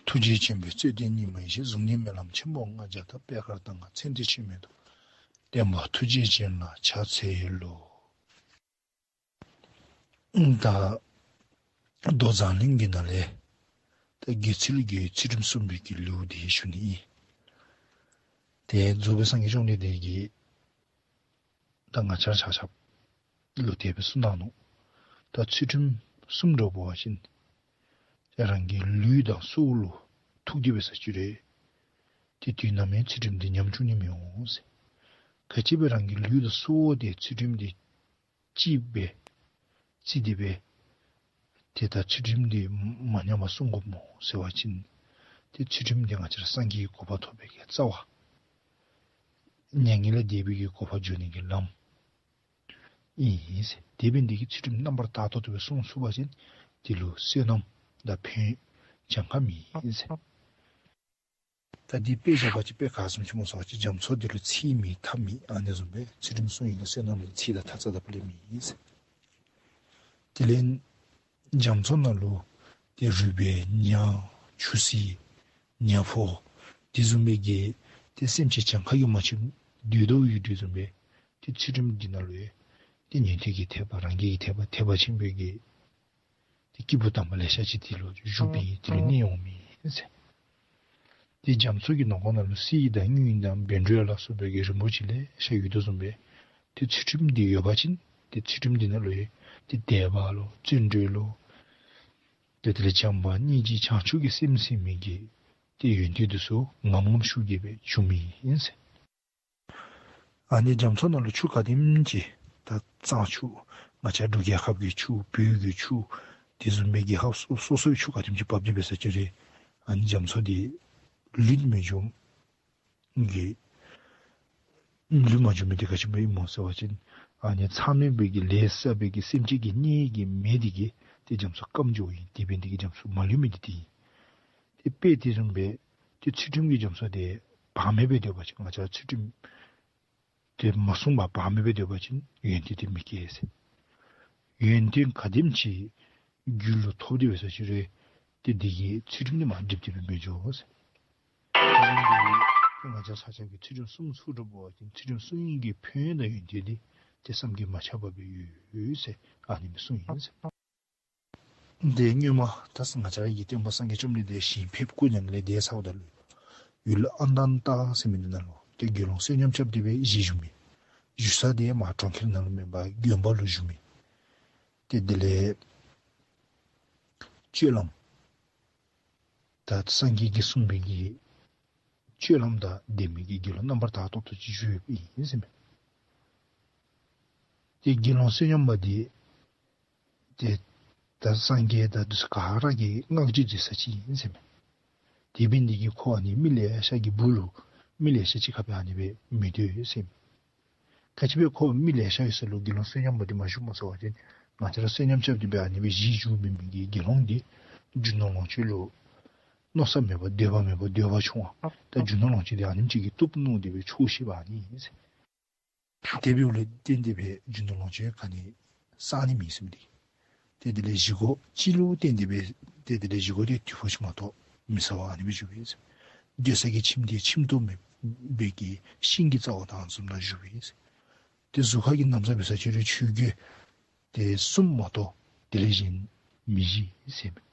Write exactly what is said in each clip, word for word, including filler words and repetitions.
ཐུགས་རྗེ་ཆེན་པོའི་རྩོད་ལྡན་སྙིགས་མ་ཡེ་ཤེས། གཟུགས་ནི་རྨི་ལམ་ཆེན་པོ་ལྔ་བརྒྱ་དག། པད་དཀར་མདངས་ཁ་ཚེ་འདིར་ཆོད་མེད་དོ། བསྟན་པ་ཐུགས་རྗེ་ཅན་ལ་ཕྱག་འཚལ་ལོ། ད་མདོ་མཛངས་བླུན་གྱི་ནང་ལས་ད་དགེ་ཚུལ་གྱི་ཚུལ་ཁྲིམས་སྲུང་བའི་གི་ལེའུ་འདི་ཞུ་ནི་ཨིན། ཏེ་རྫོགས་པའི་སངས་རྒྱས་བཅོམ་ལྡན་འདས་ཀྱིས་ད་ང་བཅས་ཆ་ཁྱབ་ལུ་དེ་སྦེ་གསུངས་གནང་ནུག། ད་ཚུལ་ཁྲིམས་སྲུང་དགོ་པ་ཅིན་ཏེ་རང་གི་ལུས་དང་སྲོག་ལུ་ཐུག་སྟེ་འབད་ས་ཅིག་རུང་ཏེ་དུས་ནམ་ཡང་ཚུལ་ཁྲིམས་འདི་ཉམས་བཅུག་ནི་མི་འོང་ཟེར། ག་ཅི་སྦེ་རང་གི་ལུས་དང་སྲོག་འདི་ཚུལ་ཁྲིམས་འདི་གཅེས་སྦེ་བརྩི་སྟེ་སྦེ་ཏེ་ད་ཚུལ་ཁྲིམས་འདི་མ་ཉམས་པར་སྲུང་དགོཔ་སྨོ་ཟེར་བ་ཅིན་ཏེ་ཚུལ་ཁྲིམས་འདི་ང་བཅས་ར་སངས་རྒྱས་ཀྱི་གོ་འཕང་ཐོབ་པའི་གི་རྩ་བ་མྱ་ངན་ལས་འདས་པའི་གི་གོ་འཕང་འགྱོ་ནི་གི་ལམ་ཨིན་ཟེར། དེ་འབད་ནི་འདི་གིས་ཚུལ་ཁྲིམས་རྣམ་པར་དག་ཏོག་ཏོ་སྦེ་སྲུང་ཚུགས་པ་ཅིན་དེ་ལུ་བསོད་ནམས་དང་ཕན་ཡོན་གྱངས་ཁ་མེད་ཟེར། ད་འདི་དཔེ་བཞག་པ་ཅིན་དཔེ་ག་བཟུམ་ཅིག་སྨོ་ཟེར་བ་ཅིན་རྒྱ་མཚོ་འདི་ལུ་ཚད་མེད་མཐའ་མེད། ཨ་ནི་བཟུམ་སྦེ་ཚུལ་ཁྲིམས་སྲུང་ནི་ལུ་བསོད་ནམས་ལུ་ཚད་དང་མཐའ་རྩ་དང་ཕུ་ལས་མེད་ཟེར། དེ་ལས་རྒྱ་མཚོ་ནང་ལུ་ཏེ་རུས་སྦལ་ཉ་ཆུ་སྲིན་ཉ་ཕོ་དེ་བཟུམ་སྦེ་གི་ཏེ་སེམས་ཅན་གྱངས་ཁ་གིས་མ་ཆོདཔ་སྡོད་དོ་ཡོད་དོ་བཟུམ་སྦེ་ཏེ་ཚུལ་ཁྲིམས་འདི་ནང་ལུ་ཡང་ཏེ་ཉན་ཐོས་ཀྱི་ཐེག་པ་རང་རྒྱལ་གྱི་ཐེག་པ་ཐེག་པ་ཆེན་པོའི་གི་ཏེ་སྐྱེས་བུ་དམ་པ་ལེ་ཤ་ཅིག་དེ་ལུ་བཞུགས་པའི་དེ་ལུ་གནས་འོང་མི་ཨིན་ཟེར། ཏེ་རྒྱ་མཚོ་གི་ནང་ཁོངས་ནང་ལུ་གསེར་དང་དངུལ་དང་བཻ་ཌཱུརྱ་ལ་སོགས་པའི་གི་རིན་པོ་ཆེ་ལེ་ཤ་ཡོད་དོ་བཟུམ་སྦེ་ཏེ་ཚུལ་ཁྲིམས་འདི་ཡོད་པ་ཅིན་ཏེ་ཚུལ་ཁྲིམས་འདི་ནང་ལུ་ཡང་ཏེ་དད་པ་ལོ་བརྩོན་འགྲུས་ལོ་ཏེ་དེ་ལས་བྱམས་པ་སྙིང་རྗེ་བྱང་ཆུབ་ཀྱི་སེམས་ཟེར་མི་གི་ཏེ་ཡོན་ཏན་འདི་ཚུ་ངམ་ངམ་ཤུགས་ཀྱིས་སྦེ་འབྱུང་མི་ཨིན་ཟེར། ཨ་ནི་རྒྱ་མཚོ་ནང་ལུ་ཆུ་ག་དེམ་ཅིག་ད་གཙང་ཆུ་ང་བཅས་འབྲུག་རྒྱལ་ཁབ་ཀྱི་ཆུ་བོད་ཀྱི་ཆུ་དེ་བཟུམ་སྦེ་རྒྱལ་ཁབ་སོ་སོ་སོའི་ཆུ་ག་དེམ་ཅིག་འབབ་སྟེ་འབད་ས་ཅིག་རུང་ཨ་ནི་རྒྱ་མཚོ་འདི་ལུད་མི་འབྱུང་གི་ལུད་མ་འབྱུང་མི་འདི་ག་ཅི་སྦེ་ཨིན་སྨོ་ཟེར་བ་ཅིན་ཨ་ནི་མཚམས་མེད་པའི་གི་ལས་བསགས་པའི་གི་སེམས་ཅན་གྱི་གནས་ཀྱི་མེ་འདི་གིས་ཏེ་རྒྱ་མཚོ་སྐམ་འགྱོཝ་ཨིན། དེ་འབད་ནི་འདི་གིས་རྒྱ་མཚོ་མ་ལུད་མི་འདི་དེ་ཨིན། ཏེ་དཔེ་དེ་བཟུམ་སྦེ་ཏེ་ཚུལ་ཁྲིམས་ཀྱི་རྒྱ་མཚོ་འདི་བག་མེད་སྦེ་སྡོད་པ་ཅིན་ང་བཅས་ཚུལ་ཁྲིམས་འདི་མ་སྲུང་བར་བག་མེད་སྦེ་སྡོད་པ་ཅིན་ཡོན་ཏན་འདི་མི་སྐྱེ་ཟེར། ཡོན་ཏན་ག་དེམ་ཅིག་རྒྱུད་ལུ་ཐོབ་སྟེ་འབད་ས་ཅིག་རུང་ཏེ་འདི་གིས་ཚུལ་ཁྲིམས་འདི་མར་འགྲིབ་སྟེ་སྦེ་མི་འགྱོ་ཟེར། ཏེ་ང་བཅས་ཆ་ཁྱབ་ཀྱིས་ཚུལ་ཁྲིམས་སྲུང་ཚུགས་དོ་བ་ཅིན་ཚུལ་ཁྲིམས་སྲུང་ནི་གི་ཕན་ཡོན་དང་ཡོན་ཏན་འདི་ཏེ་བསམ་གྱིས་མ་ཁྱབ་པ་སྦེ་ཡོད་ཟེར་ཨ་ནི་སྦེ་གསུངས་ཡི་ཟེར། ཏེ་སྔོན་མ་ད་ང་བཅས་ར་གི་སྟོན་པ་སངས་རྒྱས་བཅོམ་ལྡན་འདས་ཞིང་ཕེབས་སྐུ་མྱ་ངན་ལས་འདས་ཚརཝ་ད་ལུ་ཡུལ་ཨནྡ་ཏ་ཟེར་མི་འདི་ནང་ལུ་ཏེ་དགེ་སློང་བསོད་སྙོམས་རྐྱབ་སྟེ་སྦེ་གཞི་བཞུགས་མི། བཞུགས་ས་འདི་མར་གྲོང་ཁྱེར་ནང་ལུ་མེན་པར་དགོན་པ་ལུ་བཞུགས་མི། ཏེ་དེ་ལས་སྤྱོད་ལམ་ད་སངས་རྒྱས་ཀྱིས་གསུངས་པའི་གི་སྤྱོད་ལམ་དང་ལྡན་མི་གི་དགེ་སློང་རྣམ་པར་དག་ཏོག་ཏོ་ཅིག་བཞུགས་ཡོདཔ་ཨིན་ཟེར་མས། ཏེ་དགེ་སློང་བསོད་སྙོམས་པ་འདི་ཏེ་ད་སངས་རྒྱས་དང་འདི་ཚུ་ག་ར་གིས་བསྔགས་བརྗོད་མཛད་ས་ཅིག་ཨིན་ཟེར་མས། དེ་འབད་ནི་འདི་གིས་ཁོ་ཨ་ནི་མི་ལེ་ཤ་གི་སྦུག་ལུ་མི་ལེ་ཤ་ཅིག་ཁར་སྦེ་ཨ་ནི་སྦེ་མི་སྡོད་ཟེར་མས། ག་ཅི་སྦེ་ཁོ་མི་ལེ་ཤ་ཡོད་ས་ལུ་དགེ་སློང་བསོད་སྙོམས་པ་འདི་མ་བཞུགས་སྨོ་ཟེར་བ་ཅིན་ང་བཅས་ར་བསོད་སྙོམས་རྐྱབ་སྟེ་སྦེ་ཨ་ནི་སྦེ་གཞི་བཞུགས་མི་མི་གི་དགེ་སློང་འདི་རྒྱུ་ནོར་ལོངས་སྤྱོད་ལུ་མནོ་བསམ་མེད་པར་འདོད་པ་མེད་པར་འདོད་པ་ཆུང་བ། ད་རྒྱུ་ནོར་ལོངས་སྤྱོད་འདི་ཨ་ནེམ་ཅིག་གིས་བཏུབ་མནོ་སྟེ་སྦེ་འཕྱོག་ཤེས་པ་ཨ་ནི་ཨིན་ཟེར། དེ་འབདཝ་ལས་བརྟེན་ཏེ་སྦེ་རྒྱུ་ནོར་ལོངས་སྤྱོད་ག་ནི་བསག་ནི་མེད་ཟེར་མི་འདི། ཏེ་དེ་ལས་བཞེས་སྒོ་ཅིག་ལུ་བརྟེན་ཏེ་སྦེ་ཏེ་དེ་ལས་བཞེས་སྒོ་འདི་དུས་ཕོ་ཅིག་མ་གཏོགས་མི་ཟ་བར་ཨ་ནི་སྦེ་བཞུགས་པས་ཟེར། སྡོད་ས་གི་ཁྱིམ་འདི་ཁྱིམ་ཐོག་མེད་པའི་གི་ཤིང་གི་རྩ་བ་དང་བཟུམ་ནང་བཞུགས་པས་ཟེར། ཏེ་གཟུགས་ཁ་གི་ན་བཟའ་འབད་ས་ཅིག་རུང་ཆོས་གོས་ཏེ་གསུམ་མ་གཏོགས་དེ་ལས་གཞན་མི་བཞེས་ཟེར་མས།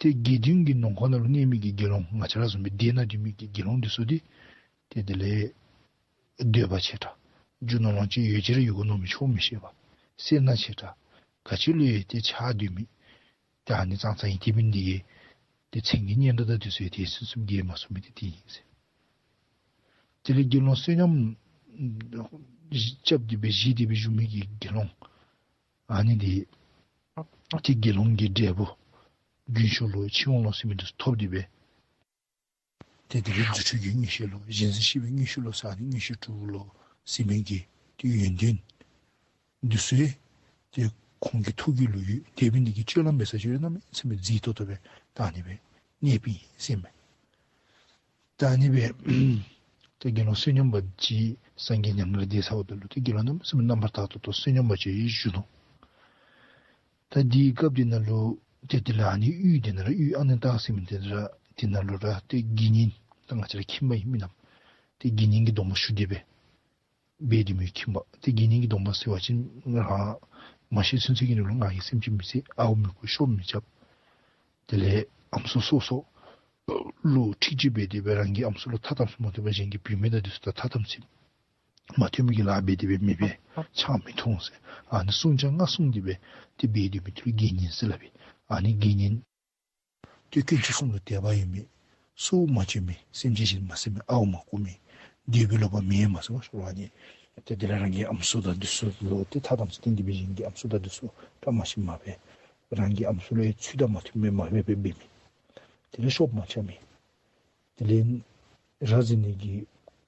ཏེ་དགེ་འདུན་གྱི་ནང་འཁོད་ནང་ལུ་གནས་མི་གི་དགེ་སློང་ང་བཅས་ར་བཟུམ་སྦེ་སྡེ་ནང་སྡོད་མི་གི་དགེ་སློང་འདི་ཚུ་འདི་ཏེ་དེ་ལས་འདོད་པ་ཆེ་དྲགས། རྒྱུ་ནོར་ལོངས་སྤྱོད་ཡོད་ཅི་ར་ཡོད་དགོ་མནོ་མི་ཆོག་མི་ཤེས་པ། སེར་སྣ་ཆེ་དྲགས། ག་ཅི་ལུ་ཡང་ཏེ་ཆགས་སྡོད་མི། ཏེ་ཨ་ནི་ཙང་ཙང་ཨིན། དེ་འབད་ནི་འདི་གིས་ཏེ་མཚན་གྱི་སྙན་གྲགས་དང་འདི་ཚུ་ཡང་ཏེ་ཚུན་ཚོད་རྒྱས་མ་སོང་མི་འདི་དེ་ཨིན་ཟེར། དེ་ལས་དགེ་སློང་བསོད་སྙོམས་རྐྱབ་སྟེ་སྦེ་བཞེས་ཏེ་སྦེ་བཞུགས་མི་གི་དགེ་སློང་ཨ་ནི་འདི་ཏེ་དགེ་སློང་གི་འབྲས་བུ་རྒྱུན་ཞུགས་ལོ་འཆི་འོང་ལོ་ཟེར་མི་འདི་ཚུ་ཐོབ་སྟེ་སྦེ་ཏེ་དེ་ལས་རྫུ་འཕྲུལ་གྱི་མངོན་ཤེས་ལོ་གཞན་སེམས་ཤེས་པའི་མངོན་ཤེས་ལོ་ཟེར་ཨ་ནི་མངོན་ཤེས་དྲུག་ལོ་ཟེར་མི་གི་ཏེ་ཡོན་ཏན་འདི་ཚུ་ཏེ་ཁོང་གི་ཐུགས་རྒྱུད་ལུ་ཡོད། དེ་འབད་ནི་འདི་གིས་སྤྱོད་ལམ་འབད་ས་ཅིག་རུང་གནམ་མེད་ས་མེད་མཛེས་ཏོག་ཏོ་སྦེ་ད་ཨ་ནི་སྦེ་གནསཔ་ཨིན་ཟེར་མས། ད་ཨ་ནི་སྦེ་ཏེ་དགེ་སློང་བསོད་སྙོམས་པ་ཅིག་སངས་རྒྱས་མྱ་ངན་ལས་འདས་ཚརཝ་ད་ལུ་ཏེ་དགེ་སློང་རྣམ་གསུམ་རྣམ་པར་དག་ཏོག་ཏོ་བསོད་སྙོམས་པ་ཅིག་བཞུགས་ནུག། ད་དེའི་སྐབས་འདི་ནང་ལུ་ ཏེ་དེ་ལས་ཨ་ནི་གཡུས་དེ་ནང་ར་གཡུས་ཨ་ནི་ཏ་ཟེར་མི་དེ་ར་དེ་ནང་ལུ་ར་ཏེ་དགེ་བསྙེན་ད་ང་བཅས་ར་ཁྱིམ་པ་ཨིན་མི་ནང་ཏེ་དགེ་བསྙེན་གྱི་སྡོམ་པ་ཞུ་སྟེ་སྦེ་འབད་སྡོད་མི་ཁྱིམ་པ་ཏེ་དགེ་བསྙེན་གྱི་སྡོམ་པ་ཟེར་བ་ཅིན་རང་མ་ཤི་ཚུན་ཚོད་ཀྱི་ནང་ལུ་ང་གིས་སེམས་ཅན་མི་བསད། ཨརཝ་མི་རྐུ། ཤོབ་མི་རྐྱབ། དེ་ལས་ཨམ་སྲུ་སོ་སོ་ལུ་འཁྲིག་སྤྱོད་འབད་དེ་སྦེ་རང་གི་ཨམ་སྲུ་ལུ་ཐ་དམ་ཚིག་མ་ཐོབ་པར་གཞན་གྱི་བུད་མེད་དང་དེ་ཚུ་དང་ཐ་དམ་ཚིག་མ་ཐོབ་མི་གི་ལཱ་འབད་དེ་སྦེ་མི་འབད། ཆང་མི་འཐུང་ཟེར་ཨ་ནི་བསྲུང་བྱ་ལྔ་བསྲུང་སྟེ་སྦེ་ཏེ་འབད་སྡོད་མི་དེ་ལུ་དགེ་བསྙེན་ཟེར་སླབ་ཨིན། ཨ་ནི་དགེ་བསྙེན་ཏེ་དཀོན་མཆོག་གསུམ་ལུ་དད་པ་ཡོད་མི། སྲོག་མ་གཅོད་མི། སེམས་ཅན་གཞན་མ་བསད་མི། ཨརཝ་མ་རྐུ་མི། འདོད་པས་ལོག་པར་མི་གཡོ་མི་ཟེར་བ་ཅིན་ཨ་ནི་ཏེ་དེ་ལས་རང་གི་ཨམ་སྲུ་དང་དེ་ཚུ་ལུ་ཏེ་ཐ་དམ་ཚིག་བསྟེན་ཏེ་སྦེ་གཞན་གྱི་ཨམ་སྲུ་དང་དེ་ཚུ་བཀྲ་མ་ཤིསཔ་མ་འབད། རང་གི་ཨམ་སྲུ་ལུ་ཡང་ཚུལ་དང་མ་མཐུན་མི་མ་འབད་འབད་འབད་མི། དེ་ལས་ཤོབ་མ་རྐྱབ་མི། དེ་ལས་ར་བཟི་ནི་གི་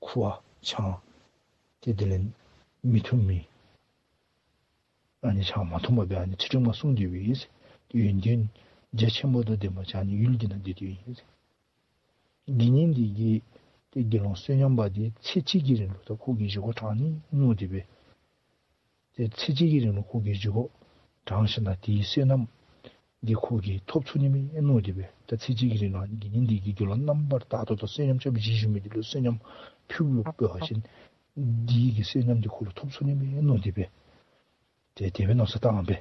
ཁུ་བ་ཆང་ཏེ་དེ་ལས་མི་འཐུང་མི། ཨ་ནི་ཆང་མ་འཐུང་པར་སྦེ་ཨ་ནི་ཚུལ་ཁྲིམས་ལྔ་བསྲུང་སྟེ་སྦེ་ཡོད། ཡོན་ཏན་རྒྱ་ཆེན་པོ་དང་ལྡན་པ་ཅིག་ཨ་ནི་ཡུལ་འདི་ནང་སྡོད་དེ་ཡོད། དགེ་བསྙེན་འདི་གིས་ཏེ་དགེ་སློང་བསོད་སྙོམས་པ་འདི་ཚེ་གཅིག་གི་རིང་ལུ་ད་ཁོ་གི་བཞེས་སྒོ་དྲང་ནི་མནོ་སྟེ་སྦེ་ཏེ་ཚེ་གཅིག་གི་རིང་ལུ་ཁོ་གི་བཞེས་སྒོ་དྲང་ཞིནམ་ལས་དེའི་བསོད་ནམས་འདི་ཁོ་གིས་ཐོབ་ཚུགས་ནི་མས་མནོ་སྟེ་སྦེ་ད་ཚེ་གཅིག་གི་རིང་ལུ་དགེ་བསྙེན་འདི་གིས་དགེ་སློང་རྣམ་པར་དག་ཏོག་ཏོ་བསོད་སྙོམས་རྐྱབ་བཞེས་བཞུགས་མི་འདི་ལུ་བསོད་སྙོམས་ཕུལ་བ་ཅིན་འདི་གི་བསོད་སྙོམས་འདི་ཁོ་ལུ་ཐོབ་ཚུགས་ནི་མས་མནོ་སྟེ་སྦེ་ཏེ་དེ་སྦེ་མནོ་བསམ་བཏང་སྦེ།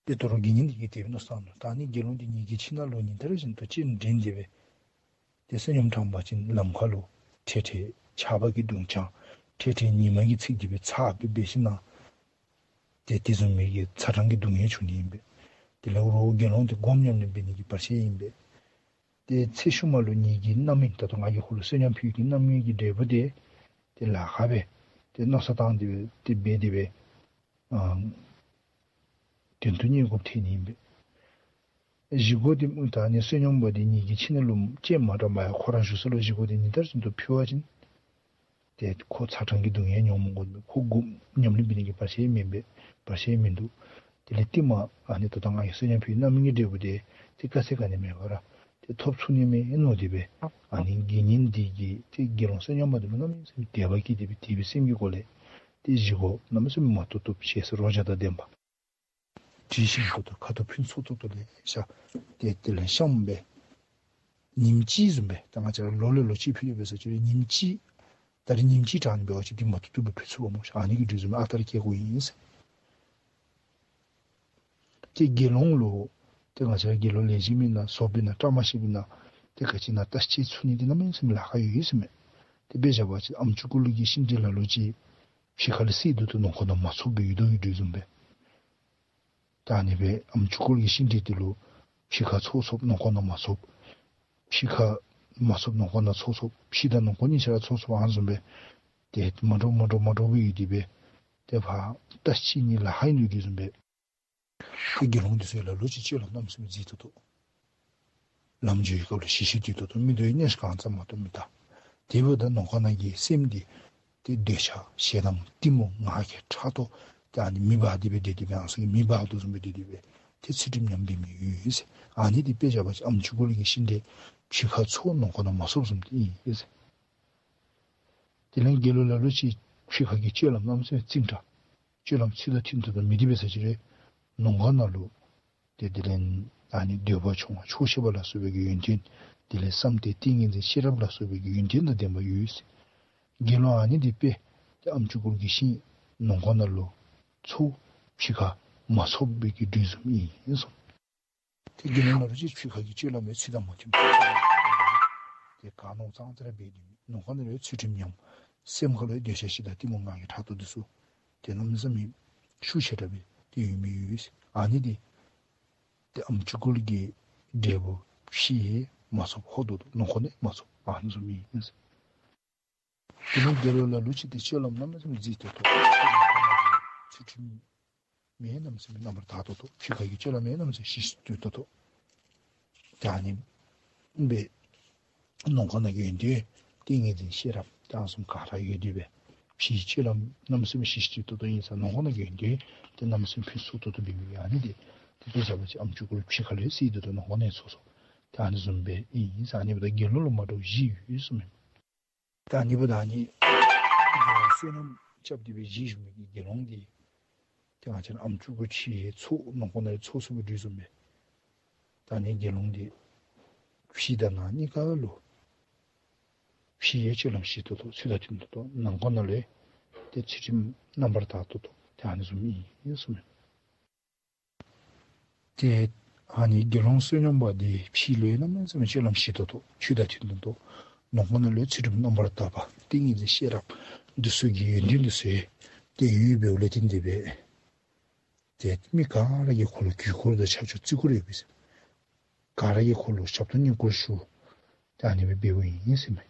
ཏེ་དོ་རུང་དགེ་བསྙེན་འདི་གིས་དེ་སྦེ་མནོ་བསམ་བཏང་ནུག། ད་ཨ་ནི་དགེ་སློང་འདི་ངེ་གི་ཁྱིམ་ནང་ལུ་ཉིན་ལྟར་བཞིན་དུ་སྤྱན་འདྲེན་ཏེ་སྦེ་ཏེ་བསོད་སྙོམས་དྲང་པ་ཅིན་ལམ་ཁ་ལུ་འཕྲལ་འཕྲལ་ཆརཔ་གིས་བརྡུང་བྱང་འཕྲལ་འཕྲལ་ཉི་མ་གིས་འཚིག་སྟེ་སྦེ་ཚ་སྦེ་འབད་ཞིནམ་ལས་ཏེ་དེ་བཟུམ་མའི་གི་ཚ་གྲང་གི་སྡུག་བསྔལ་བྱུང་ནི་ཨིན་པས། དེ་ལས་རོགས་དགེ་སློང་འདི་སྒོམ་ཉམས་ལེན་འབད་ནི་གི་བར་ཆད་ཨིན་པས། ཏེ་ཚེ་ཤུལ་མ་ལུ་ངེ་གི་རྣམ་སྨིན་ད་ལྟོ་ང་གིས་ཁོ་ལུ་བསོད་སྙོམས་ཕུལ་གྱི་རྣམ་སྨིན་གྱི་འབྲས་བུ་འདི་ཏེ་ལཱ་ཁག་སྦེ་ཏེ་མནོ་བསམ་བཏང་སྟེ་སྦེ་ཏེ་འབད་དེ་སྦེ་ཨ་དོན་དུ་གཉེར་དགོཔ་ཐོན་ནི་ཨིན་པས། བཞེས་སྒོ་འདི་ད་ཨ་ནི་བསོད་སྙོམས་པ་འདི་ངེ་གི་ཁྱིམ་ནང་ལུ་སྤྱན་མ་དྲངས་པར་ཡང་ཁོ་ར་བཞུགས་ས་ལུ་བཞེས་སྒོ་འདི་ཉིན་ལྟར་བཞིན་དུ་ཕུལ་བ་ཅིན་ཏེ་ཁོ་ཚ་གྲང་གི་སྡུག་བསྔལ་མྱོང་མི་དགོ་མི་ཁོ་སྒོམ་ཉམས་ལེན་འབད་ནི་གི་བར་ཆད་མེད་པས། བར་ཆད་མིན་འདུག། དེ་ལས་རྟིང་མ་ཨ་ནི་ད་ལྟོ་ང་གིས་བསོད་སྙོམས་ཕུལ་རྣམ་སྨིན་གྱི་འབྲས་བུ་འདི་ཏེ་དཀའ་ཚེགས་ག་ནི་མེད་པར་ཏེ་ཐོབ་ཚུགས་ནི་མས་མནོ་སྟེ་སྦེ་ཨ་ནི་དགེ་བསྙེན་འདི་གིས་ཏེ་དགེ་སློང་བསོད་སྙོམས་པ་འདི་ལུ་གནམ་མེད་ས་མེད་དད་པ་སྐྱེས་ཏེ་སྦེ་དད་པའི་སེམས་ཀྱི་སྒོ་ལས་ཏེ་བཞེས་སྒོ་གནམ་མེད་ས་མེད་མ་ཏོག་ཏོ་ཞེ་ས་རོ་བརྒྱ་དང་ལྡན་པ། དྲི་ཞིམ་ཏོག་ཏོ་ཁ་དོག་ཕུན་སུམ་ཚོགས་ཏོག་ཏོ་ལེ་ཤ་ཏེ་དེ་ལས་བཤམས་སྦེ་ཉིནམ་གཅིག་བཟུམ་སྦེ་ད་ང་བཅས་ར་ལོ་ལས་ལོ་གཅིག་ཕུལ་ཡོད་པས་ཟེར་ཅི་རུང་ཉིནམ་གཅིག་ད་རེས་ཉིནམ་གཅིག་དྲང་ནི་འབད་བ་ཅིན་འདི་མ་ཏོག་ཏོ་སྦེ་ཕུལ་ཚུགས་པས་སྨོ་ཤ། ཨ་ནི་གི་དུས་བཟུམ་ཨ་རྟག་ར་སྐྱེ་དགོཔ་ཨིན་ཟེར། ཏེ་དགེ་སློང་ལུ་ཏེ་ང་བཅས་ར་དགེ་སློང་ལེགས་ཤོམ་ཨིན་ན་བཙོགཔ་ཨིན་ན་བཀྲ་མ་ཤིསཔ་ཨིན་ན་ཏེ་ག་ཅི་ཨིན་ན་བརྟག་དཔྱད་ཚུགས་ནི་འདི་གནམ་མེད་ས་མེད་ལཱ་ཁག་ཡོད་ཟེར་མས། ཏེ་དཔེ་བཞག་པ་ཅིན་ཨམ་ཅུ་ཀུ་ལི་གི་ཤིང་འབྲས་ལ་ལུ་ཅིག་ཕྱི་ཁ་ལས་བསིལ་ཏོག་ཏོ་ནང་ཁོག་ནང་མ་ཚོར་བའི་ཡུལ་དུ་ཡོད་དོ་བཟུམ་སྦེ། ད་ཨ་ནི་སྦེ་ཨམ་ཅུ་ཀུ་ལི་གི་ཤིང་འབྲས་འདི་ལུ་ཕྱི་ཁ་ཚོར་ཚོརཝ་ནང་ཁོག་ནང་མ་ཚོརཝ། ཕྱི་ཁ་མ་ཚོརཝ་ནང་ཁོག་ནང་ཚོར་ཚོརཝ། ཕྱི་དང་ནང་ཁོག་གཉིས་ཆ་ར་ཚོར་ཚོརཝ་ཨ་ནི་བཟུམ་སྦེ་ཏེ་མ་འདྲཝ་མ་འདྲཝ་མ་འདྲཝ་སྦེ་ཡོད་དེ་སྦེ་ཏེ་ཕར་ལྟ་ཅི་ནི་ལཱ་ཁག་ཨིན་དོ་བཟུམ་སྦེ། ཏེ་དགེ་སློང་འདི་ཚུ་ལ་ལུ་ཅིག་སྤྱོད་ལམ་གནམ་མེད་ས་མེད་མཛེས་ཏོག་ཏོ། ལམ་འགྱོ་བའི་སྐབས་ལུ་ཞི་ཞི་དུལ་ཏོག་ཏོ། མི་འདོད་གནས་གང་ཙམ་མ་གཏོགས་མི་ལྟ། དེ་འབདཝ་ད་ནང་ཁོག་ནང་གི་སེམས་འདི་ཏེ་འདོད་ཆགས་ཞེ་སྡང་གཏི་མུག་ང་རྒྱལ་ཕྲག་དོག་ཏེ་ཨ་ནི་མེ་འབར་ཏེ་སྦེ་སྡོད་དེ་སྦེ་ཨ་ནི་ཚུ་གིས་མེ་འབར་དོ་བཟུམ་སྦེ་སྡོད་དེ་སྦེ་ཏེ་ཚུལ་ཁྲིམས་ཉམས་པའི་མི་ཡོད་ཟེར། ཨ་ནི་འདི་དཔེ་བཞག་པ་ཅིན་ཨམ་ཅུ་ཀུ་ལི་གི་ཤིང་འབྲས་ཕྱི་ཁ་ཚོར་ནང་ཁོག་ནང་མ་ཚོརཝ་བཟུམ་འདི་ཨིན་ཟེར། དེ་ལས་དགེ་སློང་ལ་ལུ་ཅིག་ཕྱི་ཁ་གི་སྤྱོད་ལམ་གནམ་མེད་ས་མེད་གཙང་དྲགས། སྤྱོད་ལམ་ཚུལ་དང་མཐུན་ཏོག་ཏོ་མེད་དེ་འབད་ས་ཅིག་ར་ནང་ཁོག་ནང་ལུ་ཏེ་དེ་ལས་ཨ་ནི་འདོད་པ་ཆུང་བ་ཆོག་ཤེས་པ་ལ་སོགས་པའི་གི་ཡོན་ཏན་དེ་ལས་བསམ་གཏན་ཏིང་ངེ་འཛིན་ཤེས་རབ་ལ་སོགས་པའི་གི་ཡོན་ཏན་དང་ལྡན་པ་ཡོད་ཟེར། དགེ་སློང་ཨ་ནི་འདི་དཔེ་ཏེ་ཨམ་ཅུ་ཀུ་ལི་གི་ཤིང་ནང་ཁོག་ནང་ལུ་ཚོར་ཕྱི་ཁ་མ་ཚོར་བའི་གི་འབྲས་བཟུམ་ཨིན་གསུངས། ཏེ་དགེ་སློང་ལ་ལུ་ཅིག་ཕྱི་ཁ་གི་སྤྱོད་ལམ་ཡང་ཚུལ་དང་མ་མཐུན་པ། ཏེ་ག་ནོར་ཙང་ཙ་ར་འབད་དེ་ནང་ཁོག་ནང་ལུ་ཡང་ཚུལ་ཁྲིམས་ཉམས། སེམས་ཁ་ལུ་ཡང་འདོད་ཆགས་ཞེ་སྡང་གཏི་མུག་ང་རྒྱལ་ཕྲག་དོག་འདི་ཚུ་ཏེ་གནམ་མེད་ས་མེད་ཤུགས་ཆེ་དྲགས་སྦེ་ཏེ་ཡོད་མི་ཡོད་ཟེར། ཨ་ནི་འདི་ཏེ་ཨམ་ཅུ་ཀུ་ལི་གི་འབྲས་བུ་ཕྱི་ཡང་མ་ཚོར་ཧོ་ཏོག་ཏོ་ནང་ཁོག་ནང་མ་ཚོར་ཨ་ནི་བཟུམ་ཨིན་ཟེར། དེ་ལས་དགེ་སློང་ལ་ལུ་ཅིག་ཏེ་སྤྱོད་ལམ་གནམ་མེད་ས་མེད་མཛེས་ཏོག་ཏོ། ཚུལ་ཁྲིམས་མེད་གནམ་མེད་ས་མེད་རྣམ་པར་དག་ཏོག་ཏོ། ཕྱི་ཁ་གི་སྤྱོད་ལམ་ཡང་གནམ་མེད་ས་མེད་ཞི་ཞི་དུལ་ཏོག་ཏོ། ད་ཨ་ནི་སྦེ་ནང་ཁོག་ནང་གི་ཡོན་ཏན་ཏིང་ངེ་འཛིན་ཤེས་རབ་ད་ཨ་ནི་བཟུམ་ག་ར་ཡོད་དེ་སྦེ་ཕྱིའི་སྤྱོད་ལམ་གནམ་མེད་ས་མེད་ཞི་ཞི་དུལ་ཏོག་ཏོ་ཨིན་ས། ནང་ཁོག་ནང་གི་ཡོན་ཏན་ཏེ་གནམ་མེད་ས་མེད་ཕུན་སུམ་ཚོགས་ཏོག་ཏོ་འབད་མི་ཨ་ནི་འདི་ཏེ་དཔེ་བཞག་པ་ཅིན་ཨམ་ཅུ་ཀུ་ལི་ཕྱི་ཁ་ལུ་ཡང་བསིལ་ཏོག་ཏོ་ནང་ཁོག་ནང་ཡང་ཚོར་ཚོརཝ་ད་ཨ་ནི་བཟུམ་སྦེ་ཨིན་ཟེར། ཨ་ནི་འབདཝ་ད་དགེ་སློང་ལུ་མ་འདྲཝ་བཞི་ཡོད་གསུངས་མས། ད་ཨ་ནི་འབདཝ་ད་ཨ་ནི་བསོད་ནམས་རྐྱབ་སྟེ་སྦེ་བཞེས་བཞུགས་མི་གི་དགེ་སློང་འདི་ཏེ་ང་བཅས་ར་ཨམ་ཅུ་ཀུ་ལི་ཕྱི་ཡང་ཚོར་ནང་ཁོག་ནང་ཡང་ཚོར་ཚུགས་པའི་འབྲས་བཟུམ་སྦེ་ ད་ཨ་ནི་དགེ་སློང་འདི་ཕྱི་དང་ནང་གཉིས་ཀ་ལུ་ཕྱི་ཡང་སྤྱོད་ལམ་བཞི་ཏོག་ཏོ་ཚུལ་དང་མཐུན་ཏོག་ཏོ། ནང་ཁོག་ནང་ལུ་ཡང་ཏེ་ཚུལ་ཁྲིམས་རྣམ་པར་དག་ཏོག་ཏོ། ཏེ་ཨ་ནི་བཟུམ་ཨིན་གསུངས་མས། ཏེ་ཨ་ནི་དགེ་སློང་བསོད་སྙོམས་པ་འདི་ཕྱི་ལུ་ཡང་གནམ་མེད་ས་མེད་སྤྱོད་ལམ་བཞི་ཏོག་ཏོ་ཚུལ་དང་མཐུན་ཏོག་ཏོ། ནང་ཁོག་ནང་ལུ་ཡང་ཚུལ་ཁྲིམས་རྣམ་པར་དག་པ་ཏིང་ངེ་འཛིན་ཤེས་རབ་འདི་ཚུ་གི་ཡོན་ཏན་འདི་ཚུ་ཡང་ཏེ་ཡོདཔ་ལས་བརྟེན་ཏེ་སྦེ་ཏེ་མི་ག་ར་གིས་ཁོ་ལུ་གུས་བཀུར་དང་ཆ་འཇོག་བརྩི་བཀུར་ཡོད་པས་ཟེར། ག་ར་གིས་ཁོ་ལུ་ཞབས་ཏོག་བསྙེན་བཀུར་ཞུ། ཏེ་ཨ་ནི་སྦེ་འབདཝ་ཨིན་ཟེར་མས།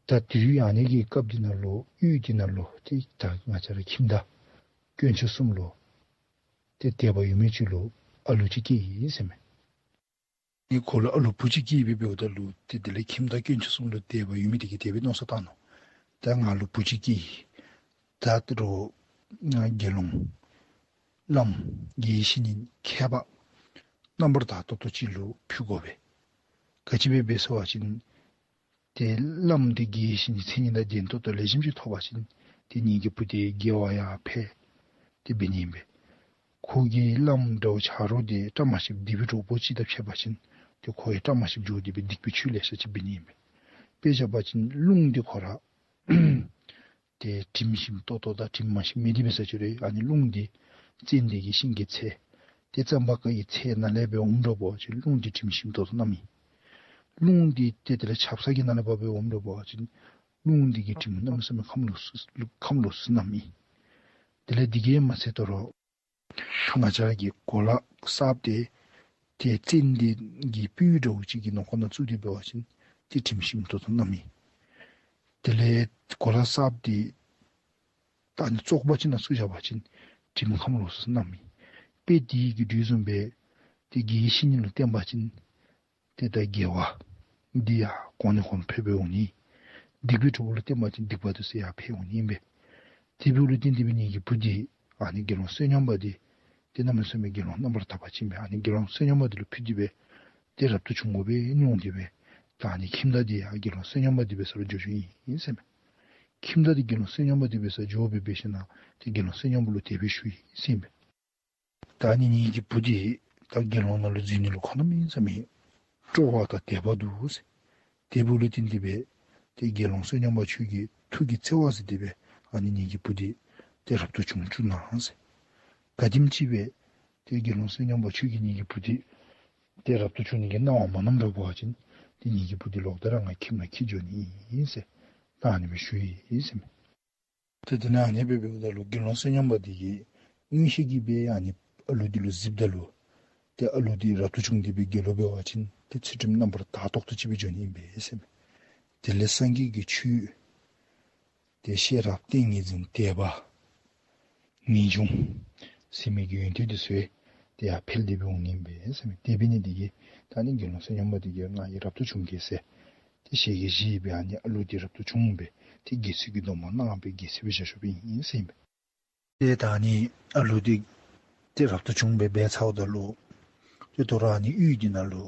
ད་དེ་ཡང་ཨ་ནི་གི་སྐབས་འདི་ནང་ལུ་ཡུལ་འདི་ནང་ལུ་ཏེ་ད་ང་བཅས་ར་ཁྱིམ་བདག་དཀོན་མཆོག་གསུམ་ལུ་ཏེ་དད་པ་ཡོད་མི་ཅིག་ལུ་ཨ་ལུ་ཅིག་སྐྱེས་ཡི་ཟེར་མས། ཨ་ནི་ཁོ་ལུ་ཨ་ལུ་བུ་ཅིག་སྐྱེས་སྦེ་འབདཝ་ད་ལུ་ཏེ་དེ་ལས་ཁྱིམ་བདག་དཀོན་མཆོག་གསུམ་ལུ་དད་པ་ཡོད་མི་དེ་གིས་དེ་སྦེ་མནོ་བསམ་བཏང་ནུག། ད་ང་ལུ་བུ་ཅིག་སྐྱེས་ཡི། ད་ད་རུང་ང་དགེ་སློང་བླམ་དགེ་བའི་བཤེས་གཉེན་མཁས་པ་རྣམ་པར་དག་ཏོག་ཏོ་ཅིག་ལུ་ཕུལ་དགོ་པས། ག་ཅི་སྦེ་འབད་ཟེར་བ་ཅིན་ཏེ་བླམ་འདི་དགེ་བའི་བཤེས་གཉེན་མཚན་ཉིད་དང་ལྡན་ཏོག་ཏོ་ལེགས་ཤོམ་ཅིག་ཐོབ་པ་ཅིན་ཏེ་ངེ་གི་བུ་འདི་དགེ་བ་ཡར་འཕེལ་ཏེ་འབད་ནི་ཨིན་པས། ཁོ་གི་བླམ་འདྲཝ་ཆ་རོགས་འདི་བཀྲ་མ་ཤིསཔ་སྡིག་པའི་གྲོགས་པོ་ཅིག་དང་ཕྱད་པ་ཅིན་ཏེ་ཁོ་ཡང་བཀྲ་མ་ཤིསཔ་འགྱོ་སྟེ་སྦེ་སྡིག་པའི་ཆོས་ལེ་ཤ་ཅིག་འབད་ནི་ཨིན་པས། དཔེ་བཞག་པ་ཅིན་རླུང་འདི་ཁོ་ར་ཏེ་དྲིམ་ཞིམ་ཏོག་ཏོ་དང་དྲིམ་མ་ཞིམ་མི་འདི་འབད་ས་ཅིག་རུང་ཨ་ནི་རླུང་འདི་ཙན་དན་གྱི་ཤིང་གིས་ཚད། ཏེ་ཙམ་པ་ཀ་གིས་ཚད་ནང་ལས་སྦེ་འོངམ་འདྲཝ་འབད་བ་ཅིན་རླུང་འདི་དྲིམ་ཞིམ་ཏོག་ཏོ་མནམ་ཨིན། རླུང་འདི་ཏེ་དེ་ལས་ཆབ་གསང་གི་ནང་ལས་ཕར་སྦེ་འོངམ་འདྲཝ་འབད་བ་ཅིན་རླུང་འདི་གིས་དྲིམ་གནམ་མེད་ས་མེད་ཁམས་ལོག་སུ་ཁམས་ལོག་སུ་མནམ་ཨིན། དེ་ལས་འདི་གིས་མ་ཚད་དོ་རུང་ང་བཅས་ཀྱི་གོ་ལ་གསརཔ་འདི་ཏེ་ཙན་དན་གྱི་སྤོས་འདྲཝ་ཅིག་གི་ནང་ཁོག་ནང་བཙུགས་ཏེ་འབད་བ་ཅིན་ཏེ་དྲིམ་ཞིམ་ཏོག་ཏོ་མནམ་ཨིན། དེ་ལས་གོ་ལ་གསརཔ་འདི་ད་ཨ་ནི་བཙོག་པ་ཅིག་ནང་བཙུགས་བཞག་པ་ཅིན་དྲིམ་ཁམས་ལོག་སུ་མནམ་ཨིན། དཔེ་དེ་གི་དོ་བཟུམ་སྦེ་ཏེ་དགེ་བའི་བཤེས་གཉེན་ལུ་བསྟེན་པ་ཅིན་ཏེ་ད་དགེ་བ་འདི་ཡར་གོང་ནས་གོང་འཕེལ་སྦེ་འོང་ནི། སྡིག་པའི་གྲོགས་པོ་ལུ་བསྟེན་པ་ཅིན་སྡིག་པ་འདི་ཚུ་ཡར་འཕེལ་འོང་ནི་ཨིན་པས། དེ་འབདཝ་ལས་བརྟེན་ཏེ་སྦེ་ངེ་གི་བུ་འདི་ཨ་ནི་དགེ་སློང་བསོད་སྙོམས་པ་འདི་ཏེ་གནམ་མེད་ས་མེད་དགེ་སློང་རྣམ་པར་དག་པ་ཅིག་ཨིན་པས། ཨ་ནི་དགེ་སློང་བསོད་སྙོམས་པ་འདི་ལུ་ཕུལ་ཏེ་སྦེ་ཏེ་རབ་ཏུ་བྱུང་དགོ་པས་མནོ་སྟེ་སྦེ་ད་ཨ་ནི་ཁྱིམ་བདག་འདི་ཡང་དགེ་སློང་བསོད་སྙོམས་པ་འདི་འབད་ས་ལུ་འགྱོ་འགྱོཝ་ཨིན་ཟེར་མས། ཁྱིམ་བདག་འདི་དགེ་སློང་བསོད་སྙོམས་པ་འདི་འབད་ས་འགྱོ་སྦེ་འབད་ཞིནམ་ཏེ་དགེ་སློང་བསོད་སྙོམས་པ་ལུ་དེ་སྦེ་ཞུ་ཡི་ཟེར་མས། ད་ཨ་ནི་ངེ་གི་བུ་འདི་ད་དགེ་སློང་ནང་ལུ་འཛུལ་ནི་ལུ་ཁོ་གནམ་མེད་ས་མེད་སྤྲོ་བ་དང་དད་པ་འདུག་ཟེར། དེ་འབདཝ་ལས་བརྟེན་ཏེ་སྦེ་ཏེ་དགེ་སློང་བསོད་སྙོམས་པ་ཁྱོད་ཀྱི་ཐུགས་ཀྱི་བརྩེ་བ་ཟེར་ཏེ་སྦེ་ཨ་ནི་ངེ་གི་བུ་འདི་ཏེ་རབ་ཏུ་བྱུང་བཅུག་གནང་ཟེར། ག་དེམ་ཅིག་སྦེ་ཏེ་དགེ་སློང་བསོད་སྙོམས་པ་ཁྱོད་ཀྱིས་ངེ་གི་བུ་འདི་ཏེ་རབ་ཏུ་བྱུང་ནི་གི་གནང་བ་མ་གནངམ་འདྲཝ་འབད་བ་ཅིན་ཏེ་ངེ་གི་བུ་འདི་ལོག་སྟེ་ར་ང་ཁྱིམ་ནང་འཁྱིད་འགྱོ་ནི་ཨིན་ཟེར་ད་ཨ་ནི་སྦེ་ཞུ་ཡི་ཟེར་མས། ཏེ་དེ་ནང་ཨ་ནི་སྦེ་འབདཝ་ད་ལུ་དགེ་སློང་བསོད་སྙོམས་པ་འདི་གིས་མངོན་ཤེས་ཀྱིས་སྦེ་ཨ་ནི་ཨ་ལུ་འདི་ལུ་གཟིགསཔ་ད་ལུ་ཏེ་ཨ་ལུ་འདི་རབ་ཏུ་བྱུང་སྟེ་སྦེ་དགེ་སློང་འབད་བ་ཅིན་ཏེ་ཚུལ་ཁྲིམས་རྣམ་པར་དག་ཏོག་ཏོ་ཅིག་སྦེ་འགྱོ་ནི་ཨིན་པས་ཟེར་མས། དེ་ལས་སངས་རྒྱས་ཀྱི་ཆོས་ཏེ་ཤེས་རབ་ཏིང་ངེ་འཛིན་དད་པ་ངེས་འབྱུང་ཟེར་མི་གི་ཡོན་ཏན་འདི་ཚུ་ཏེ་ཡར་འཕེལ་ཏེ་སྦེ་འོང་ནི་ཨིན་པས་ཟེར་མས། དེ་འབད་ནི་འདི་གིས་ད་ཨ་ནི་དགེ་སློང་བསོད་སྙོམས་པ་འདི་གིས་ང་གིས་རབ་ཏུ་བྱུང་གེ་ཟེར་ཏེ་ཞལ་གྱིས་བཞེས་སྦེ་ཨ་ནི་ཨ་ལུ་འདི་རབ་ཏུ་བྱུང་སྦེ་ཏེ་དགེ་ཚུལ་གྱི་སྡོམ་པ་གནང་སྦེ་དགེ་ཚུལ་སྦེ་བཞག་བཞགཔ་ཨིན་ཟེར་ཨིན་པས། ཏེ་ད་ཨ་ནི་ཨ་ལུ་འདི་ཏེ་རབ་ཏུ་བྱུང་སྦེ་འབད་ཚརཝ་ད་ལུ་ཏེ་དོ་རུང་ཨ་ནི་ཡུལ་འདི་ནང་ལུ་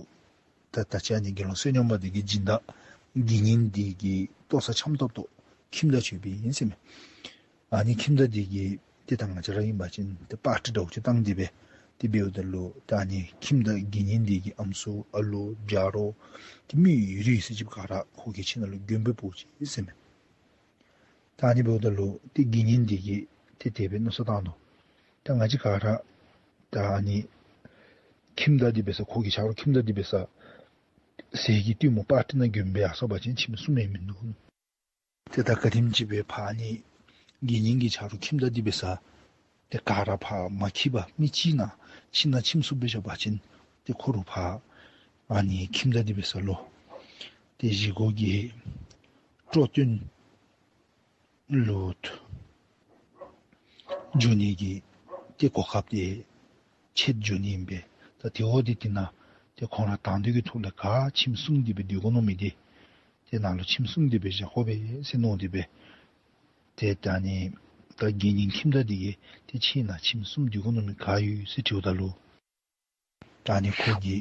ད་ད་ཅི་ཨ་ནི་དགེ་སློང་བསོད་སྙོམས་པ་འདི་གི་སྦྱིན་བདག་དགེ་བསྙེན་འདི་གི་ལྟོ་ཚང་འཆམ་ཏོག་ཏོ་ཁྱིམ་བདག་ཅིག་ཡོདཔ་ཨིན་ཟེར་མས། ཨ་ནི་ཁྱིམ་བདག་འདི་གིས་ཏེ་ད་ང་བཅས་ར་ཨིན་པ་ཅིན་ཏེ་པར་ཊི་འདྲཝ་ཅིག་བཏང་སྟེ་སྦེ་ཏེ་འབདཝ་ད་ལུ་ད་ཨ་ནི་ཁྱིམ་བདག་དགེ་བསྙེན་འདི་གི་ཨམ་སྲུ་ཨ་ལུ་ཆ་རོགས་ཏེ་མི་ཡོད་རིགས་ཟེར་ཅིག་ག་ར་ཁོ་གི་ཁྱིམ་ནང་ལུ་མགྱོནམ་སྦེ་འབོ་ཅི་ཟེར་མས། ད་ཨ་ནི་འབདཝ་ད་ལུ་ཏེ་དགེ་བསྙེན་འདི་གིས་ཏེ་དེ་སྦེ་མནོ་བསམ་བཏང་ནུག། ད་ང་བཅས་ག་ར་ད་ཨ་ནི་ཁྱིམ་བདག་འདི་འབད་ས་ཁོ་གི་ཆ་རོགས་ཁྱིམ་བདག་འདི་འབད་ས་ཟས་ཀྱི་སྟོན་མོ་པར་ཊི་ནང་མགྱོནམ་སྦེ་ཡར་སོང་པ་ཅིན་ཁྱིམ་སྲུང་མི་མིན་འདུག། ཏེ་ད་ག་དེམ་ཅིག་སྦེ་ཕར་ཨ་ནི་དགེ་བསྙེན་གྱི་ཆ་རོགས་ཁྱིམ་བདག་འདི་འབད་ས་ཏེ་ག་ར་ཕར་མ་འཁྱིད་པར་མི་གཅིག་ནང་ཁྱིམ་ནང་ཁྱིམ་སྲུང་སྦེ་བཞག་པ་ཅིན་ཏེ་ཁོ་ར་ཕར་ཨ་ནི་ཁྱིམ་བདག་འདི་འབད་ས་ལུ་ཏེ་བཞེས་སྒོ་གི་སྤྲོ་སྟོན་ལུ་འགྱོ་ནི་གི་ཏེ་གོ་སྐབས་འདི་ཆད་འགྱོ་ནི་ཨིན་པས། ད་དེ་འབདཝ་ད་དེ་ནང་ཏེ་ཁོང་ར་དང་འདོད་ཀྱི་ཐོག་ལས་ག་ཁྱིམ་སྲུང་སྟེ་སྦེ་སྡོད་དགོ་མནོ་མི་འདི་ཏེ་ནང་ལུ་ཁྱིམ་སྲུང་སྟེ་སྦེ་བཞག་དགོ་པས་ཟེར་མནོ་སྟེ་སྦེ་ཏེ་ད་ཨ་ནི་ད་དགེ་བསྙེན་ཁྱིམ་བདག་འདི་གིས་ཏེ་ཁྱེད་ནང་ཁྱིམ་སྲུང་སྡོད་དགོ་མནོ་མི་ག་ཡོད་ཟེར་དྲིཝ་ད་ལུ་ད་ཨ་ནི་ཁོ་གི་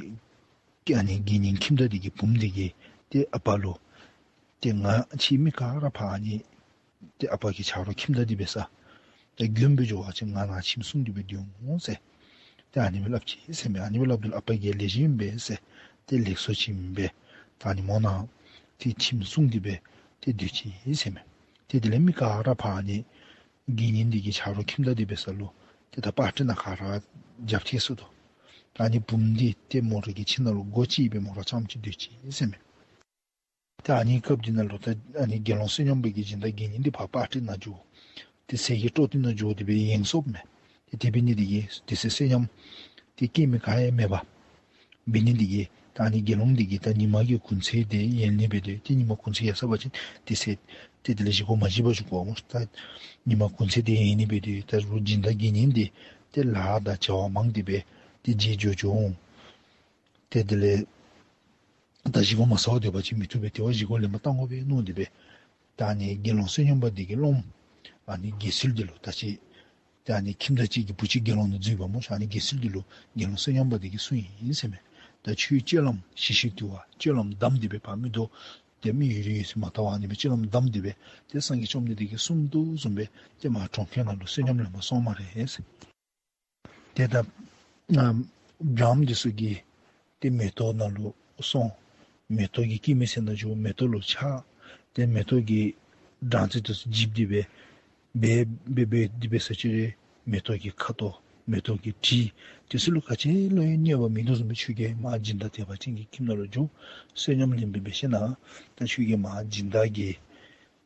ཨ་ནི་དགེ་བསྙེན་ཁྱིམ་བདག་འདི་གི་བུམོ་འདི་གིས་ཏེ་ཨ་པ་ལུ་ཏེ་ང་ཁྱེད་མི་ག་ར་ཕར་ཨ་ནི་ཏེ་ཨ་པ་གི་ཆ་རོགས་ཁྱིམ་བདག་འདི་འབད་ས་ཏེ་མགྱོནམ་སྦེ་འགྱོ་བ་ཅིན་ང་ནང་ཁྱིམ་སྲུང་སྟེ་སྦེ་སྡོད་འོང་ཟེར། ཏེ་ཨ་ནི་སྦེ་སླབ་ཅི་ཟེར་མས། ཨ་ནི་སྦེ་སླབ་དོ་ལུ་ཨ་པ་གིས་ལེགས་ཤོམ་ཨིན་པས་ཟེར། ཏེ་ལེགས་སོ་ཅིག་ཨིན་པས། ད་ཨ་ནི་མོ་ནང་ཏེ་ཁྱིམ་སྲུང་སྟེ་སྦེ་ཏེ་སྡོད་ཅི་ཟེར་མས། ཏེ་དེ་ལས་མི་ག་ར་ཕར་ཨ་ནི་དགེ་བསྙེན་འདི་གི་ཆ་རོགས་ཁྱིམ་བདག་འདི་འབད་ས་ལུ་ཏེ་ད་པར་ཊི་ནང་ག་ར་རྒྱབ་ཐལ་སོ་ནུག། ད་ཨ་ནི་བུམོ་འདི་ཏེ་མོ་ར་གི་ཁྱིམ་ནང་ལུ་སྒོ་ཕྱེ་སྦེ་མོ་ར་རྐྱངམ་ཅིག་སྡོད་ཅི་ཟེར་མས། ཏེ་ཨ་ནི་སྐབས་འདི་ནང་ལུ་ད་ཨ་ནི་དགེ་སློང་བསོད་སྙོམས་པ་གི་སྦྱིན་བདག་དགེ་བསྙེན་འདི་ཕར་པར་ཊི་ནང་འགྱོ། ཏེ་ཟས་ཀྱི་སྤྲོ་བསྡུ་ནང་འགྱོ་སྟེ་སྦེ་ཡེངས་སོཔ་མས། ཏེ་དེ་འབད་ནི་འདི་གིས་དེ་ཚེ་བསོད་སྙོམས་ཏེ་བསྐྱེད་མི་ག་ཡང་མེད་པས། འབད་ནི་འདི་གིས་ད་ཨ་ནི་དགེ་སློང་འདི་གིས་ད་ཉིན་མ་གི་གུང་ཚིགས་འདི་ཡལ་ནི་འབད་དེ་ཏེ་ཉིན་མ་གུང་ཚིགས་ཡལ་ཚར་བ་ཅིན་དེ་ཚེ་ཏེ་དེ་ལས་བཞེས་སྒོ་མ་བཞེས་པར་བཞུགས་དགོ་སྨོ། ད་ཉིན་མ་གུང་ཚིགས་འདི་ཡལ་ནི་འབད་དེ་ད་རུང་སྦྱིན་བདག་དགེ་བསྙེན་འདི་ཏེ་ལཱ་དང་བྱ་བ་མང་སྟེ་སྦེ་ཏེ་བརྗེད་འགྱོ་འགྱོ་འོང་། ཏེ་དེ་ལས་ད་བཞེས་སྒོ་མ་ཟ་བར་སྡོད་པ་ཅིན་མི་བཏུབ་པས། དེ་བ་བཞེས་སྒོ་ལེན་པར་བཏང་དགོ་པས་མནོ་སྟེ་སྦེ་ད་ཨ་ནི་དགེ་སློང་བསོད་སྙོམས་པ་འདི་གིས་སློབམ་ཨ་ནི་དགེ་ཚུལ་འདི་ལུ་ད་ཅི་ད་ཨ་ནི་ཁྱིམ་བདག་ཅིག་གི་བུ་ཅིག་དགེ་སློང་ནང་འཛུལ་བ་སྨོ། ཨ་ནི་དགེ་ཚུལ་འདི་ལུ་དགེ་སློང་བསོད་སྙོམས་པ་འདི་གིས་གསུངས་ཡི་ཟེར་མས། ད་ཁྱོད་སྤྱོད་ལམ་ཞི་ཞིང་དུལ་བ་སྤྱོད་ལམ་བསྡམས་ཏེ་སྦེ་ཕར་མིག་ཏོ་དེ་མིག་ཡོད་རིང་ཡོད་ཚད་མ་བལྟ་བར་ཨ་ནི་སྦེ་སྤྱོད་ལམ་བསྡམས་ཏེ་སྦེ་ཏེ་སངས་རྒྱས་བཅོམ་ལྡན་འདས་ཀྱིས་གསུངས་དོ་བཟུམ་སྦེ་ཏེ་མར་གྲོང་ཁྱེར་ནང་ལུ་བསོད་སྙོམས་ལེན་པར་སོང་སྨ་རེ་ཟེར། ཏེ་ད་ཨ་བྲམ་འདི་ཚུ་གིས་ཏེ་མེ་ཏོག་ནང་ལུ་སོང་། མེ་ཏོག་གི་སྐྱེད་མོས་ཚལ་ནང་འགྱོ། མེ་ཏོག་ལུ་ཆགས། ཏེ་མེ་ཏོག་གི་སྦྲང་རྩི་འདི་ཚུ་འཇིབ་སྟེ་སྦེ་འབད་འབད་འབད་དེ་འབད་ས་ཅིག་ར་མེ་ཏོག་གི་ཁ་དོག་མེ་ཏོག་གི་དྲི་འདི་ཚུ་ལུ་ག་ཅི་ལུ་ཡང་གནོད་པ་མེད་དོ་བཟུམ་སྦེ་ཁྱོད་ཀྱིས་མར་སྦྱིན་བདག་དད་པ་ཅན་གྱི་ཁྱིམ་ནང་ལུ་འགྱོ། བསོད་སྙོམས་ལེན་པར་འབད་ཞིན་ན་ད་ཁྱོད་ཀྱིས་མར་སྦྱིན་བདག་གི་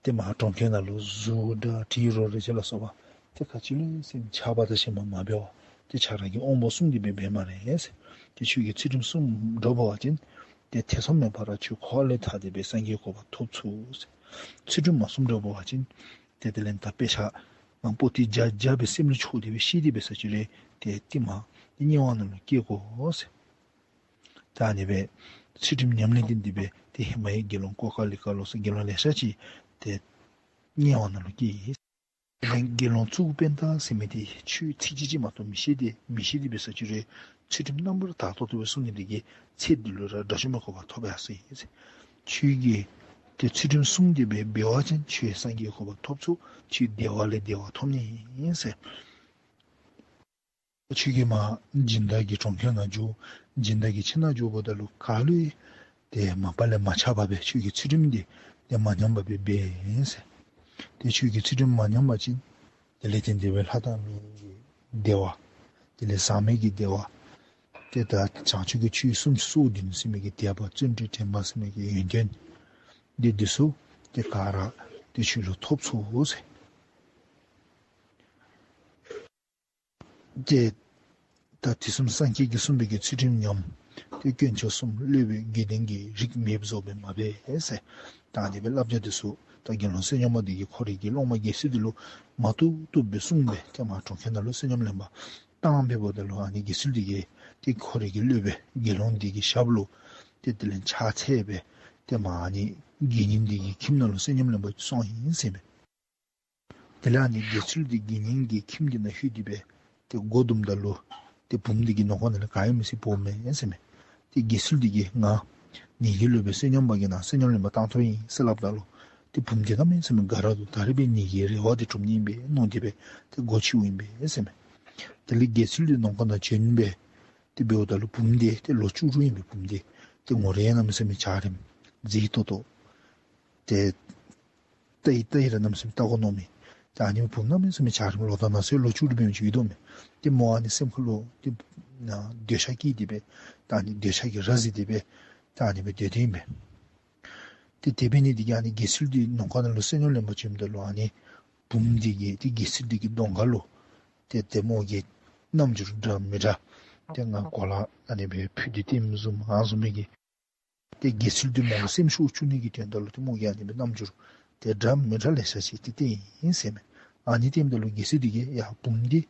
ཏེ་མར་གྲོང་ཁྱེར་ནང་ལུ་གཟུགས་སྒྲ་དྲི་རོ་རེག་བྱ་ལ་སོགས་པ་ཏེ་ག་ཅི་ལུ་ཡང་སེམས་ཆགས་པ་དང་ཞེན་པ་མ་འབད་བར་ཏེ་ཁྱོད་ར་གི་དབང་པོ་བསྲུང་སྟེ་སྦེ་འབད་སྨ་རེ་ཟེར། ཏེ་ཁྱོད་ཀྱིས་ཚུལ་ཁྲིམས་བསྲུང་འགྱོ་བ་ཅིན་ཏེ་ཐེ་ཚོམ་མེད་པར་ཁྱོད་འཁོར་བ་ལས་ཐར་ཏེ་སྦེ་སངས་རྒྱས་གོ་འཕང་ཐོབ་ཚུགས་ཟེར། ཚུལ་ཁྲིམས་མ་བསྲུང་འགྱོ་བ་ཅིན་ཏེ་དེ་ལས་ད་དཔེ་ཆ་མ་པོ་ཏི་བརྒྱ་བརྒྱ་སྦེ་སེམས་ལུ་འཁྱོག་སྟེ་སྦེ་ཤེས་ཏེ་འབད་ས་ཅིག་ར་ཏེ་ཏེ་མར་ཏེ་དམྱལ་བ་ནང་ལུ་སྐྱེ་དགོ་ཟེར། ད་ཨ་ནི་སྦེ་ཚུལ་ཁྲིམས་ཉམས་ལེན་བརྟེན་ཏེ་སྦེ་ཏེ་ཧེ་མ་ཡང་དགེ་སློང་ཀོ་ཀ་ལི་ཀ་ལོ་ཟེར་དགེ་སློང་ལེ་ཤ་ཅིག་ཏེ་དམྱལ་བ་ནང་ལུ་སྐྱེས་ཡི། དེ་ལས་དགེ་སློང་གཙུག་པུ་པཎྜི་ཏ་ཟེར་མི་འདི་ཆོས་ཚིག་གཅིག་ཅིག་མ་གཏོགས་མི་ཤེས་ཏེ་མི་ཤེས་ཏེ་འབད་ས་ཅིག་ར་ཚུལ་ཁྲིམས་རྣམ་པར་དག་ཏོག་ཏོ་སྦེ་བསྲུང་ནི་འདི་གིས་ཚེ་འདི་ལུ་ར་དགྲ་བཅོམ་པའི་གོ་འཕང་ཐོབ་ཡར་སོ་ཡི་ཟེར། ཁྱོད་ཀྱིས་ཏེ་ཚུལ་ཁྲིམས་བསྲུང་སྟེ་སྦེ་འབད་བ་ཅིན་ཁྱོད་སངས་རྒྱས་གོ་འཕང་ཐོབ་ཚུགས། ཁྱོད་བདེ་བ་ལས་བདེ་བ་ཐོབ་ནི་ཨིན་ཟེར། ཁྱོད་ཀྱིས་མར་སྦྱིན་བདག་གི་གྲོང་ཁྱེར་ནང་འགྱོ། སྦྱིན་བདག་གི་ཁྱིམ་ནང་འགྱོཝ་ད་ལུ་ག་ལུ་ཡང་ཏེ་མ་པ་ལས་མ་ཆགས་པར་སྦེ་ཁྱོད་ཀྱིས་ཚུལ་ཁྲིམས་འདི་ཏེ་མ་ཉམས་པར་སྦེ་འབད་ཟེར། ཏེ་ཁྱོད་ཀྱིས་ཚུལ་ཁྲིམས་མ་ཉམས་པ་ཅིན་དེ་ལས་བརྟེན་ཏེ་སྦེ་ལྷ་དང་མིའི་བདེ་བ་དེ་ལས་ཟག་མེད་ཀྱི་བདེ་བ་ཏེ་ད་བྱང་ཆུབ་ཀྱི་ཆོས་སུམ་ཅུ་སོ་བདུན་ཟེར་མི་གི་དད་པ་བརྩོན་འགྲུས་དྲན་པ་ཟེར་མི་གི་ཡོན་ཏན་འདི་འདི་ཚུ་ཏེ་ག་ར་ཏེ་ཁྱོད་ལུ་ཐོབ་ཚུགས་ཟེར། ཏེ་ད་དུས་གསུམ་སངས་རྒྱས་ཀྱིས་གསུངས་པའི་གི་ཚུལ་ཁྲིམས་ཉམས། ཏེ་དཀོན་མཆོག་གསུམ་བསླུས་པའི་དགེ་འདུན་གྱི་རིགས་མེདཔ་བཟོ་སྦེ་མ་འབད་ཟེར། ད་ཨ་ནི་སྦེ་བསླབ་བྱ་འདི་ཚུ་ད་དགེ་སློང་བསོད་སྙོམས་པ་འདི་གིས་ཁོ་རའི་གི་སློབ་མ་དགེ་ཚུལ་འདི་ལུ་མ་བཏུབ་བཏུབ་སྦེ་གསུངས་སྦེ་ཏེ་མར་གྲོང་ཁྱེར་ནང་ལུ་བསོད་སྙོམས་ལེན་པར་བཏང་འབདཝ་ད་ལུ་ཨ་ནི་དགེ་ཚུལ་འདི་གིས་ཏེ་ཁོ་རའི་གི་སློབ་དཔོན་དགེ་སློང་འདི་གི་ཞབས་ལུ་ཏེ་དེ་ལས་ཕྱག་འཚལ་སྦེ་ཏེ་མར་ཨ་ནི་དགེ་བསྙེན་འདི་གི་ཁྱིམ་ནང་ལུ་བསོད་སྙོམས་ལེན་པར་སོང་ཡི་ཟེར་མས། དེ་ལས་ཨ་ནི་དགེ་ཚུལ་འདི་དགེ་བསྙེན་གྱི་ཁྱིམ་འདི་ནང་ལྷོད་དེ་སྦེ་ཏེ་སྒོ་བརྡུངམ་ད་ལུ་ཏེ་བུམོ་འདི་གིས་ནང་ཁོག་ནང་ལས་ག་ཡང་མི་གཟིགས་འབོཝ་མས་ཟེར་མས། ཏེ་དགེ་ཚུལ་འདི་གིས་ང་ངེ་གི་སློབ་དཔོན་བསོད་སྙོམས་པ་གི་ནང་བསོད་སྙོམས་ལེན་པར་བཏང་དོ་ཨིན་ཟེར་སླབ་ད་ལུ་ཏེ་བུམོ་འདི་གནམ་མེད་ས་མེད་དགའ་ར་འདུག། ད་རིས་སྦེ་ངེ་གི་རེ་བ་འདི་འགྲུབ་ནི་ཨིན་པས་མནོ་སྟེ་སྦེ་ཏེ་སྒོ་ཕྱེཝ་ཨིན་པས་ཟེར་མས། དེ་ལས་དགེ་ཚུལ་འདི་ནང་ཁོག་ནང་བྱོན་སྦེ་ཏེ་འབདཝ་ད་ལུ་བུམོ་འདི་ཏེ་ལོ་བཅུ་དྲུག་ཨིན་པས། བུམོ་འདི་ཏེ་ངོ་རེ་གནམ་མེད་ས་མེད་འཇའ་རིསམོ་མཛེས་ཏོག་ཏོ། ཏེ་ལྟ་ཡི་ལྟ་ཡི་ར་གནམ་མེད་ས་མེད་ལྟ་དགོ་མནོ་མི། ད་ཨ་ནི་བུམོ་གནམ་མེད་ས་མེད་འཇའ་རིསམོ་ལོ་དང་ན་ཚོད་ལོ་བཅུ་དྲུག་འབད་མི་ཅིག་ཡོད་དོ་མས། ཏེ་མོ་ཨ་ནི་སེམས་ཁ་ལུ་ཏེ་ཨ་འདོད་ཆགས་སྐྱེས་ཏེ་སྦེ་ད་ཨ་ནི་འདོད་ཆགས་ཀྱིས་ར་བཟི་སྟེ་སྦེ་ད་ཨ་ནི་སྦེ་སྡོད་དེ་ཨིན་པས། ཏེ་དེ་འབད་ནི་འདི་གིས་ཨ་ནི་དགེ་ཚུལ་འདི་ནང་ཁོག་ནང་ལུ་བསོད་སྙོམས་ལེན་པར་བྱོནམ་ད་ལུ་ཨ་ནི་བུམོ་འདི་གིས་ཏེ་དགེ་ཚུལ་འདི་གི་གདོང་ཁ་ལུ་ཏེ་ཏེ་མོ་གིས་རྣམ་འགྱུར་འདྲ་མི་འདྲ་ཏེ་ང་གོ་ལ་ཨ་ནི་སྦེ་ཕུད་དེ་བསྟནམ་བཟུམ་ཨ་བཟུམ་མའི་གི་ཏེ་དགེ་ཚུལ་འདི་མོ་ལུ་སེམས་ཤུགས་བཅུག་ནི་གི་དོན་དག་ལུ་ཏེ་མོ་གིས་ཨ་ནི་སྦེ་རྣམ་འགྱུར་ཏེ་འདྲ་མི་འདྲ་ལེ་ཤ་ཅིག་ཏེ་བསྟན་ཡི་ཟེར་མས། ཨ་ནི་བསྟནམ་ད་ལུ་དགེ་ཚུལ་འདི་གིས་ཡ་བུམོ་འདི་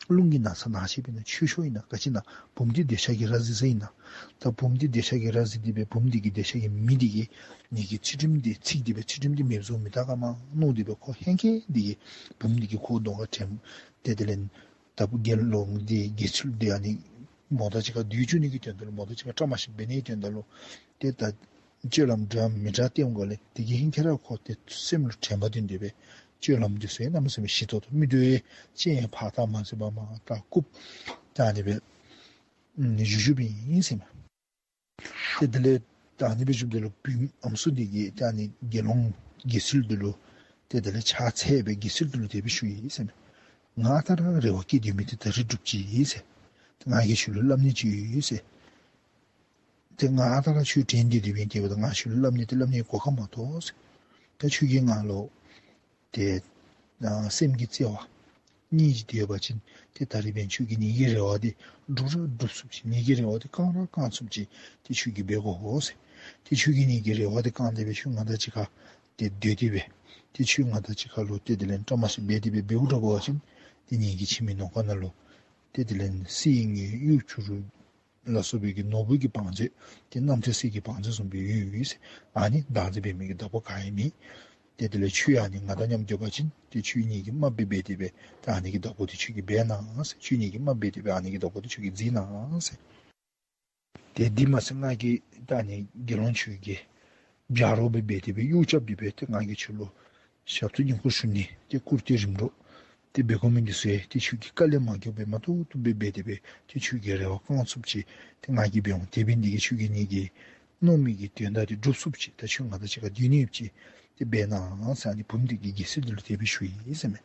རླུང་གིས་ན་ཚ་ན་ཤེས་པས་ན་ཆོས་ཤོར་ཨིན་ན་ག་ཅི་ན། བུམོ་འདི་འདོད་ཆགས་ཀྱིས་ར་བཟི་ས་ཨིན་ན། ད་བུམོ་འདི་འདོད་ཆགས་ཀྱིས་ར་བཟི་སྟེ་སྦེ་བུམོ་འདི་གི་འདོད་ཆགས་ཀྱི་མེ་འདི་གིས་ངེ་གི་ཚུལ་ཁྲིམས་འདི་ཚིག་སྟེ་སྦེ་ཚུལ་ཁྲིམས་འདི་མེདཔ་བཟོ་མི་ད་ག་མ་མནོ་སྟེ་སྦེ་ཁོ་ཧེང་སྐལ་འདི་གིས་བུམོ་འདི་གིས་ཁོ་གདོང་ཁར་དྲནམ་ཏེ་དེ་ལས་ད་བུ་དགེ་སློང་འདི་དགེ་ཚུལ་འདི་ཨ་ནི་མོ་དང་གཅིག་ཁར་སྡོད་བཅུག་ནི་གི་དོན་དག་ལུ་མོ་དང་གཅིག་ཁར་བཀྲ་མ་ཤིསཔ་འབད་ནི་གི་དོན་དག་ལུ་ཏེ་ད་སྤྱོད་ལམ་འདྲ་མི་འདྲ་བསྟནམ་ད་ལུ་དེ་གིས་ཧེང་སྐལ་ར་ཁོ་ཏེ་སེམས་ལུ་དྲན་པ་བསྟེན་ཏེ་སྦེ་སྤྱོད་ལམ་འདི་ཚུ་ཡང་གནམ་མེད་ས་མེད་ཞི་ཏོག་ཏོ། མིག་ཏོ་ཡང་སྤྱན་ཡང་ཕར་ལྟ་མ་ཟེར་བར་མར་ལྟ་བཀུག། ད་ཨ་ནི་སྦེ་ ཨམ་བཞུགས་བཞུགསཔ་ཨིན་ཟེར་མས། ཏེ་དེ་ལས་ད་ཨ་ནི་སྦེ་བཞུགསཔ་ད་ལུ་བུམོ་ཨམ་སྲུ་འདི་གིས་ད་ཨ་ནི་དགེ་སློང་དགེ་ཚུལ་འདི་ལུ་ཏེ་དེ་ལས་ཕྱག་འཚལ་སྦེ་དགེ་ཚུལ་འདི་ལུ་དེ་སྦེ་ཞུ་ཡི་ཟེར་མས། ང་ད་ར་རེ་བ་བསྐྱེད་དེ་མི་འདི་ད་རིས་འགྲུབ་ཅི་ཟེར། ཏེ་ང་གིས་ཁྱོད་ལུ་སླབ་ནི་ཅིག་ཡོད་ཟེར། ཏེ་ང་ད་ར་ཁྱོད་དྲན་ཏེ་སྡོདཔ་ཨིན། དེ་འབདཝ་ད་ང་ཁྱོད་ལུ་སླབ་ནི་འདི་སླབ་ནི་གོ་སྐབས་མ་ཐོབ་ཟེར། ད་ཁྱོད་ཀྱིས་ང་ལུ་ཏེ་ཨ་སེམས་ཀྱི་བརྩེ་བ་སྙིང་རྗེ་འདི་ཡོད་པ་ཅིན་ཏེ་ད་རིས་འབདན་ཁྱོད་ཀྱིས་ངེ་གི་རེ་བ་འདི་འགྲུབ་ར་འགྲུབ་ཚུགསཔ་ཅིག། ངེ་གི་རེ་བ་འདི་བསྐང་ར་བསྐང་ཚུགསཔ་ཅིག་ཏེ་ཁྱོད་ཀྱིས་འབད་དགོ་ཟེར། ཏེ་ཁྱོད་ཀྱིས་ངེ་གི་རེ་བ་འདི་བསྐང་སྟེ་སྦེ་ཁྱོད་ང་དང་གཅིག་ཁར་ཏེ་སྡོད་དེ་སྦེ་ཏེ་ཁྱོད་ང་དང་གཅིག་ཁར་ལུ་ཏེ་དེ་ལས་བཀྲ་མ་ཤིསཔ་འབད་དེ་སྦེ་འབདཝ་འདྲཝ་འབད་བ་ཅིན་ཏེ་ངེ་གི་ཁྱིམ་གྱི་ནང་ཁོག་ནང་ལུ་ཏེ་དེ་ལས་གསེར་དངུལ་གཡུ་བྱུ་རུ་ལ་སོགས་པའི་གི་ནོར་བུ་གི་བང་མཛོད་ཏེ་རྣམ་ཐོས་སྲས་ཀྱི་བང་མཛོད་བཟུམ་སྦེ་ཡོད་ཡོད་ཟེར། ཨ་ནི་བདག་འཛིན་འབད་མི་གི་བདག་པོ་ག་ཡང་མེད། ཏེ་དེ་ལས་ཁྱོད་ཨ་ནི་ང་དང་མཉམ་སྡོད་པ་ཅིན་ཏེ་ཁྱོད་ངེ་གི་རྨགཔ་སྦེ་འབད་དེ་སྦེ་ཏེ་ཨ་ནི་གི་བདག་པོ་འདི་ཁྱོད་ཀྱིས་འབད་གནང་ཟེར། ཁྱོད་ངེ་གི་རྨགཔ་འབད་དེ་སྦེ་ཨ་ནི་གི་བདག་པོ་འདི་ཁྱོད་ཀྱིས་འཛིན་གནང་ཟེར། ཏེ་དེ་མ་ཚད་ང་གིས་ད་ཨ་ནི་དགེ་སློང་ཁྱོད་ཀྱི་ཆ་རོགས་སྦེ་འབད་དེ་སྦེ་གཡོག་རྐྱབ་སྟེ་སྦེ་ཏེ་ང་གིས་ཁྱོད་ལུ་ཞབས་ཏོག་བསྙེན་བཀུར་ཞུ་ནི་ཏེ་བཀུར་སྟི་རིམ་གྲོ་ཏེ་འབད་དགོ་མི་འདི་ཚུ་ཡང་ཏེ་ཁྱོད་ཀྱིས་དཀའ་ལས་མ་རྐྱབ་པར་མ་ཏོག་ཏོ་སྦེ་འབད་དེ་སྦེ་ཏེ་ཁྱོད་ཀྱི་རེ་བ་བསྐང་ཚུགསཔ་ཅིག་ཏེ་ང་གིས་འབད་འོང་། དེ་འབད་ནི་འདི་གིས་ཁྱོད་ཀྱིས་ངེ་གི་མནོ་མི་གི་དོན་དག་འདི་འགྲུབ་ཚུགསཔ་ཅིག་ད་ཁྱོད་ང་དང་གཅིག་ཁར་སྡོད་ནི་ཡོདཔ་ཅིག་ཏེ་འབད་གནང་ཟེར་ཨ་ནི་བུམོ་འདི་གིས་དགེ་ཚུལ་འདི་ལུ་དེ་སྦེ་ཞུ་ཡི་ཟེར་མས།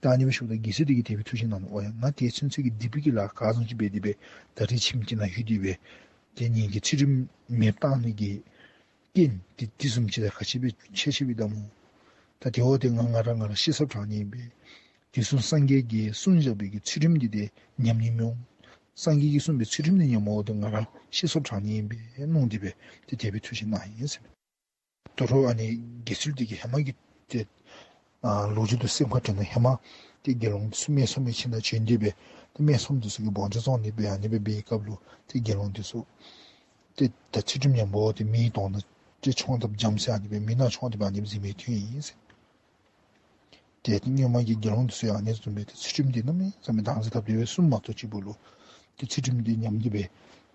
ད་ཨ་ནི་སྦེ་ཞུཝ་ད་དགེ་ཚུལ་འདི་གིས་དེ་སྦེ་ཐུགས་བཞེད་གནང་ནུག། ཨོ་ཡ་ང་དེ་ཚུན་ཚོད་ཀྱི་སྡིག་པའི་གི་ལཱ་ག་བཟུམ་ཅིག་འབད་དེ་སྦེ་ད་རིས་ཁྱིམ་གྱི་ནང་ལྷོད་དེ་སྦེ་ཏེ་ངེ་གི་ཚུལ་ཁྲིམས་མེདཔ་བཏང་ནི་གི་རྐྱེན་འདི་དེ་བཟུམ་ཅིག་དང་ཁ་ཤས་སྦེ་ཆེ་ཆེ་སྦེ་ད་སྨོ། ད་དེ་འབདཝ་ད་ང་ང་ར་ང་ར་ཤི་སོཔ་དྲག་ནི་ཨིན་པས། དེ་བཟུམ་སངས་རྒྱས་ཀྱིས་གསུངས་བཞག་པའི་གི་ཚུལ་ཁྲིམས་འདི་ཏེ་ཉམས་ནི་མི་འོང་། སངས་རྒྱས་ཀྱིས་གསུངས་པའི་ཚུལ་ཁྲིམས་འདི་ཉམས་འོངམ་ད་ང་ར་ཤི་སོཔ་དྲག་ནི་ཨིན་པས་མནོ་སྟེ་སྦེ་ཏེ་དེ་སྦེ་ཐུགས་བཞེད་གནང་ཡི་ཟེར་མས། དོ་རུང་ཨ་ནི་དགེ་ཚུལ་འདི་གིས་ཧེ་མ་གི་ཏེ་ཨ་ལོ་རྒྱུས་འདི་སེམས་ཁར་དྲན་ནུག། ཧེ་མ་ཏེ་དགེ་སློང་འདི་ཚུ་སྨད་འཚོང་མི་ཁྱིམ་ནང་བྱོན་ཏེ་སྦེ་ཏེ་སྨད་འཚོང་འདི་ཚུ་གིས་སྦོམ་ཆུང་བཙོང་ནི་སྦེ་ཨ་ནི་སྦེ་འབད་བའི་སྐབས་ལུ་ཏེ་དགེ་སློང་འདི་ཚུ་ཏེ་ད་ཚུལ་ཁྲིམས་ཉམས་པ་འོ་ཏེ་མི་གི་དོང་ནང་ཏེ་མཆོང་དཔ་འཇམ་ཟེར་ཨ་ནི་སྦེ་མི་ནང་མཆོང་སྟེ་སྦེ་ཨ་ནི་སྦེ་གཟིགས་མི་ཐོན་ཡི་ཟེར། ཏེ་སྔོན་མ་གི་དགེ་སློང་འདི་ཚུ་ཡང་ཨ་ནི་བཟུམ་སྦེ་ཏེ་ཚུལ་ཁྲིམས་འདི་གནམ་མེད་ས་མེད་བདག་འཛིན་འཐབ་སྟེ་སྦེ་བསྲུང་མ་བཏུབ་ཅིག་པོ་ལུ་ཏེ་ཚུལ་ཁྲིམས་འདི་ཉམས་ཏེ་སྦེ་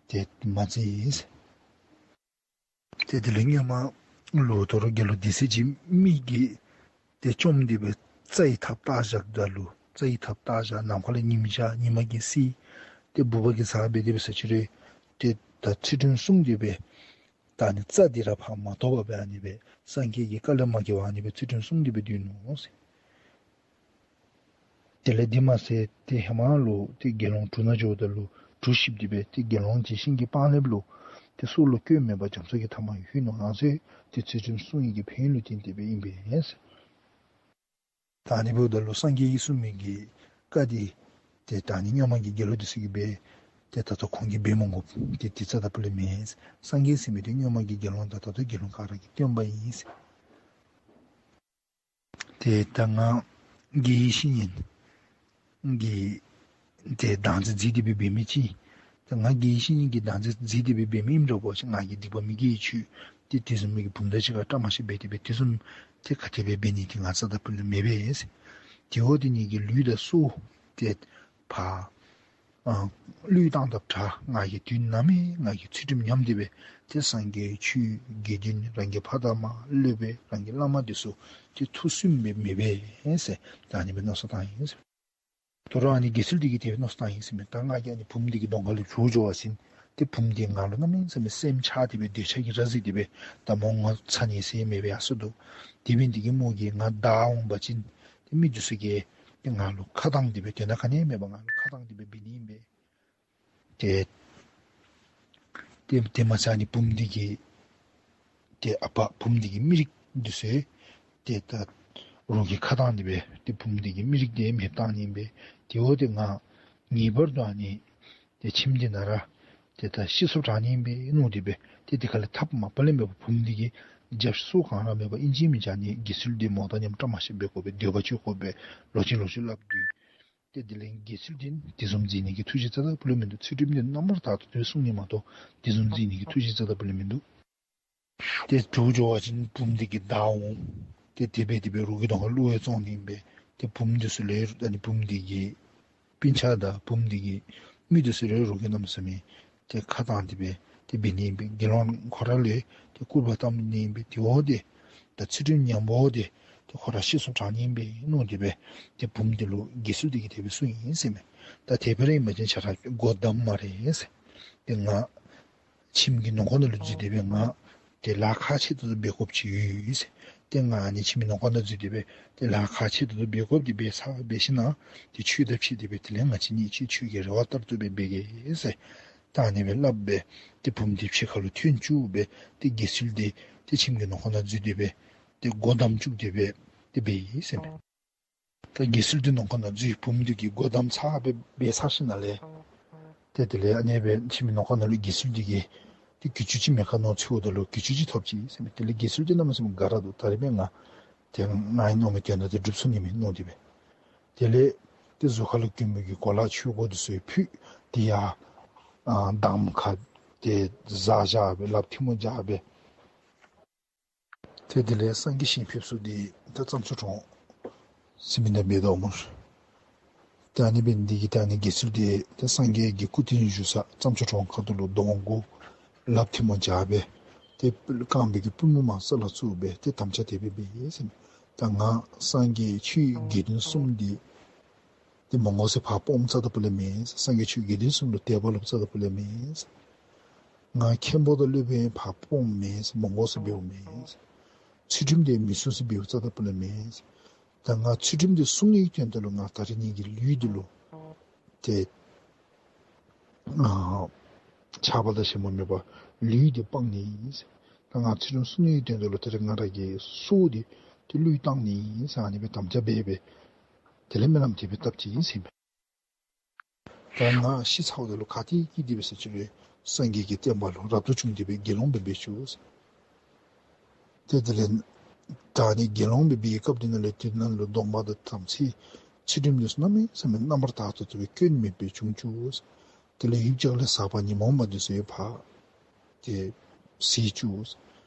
ཏེ་མ་བརྩི་ཡི་ཟེར། ཏེ་དེ་ལས་སྔོན་མ་ལུ་དོ་རུང་དགེ་སློང་སྡེ་སྲིད་ཅིག་མི་གིས་ཏེ་བཅོམ་སྟེ་སྦེ་རྩྭ་ཡི་ཐགཔ་བཏགས་བཞགཔ་ད་ལུ་རྩྭ་ཡི་ཐགཔ་བཏགས་བཞག། ནམ་མཁའ་ལས་ཉིམ་བཞག། ཉི་མ་གིས་བསྲེགས། ཏེ་ཕུང་པོ་གིས་ཟ་སྦེ་དེ་སྦེ་ཟེར་ཅི་རུང་ཏེ་ད་ཚུལ་ཁྲིམས་བསྲུང་སྟེ་སྦེ་ད་ཨ་ནི་རྩྭ་འདི་ར་ཕར་མ་དོར་བར་སྦེ་ཨ་ནི་སྦེ་སངས་རྒྱས་ཀྱི་བཀའ་ལས་མ་འགལ་བར་ཨ་ནི་སྦེ་ཚུལ་ཁྲིམས་བསྲུང་སྟེ་སྦེ་སྡོད་ནུག་ཟེར། དེ་ལས་དེ་མ་ཚད་ཏེ་ཧེ་མ་ལུ་ཏེ་དགེ་སློང་གྲུ་ནང་འགྱོཝ་ད་ལུ་གྲུ་བཤིག་སྟེ་སྦེ་ཏེ་དགེ་སློང་དེ་ཤིང་གི་སྤང་ལེབ་ལུ་ཏེ་སྲོག་ལུ་སྐྱོན་མེད་པར་རྒྱ་མཚོ་གི་མཐའ་མར་ལྷོད་ནུག་ཟེར། ཏེ་ཚུལ་ཁྲིམས་བསྲུང་ནི་གི་ཕན་ཡོན་ལུ་བརྟེན་ཏེ་སྦེ་ཨིན་པས་ཟེར། ད་ཨ་ནི་འབདཝ་ད་ལུ་སངས་རྒྱས་ཀྱིས་གསུངས་མི་གི་བཀའ་འདི་ཏེ་ད་ཨ་ནི་སྔོན་མ་གི་དགེ་སློང་འདི་ཚུ་གིས་སྦེ་ཏེ་ད་ལྟོ་ཁོང་གིས་འབད་མི་དགོ། ཏེ་དེ་རྩ་དང་སྤུ་ལས་མེད། སངས་རྒྱས་ཟེར་མི་འདི་སྔོན་མ་གི་དགེ་སློང་དང་ད་ལྟོ་དགེ་སློང་ག་ར་གི་སྟོན་པ་ཨིན། ཏེ་ད་ང་དགེ་བའི་བཤེས་གཉེན་གྱི་ཏེ་བདག་འཛིན་བརྩི་སྟེ་སྦེ་འབད་མི་ཅིག། ད་ང་དགེ་བའི་བཤེས་གཉེན་གྱི་བདག་འཛིན་བརྩི་སྟེ་སྦེ་འབད་མི་ཨིནམ་འདྲཝ་ཅིག། ང་གིས་སྡིག་པ་མི་དགེ་བའི་ཆོས་ཏེ་དེ་བཟུམ་མའི་གི་བུམོ་དང་གཅིག་ཁར་བཀྲ་མ་ཤིསཔ་འབད་དེ་སྦེ་དེ་བཟུམ་ཏེ་ག་དེ་སྦེ་འབད་ནི་འདི་ང་རྩ་དང་སྤུ་ལས་མེད་པས། དེ་འབདཝ་ད་ངེ་གི་ལུས་དང་སྲོག་ཏེ་ཕར་ཨ་བློས་བཏང་དཔ་དྲག། ང་གིས་དུས་ནམ་ཡང་ང་གིས་ཚུལ་ཁྲིམས་ཉམས་ཏེ་སྦེ་ཏེ་སངས་རྒྱས་ཆོས་དགེ་འདུན་རང་གི་ཕ་དང་མ་སློབ་དཔོན་རང་གི་བླ་མ་འདི་ཚུ་ཏེ་ཐུགས་སུན་སྦེ་མེད་པས་ཟེར་ད་ཨ་ནི་སྦེ་མནོ་བསམ་བཏང་ཡི་ཟེར། དོ་རུང་ཨ་ནི་དགེ་ཚུལ་འདི་གིས་དེ་སྦེ་མནོ་བསམ་བཏང་ཡི་ཟེར་མས། ད་ང་གིས་ཨ་ནི་བུམོ་འདི་གི་གདོང་ཁ་ལུ་བྱོག་འགྱོ་བ་ཅིན་ཏེ་བུམོ་འདི་ང་ལུ་གནམ་མེད་ས་མེད་སེམས་ཆགས་ཏེ་སྦེ་འདོད་ཆགས་ཀྱིས་ར་བཟི་སྟེ་སྦེ་ད་མོ་ང་ཚ་ནི་ཟེར་མེད་པར་ཡར་སོ་ནུག། དེ་འབད་ནི་འདི་གིས་མོ་གིས་ང་བདའ་འོང་པ་ཅིན་ཏེ་མི་འདི་ཚུ་གིས་ཏེ་ང་ལུ་ཁ་གཏང་སྟེ་སྦེ་དོན་དག་ག་ནི་ཡང་མེད་པར་ང་ལུ་ཁ་གཏང་སྟེ་སྦེ་འབད་ནི་ཨིན་པས། ཏེ་ཏེ་དེ་མ་ཚད་ཨ་ནི་བུམོ་འདི་གི་ཏེ་ཨ་པ་བུམོ་འདི་གི་མི་རིགས་འདི་ཚུ་ཏེ་ད་རོགས་ཀྱིས་ཁ་གཏང་སྟེ་སྦེ་ཏེ་བུམོ་འདི་གི་མི་རིགས་འདི་མེདཔ་བཏང་ནི་ཨིན་པས། དེ་འབདཝ་ད་ང་ངེས་པར་དུ་ཨ་ནི་ཏེ་ཁྱིམ་འདི་ནང་ར་ཏེ་ད་ཤི་སོཔ་དྲག་ནི་ཨིན་པས་མནོ་སྟེ་སྦེ་ཏེ་དེ་ཁ་ལས་ཐགཔ་མ་པ་ལས་མེད་པར་བུམོ་འདི་གི་རྒྱབ་སོ་གང་ར་མེད་པར་ཨིན་ཅི་མིན་ཅི་ཨ་ནི་དགེ་ཚུལ་འདི་མོ་དང་མཉམ་བཀྲ་མ་ཤིསཔ་འབད་དགོ་པའི་འདོད་པ་སྤྱོད་དགོ་པའི་ལོག་ཅི་ལོག་ཅི་སླབ་སྟེ། ཏེ་དེ་ལས་དགེ་ཚུལ་འདི་དེ་བཟུམ་མཛད་ནི་གི་ཐུགས་བཞེད་རྩ་དང་སྤུ་ལས་མིན་འདུག། ཚུལ་ཁྲིམས་འདི་རྣམ་པར་དག་ཏུ་བསྲུང་ནི་མ་གཏོགས་དེ་བཟུམ་མཛད་ནི་གི་ཐུགས་བཞེད་རྩ་དང་སྤུ་ལས་མིན་འདུག། ཏེ་བྱོག་འགྱོ་བ་ཅིན་བུམོ་འདི་གིས་བདའ་འོང་། ཏེ་དེ་སྦེ་དེ་སྦེ་རོགས་ཀྱི་གདོང་ཁར་བློ་ཡང་བཙོང་ནི་ཨིན་པས། ཏེ་བུམོ་འདི་ཚུ་ལུ་ཨ་ནི་བུམོ་འདི་གི་སྤུན་ཆ་དང་བུམོ་འདི་གི་མི་འདི་ཚུ་ལུ་རོགས་ཀྱིས་གནམ་མེད་ས་མེད་ཏེ་ཁ་གཏང་སྟེ་སྦེ་ཏེ་འབད་ནི་ཨིན་པས། དགེ་སློང་ཁོ་ར་ལུ་ཏེ་སྐུར་པ་བཏབ་ནི་ཨིན་པས། དེ་འབདཝ་ད་ད་ཚུལ་ཁྲིམས་ཉམས་འབདཝ་ད་ཏེ་ཁོ་ར་ཤི་སོཔ་དྲག་ནི་ཨིན་པས་མནོ་སྟེ་སྦེ་ཏེ་བུམོ་འདི་ལུ་དགེ་ཚུལ་འདི་གིས་དེ་སྦེ་གསུངས་ཡི་ཟེར་མས། ད་དེ་སྦེ་ར་ཨིན་པ་ཅིན་ཁྱོད་ར་སྒོ་བསྡམ་སྨ་རེ་ཟེར། ཏེ་ང་ཁྱིམ་གྱི་ནང་ཁོག་ནང་ལུ་འཛུལ་ཏེ་སྦེ་ང་ཏེ་ལཱ་ཁག་ཆེ་ཏོག་ཏོ་འབད་དགོཔ་ཅིག་ཡོད་ཟེར། ཏེ་ང་ཨ་ནི་ཁྱིམ་གྱི་ནང་ཁོག་ནང་འཛུལ་ཏེ་སྦེ་ཏེ་ལཱ་ཁག་ཆེ་ཏོག་ཏོ་འབད་དགོཔ་འདི་འབད་ཚར་འབད་ཞིནམ་ཏེ་ཁྱོད་དང་ཕྱད་དེ་སྦེ་དེ་ལས་ང་བཅས་གཉིས་ཁྱོད་ཁྱོད་ཀྱི་རེ་བ་ལྟར་དུ་སྦེ་འབད་གེ་ཟེར། ད་ཨ་ནི་སྦེ་སླབ་སྦེ་ཏེ་བུམོ་འདི་ཕྱི་ཁ་ལུ་ཐོན་བཅུག་སྦེ་ཏེ་དགེ་ཚུལ་འདི་ཏེ་ཁྱིམ་གྱི་ནང་ཁོག་ནང་འཛུལ་ཏེ་སྦེ་ཏེ་སྒོ་བསྡམ་བཅུག་སྟེ་སྦེ་ཏེ་འབད་ཡི་ཟེར་མས། ད་དགེ་ཚུལ་འདི་ནང་ཁོག་ནང་འཛུལ་བུམོ་འདི་གིས་སྒོ་བསྡམ་ཚར་སྦེ་འབད་ཚར་ཞིནམ་ལས་ཏེ་དེ་ལས་ཨ་ནི་སྦེ་ཁྱིམ་གྱི་ནང་ཁོག་ནང་ལུ་དགེ་ཚུལ་འདི་གིས་ཏེ་གྱི་ཅུང་ཅིག་མེ་ཁར་མནོ་འཚོལཝ་ད་ལུ་གྱི་ཅུང་ཅིག་ཐོབ་ཅི་ཟེར་མས། དེ་ལས་དགེ་ཚུལ་འདི་གནམ་མེད་ས་མེད་དགའ་ར་འདུག། ད་རིས་སྦེ་ང་ཏེ་ང་ཨིན་མནོ་མི་དོན་དག་འདི་འགྲུབ་སོ་ནི་མས་མནོ་སྟེ་སྦེ། དེ་ལས་ཏེ་གཟུགས་ཁ་ལུ་གྱོན་མི་གི་གོ་ལ་ཆོས་གོས་འདི་ཚུ་ཕུད་དེ་ཡར་ཨ་འདམ་ཁ་ཏེ་བཟའ་བཞག་སྦེ་ལགཔ་ཐལ་མོ་སྦྱར་སྦེ། ཏེ་དེ་ལས་སངས་རྒྱས་ཞིང་ཕེབས་ས་འདི་ད་རྩྭ་མཆོག་གྲོང་ཟེར་མི་ནང་འབད་དོ་སྨོ། ཏེ་ཨ་ནི་འབད་ནི་འདི་གིས་ཏེ་ཨ་ནི་དགེ་ཚུལ་འདི་ཏེ་སངས་རྒྱས་ཀྱི་སྐུ་རྟེན་བཞུགས་ས་རྩྭ་མཆོག་གྲོང་ཁ་ཐུག་ལུ་གདོང་གུ་ལགཔ་ཐལ་མོ་སྦྱར་སྦེ་ཏེ་རྐང་པའི་གི་པུས་མོ་མར་ས་ལུ་བཙུགས་སྦེ་ཏེ་དམ་བཅའ་དེ་སྦེ་འབད་ཡི་ཟེར་མས། ད་ང་སངས་རྒྱས་ཆོས་དགེ་འདུན་གསུམ་འདི་ཏེ་མ་དགོ་ཟེར་ཕར་སྤོངམ་རྩ་དང་ཕུ་ལས་མེད་ཟེར། སངས་རྒྱས་ཆོས་དགེ་འདུན་གསུམ་ལུ་དད་པ་ལུ་རྩ་དང་ཕུ་ལས་མེད་ཟེར། ང་མཁན་པོ་དང་སློབ་དཔོན་ཕར་སྤོངམ་མེད་ཟེར། མ་དགོ་ཟེར་འབདཝ་མེད་ཟེར། ཚུལ་ཁྲིམས་འདི་མི་སྲུང་ཟེར་འབདཝ་རྩ་དང་ཕུ་ལས་མེད་ཟེར། ད་ང་ཚུལ་ཁྲིམས་འདི་སྲུང་ནིའི་དོན་དག་ལུ་ང་ད་རིས་ངེ་གི་ལུས་འདི་ལུ་ཏེ་ཨ་ཆགས་པ་དང་ཞེན་པ་མེད་པར་ལུས་འདི་སྤང་ནི་ཟེར། ད་ང་ཚུལ་ཁྲིམས་སྲུང་ནིའི་དོན་དག་ལུ་ད་རིས་ང་ར་གི་སྲོག་འདི་ཏེ་བློས་བཏང་ནི་ཟེར་ཨ་ནི་སྦེ་དམ་བཅའ་འབད་སྦེ་དེ་ལས་སྨོན་ལམ་དེ་སྦེ་བཏབ་ཅི་ཨིན་ཟེར་མས། ད་ང་ཤི་ཚརཝ་ད་ལུ་ག་ཏེ་སྐྱེས་ཏེ་སྦེ་ཟེར་ཅི་རུང་སངས་རྒྱས་ཀྱི་བསྟན་པ་ལུ་རབ་ཏུ་བྱུང་སྟེ་སྦེ་དགེ་སློང་སྦེ་འབད་བཅུག་ཟེར། ཏེ་དེ་ལས་ད་ཨ་ནི་དགེ་སློང་སྦེ་འབད་བའི་སྐབས་དེ་ནང་ལས་དེ་ནང་ལུ་སྡོམ་པ་དང་དམ་ཚིག་ཚུལ་ཁྲིམས་འདི་ཚུ་གནམ་མེད་ས་མེད་རྣམ་པར་དག་ཏོག་ཏོ་སྦེ་སྐྱོན་མེད་པར་བྱུང་བཅུག་ཟེར། དེ་ལས་ཡུདཔ་ཅིག་ལས་ཟག་པ་ཉོན་མོངས་པ་འདི་ཚུ་ཡང་ཕར་ཏེ་ཟད་བཅུག་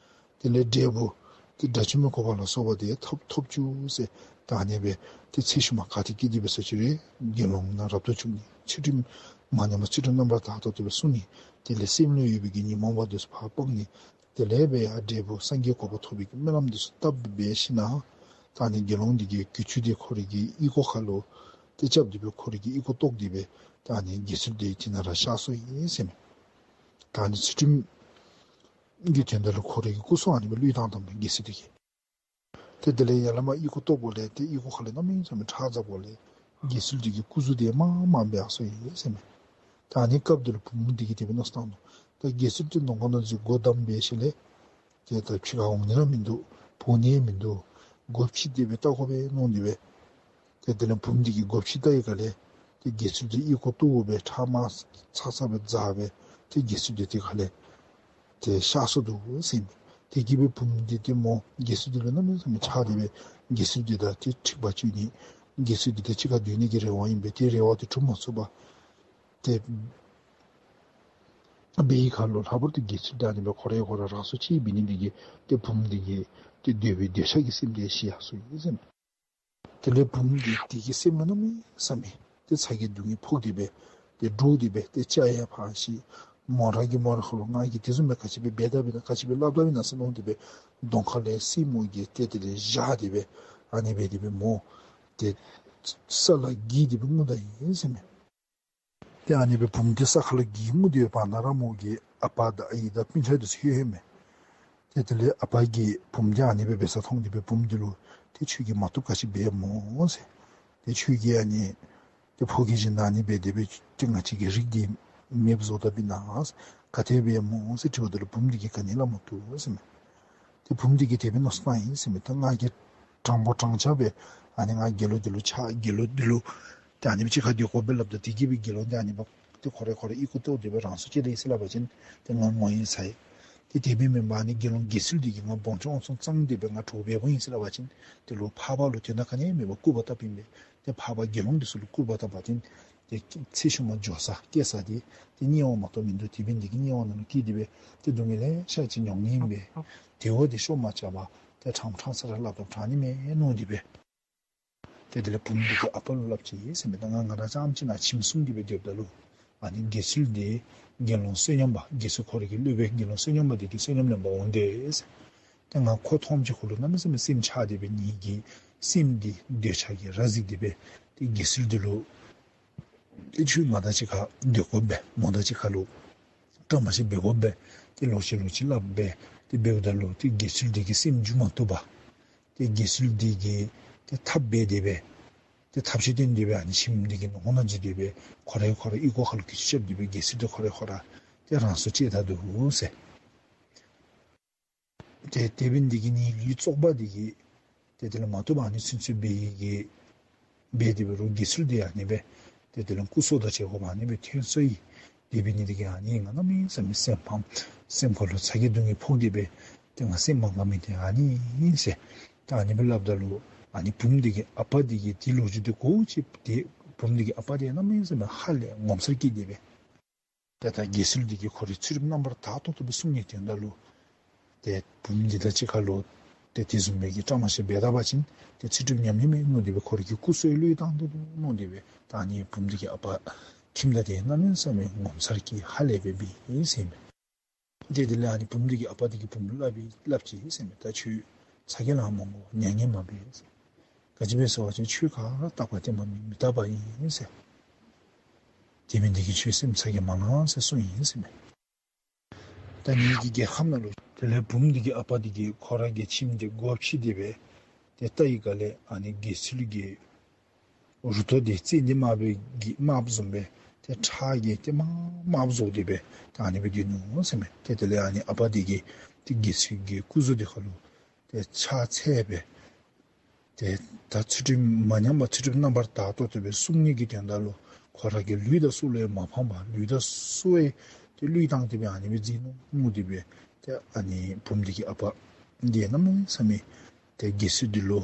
ཟེར། དེ་ལས་འབྲས་བུ་ཏེ་དགྲ་བཅོམ་པའི་གོ་འཕང་ལ་སོགས་པ་དེ་ཐོབ་ཐོབ་བཅུག་ཟེར། ད་ཨ་ནི་སྦེ་ཏེ་ཚེ་ཤུལ་མ་ག་ཏེ་སྐྱེས་ཏེ་སྦེ་ཟེར་ཅི་རུང་དགེ་སློང་ནང་རབ་ཏུ་བྱུང་ནི། ཚུལ་ཁྲིམས་མ་ཉམས་པར་ཚུལ་ཁྲིམས་རྣམ་པར་དག་ཏོག་ཏོ་སྦེ་སྲུང་ནི། དེ་ལས་སེམས་ལུ་ཡོད་པའི་གི་ཉོན་མོངས་པ་འདི་ཚུ་ཕར་སྤང་ནི། དེ་ལས་སྦེ་ཡར་འབྲས་བུ་སངས་རྒྱས་གོ་འཕང་ཐོབ་པའི་གི་སྨོན་ལམ་འདི་ཚུ་བཏབ་སྦེ་འབད་ཞིནམ་ད་ཨ་ནི་དགེ་སློང་འདི་གིས་གྱི་ཅུང་འདི་ཁོ་རའི་གི་ཨོལ་ཀོ་ཁ་ལུ་ཏེ་རྐྱབ་སྟེ་སྦེ་ཁོ་རའི་གི་ཨོལ་ཀོ་བཏོག་སྟེ་སྦེ་ད་ཨ་ནི་དགེ་ཚུལ་འདི་དེ་ནང་ར་གཤགས་སོ་ཡི་ཟེར་མས། ད་ཨ་ནི་ཚུལ་ཁྲིམས་ཀྱི་དོན་དག་ལུ་ཁོ་རའི་གི་སྐུ་སྲོག་ཨ་ནི་སྦེ་བློས་བཏང་བཏངམ་མས་དགེ་ཚུལ་འདི་གིས། ཏེ་དེ་ལས་ཡར་ལས་མར་ཨོལ་ཀོ་བཏོགཔ་ལས་ཏེ་ཨོལ་ཀོ་ཁ་ལས་གནམ་མེད་ས་མེད་ཁྲག་འཛགཔ་ལས་དགེ་ཚུལ་འདི་གི་སྐུ་གཟུགས་འདི་མར་མར་འབག་སོ་ཡི་ཟེར་མས། ད་ཨ་ནི་སྐབས་དེ་ལུ་བུམོ་འདི་གིས་དེ་སྦེ་མནོ་བསམ་བཏང་ནུག། ད་དགེ་ཚུལ་འདི་ནང་ཁོག་ནང་འཛུལ་སྒོ་བསྡམས་འབད་ཞིནམ་ལས་ཏེ་ད་ཕྱི་ཁར་འོང་ནི་ར་མིན་འདུག། འབོ་ནི་མིན་འདུག། སྒོ་ཕྱེ་སྟེ་སྦེ་བལྟ་དགོ་པས་མནོ་སྟེ་སྦེ། ཏེ་དེ་ལས་བུམོ་འདི་གིས་སྒོ་ཕྱེ་བལྟ་བའི་སྒང་ལས་ཏེ་དགེ་ཚུལ་འདི་ཨོལ་ཀོ་བཏོག་སྦེ་ཁྲག་མར་ཚ་ཚ་སྦེ་འཛག་སྦེ་ཏེ་དགེ་ཚུལ་འདི་དེ་ཁ་ལས་ཏེ་གཤགས་སོ་ནུག་ཟེར་མས། དེ་གིས་སྦེ་བུམོ་འདི་ཏེ་མོ་དགེ་ཚུལ་འདི་ལུ་གནམ་མེད་ས་མེད་ཆགས་ཏེ་སྦེ་དགེ་ཚུལ་འདི་དང་ཏེ་འཁྲིག་པ་བཅུག་ནི། དགེ་ཚུལ་འདི་དང་གཅིག་ཁར་སྡོད་ནི་གི་རེ་བ་ཨིན་པས། ཏེ་རེ་བ་དེ་འགྲུབ་མ་ཚུགས་པར་ཏེ་འབད་བའི་ཁར་ལུ་ལྷག་པར་དུ་དགེ་ཚུལ་འདི་ཨ་ནི་སྦེ་ཁོ་ར་ཁོ་ར་རང་སྲོག་བཅད་འབད་ནི་འདི་གིས་ཏེ་བུམོ་འདི་གི་ཏེ་འདོད་པའི་འདོད་ཆགས་ཀྱི་སེམས་དེ་ཞི་ཡར་སོ་ཡི་ཟེར་མས། དེ་ལས་བུམོ་འདི་དེ་གི་སེམས་ལུ་གནམ་མེད་ས་མེད་ཏེ་ཚ་གྱང་སྡུག་བསྔལ་ཕོག་སྟེ་སྦེ་ཏེ་འདྲོགས་ཏེ་སྦེ་ཏེ་སྐྱ་ཡང་ཕར་ཤི། མོ་ར་གིས་མོ་རའི་ཁ་ལུ་ང་གིས་དེ་བཟུམ་སྦེ་ག་ཅི་སྦེ་འབད་དཔ་ཨིན་ན་ག་ཅི་སྦེ་སླབ་དཔ་ཨིན་ན་ཟེར་མནོ་སྟེ་སྦེ་གདོང་ཁ་ལས་སེན་མོ་གིས་ཏེ་དེ་ལས་བཞག་སྟེ་སྦེ་ཨ་ནི་སྦེ་དེ་སྦེ་མོ་ཏེ་ས་ལུ་འགྱེལ་ཏེ་སྦེ་ངུ་ད་ཡི་ཟེར་མས། ཏེ་ཨ་ནི་སྦེ་བུམོ་འདི་ས་ཁ་ལུ་འགྱེལ་ངུ་སྡོད་པའི་བར་ན་ར་མོ་གི་ཨ་པ་དང་ཨའི་དང་སྤུན་ཆ་འདི་ཚུ་ལྷོད་ལྷོདཔ་མས། ཏེ་དེ་ལས་ཨ་པ་གིས་བུམོ་འདི་ཨ་ནི་སྦེ་འབད་ས་མཐོང་སྟེ་སྦེ་བུམོ་འདི་ལུ་ཏེ་ཁྱོད་ཀྱིས་མ་བཏུབ་ག་ཅི་འབད་སྨོ་ཟེར། ཏེ་ཁྱོད་ཀྱིས་ཨ་ནི་ཏེ་ཕོ་སྐྱེས་ཅིག་ནང་ཨ་ནི་སྦེ་དེ་སྦེ་ཏེ་ང་བཅས་ཀྱི་རིགས་འདི་མེདཔ་བཟོ་དཔ་ཨིན་ན་ག་དེ་སྦེ་སྨོ་ཟེར་དྲིཝ་ད་ལུ་བུམོ་འདི་གིས་ག་ནི་སླབ་མ་བཏུབ་ཟེར་མས། ཏེ་བུམོ་འདི་གིས་དེ་སྦེ་མནོ་བསམ་བཏང་ཡི་ཟེར་མས། ད་ང་གིས་དྲང་པོ་དྲང་བཞག་སྦེ་ཨ་ནི་ང་དགེ་སློང་འདི་ལུ་ཆགས་དགེ་སློང་འདི་ལུ་ཏེ་ཨ་ནི་སྦེ་གཅིག་ཁར་སྡོད་དགོ་པས་སླབ་ད་དེ་གིས་སྦེ་དགེ་སློང་འདི་ཨ་ནི་སྦེ་ཏེ་ཁོ་ར་ཁོ་ར་ཨོལ་ཀོ་བཏོག་སྟེ་སྦེ་རང་སྲོག་བཅད་ད་ཡི་ཟེར་སླབ་པ་ཅིན་ཏེ་ང་ངོ་ཡང་ཚ་ཡི། ཏེ་དེ་སྦེ་མེན་པར་ཨ་ནི་དགེ་སློང་དགེ་ཚུལ་འདི་གིས་ང་སྦོམ་ཆུང་ཆུང་བཙོང་སྟེ་སྦེ་ང་གྲོགས་འབདཝ་ཨིན་ཟེར་སླབ་པ་ཅིན་དེ་ལུ་འཕགས་པ་ལུ་དོན་དག་ག་ནི་མེད་པར་སྐུར་པ་བཏབ་ཨིན་པས། ཏེ་འཕགས་པ་དགེ་སློང་འདི་ཚུ་ལུ་སྐུར་པ་བཏབ་པ་ཅིན་ཏེ་ཚེ་ཤུལ་མ་འགྱོ་ས་སྐྱེ་ས་འདི་ཏེ་དམྱལ་བ་མ་གཏོགས་མིན་འདུག། དེ་འབད་ནི་འདི་གིས་དམྱལ་བ་ནང་ལུ་སྐྱེས་ཏེ་སྦེ་ཏེ་སྡུག་བསྔལ་ལེ་ཤ་ཅིག་མྱོང་ནི་ཨིན་པས། དེ་བ་འདི་ཤོབ་མ་རྐྱབ་པར་ཏེ་དྲང་དྲང་ས་ར་སླབ་ད་དྲག་ནི་མས་མནོ་སྟེ་སྦེ། ཏེ་དེ་ལས་བུམོ་འདི་གིས་ཨ་པ་ལུ་སླབ་ཅི་ཟེར་མས། ད་ང་ང་ར་རྐྱངམ་གཅིག་ནཱ་ཁྱིམ་སྲུང་སྟེ་སྦེ་སྡོདཔ་ད་ལུ་ཨ་ནི་དགེ་ཚུལ་འདི་དགེ་སློང་བསོད་སྙོམས་པ་དགེ་ཚུལ་ཁོ་རའི་གི་སློབ་དཔོན་དགེ་སློང་བསོད་སྙོམས་པ་འདི་གིས་བསོད་སྙོམས་ལེན་པར་འོང་དེས་ཟེར། ཏེ་ང་ཁོ་མཐོངམ་ཅིག་ཁོ་ལུ་གནམ་མེད་ས་མེད་སེམས་ཆགས་ཏེ་སྦེ་ངེ་གི་སེམས་འདི་འདོད་ཆགས་ཀྱིས་ར་གཟིར་ཏེ་སྦེ་ཏེ་དགེ་ཚུལ་འདི་ལུ་ཏེ་ཁྱོད་ང་དང་གཅིག་ཁར་སྡོད་དགོ་པས། མོ་དང་གཅིག་ཁར་ལུ་ བཀྲ་མ་ཤིསཔ་འབད་དགོ་པས། ཏེ་ལོག་ཅི་ལོག་ཅི་སླབ་སྦེ་ཏེ་འབདཝ་ད་ལུ་ཏེ་དགེ་ཚུལ་འདི་གིས་སེམས་འགྱུར་མ་བཏུབ་པར་ཏེ་དགེ་ཚུལ་འདི་གིས་ཏེ་ཐབས་འབད་དེ་སྦེ་ཏེ་ཐབས་ཤེས་བཏོན་ཏེ་སྦེ་ཨ་ནི་ཁྱིམ་འདི་གི་ནང་ན་འཛུལ་ཏེ་སྦེ་ཁོ་ར་ཁོ་ར་ཨོལ་ལྐོག་ཁ་ལུ་གྱི་ཅིག་རྐྱབ་སྟེ་སྦེ་དགེ་ཚུལ་འདི་ཁོ་ར་ཁོ་ར་ཏེ་རང་སྲོག་བཅད་ད་ནུག་ཟེར། ཏེ་དེ་འབད་ནི་འདི་གིས་ངེའི་ལུས་བཙོགཔ་འདི་གིས་ཏེ་དེ་ལས་མ་བཏུབ་པར་ཨ་ནི་ཚུན་ཚོད་འབད་ཡི་གི་འབད་དེ་སྦེ་རོགས་དགེ་ཚུལ་འདི་ཨ་ནི་སྦེ་ཏེ་དེ་ལས་སྐུ་སྲོག་དང་བཅས་དགོཔ་ཨ་ནི་སྦེ་ཐོན་སོ་ཡི། དེ་འབད་ནི་འདི་གིས་ཨ་ནི་ང་གནམ་མེད་ས་མེད་སེམས་ཕམ། སེམས་ཁ་ལུ་ཚ་གྱང་སྡུག་བསྔལ་ཕོག་སྟེ་སྦེ་ཏེ་ང་སེམས་མ་དགའ་མི་འདི་ཨ་ནི་ཨིན་ཟེར། ད་ཨ་ནི་སྦེ་སླབ་ད་ལུ་ཨ་ནི་བུམོ་འདི་གི་ཨ་པ་འདི་གིས་དེ་ལོ་རྒྱུས་འདི་གོ་ཅི། ཏེ་བུམོ་འདི་གི་ཨ་པ་འདི་གནམ་མེད་ས་མེད་ཧ་ལས་ངོ་མཚར་སྐྱེས་ཏེ་སྦེ། ཏེ་ད་དགེ་ཚུལ་འདི་གིས་ཁོ་རའི་ཚུལ་ཁྲིམས་རྣམ་པར་དག་ཏོག་ཏོ་སྦེ་སྲུང་ནིའི་དོན་དག་ལུ་ཏེ་བུམོ་འདི་དང་གཅིག་ཁར་ལུ་ཏེ་དེ་བཟུམ་མའི་གི་བཀྲ་མ་ཤིསཔ་འབད་ད་པ་ཅིན་ཏེ་ཚུལ་ཁྲིམས་ཉམས་ནི་མས་མནོ་སྟེ་སྦེ་ཁོ་རའི་གི་སྐུ་སྲོག་བློས་བཏང་དོ་མནོ་སྟེ་སྦེ་ད་ཨ་ནི་བུམོ་འདི་གི་ཨ་པ་ཁྱིམ་བདག་འདི་གནམ་མེད་ས་མེད་ངོ་མཚར་སྐྱེས་ཧ་ལས་སྦེ་འབད་ཡི་ཟེར་མས། ཏེ་དེ་ལས་ཨ་ནི་བུམོ་འདི་གི་ཨ་པ་འདི་གིས་བུམོ་ལུ་སླབ་པའི་སླབ་ཅི་ཟེར་མས། ད་ཁྱོད་ཚ་གྱང་ལང་མ་དགོ། མྱ་ངན་མ་འབད་ཟེར། ག་ཅི་སྦེ་ཟེར་བ་ཅིན་ཁྱོད་ག་ར་རྟག་པ་བརྟན་པ་མེད་མི་རྟག་པ་ཨིན་ཟེར། དེ་འབད་ནི་འདི་གིས་ཁྱོད་སེམས་ཚ་གྱང་མ་ལང་ཟེར་གསུངས་ཡི་ཟེར་མས། ད་ངེའི་གི་རྒྱལ་ཁབ་ནང་ལུ་དེ་ལས་བུམོ་འདི་གི་ཨ་པ་འདི་གིས་ཁོ་ར་གི་ཁྱིམ་འདི་སྒོ་ཕྱེ་སྟེ་སྦེ་ཏེ་བལྟ་བའི་སྒང་ལས་ཨ་ནི་དགེ་ཚུལ་གྱི་རུ་ཏོ་འདི་ཙན་དན་དམརཔོ་གི་དམརཔོ་བཟུམ་སྦེ་ཏེ་ཁྲག་གིས་ཏེ་དམར་དམརཔོ་བཟོ་སྟེ་སྦེ་ད་ཨ་ནི་སྦེ་སྡོད་ནུག་ཟེར་མས། ཏེ་དེ་ལས་ཨ་ནི་ཨ་པ་འདི་གིས་ཏེ་དགེ་ཚུལ་གྱི་སྐུ་གཟུགས་འདི་ཁ་ལུ་ཏེ་ཕྱག་འཚལ་སྦེ་ཏེ་ད་ཚུལ་ཁྲིམས་མ་ཉམས་པར་ཚུལ་ཁྲིམས་རྣམ་པར་དག་ཏོག་ཏོ་སྦེ་སྲུང་ནི་གི་དོན་དག་ལུ་ཁོ་ར་གི་ལུས་དང་སྲོག་ལུ་ཡང་མ་ཕངས་པར་ལུས་དང་སྲོག་ཡང་ཏེ་བློས་བཏང་སྟེ་སྦེ་ཨ་ནི་སྦེ་མཛད་ནུག་མནོ་སྟེ་སྦེ་ཏེ་ཨ་ནི་བུམོ་འདི་གི་ཨ་པ་འདི་གནམ་མེད་ས་མེད་ཏེ་དགེ་ཚུལ་འདི་ལུ་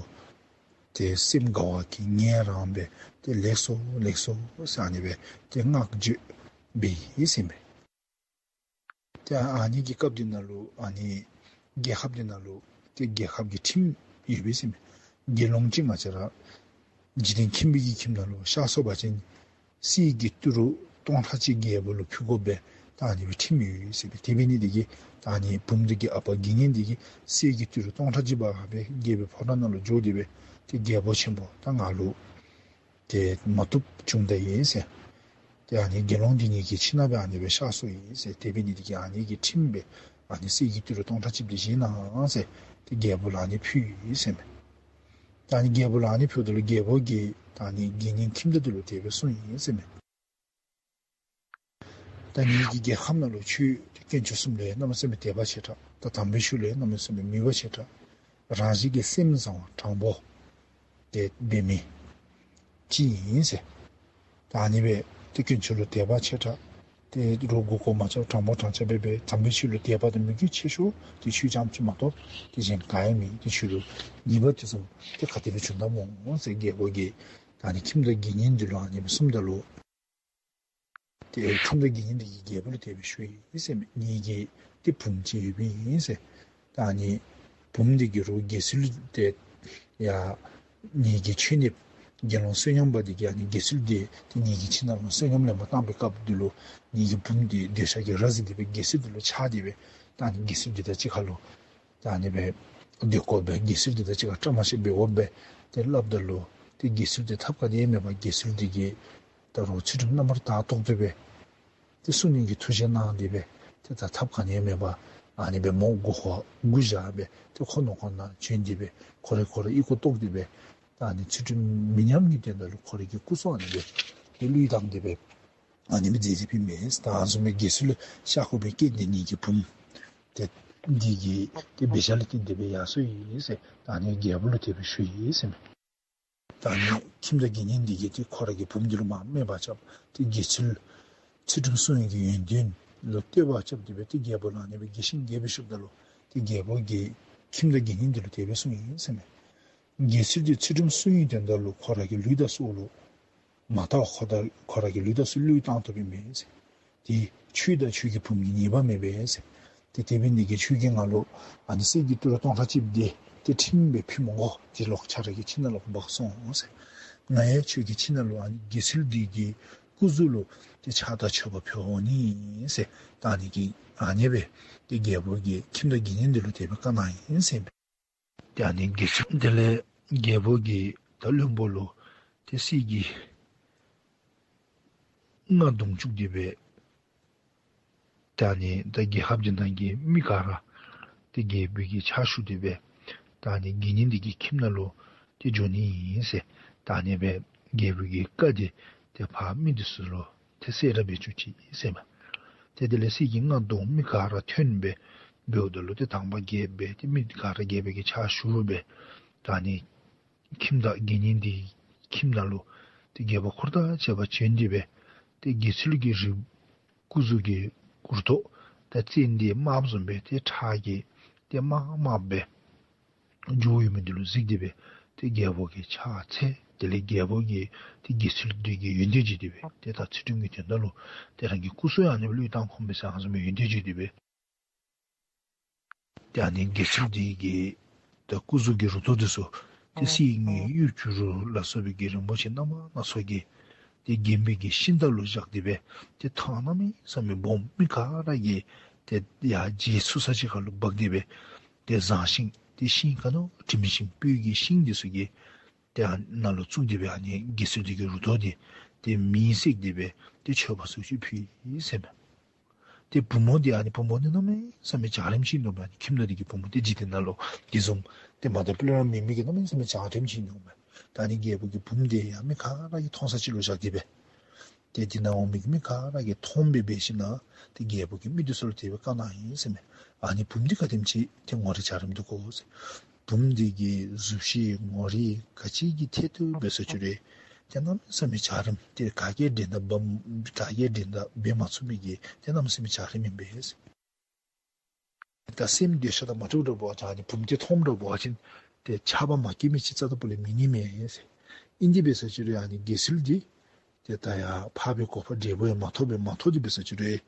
ཏེ་སེམས་དགའ་བ་གིས་ངལ་རངས་སྦེ་ཏེ་ལེགས་སོ་ལེགས་སོ་ཟེར་ཨ་ནི་སྦེ་ཏེ་བསྔགས་བརྗོད་འབད་ཡི་ཟེར་མས། ཏེ་ཨ་ནི་གི་སྐབས་འདི་ནང་ལུ་ཨ་ནི་རྒྱལ་ཁབ་འདི་ནང་ལུ་ཏེ་རྒྱལ་ཁབ་ཀྱི་ཁྲིམས་ཡོད་པས་ཟེར་མས། དགེ་སློང་ཅིག་ང་བཅས་ར་འཇིག་རྟེན་ཁྱིམ་པའི་གི་ཁྱིམ་ནང་ལུ་གཤགས་སོང་པ་ཅིན་གསེར་གྱི་ཏི་རུ་སྟོང་ཕྲག་གཅིག་རྒྱལ་པོ་ལུ་ཕུལ་དགོ་པའི་ད་ཨ་ནི་སྦེ་ཁྲིམས་ཡོད་ཟེར་མས། དེ་འབད་ནི་འདི་གིས་ད་ཨ་ནི་བུམོ་འདི་གི་ཨ་པ་དགེ་བསྙེན་འདི་གིས་གསེར་གྱི་ཏི་རུ་སྟོང་ཕྲག་གཅིག་འབག་སྦེ་རྒྱལ་པོའི་ཕོ་བྲང་ནང་ལུ་འགྱོ་སྟེ་སྦེ་ཏེ་རྒྱལ་པོ་ཆེན་པོ་ད་ང་ལུ་ཏེ་མ་བཏུབ་བྱུང་ད་ཡི་ཟེར། ཏེ་ཨ་ནི་དགེ་སློང་འདི་ངེ་གི་ཁྱིམ་ནང་སྦེ་ཨ་ནི་སྦེ་གཤགས་སོ་ཡི་ཟེར། དེ་འབད་ནི་འདི་གིས་ཨ་ནི་གི་ཁྲིམས་སྦེ་ཨ་ནི་གསེར་གྱི་ཏི་རུ་སྟོང་ཕྲག་གཅིག་འདི་བཞེས་གནང་ཟེར་ཏེ་རྒྱལ་པོ་ལུ་ཨ་ནི་ཕུལ་ཡི་ཟེར་མས། ད་ཨ་ནི་རྒྱལ་པོ་ལུ་ཨ་ནི་ཕུལཝ་ད་ལུ་རྒྱལ་པོ་གིས་ད་ཨ་ནི་དགེ་བསྙེན་ཁྱིམ་བདག་འདི་ལུ་དེ་སྦེ་གསུངས་ཡི་ཟེར་མས། ད་ངེ་གི་རྒྱལ་ཁམས་ནང་ལུ་ཁྱོད་ཏེ་དཀོན་མཆོག་གསུམ་ལུ་ཡང་གནམ་མེད་ས་མེད་དད་པ་ཆེ་དྲགས། ད་དམ་པའི་ཆོས་ལུ་ཡང་གནམ་མེད་ས་མེད་མོས་པ་ཆེ་དྲགས། རང་བཞིན་གྱིས་སེམས་བཟང་བ་དྲང་པོ་ཏེ་འབད་མི་ཅིག་ཨིན་ཟེར། ད་ཨ་ནི་སྦེ་ཏེ་དཀོན་མཆོག་ལུ་དད་པ་ཆེ་དྲགས། ཏེ་རོགས་མགུ་སྐོར་མ་རྐྱབ། དྲང་པོ་དྲང་བཞག་སྦེ་སྦེ་དམ་པའི་ཆོས་ལུ་དད་པ་དང་མོས་གུས་ཆེ་ཤོས་ཏེ་ཁྱོད་རྐྱངམ་ཅིག་མ་གཏོགས་ཏེ་གཞན་ག་ཡང་མེད། ཏེ་ཁྱོད་ལུ་ཉེས་པ་དེ་ཚུ་ཏེ་ག་དེ་སྦེ་བྱུང་ད་སྨོ་ཟེར་རྒྱལ་པོ་གིས་ད་ཨ་ནི་ཁྱིམ་བདག་དགེ་བསྙེན་འདི་ལུ་ཨ་ནི་སྦེ་གསུངམ་ད་ལུ་ཏེ་ཁྱིམ་བདག་དགེ་བསྙེན་འདི་གིས་རྒྱལ་པོ་ལུ་དེ་སྦེ་ཞུ་ཡི་ཟེར་མས། ངེ་གི་ཏེ་བུམོ་ཅིག་ཡོདཔ་ཨིན་ཟེར། ད་ཨ་ནི་བུམོ་འདི་གིས་རོགས་དགེ་ཚུལ་ཏེ་ཡ་ངེ་གི་མཆོད་གནསཔ་དགེ་སློང་བསོད་སྙོམས་པ་འདི་གིས་ཨ་ནི་དགེ་ཚུལ་འདི་ཏེ་ངེ་གི་ཁྱིམ་ནང་ལུ་བསོད་སྙོམས་ལེན་པར་བཏང་བའི་སྐབས་འདི་ལུ་ངེ་གི་བུམོ་འདི་འདོད་ཆགས་ཀྱི་ར་བཟི་སྟེ་སྦེ་དགེ་ཚུལ་འདི་ལུ་ཆགས་ཏེ་སྦེ་ད་ཨ་ནི་དགེ་ཚུལ་འདི་དང་གཅིག་ཁར་ལུ་ད་ཨ་ནི་སྦེ་སྡོད་དགོ་པས། དགེ་ཚུལ་འདི་དང་གཅིག་ཁར་བཀྲ་མ་ཤིསཔ་འབད་དགོ་པས་ཏེ་སླབ་ད་ལུ་ཏེ་དགེ་ཚུལ་འདི་ཐབས་ག་ནི་ཡང་མེད་པར་དགེ་ཚུལ་འདི་གིས་ད་རུང་ཚུལ་ཁྲིམས་རྣམ་པར་དག་ཏོག་ཏོ་སྦེ་ཏེ་སྲུང་ནི་གི་ཐུགས་བཞེད་གནང་སྟེ་སྦེ་ཏེ་ད་ཐབས་ག་ནི་ཡང་མེད་པར་ཨ་ནི་སྦེ་མོ་མགུ་ཧོ་མགུ་བཞར་སྦེ་ཏེ་ཁོ་ནང་ཁོ་ནང་བྱོན་ཏེ་སྦེ་ཁོ་ར་ཁོ་ར་ཨོལ་ལྐོག་བཏོག་སྟེ་སྦེ་ད་ཨ་ནི་ཚུལ་ཁྲིམས་མི་ཉམས་ཀྱི་དོན་དག་ལུ་ཁོ་ར་གི་སྐུ་སྲོག་ཨ་ནི་སྦེ་ཏེ་བློས་བཏང་སྟེ་སྦེ་ཨ་ནི་སྦེ་མཛད་མཛདཔ་ཨིན་མས། ད་ཨ་ནི་བཟུམ་མའི་དགེ་ཚུལ་ལུ་གཤགས་དགོ་པའི་རྐྱེན་འདི་ངེ་གི་བུམོ་ཏེ་འདི་གི་ཏེ་འབད་བཞག་ལས་བརྟེན་ཏེ་སྦེ་ཡར་སོ་ཡི་ཟེར་ད་ཨ་ནི་རྒྱལ་པོ་ལུ་དེ་སྦེ་ཞུ་ཡི་ཟེར་མས། ད་ཨ་ནི་ཁྱིམ་བདག་དགེ་བསྙེན་འདི་གིས་ཏེ་ཁོ་ར་གི་བུམོ་འདི་ལུ་མར་སྨད་པ་རྐྱབ། ཏེ་དགེ་ཚུལ་ཚུལ་ཁྲིམས་སྲུང་ནི་གི་ཡོན་ཏན་ལུ་བསྟོད་པ་རྐྱབ་སྟེ་སྦེ་ཏེ་རྒྱལ་པོ་ལུ་ཨ་ནི་སྦེ་དགྱེས་ཤིང་དགྱེས་པའི་ཞུཝ་ད་ལུ་ཏེ་རྒྱལ་པོ་གིས་ཁྱིམ་བདག་དགེ་བསྙེན་འདི་ལུ་དེ་སྦེ་གསུངས་ཡི་ཟེར་མས། དགེ་ཚུལ་འདི་ཚུལ་ཁྲིམས་སྲུང་ནིའི་དོན་དག་ལུ་ཁོ་ར་གི་ལུས་དང་སྲོག་ལུ་མ་བལྟ་བར་ཁོ་ད་ཁོ་ར་གི་ལུས་དང་སྲོག་བློས་བཏང་བཏུབ་ཨིན་མས་ཟེར། ཏེ་ཁྱོད་དང་ཁྱོད་ཀྱི་བུམོ་གི་ཉེས་པ་མེད་པས་ཟེར། ཏེ་དེ་འབད་ནི་འདི་གིས་ཁྱོད་ཀྱིས་ང་ལུ་ཨ་ནི་གསེར་གྱི་ཏི་རུ་སྟོང་ཕྲག་གཅིག་འདི་ཏེ་ཁྲིམས་སྦེ་ཕུལ་མི་དགོ། ཏེ་ལོག་ཁྱོད་ར་གི་ཁྱིམ་ནང་ལུ་འབག་སོང་ཟེར། ང་ཡང་ཁྱོད་ཀྱི་ཁྱིམ་ནང་ལུ་ཨ་ནི་དགེ་ཚུལ་འདི་གི་སྐུ་གཟུགས་ལུ་ཏེ་ཕྱག་དང་མཆོད་པ་ཕུལ་འོང་ནི་ཟེར། ད་ཨ་ནི་གི་ཨ་ནི་སྦེ་ཏེ་རྒྱལ་པོ་གིས་ཁྱིམ་བདག་དགེ་བསྙེན་འདི་ལུ་དེ་སྦེ་བཀའ་གནང་ཡི་ཟེར་མས། ཏེ་ཨ་ནི་དགེ་ཚུལ་དེ་ལས་རྒྱལ་པོ་གིས་ད་བློན་པོ་ལུ་ཏེ་གསེར་གྱི་རྔ་བརྡུང་བཅུག་སྟེ་སྦེ་ ད་ཨ་ནི་ད་རྒྱལ་ཁབ་འདི་ནང་གི་མི་ག་ར་ཏེ་རྒྱལ་པོའི་གི་ཕྱག་ཞུ་སྟེ་སྦེ་ད་ཨ་ནི་དགེ་བསྙེན་འདི་གི་ཁྱིམ་ནང་ལུ་ཏེ་འགྱོ་ནི་ཨིན་ཟེར། ད་ཨ་ནི་སྦེ་རྒྱལ་པོའི་གི་བཀའ་འདི་ཏེ་ཕར་མི་འདི་ཚུ་ལུ་ཏེ་གསལ་བསྒྲགས་འབད་བཅུག་ཅི་ཟེར་མས། ཏེ་དེ་ལས་གསེར་གྱི་རྔ་བརྡུང་མི་ག་ར་ཐོན་སྦེ་འབདཝ་ད་ལུ་ཏེ་དང་པ་རྒྱལ་པོ་ཏེ་མི་ག་ར་རྒྱལ་པོའི་གི་ཕྱག་ཞུ་སྦེ་ད་ཨ་ནི་ཁྱིམ་བདག་དགེ་བསྙེན་འདི་ཁྱིམ་ནང་ལུ་ཏེ་རྒྱལ་པོ་འཁོར་དང་བཅས་པ་བྱོན་ཏེ་སྦེ་ཏེ་དགེ་ཚུལ་གྱི་རུ་སྐུ་གཟུགས་ཀྱི་རུ་ཐོག་ད་ཙན་དན་དམརཔོ་བཟུམ་སྦེ་ཏེ་ཁྲག་གིས་ཏེ་དམར་དམརཔོ་སྦེ་འགྱོཝ་ཡོད་མི་འདི་ལུ་གཟིགས་ཏེ་སྦེ་ཏེ་རྒྱལ་པོ་གིས་ཕྱག་འཚལ། དེ་ལས་རྒྱལ་པོ་གིས་ཏེ་དགེ་ཚུལ་འདི་གི་ཡོན་ཏན་བརྗོད་དེ་སྦེ་ཏེ་ད་ཚུལ་ཁྲིམས་ཀྱི་དོན་དག་ལུ་ཏེ་རང་གི་སྐུ་སྲོག་ཡང་ཨ་ནི་སྦེ་བློས་བཏང་ཁོམ་པས་ཟེར་ཨ་ནི་བཟུམ་སྦེ་ཡོན་ཏན་བརྗོད་དེ་སྦེ། ཏེ་ཨ་ནི་དགེ་ཚུལ་འདི་གིས་ཏེ་སྐུ་གཟུགས་ཀྱི་རུ་ཐོག་འདི་ཚུ་ཏེ་གསེར་དངུལ་གཡུ་བྱུ་རུ་ལ་སོགས་པའི་གི་རིན་པོ་ཆེ་རྣམ་པ་སྣ་ཚོགས་ཀྱིས་ཏེ་བརྒྱན་པའི་གི་ཤིང་རྟ་ལུ་བཞག་སྟེ་སྦེ་ཏེ་ཐང་གནམ་མེད་ས་མེད་སྦོམ་མི་ག་ར་གིས་ཏེ་ཡར་མཇལ་ཚུགས་ས་ཅིག་ཁར་ལུ་འབག་སྟེ་སྦེ་ཏེ་བཟང་ཤིང་ཏེ་ཤིང་ག་ནི་བ་དྲིམ་ཞིམ་སྤོས་ཀྱི་ཤིང་འདི་ཚུ་གིས་ཏེ་ཨ་ནཱ་ལུ་བཙུགས་ཏེ་སྦེ་ཨ་ནི་དགེ་ཚུལ་འདི་གི་རུ་ཐོག་འདི་ཏེ་མེ་བསྲེགས་ཏེ་སྦེ་ཏེ་མཆོད་པ་ཚུ་ཅིག་ཕུལ་ཡི་ཟེར་མས། ཏེ་བུམོ་འདི་ཨ་ནི་བུམོ་འདི་གནམ་མེད་ས་མེད་འཇའ་རིསམོ་ཅིག་འདུག་མས། ཨ་ནི་ཁྱིམ་བདག་འདི་གི་བུམོ་འདི་འཇིག་རྟེན་ནང་ལུ་འདི་བཟུམ་ཏེ་མ་དང་ཕུ་ལས་ར་མེད་མི་གི་གནམ་མེད་ས་མེད་འཇའ་རིསམོ་ཅིག་འདུག་མས། ད་ཨ་ནི་རྒྱལ་པོ་གི་བུམོ་འདི་ཡང་མི་ག་ར་གིས་མཐོང་ས་ཅིག་ལུ་བཞག་སྟེ་སྦེ་ཏེ་འདི་ནང་འོང་མི་གི་མི་ག་ར་གིས་མཐོངམ་སྦེ་འབད་ཞིནམ་ལས་ཏེ་རྒྱལ་པོ་གིས་མི་འདི་ཚུ་ལུ་དེ་སྦེ་བཀའ་གནང་ཡི་ཟེར་མས། ཨ་ནི་བུམོ་འདི་ག་དེམ་ཅིག་ཏེ་ངོ་རིས་འཇའ་རིསམོ་འདུག་གོ་ཟེར། བུམོ་འདི་གི་གཟུགས་གཞི་ངོ་རིས་ག་ཅི་གི་ཐད་དུ་འབད་ས་ཅིག་རུང་ཏེ་གནམ་མེད་ས་མེད་འཇའ་རིསམོ་ཏེ་ག་གིས་འགྲན་ཟླ་འབད་ག་གིས་འགྲན་ཟླ་འབད་མ་ཚུགས་མི་གི་ཏེ་གནམ་མེད་ས་མེད་འཇའ་རིསམོ་ཨིན་པས་ཟེར། ད་སེམས་འདོད་ཆགས་དང་མ་འདྲཝ་འདྲཝ་འབད་བ་ཅིན་ཨ་ནི་བུམོ་འདི་མཐོངམ་འདྲཝ་འབད་བ་ཅིན་ཏེ་ཆགས་པ་མ་སྐྱེས་མི་ཅིག་རྩ་དང་པོ་ལས་མེད་ནི་མས་ཟེར། ཨིན་ཏེ་འབད་ས་ཅིག་རུང་ཨ་ནི་དགེ་ཚུལ་འདི་ཏེ་ད་ཡར་འཕགས་པའི་གོ་འཕང་འབྲས་བུ་ཡང་མ་ཐོབ་པས། མ་ཐོབ་སྟེ་འབད་ས་ཅིག་རུང་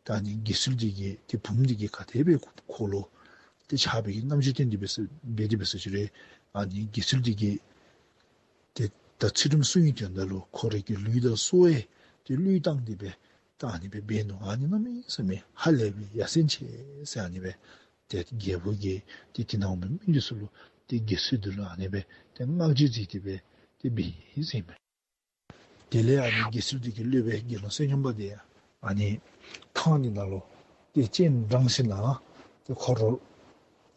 ད་ཨ་ནི་དགེ་ཚུལ་འདི་གིས་ཏེ་བུམོ་འདི་གིས་ག་དེ་སྦེ་ཁོ་ལུ་ཏེ་ཆགས་པའི་གི་རྣམ་འགྱུར་སྟོན་ཏེ་འབད་ས་འབད་དེ་འབད་ས་ཅིག་རུང་ཨ་ནི་དགེ་ཚུལ་འདི་གིས་ཏེ་ད་ཚུལ་ཁྲིམས་སྲུང་ནིའི་དོན་དག་ལུ་ཁོ་རའི་གི་ལུས་དང་སྲོག་ཡང་ཏེ་བློས་བཏང་སྟེ་སྦེ་ད་ཨ་ནི་སྦེ་འབད་ནུག། ཨ་ནི་གནམ་མེད་ས་མེད་ཧ་ལས་པའི་ཡ་མཚན་ཆེ་ཟེར་ཨ་ནི་སྦེ་ཏེ་རྒྱལ་པོ་གིས་ཏེ་འདི་ནང་འོང་མི་མི་འདི་ཚུ་ལུ་ཏེ་དགེ་ཚུལ་འདི་ལུ་ཨ་ནི་སྦེ་ཏེ་བསྔགས་བརྗོད་མཛད་དེ་སྦེ་ཏེ་འབད་ཡི་ཟེར་མས། དེ་ལས་ཨ་ནི་དགེ་ཚུལ་འདི་གི་སློབ་དཔོན་དགེ་སློང་བསོད་སྙོམས་པ་འདི་ཡང་ཨ་ནི་ཐང་འདི་ནང་ལུ་ཏེ་སྤྱན་དྲངས་ཞིནམ་ལས་ཏེ་འཁོར་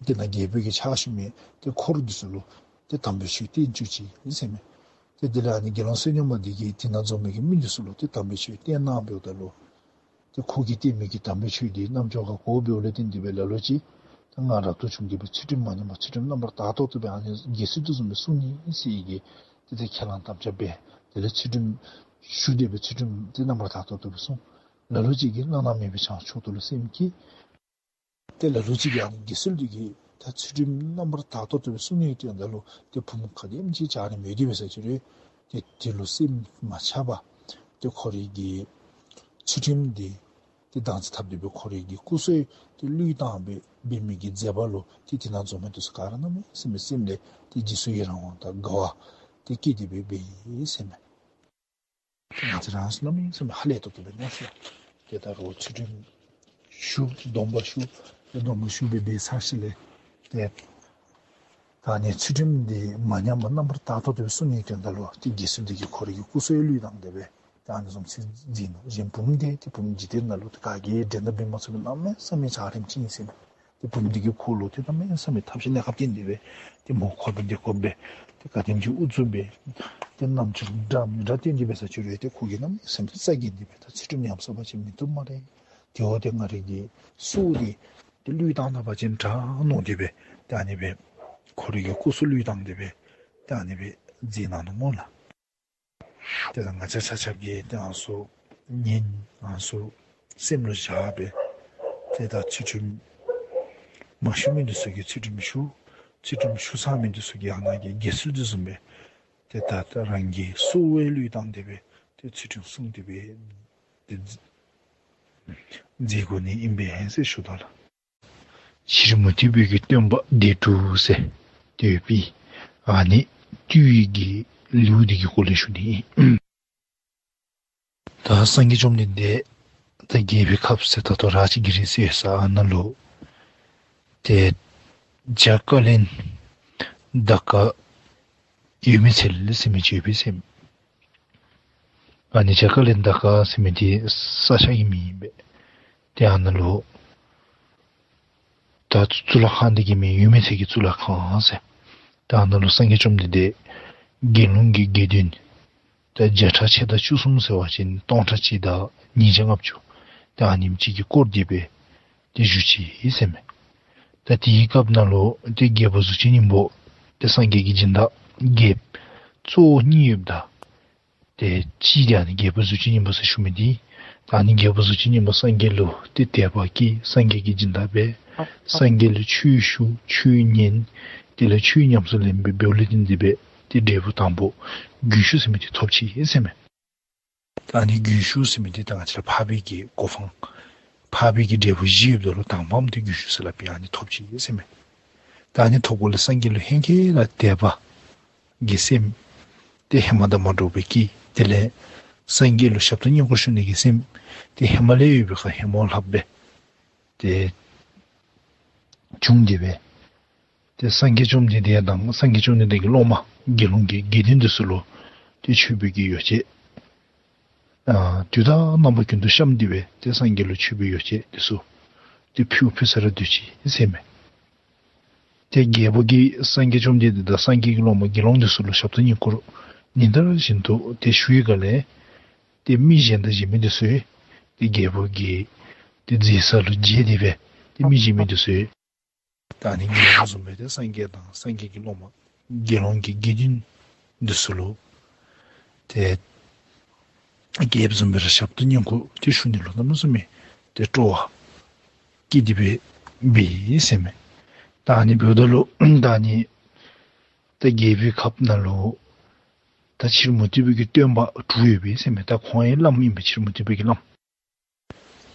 དེ་ནང་རྒྱལ་པོའི་གི་ཕྱག་ཞུ་མི་ཏེ་འཁོར་འདི་ཚུ་ལུ་ཏེ་དམ་པའི་ཆོས་སྟོན་བཅུག་ཅི་ཨིན་ཟེར་མས། ཏེ་དེ་ལས་ཨ་ནི་དགེ་སློང་བསོད་སྙོམས་པ་འདི་གིས་དེ་ནང་འཛོམས་མི་གི་མི་འདི་ཚུ་ལུ་ཏེ་དམ་པའི་ཆོས་སྟོན་གནངམ་འབདཝ་ད་ལུ་ཏེ་ཁོ་གིས་སྟོན་མི་གི་དམ་པའི་ཆོས་འདི་རྣམ་ཅོ་ཁར་གོཝ་འབདཝ་ལས་བརྟེན་ཏེ་སྦེ་ལ་ལུ་ཅིག་ད་ང་རབ་ཏུ་བྱུང་སྟེ་སྦེ་ཚུལ་ཁྲིམས་མ་ཉམས་པར་ཚུལ་ཁྲིམས་རྣམ་པར་དག་ཏོག་ཏོ་སྦེ་ཨ་ནི་དགེ་ཚུལ་འདི་བཟུམ་སྦེ་སྲུང་ནི་ཨིན་ཟེར་གྱི་ཏེ་ཏེ་ཁས་བླངས་དམ་བཅའ་འབད། དེ་ལས་ཚུལ་ཁྲིམས་ཞུ་སྟེ་སྦེ་ཚུལ་ཁྲིམས་འདི་རྣམ་པར་དག་ཏོག་ཏོ་སྦེ་སྲུང་། ལ་ལུ་ཅིག་གིས་བླ་ན་མེད་པའི་བྱང་ཆུབ་ཏུ་ལུ་སེམས་བསྐྱེད། ཏེ་ལ་ལུ་ཅིག་གིས་ཨ་ནི་དགེ་ཚུལ་འདི་གིས་ད་ཚུལ་ཁྲིམས་རྣམ་པར་དག་ཏོག་ཏོ་སྦེ་སྲུང་ནིའི་དོན་དག་ལུ་ཏེ་བུམོ་ག་དེམ་ཅིག་འཇའ་རིསམོ་ཡོད་དེ་འབད་ས་ཅིག་རུང་ཏེ་དེ་ལུ་སེམས་མ་ཆགས་པར་ཏེ་ཁོ་རའི་གི་ཚུལ་ཁྲིམས་འདི་ཏེ་བདག་འཛིན་འཐབ་སྟེ་སྦེ་ཁོ་རའི་གི་སྐུ་སྲོག་ཏེ་བློས་བཏང་སྦེ་འབད་མི་གི་མཛད་པ་ལུ་ཏེ་དེ་ནང་འཛོམས་མི་འདི་ཚུ་ག་ར་གནམ་མེད་ས་མེད་སེམས་ལས་ཏེ་རྗེས་སུ་ཡི་རང་དབང་དང་དགའ་བ་ཏེ་སྐྱེས་ཏེ་སྦེ་འབད་ཡི་ཟེར་མས། ང་བཅས་ར་གནམ་མེད་ས་མེད་ཧ་ལས་ཏོག་ཏོ་སྦེ་གནས་ཟེར། ཏེ་ད་རུང་ཚུལ་ཁྲིམས་ཞུ་སྡོམ་པ་ཞུ་ཏེ་སྡོམ་པ་ཞུ་སྦེ་འབད་ཚར་ཞིནམ་ལས་ཏེ་ད་ཨ་ནི་ཚུལ་ཁྲིམས་འདི་མ་ཉམས་པར་རྣམ་པར་དག་ཏོག་ཏོ་སྦེ་སྲུང་ནིའི་དོན་དག་ལུ་ཏེ་དགེ་ཚུལ་འདི་གིས་ཁོ་རའི་གི་སྐུ་སྲོག་བློས་བཏང་སྟེ་སྦེ་ད་ཨ་ནི་བཟུམ་ཅིག་མཛད་ནུག། གཞན་བུམོ་འདི་ཏེ་བུམོ་འཇིག་རྟེན་ནང་ལུ་ཏེ་ག་གིས་འགྲན་ཟླ་འབད་མ་ཚུགས་པའི་གནམ་མེད་ས་མེད་འཇའ་རིསམོ་ཅིག་ཨིན་ཟེར་མས། ཏེ་བུམོ་འདི་གིས་ཁོ་ལུ་ཏེ་གནམ་མེད་ས་མེད་ཐབས་ཤེས་གནས་སྐབས་བསྟན་ཏེ་སྦེ་ཏེ་མོ་འཁོར་འདི་བསྐོར་སྦེ་ཏེ་ག་དེམ་ཅིག་ཨུ་ཚུགས་སྦེ་ཏེ་རྣམ་ཅོ་འདྲ་མི་འདྲ་སྟོན་ཏེ་འབད་ས་ཅིག་རུང་ཏེ་ཁོ་གིས་གནམ་མེད་ས་མེད་རྩ་འགེངས་ཏེ་སྦེ་ད་ཚུལ་ཁྲིམས་ཉམས་སོང་པ་ཅིན་མི་བཏུབ་སྨ་རེ། དེ་འོ་ཏེ་ང་རའི་གི་སྲོག་འདི་ཏེ་བློས་བཏང་ད་པ་ཅིན་དྲག་མནོ་སྟེ་སྦེ་ཏེ་ཨ་ནི་སྦེ་ཁོ་རའི་གི་སྐུ་སྲོག་བློས་བཏང་སྟེ་སྦེ་ཏེ་ཨ་ནི་སྦེ་མཛད་གནང་ནུག་སྨོ་ལགས། ཏེ་ད་ང་བཅས་ཆ་ཁྱབ་ཀྱིས་ཏེ་ཨ་ནི་ཚུ་ཉན་ཨ་ནི་ཚུ་སེམས་ལུ་བཞག་སྦེ་ཏེ་ད་ཚུལ་ཁྲིམས་མ་ཞུ་མི་འདི་ཚུ་གིས་ཚུལ་ཁྲིམས་ཞུ། ཚུལ་ཁྲིམས་ཞུ་ཚར་མི་འདི་ཚུ་གིས་ཨ་ནཱ་གི་དགེ་ཚུལ་འདི་བཟུམ་སྦེ་ཏེ་ད་ད་རང་གི་སྲོག་བློས་བཏང་སྟེ་སྦེ་ཏེ་ཚུལ་ཁྲིམས་སྲུང་སྟེ་སྦེ་ཏེ་མཛད་དགོ་ནི་ཨིན་པས་ཟེར་ཞུ་དོ་ལགས། ཕྱི་རོལ་མུ་སྟེགས་པའི་གི་སྟོན་པ་སྡེ་དྲུག་ཟེར་ཏེ་ཡོད་པའི་ཨ་ནི་བཅུ་ཡི་གི་ལེའུ་འདི་གི་སྐོར་ལས་ཞུ་ནི་ཨིན། ད་སངས་རྒྱས་བཅོམ་ལྡན་འདས་ད་རྒྱལ་པོའི་ཁབ་ཟེར་ད་ལྟོ་ར་ཅི་གི་རི་ཟེར་ས་ཨ་ནཱ་ལུ་ཏེ་བྱ་ཀ་ལན་ད་ཀ་ཡོད་མི་ཚལ་ཟེར་མི་ཅིག་ཡོད་པས་ཟེར། ཨ་ནི་བྱ་ཀ་ལན་ད་ཀ་ཟེར་མི་འདི་ས་ཆ་གི་མིང་ཨིན་པས། ཏེ་ཨ་ནཱ་ལུ་ད་གཙུག་ལག་ཁང་འདི་གི་མིང་ཡུམ་མི་ཚེ་གི་གཙུག་ལག་ཁང་ཟེར། ད་ཨ་ནཱ་ལུ་སངས་རྒྱས་བཅོམ་ལྡན་འདས་དགེ་སློང་གི་དགེ་འདུན་ད་བརྒྱ་ཕྲག་ཕྱེད་དང་བཅུ་གསུམ་ཟེར་བ་ཅིན་སྟོང་ཕྲག་གཅིག་དང་ཉིས་བརྒྱ་ལྔ་བཅུ་ད་ཨ་ནེམ་ཅིག་གིས་བསྐོར་ཏེ་སྦེ་ཏེ་བཞུགས་ཅི་ཟེར་མས། ད་དེའི་སྐབས་ནང་ལུ་ཏེ་རྒྱལ་པོ་གཟུགས་ཅན་སྙིང་པོ་ཏེ་སངས་རྒྱས་ཀྱི་སྦྱིན་བདག་རྒྱལཔོ་གཙོ་བོ་གཉིས་ཡོདཔ་ད། ཏེ་གཅིག་འདི་ཨ་ནི་རྒྱལ་པོ་གཟུགས་ཅན་སྙིང་པོ་ཟེར་ཞུ་མི་འདི། ད་ཨ་ནི་རྒྱལ་པོ་གཟུགས་ཅན་སྙིང་པོ་སངས་རྒྱས་ལུ་ཏེ་དད་པ་སྐྱེས། སངས་རྒྱས་ཀྱི་སྦྱིན་བདག་འབད། སངས་རྒྱས་ལུ་ཆོས་ཞུ། ཆོས་ཉན། དེ་ལས་ཆོས་ཉམས་སུ་ལེན་པའི་འབདཝ་ལས་བརྟེན་ཏེ་སྦེ་ཏེ་འབྲས་བུ་དང་པོ་རྒྱུད་ཞུགས་ཟེར་མི་འདི་ཐོབ་ཅི་ཟེར་མས། ད་ཨ་ནི་རྒྱུད་ཞུགས་ཟེར་མི་འདི་ད་ང་བཅས་ར་འཕགས་པའི་གི་གོ་འཕང་འཕགས་པའི་གི་འབྲས་བུ་བཞི་ཡོདཔ་ད་ལུ་དང་པམ་འདི་རྒྱུད་ཞུགས་ཟེར་སླབ་ཨིན། ཨ་ནི་ཐོབ་ཅི་ཟེར་མས། ད་ཨ་ནི་ཐོབ་དགོཔ་ལས་སངས་རྒྱས་ལུ་ཧེང་སྐལ་དང་དད་པ་གི་སེམས་ཏེ་ཧེ་མ་དང་མ་འདྲཝ་སྦེ་སྐྱེས། དེ་ལས་སངས་རྒྱས་ལུ་ཞབས་ཏོག་བསྙེན་བཀུར་ཞུ་ནི་གི་སེམས་ཏེ་ཧེ་མ་ལས་ཡོད་པའི་ཁར་ཧེ་མ་ལྷགཔ་སྦེ་ཏེ་བྱུང་སྟེ་སྦེ་ཏེ་སངས་རྒྱས་བཅོམ་ལྡན་འདས་དང་སངས་རྒྱས་བཅོམ་ལྡན་འདས་ཀྱི་སློབ་མ་དགེ་སློང་གི་དགེ་འདུན་འདི་ཚུ་ལུ་ཏེ་མཆོད་པའི་གི་ཡོ་བྱད་ཨ་དུས་དང་རྣམ་པ་ཀུན་ཏུ་བཤམས་ཏེ་སྦེ་ཏེ་སངས་རྒྱས་ལུ་མཆོད་པའི་ཡོ་བྱད་འདི་ཚུ་ཏེ་ཕུལ་ཕུལ་ས་ར་སྡོད་ཅི་ཟེར་མས། ཏེ་རྒྱལ་པོ་གིས་སངས་རྒྱས་བཅོམ་ལྡན་འདས་དང་སངས་རྒྱས་ཀྱི་སློབ་མ་དགེ་སློང་འདི་ཚུ་ལུ་ཞབས་ཏོག་བསྙེན་བཀུར་ཉིན་ལྟར་བཞིན་དུ་ཏེ་ཞུ་བའི་སྒང་ལས་ཏེ་མི་གཞན་དང་གཞན་མི་འདི་ཚུ་ཏེ་རྒྱལ་པོ་གི་ཏེ་མཛད་ས་ལུ་མཇལ་ཏེ་སྦེ་ཏེ་མི་གཞན་མི་འདི་ཚུ་ད་ཨ་ནི་ཉིན་རེ་བཟུམ་སྦེ་ཏེ་སངས་རྒྱས་དང་སངས་རྒྱས་ཀྱི་སློབ་མ་དགེ་སློང་གི་དགེ་འདུན་འདི་ཚུ་ལུ་ཏེ་རྒྱལཔོ་བཟུམ་སྦེ་ར་ཞབས་ཏོག་བསྙེན་བཀུར་ཏེ་ཞུ་ནི་ལུ་གནམ་མེད་ས་མེད་ཏེ་སྤྲོ་བ་སྐྱེས་ཏེ་སྦེ་འབད་ཡི་ཟེར་མས། ད་ཨ་ནི་འབདཝ་ད་ལུ་ད་ཨ་ནི་ད་རྒྱལ་པོའི་ཁབ་ནང་ལུ་ད་ཕྱི་རོལ་མུ་སྟེགས་པའི་གི་སྟོན་པ་དྲུག་ཡོད་པས་ཟེར་མས། ད་ཁོང་ཡང་བླམ་ཨིན་པས། ཕྱི་རོལ་མུ་སྟེགས་པའི་གི་བླམ།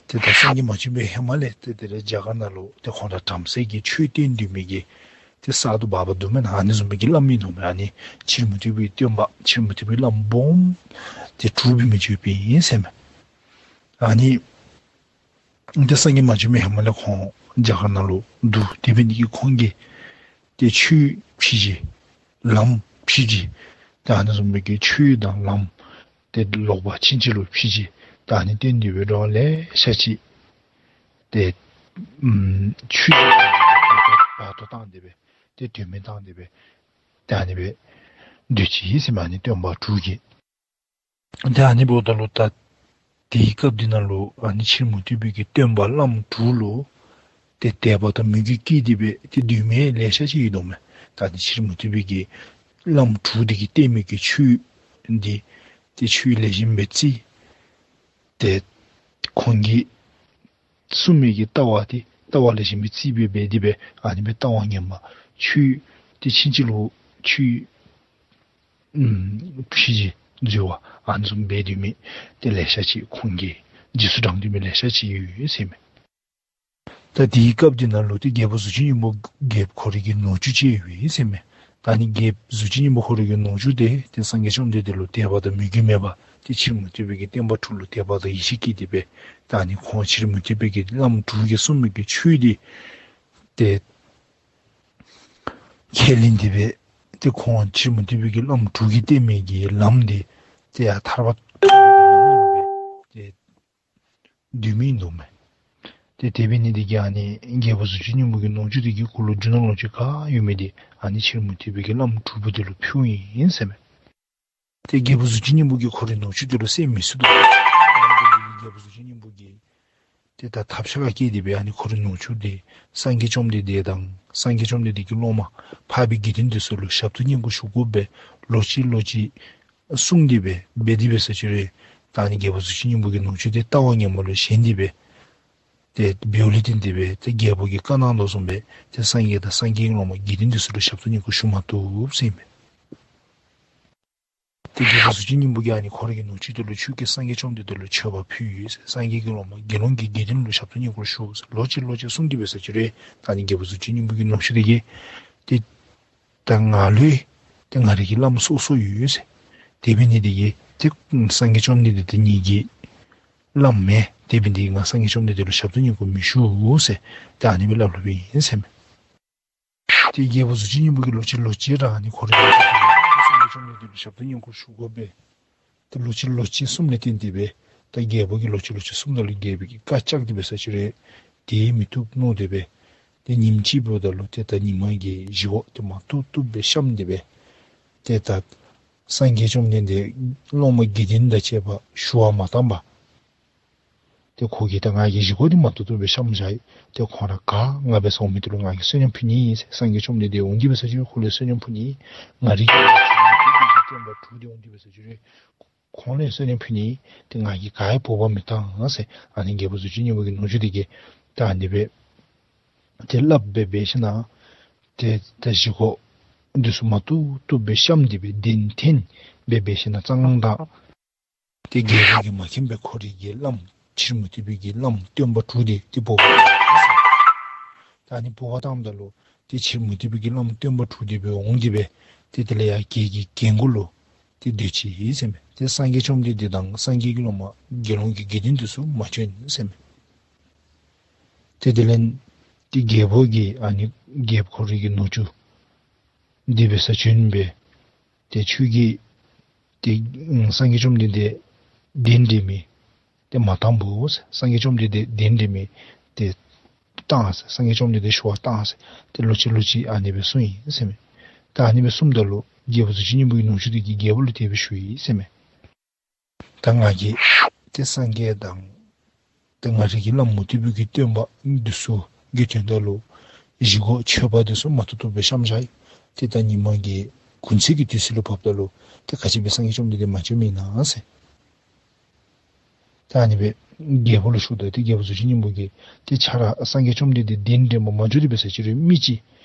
ཏེ་ད་སངས་རྒྱས་མ་བྱོན་པའི་ཧེ་མ་ལས་ཏེ་དེ་ལས་རྒྱ་གར་ནང་ལུ་ཏེ་ཁོང་ར་བྲམ་ཟེ་གི་ཆོས་སྟོན་སྡོད་མི་གི་ཏེ་གསར་དུ་བར་བར་འདུག་མེན་ན། ཨ་ནི་བཟུམ་མའི་གི་བླམ་ཨིན་འདུག་མས། ཨ་ནི་ཕྱི་རོལ་མུ་སྟེགས་པའི་སྟོན་པ་ཕྱི་རོལ་མུ་སྟེགས་པའི་བླམ་སྦོམ་ཏེ་དྲུག་འབད་མི་ཅིག་ཡོད་པས་ཟེར་མས། ཨ་ནི་ཏེ་སངས་རྒྱས་མ་བྱོན་པའི་ཧེ་མ་ལས་ཁོང་རྒྱ་གར་ནང་ལུ་འདུག། དེ་འབད་ནི་དེ་གིས་ཁོང་གིས་ཏེ་ཆོས་ཕྱི་རྒྱལ་ལམ་ཕྱི་རྒྱལ་ཏེ་ཨ་ནི་བཟུམ་མའི་གི་ཆོས་དང་ལམ་ཏེ་ལོག་པ་ཕྱིན་ཅི་ལོག་ཕྱི་རྒྱལ་ད་ཨ་ནི་སྟོན་ཏེ་སྦེ་འགྲོ་བ་ལེ་ཤ་ཅིག་ཏེ་ཨམ་ཆོས་ཀྱི་བར་དོ་བཏང་སྟེ་སྦེ་ཏེ་དོན་མེད་བཏང་སྟེ་སྦེ་ཏེ་ཨ་ནི་སྦེ་སྡོད་ཅི་ཟེར་མས། ཨ་ནི་སྟོན་པ་དྲུག་གིས། ཏེ་ཨ་ནི་འབདཝ་ད་ལུ་ད་དེའི་སྐབས་འདི་ནང་ལུ་ཨ་ནི་ཕྱི་རོལ་མུ་སྟེགས་པའི་གི་སྟོན་པ་བླམ་དྲུག་ལུ་ཏེ་དད་པ་དང་མོས་གུས་བསྐྱེད་དེ་སྦེ་ཏེ་སྡོད་མི་ལེ་ཤ་ཅིག་ཡོད་དོ་མས། ད་ཨ་ནི་ཕྱི་རོལ་མུ་སྟེགས་པའི་གི་བླམ་དྲུག་འདི་གིས་སྟོན་མི་གི་ཆོས་འདི་ཏེ་ཆོས་ལེགས་ཤོམ་སྦེ་བརྩི། ཏེ་ཁོང་གིས་གསུངས་མི་གི་ལྟ་བ་འདི་ལྟ་བ་ལེགས་ཤོམ་སྦེ་བརྩིས་སྦེ་འབད་དེ་སྦེ་ཨ་ནི་སྦེ་ལྟ་བ་ངན་པ་ཆོས་འདི་ཕྱིན་ཅི་ལོག་ཆོས་ཨམ་ཕྱི་རྒྱལ་འཛོལ་བ་ཨ་ནི་བཟུམ་འབད་སྡོད་མི་ཏེ་ལེ་ཤ་ཅིག་ཁོང་གི་རྗེས་སུ་འབྲང་སྡོད་མི་ལེ་ཤ་ཅིག་ཡོད་ཟེར་མས། ད་དེའི་སྐབས་འདི་ནང་ལུ་ཏེ་རྒྱལ་པོ་གཟུགས་ཅན་སྙིང་པོ་རྒྱལཔོ་ཁོ་རའི་གི་ནུ་གཅུང་ཅིག་ཡོད་ཟེར་མས། ད་ཨ་ནི་རྒྱལཔོ་གཟུགས་ཅན་སྙིང་པོ་ཁོ་རའི་གི་ནུ་གཅུང་འདི་ཏེ་སངས་རྒྱས་བཅོམ་ལྡན་འདས་ལུ་དད་པ་དང་མོས་གུས་མེད་པར་ཏེ་ཕྱི་རོལ་མུ་སྟེགས་པའི་གི་སྟོན་པ་དྲུག་ལུ་དད་པ་དང་ཡིད་ཆེས་བསྐྱེད་དེ་སྦེ་ད་ཨ་ནི་ཁོང་ཕྱི་རོལ་མུ་སྟེགས་པའི་གི་བླམ་དྲུག་གིས་གསུངས་མི་གི་ཆོས་འདི་ཏེ་ཁས་ལེན་ཏེ་སྦེ་ཏེ་ཁོང་ཕྱི་རོལ་མུ་སྟེགས་པའི་གི་བླམ་དྲུག་གིས་སྟོན་མི་གི་ལམ་འདི་ཏེ་ཡར་ཐར་པ་ཐོབ་པའི་གི་ལམ་ཨིན་པས། ཏེ་སྡོད་མི་ཨིན་འདུག་མས། ཏེ་དེ་འབད་ནི་དེ་གིས་ཨ་ནི་རྒྱལ་པོ་གཟུགས་ཅན་སྙིང་པོ་གི་ནུ་གཅུང་དེ་གིས་ཁོ་ལུ་རྒྱུ་ནོར་ལོངས་སྤྱོད་ག་ཡོད་མི་དེ་ཨ་ནི་ཕྱི་རོལ་མུ་སྟེགས་པའི་གི་བླམ་དྲུག་པོ་དེ་ལུ་ཕུལཝ་ཨིན་ཟེར་མས། ཏེ་རྒྱལ་པོ་གཟུགས་ཅན་སྙིང་པོ་གིས་ཁོ་རའི་ནུ་གཅུང་དེ་ལུ་སེམས་མི་བསུ་འདུག། རྒྱལ་པོ་གཟུགས་ཅན་སྙིང་པོ་གིས་ཏེ་ད་ཐབས་ཤ་ཁ་བསྐྱེད་དེ་སྦེ་ཨ་ནི་ཁོ་རའི་ནུ་གཅུང་དེ་སངས་རྒྱས་བཅོམ་ལྡན་འདས་དང་སངས་རྒྱས་བཅོམ་ལྡན་འདས་ཀྱི་སློབ་མ་འཕགས་པའི་དགེ་འདུན་དེ་ཚུ་ལུ་ཞབས་ཏོག་བསྙེན་བཀུར་ཞུ་དགོ་པས། ལོ་གཅིག་ལོ་གཅིག་གསུངས་ཏེ་སྦེ་འབད་དེ་སྦེ་ཟེར་ཅི་རུང་ད་ཨ་ནི་རྒྱལ་པོ་གཟུགས་ཅན་སྙིང་པོ་གི་ནུ་གཅུང་དེ་ལྟ་བ་ངན་པ་ལུ་ཞེན་ཏེ་སྦེ་ཏེ་འབདཝ་ལས་བརྟེན་ཏེ་སྦེ་ཏེ་རྒྱལ་པོ་གིས་བཀའ་གནང་དོ་བཟུམ་སྦེ་ཏེ་སངས་རྒྱས་དང་སངས་རྒྱས་ཀྱི་སློབ་མ་དགེ་འདུན་དེ་ཚུ་ལུ་ཞབས་ཏོག་བསྙེན་བཀུར་ཞུ་མ་བཏུབ་ཟེར་ཨིན་མས། ཏེ་རྒྱལ་པོ་གཟུགས་ཅན་སྙིང་པོ་གིས་ཨ་ནི་ཁོ་རའི་གི་ནུ་གཅུང་དེ་ལུ་ཁྱོད་ཀྱིས་སངས་རྒྱས་བཅོམ་ལྡན་འདས་ལུ་མཆོད་པ་ཕུལ་ཡི་ཟེར། སངས་རྒྱས་ཀྱི་སློབ་མ་དགེ་སློང་གི་དགེ་འདུན་ལུ་ཞབས་ཏོག་བསྙེན་བཀུར་ཞུ་ཟེར་ལོ་གཅིག་ལོ་གཅིག་གསུངས་ཏེ་སྦེ་ཟེར་ཅི་རུང་ད་ཨ་ནི་རྒྱལ་པོ་གཟུགས་ཅན་སྙིང་པོ་གི་ནུ་གཅུང་དེ་གིས་ཏེ་ད་ང་ལུ་ཏེ་ང་རའི་གི་བླམ་སོ་སོ་ཡོད་ཟེར། དེ་འབད་ནི་དེ་གིས་ཏེ་སངས་རྒྱས་བཅོམ་ལྡན་འདས་དེ་ངེ་གི་བླམ་མེན། དེ་འབད་ནི་དེ་གིས་ང་སངས་རྒྱས་བཅོམ་ལྡན་འདས་ལུ་ཞབས་ཏོག་བསྙེན་བཀུར་མི་ཞུ་ཟེར་ད་ཨ་ནི་སྦེ་སླབ་སླབ་ཨིན་ཟེར་མས། ཏེ་རྒྱལ་པོ་གཟུགས་ཅན་སྙིང་པོ་གིས་ལོ་གཅིག་ལོ་གཅིག་ར་ཨ་ནི་ཁོ་རའི་སངས་རྒྱས་བཅོམ་ལྡན་འདས་ལུ་ཞབས་ཏོག་བསྙེན་བཀུར་ཞུ་དགོ་པས། ཏེ་ལོ་གཅིག་ལོ་གཅིག་གསུངམ་ལས་བརྟེན་ཏེ་སྦེ་ ད་རྒྱལ་པོ་གིས་ལོག་ཅི་ལོག་ཅི་གསུངམ་ད་ལུ་རྒྱལ་པོ་གིས་བཀའ་བཅག་སྟེ་འབད་ས་ཅིག་རུང་དེ་མི་བཏུབ་མནོ་སྟེ་སྦེ་ཏེ་ཉིནམ་གཅིག་འབདཝ་ད་ལུ་ཏེ་ད་ཉི་མ་གི་བཞེས་སྒོ་དེ་མ་བཏུབ་བཏུབ་སྦེ་བཤམས་ཏེ་སྦེ་ཏེ་ད་སངས་རྒྱས་བཅོམ་ལྡན་འདས་སློབ་མ་དགེ་འདུན་དང་བཅས་པ་ཞུ་བར་མ་བཏང་པར་ཏེ་ཁོ་གིས་ད་ང་གིས་བཞེས་སྒོ་འདི་མ་བཏུབ་བཏུབ་སྦེ་བཤམས་བཞག་ཡི། ཏེ་ཁོང་ར་ག་ང་འབད་སར་འོང་མི་འདི་ལུ་ང་གིས་བསོད་སྙོམས་ཕུལ་ནི་ཨིན་ཟེར། སངས་རྒྱས་བཅོམ་ལྡན་འདས་འོང་སྟེ་འབད་ས་ཅིག་རུང་ཁོ་ལུ་བསོད་སྙོམས་ཕུལ་ནི་ཨིན། ང་རའི་གི་སྟོན་པ་དྲུག་འདི་འོང་སྟེ་འབད་ས་ཅིག་རུང་ཁོང་ལུ་བསོད་སྙོམས་ཕུལ་ནི་ཨིན། ཏེ་ང་གིས་ག་ཡང་འབོ་བར་མི་བཏང་ཟེར། ཨ་ནི་རྒྱལ་པོ་གཟུགས་ཅན་སྙིང་པོ་གི་ནུ་གཅུང་འདི་གིས་ད་ཨ་ནི་སྦེ་ཏེ་སླབ་སྦེ་འབད་ཞིནམ་ཏེ་ད་བཞེས་སྒོ་འདི་ཚུ་མ་བཏུབ་བཏུབ་སྦེ་བཤམས་ཏེ་སྦེ་གདན་བཏིང་སྦེ་འབད་ཞིནམ་གཙང་ལང་དང་ཏེ་རྒྱལ་པོ་གིས་མ་མཁྱེན་པར་ཁོ་རའི་གི་བླམ་ཕྱི་རོལ་མུ་སྟེགས་པའི་གི་བླམ་སྟོན་པ་དྲུག་འདི་ཏེ་འབོ་བར་བཏང་ཟེར། ད་ཨ་ནི་འབོ་བར་བཏངམ་ད་ལུ་ཏེ་ཕྱི་རོལ་མུ་སྟེགས་པའི་གི་བླམ་སྟོན་པ་དྲུག་འདི་སྦེ་འོང་སྟེ་སྦེ་ཏེ་དེ་ལས་ཡར་གྱལ་གྱི་གྱལ་མགུ་ལུ་ཏེ་སྡོད་ཅི་ཟེར་མས། ཏེ་སངས་རྒྱས་བཅོམ་ལྡན་འདས་དང་སངས་རྒྱས་ཀྱི་སློབ་མ་དགེ་སློང་གི་དགེ་འདུན་འདི་ཚུ་མ་བྱོན་ཟེར་མས། ཏེ་དེ་ལས་ཏེ་རྒྱལ་པོ་གིས་ཨ་ནི་རྒྱལཔོ་ཁོ་རའི་གི་ནུ་གཅུང་འདི་འབད་སར་བྱོན་སྦེ་ཏེ་ཁྱོད་ཀྱིས་ཏེ་ཨམ་སངས་རྒྱས་བཅོམ་ལྡན་འདས་གདན་འདྲེན་མི་ཏེ་མ་བཏང་འབོ་ཟེར། སངས་རྒྱས་བཅོམ་ལྡན་འདས་གདན་འདྲེན་མི་ཏེ་བཏང་ཟེར། སངས་རྒྱས་བཅོམ་ལྡན་འདས་ཞུ་བར་བཏང་ཟེར། ཏེ་ལོག་ཅི་ལོག་ཅི་ཨ་ནི་སྦེ་གསུངས་ཡི་ཟེར་མས། ད་ཨ་ནི་སྦེ་གསུངམ་ད་ལུ་རྒྱལ་པོ་གཟུགས་ཅན་སྙིང་པོ་གི་ནུ་གཅུང་འདི་གིས་རྒྱལ་པོ་ལུ་དེ་སྦེ་ཞུ་ཡི་ཟེར་མས། ད་ང་གིས་ཏེ་སངས་རྒྱས་དང་ཏེ་ང་རའི་གི་བླམ་མུ་སྟེགས་པའི་གི་སྟོན་པ་འདི་ཚུ་གི་དོན་དག་ལུ་བཞེས་སྒོ་མཆོད་པ་འདི་ཚུ་མ་བཏུབ་བཏུབ་སྦེ་བཤམས་བཞག་ཡི། ཏེ་ད་ཉི་མ་གི་གུང་ཚིགས་ཀྱི་དུས་ཚོད་ལུ་བབ་ད་ལུ་ཏེ་ག་ཅི་སྦེ་སངས་རྒྱས་བཅོམ་ལྡན་འདས་མ་བྱོནམ་ཨིན་ན་ཟེར། ད་ཨ་ནི་སྦེ་རྒྱལ་པོ་ལུ་ཞུཝ་ད་ཏེ་རྒྱལ་པོ་གཟུགས་ཅན་སྙིང་པོ་གིས་ཏེ་ཁྱོད་ར་སངས་རྒྱས་བཅོམ་ལྡན་འདས་གདན་འདྲེན་པར་མ་འགྱོ་སྟེ་འབད་ས་ཅིག་རུང་མི་ཅིག་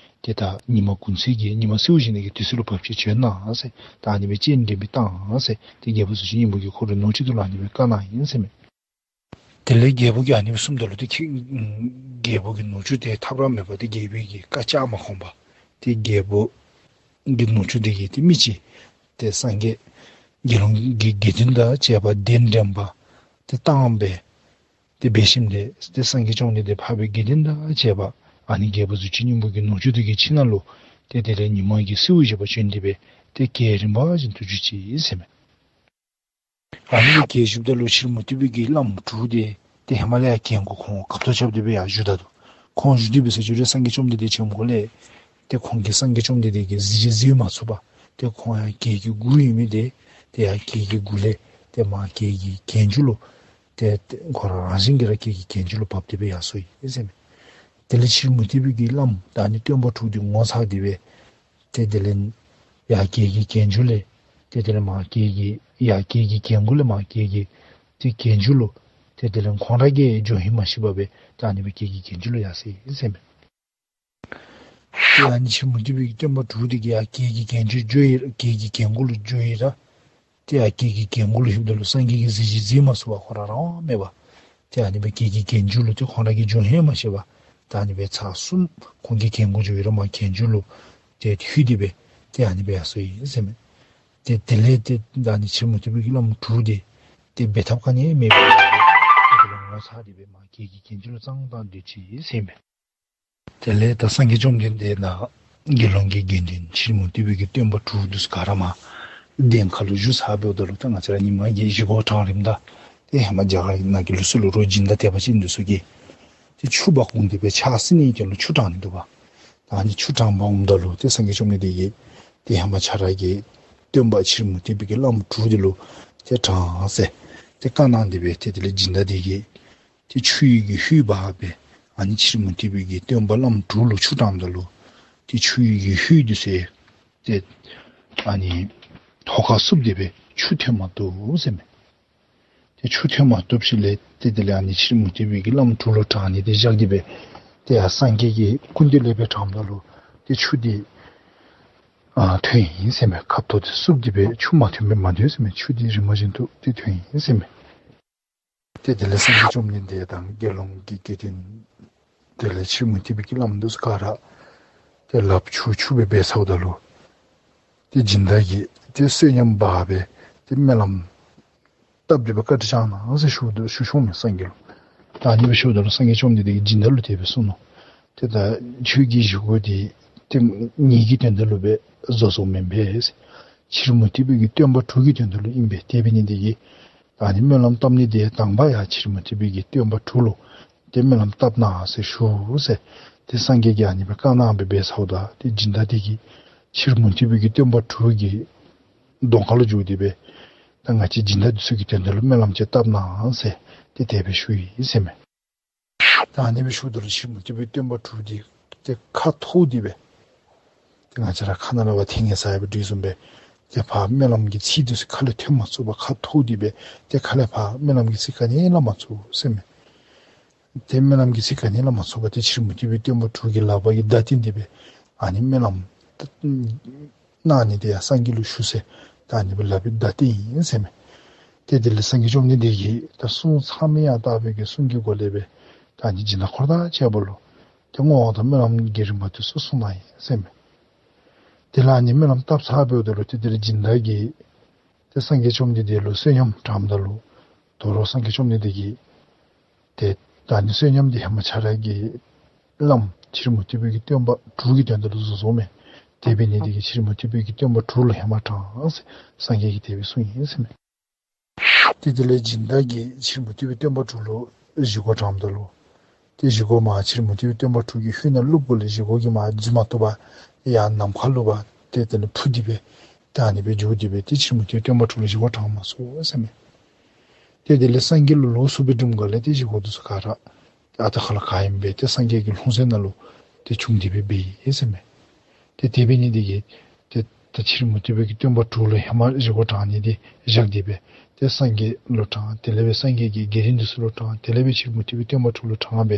ཏེ་ད་ཉི་མ་གུང་ཚིགས་ཀྱི་ཉི་མ་སེརཝ་བཞེངས་ནི་གི་དུས་ཚོད་ལུ་བབ་ཅི། བྱོན་གནང་ཟེར། ད་ཨ་ནི་སྦེ་སྤྱན་འདྲེན་པའི་བཏང་ཟེར་ཏེ་རྒྱལ་པོ་གཟུགས་ཅན་སྙིང་པོ་གིས་ཁོ་རའི་ནུ་གཅུང་འདི་ལུ་ཨ་ནི་སྦེ་བཀའ་གནང་ཡི་ཟེར་མས། དེ་ལས་རྒྱལ་པོ་གིས་ཨ་ནི་སྦེ་གསུངམ་ད་ལུ་ཏེ་ཁྱོད་རྒྱལ་པོ་གི་ནུ་གཅུང་དེ་ཐབས་ར་མེད་པར་ཏེ་རྒྱལ་པོ་གི་བཀའ་བཅག་མ་ཁོམ་པར་ཏེ་རྒྱལ་པོ་གི་ནུ་གཅུང་དེ་གིས་ཏེ་མི་ཅིག་ཏེ་སངས་རྒྱས་དགེ་སློང་གི་དགེ་འདུན་དང་བཅས་པ་གདན་འདྲེན་པར་ཏེ་བཏང་སྦེ་ཏེ་འབད་ཞིནམ་ཏེ་ཏེ་སངས་རྒྱས་བཅོམ་ལྡན་འདས་འཕགས་པའི་དགེ་འདུན་དང་བཅས་པ་ཨ་ནི་རྒྱལ་པོ་གཟུགས་ཅན་སྙིང་པོ་གི་ནུ་གཅུང་དེ་གི་ཁྱིམ་ནང་ལུ་ཏེ་དེ་ལས་ཉི་མ་གི་སེརཝ་བཞེས་པར་བྱོན་ཏེ་སྦེ་ཏེ་གྱལ་རིམ་པ་བཞིན་དུ་བཞུགས་ཅི་ཟེར་མས། ཨ་ནི་སྦེ་གྱལ་བཞུགསཔ་ད་ལུ་ཕྱི་རོལ་མུ་སྟེགས་པའི་གི་བླམ་དྲུག་དེ་ཏེ་ཧེ་མ་ལས་ཡར་གྱལ་མགུ་ཁོང་ཁ་ཐུག་རྐྱབ་སྟེ་སྦེ་ཡར་བཞུགས་ད་ནུག། ཁོང་བཞུགས་ཏེ་འབད་ས་ཅིག་རུང་སངས་རྒྱས་བཅོམ་ལྡན་འདས་བྱོནམ་གོ་ལས་ཏེ་ཁོང་གིས་སངས་རྒྱས་བཅོམ་ལྡན་འདས་ཀྱི་གཟི་བརྗིད་གཟིགས་མ་ཚུགས་པར་ཏེ་ཁོང་ཡར་གྱལ་གྱི་མགུ་ཨིན་མི་དེ་ཏེ་ཡར་གྱལ་གྱི་མགུ་ལས་ཏེ་མར་གྱལ་གྱི་གྱལ་མཇུག་ལུ་ཏེ་ཏེ་ཁོ་ར་རང་བཞིན་གྱིས་ར་གྱལ་གྱི་གྱལ་མཇུག་ལུ་བབས་ཏེ་སྦེ་ཡར་སོ་ཡི་ཟེར་མས། དེ་ལས་ཕྱི་རོལ་མུ་སྟེགས་པའི་གི་བླམ་ད་ཨ་ནི་སྟོན་པ་དྲུག་དེ་ངོ་ཚ་སྟེ་སྦེ་ཏེ་དེ་ལས་ཡར་གྱལ་གྱི་གྱལ་མཇུག་ལས་ཏེ་དེ་ལས་མར་གྱལ་གྱི་ཡར་གྱལ་གྱི་གྱལ་མགུ་ལས་མར་གྱལ་གྱི་ཏེ་གྱལ་མཇུག་ལུ་ཏེ་དེ་ལས་ཁོང་ར་གིས་འགྱོ་ཧེ་མ་ཤེས་པར་སྦེ་ད་ཨ་ནི་སྦེ་གྱལ་གྱི་གྱལ་མཇུག་ལུ་ཡར་སོ་ཡི་ཟེར་མས། ཏེ་ཨ་ནི་ཕྱི་རོལ་མུ་སྟེགས་པའི་གི་སྟོན་པ་དྲུག་དེ་གིས་ཡར་གྱལ་གྱི་གྱལ་མཇུག་འགྱོ་ཡི་ར་གྱལ་གྱི་གྱལ་མགུ་ལུ་འགྱོ་ཡི་ར། ཏེ་ཡར་གྱལ་གྱི་གྱལ་མགུ་ལུ་ལྷོདཔ་ད་ལུ་སངས་རྒྱས་ཀྱི་གཟི་བརྗིད་གཟིགས་མ་ཚུགས་པར་ཁོང་ར་རང་དབང་མེད་པར་ཏེ་ཨ་ནི་སྦེ་གྱལ་གྱི་གྱལ་མཇུག་ལུ་ཏེ་ཁོང་ར་གིས་འགྱོ་ཧེ་མ་ཤེས་པར་ད་ཨ་ནི་སྦེ་ཚར་གསུམ་ཁོང་གིས་གྱལ་མགུ་འགྱོ་ཡི་ར་མར་གྱལ་མཇུག་ལུ་ཏེ་ལྷོད་དེ་སྦེ་ཏེ་ཨ་ནི་སྦེ་ཡར་སོ་ཡི་ཟེར་མས། ཏེ་དེ་ལས་ཏེ་ད་ཨ་ནི་ཕྱི་རོལ་མུ་སྟེགས་པའི་གི་བླམ་དྲུག་དེ་ཏེ་འབད་ཐབས་ག་ནི་མེད་པར་ཏེ་དེ་ལས་ངོ་ཚ་སྟེ་སྦེ་མར་གྱལ་གྱི་གྱལ་མཇུག་ལུ་གཙང་དང་སྡོད་ཅི་ཟེར་མས། དེ་ལས་ད་སངས་རྒྱས་བཅོམ་ལྡན་འདས་དང་དགེ་སློང་གི་དགེ་འདུན་ཕྱི་རོལ་མུ་སྟེགས་པའི་གི་སྟོན་པ་དྲུག་འདི་ཚུ་ག་ར་མར་གདན་ཁ་ལུ་བཞུགས་ཚར་འབདཝ་ད་ལུ་ད་ང་བཅས་ར་ཉི་མ་གི་བཞེས་སྒོ་གྲངས་རིམ་དང་ཏེ་ཧེ་མ་རྒྱ་གར་ནང་གི་ལུགས་སྲོལ་ལུ་རོགས་སྦྱིན་བདག་དད་པ་ཅན་འདི་ཚུ་གིས་ཏེ་ཆུ་འབག་འོང་སྟེ་སྦེ་ཕྱག་བསིལ་ནི་གི་དོན་ལུ་ཆུ་དྲང་ནི་འདུག་པ། ད་ཨ་ནི་ཆུ་དྲང་པར་འོངམ་ད་ལུ་ཏེ་སངས་རྒྱས་བཅོམ་ལྡན་འདས་ཀྱིས་ཏེ་ཧེ་མ་ཁྱོད་ར་གི་སྟོན་པ་ཕྱི་རོལ་མུ་སྟེགས་པའི་གི་བླམ་དྲུག་འདི་ལུ་ཏེ་དྲང་ཟེར་ཏེ་བཀའ་གནང་སྟེ་སྦེ་ཏེ་དེ་ལས་སྦྱིན་བདག་དེ་གིས་ཏེ་ཆུ་ཡི་གི་ཧོད་འབག་སྦེ་ཨ་ནི་ཕྱི་རོལ་མུ་སྟེགས་པའི་གི་སྟོན་པ་བླམ་དྲུག་ལུ་ཆུ་དྲངམ་ད་ལུ་ཏེ་ཆུ་ཡི་གི་ཧོད་འདི་ཚུ་ཏེ་ཨ་ནི་ཐོག་ཁར་བསུབས་ཏེ་སྦེ་ཆུ་ཐོན་མ་བཏུབ་ཟེར་མས། ཏེ་ཆུ་ཐོན་མ་བཏུབ་ཞིནམ་ལས་ཏེ་དེ་ལས་ཨ་ནི་ཕྱི་རོལ་མུ་སྟེགས་པའི་གི་བླམ་དྲུག་ལུ་དྲང་ནི་དེ་བཞག་སྟེ་སྦེ་ཏེ་ཡར་སངས་རྒྱས་ཀྱི་སྐུ་མདུན་ལས་སྦེ་དྲངམ་ད་ལུ་ཏེ་ཆུ་དེ་ཨ་ཐོན་ཡི་ཟེར་མས། ཁབ་ཏོ་དེ་བསུབས་ཏེ་སྦེ་ཆུ་མ་ཐོན་པར་མ་སྡོད་ཟེར་མས། ཆུ་དེ་རིམ་པ་བཞིན་དུ་ཏེ་ཐོན་ཡི་ཟེར་མས། ཏེ་དེ་ལས་སངས་རྒྱས་བཅོམ་ལྡན་འདས་དང་དགེ་སློང་གི་དགེ་འདུན་དེ་ལས་ཕྱི་རོལ་མུ་སྟེགས་པའི་གི་བླམ་འདི་ཚུ་ག་ར་ཏེ་ལགཔ་འཁྱུ་འཁྱུ་སྦེ་འབད་ཚརཝ་ད་ལུ་ཏེ་སྦྱིན་བདག་གིས་ཏེ་བསོད་སྙོམས་འབག་སྦེ་ཏེ་སྨོན་ལམ་བཏབ་སྟེ་སྦེ་བཀའ་དྲིན་བསྐྱང་གནང་ཟེར་ཞུ་ཞུ་ཞུཝ་མས་སངས་རྒྱས་ལུ། ད་ཨ་ནི་སྦེ་ཞུཝ་ད་ལུ་སངས་རྒྱས་བཅོམ་ལྡན་འདས་ཀྱིས་སྦྱིན་བདག་ལུ་དེ་སྦེ་གསུངས་ནུག། ཏེ་ད་ཁྱོད་ཀྱི་བཞེས་སྒོ་འདི་ཏེ་ངེ་གི་དོན་དག་ལུ་སྦེ་བཟོ་བཟོཝ་མེན་པས། ཕྱི་རོལ་མུ་སྟེགས་པའི་གི་སྟོན་པ་དྲུག་གི་དོན་དག་ལུ་ཨིན་པས། དེ་འབད་ནི་དེ་གིས་ ཨ་ནི་སྨོན་ལམ་བཏབ་ནི་དེ་དང་པ་ཡང་ཕྱི་རོལ་མུ་སྟེགས་པའི་གི་སྟོན་པ་དྲུག་ལུ་ཏེ་སྨོན་ལམ་བཏབ་གནང་ཟེར་ཞུ་ཟེར། ཏེ་སངས་རྒྱས་ཀྱིས་ཨ་ནི་སྦེ་བཀའ་གནང་སྦེ་འབད་ཚརཝ་ད་ཏེ་སྦྱིན་བདག་དེ་གིས་ཕྱི་རོལ་མུ་སྟེགས་པའི་གི་སྟོན་པ་དྲུག་གི་གདོང་ཁ་ལུ་འགྱོ་སྟེ་སྦེ་ད་ང་བཅས་སྦྱིན་བདག་འདི་ཚུ་གི་དོན་དག་ལུ་སྨོན་ལམ་ཅིག་བཏབ་གནང་ཟེར་ཏེ་དེ་སྦེ་ཞུ་ཡི་ཟེར་མས། ད་ཨ་ནི་སྦེ་ཞུཝ་ད་ལུ་ཕྱི་རོལ་མུ་སྟེགས་པའི་སྟོན་པ་དྲུག་དེ་ཏེ་ཁ་འཐོར་ཏེ་སྦེ་ཏེ་ང་བཅས་ར་ཁ་ནང་ལས་འབད་ཐལ་ངེ་ས་ཡང་སྦེ་འདྲི་བཟུམ་སྦེ་ཏེ་ཕར་སྨོན་ལམ་གྱི་ཚིག་དེ་ཚུ་ཁ་ལས་ཐོན་མ་ཚུགས་པར་ཁ་འཐོར་ཏེ་སྦེ་ཏེ་ཁ་ལས་ཕར་སྨོན་ལམ་གྱི་ཚིག་ག་ནི་སླབ་མ་ཚུགས་ཟེར་མས། ཏེ་སྨོན་ལམ་གྱི་ཚིག་ག་ནི་སླབ་མ་ཚུགས་པར་ཏེ་ཕྱི་རོལ་མུ་སྟེགས་པའི་སྟོན་པ་དྲུག་གི་ལག་པ་གི་བརྡ་བསྟན་ཏེ་སྦེ་ཨ་ནི་སྨོན་ལམ་གནང་ནི་དེ་ཡང་སངས་རྒྱས་ལུ་ཞུ་ཟེར་ད་ཨ་ནི་སྦེ་ལག་པའི་བརྡ་བསྟན་ཡི་ཟེར་མས། ཏེ་དེ་ལས་སངས་རྒྱས་བཅོམ་ལྡན་འདས་ཀྱིས་ད་གསུང་ཚང་མི་ཡང་དག་པའི་གི་གསུང་གི་སྒོ་ལས་སྦེ་ད་ཨ་ནི་སྦྱིན་བདག་འཁོར་དང་བཅས་པ་ལུ་ཏེ་བསྔོ་བ་དང་སྨོན་ལམ་གྱི་རིམ་པ་དེ་ཚུ་གསུངས་གནང་ཡི་ཟེར་མས། དེ་ལས་ཨ་ནི་སྨོན་ལམ་བཏབ་ཚར་བའི་འོག་ལུ་ཏེ་དེ་ལས་སྦྱིན་བདག་གིས་ཏེ་སངས་རྒྱས་བཅོམ་ལྡན་འདས་ལུ་བསོད་སྙོམས་དྲངམ་ད་ལུ་དོ་རུང་སངས་རྒྱས་བཅོམ་ལྡན་འདས་ཀྱིས་ཏེ་ད་ཨ་ནི་བསོད་སྙོམས་འདི་ཧེ་མ་ཁྱོད་ར་གིས་བླམ་ཕྱི་རོལ་མུ་སྟེགས་པའི་གི་སྟོན་པ་དྲུག་གི་དོན་དག་ལུ་བཟོ་བཟོཝ་མས། དེ་འབད་ནི་དེ་གིས་ཕྱི་རོལ་མུ་སྟེགས་པའི་གི་སྟོན་པ་དྲུག་ལུ་ཧེ་མ་དྲངས་ཟེར་སངས་རྒྱས་ཀྱིས་དེ་སྦེ་གསུངས་ཡི་ཟེར་མས། ཏེ་དེ་ལས་སྦྱིན་བདག་གིས་ཕྱི་རོལ་མུ་སྟེགས་པའི་སྟོན་པ་དྲུག་ལུ་བཞེས་སྒོ་དྲངམ་ད་ལུ་ཏེ་བཞེས་སྒོ་མར་ཕྱི་རོལ་མུ་སྟེགས་པའི་སྟོན་པ་དྲུག་གི་ཤུལ་ནང་བླུགཔ་ལས་བཞེས་སྒོ་གིས་མར་འཛུལ་མ་བཏུབ་པར་ཡར་ནམ་མཁའ་ལུ་འབད་ཏེ་དེ་ལས་འཕུར་ཏེ་སྦེ་ད་ཨ་ནི་སྦེ་འགྱོ་སྟེ་སྦེ་ཏེ་ཕྱི་རོལ་མུ་སྟེགས་པའི་སྟོན་པ་དྲུག་ལུ་བཞེས་སྒོ་དྲང་མ་ཚུགས་ཟེར་མས། ཏེ་དེ་ལས་སངས་རྒྱས་ལུ་ལོག་ཚུགས་པའི་དུས་ཁར་ལས་ཏེ་བཞེས་སྒོ་དེ་ཚུ་ག་ར་ཨ་རྟག་ཁ་ལུ་ག་ཨིནམ་སྦེ་ཏེ་སངས་རྒྱས་ཀྱི་ལྷུང་བཟེད་ནང་ལུ་ཏེ་བྱུང་སྟེ་སྦེ་འབད་ཡི་ཟེར་མས། ཏེ་དེ་འབད་ནི་དེ་གིས་ཏེ་ད་ཕྱི་རོལ་མུ་སྟེགས་པའི་གི་སྟོན་པ་དྲུག་ལུ་ཧེ་མ་བཞེས་སྒོ་དྲང་ནི་དེ་བཞག་སྟེ་སྦེ་ཏེ་སངས་རྒྱས་ལུ་དྲང་། དེ་ལས་སྦེ་སངས་རྒྱས་ཀྱིས་དགེ་འདུན་དེ་ཚུ་ལུ་དྲང་། དེ་ལས་སྦེ་ཕྱི་རོལ་མུ་སྟེགས་པའི་སྟོན་པ་དྲུག་ལུ་དྲངས་སྦེ་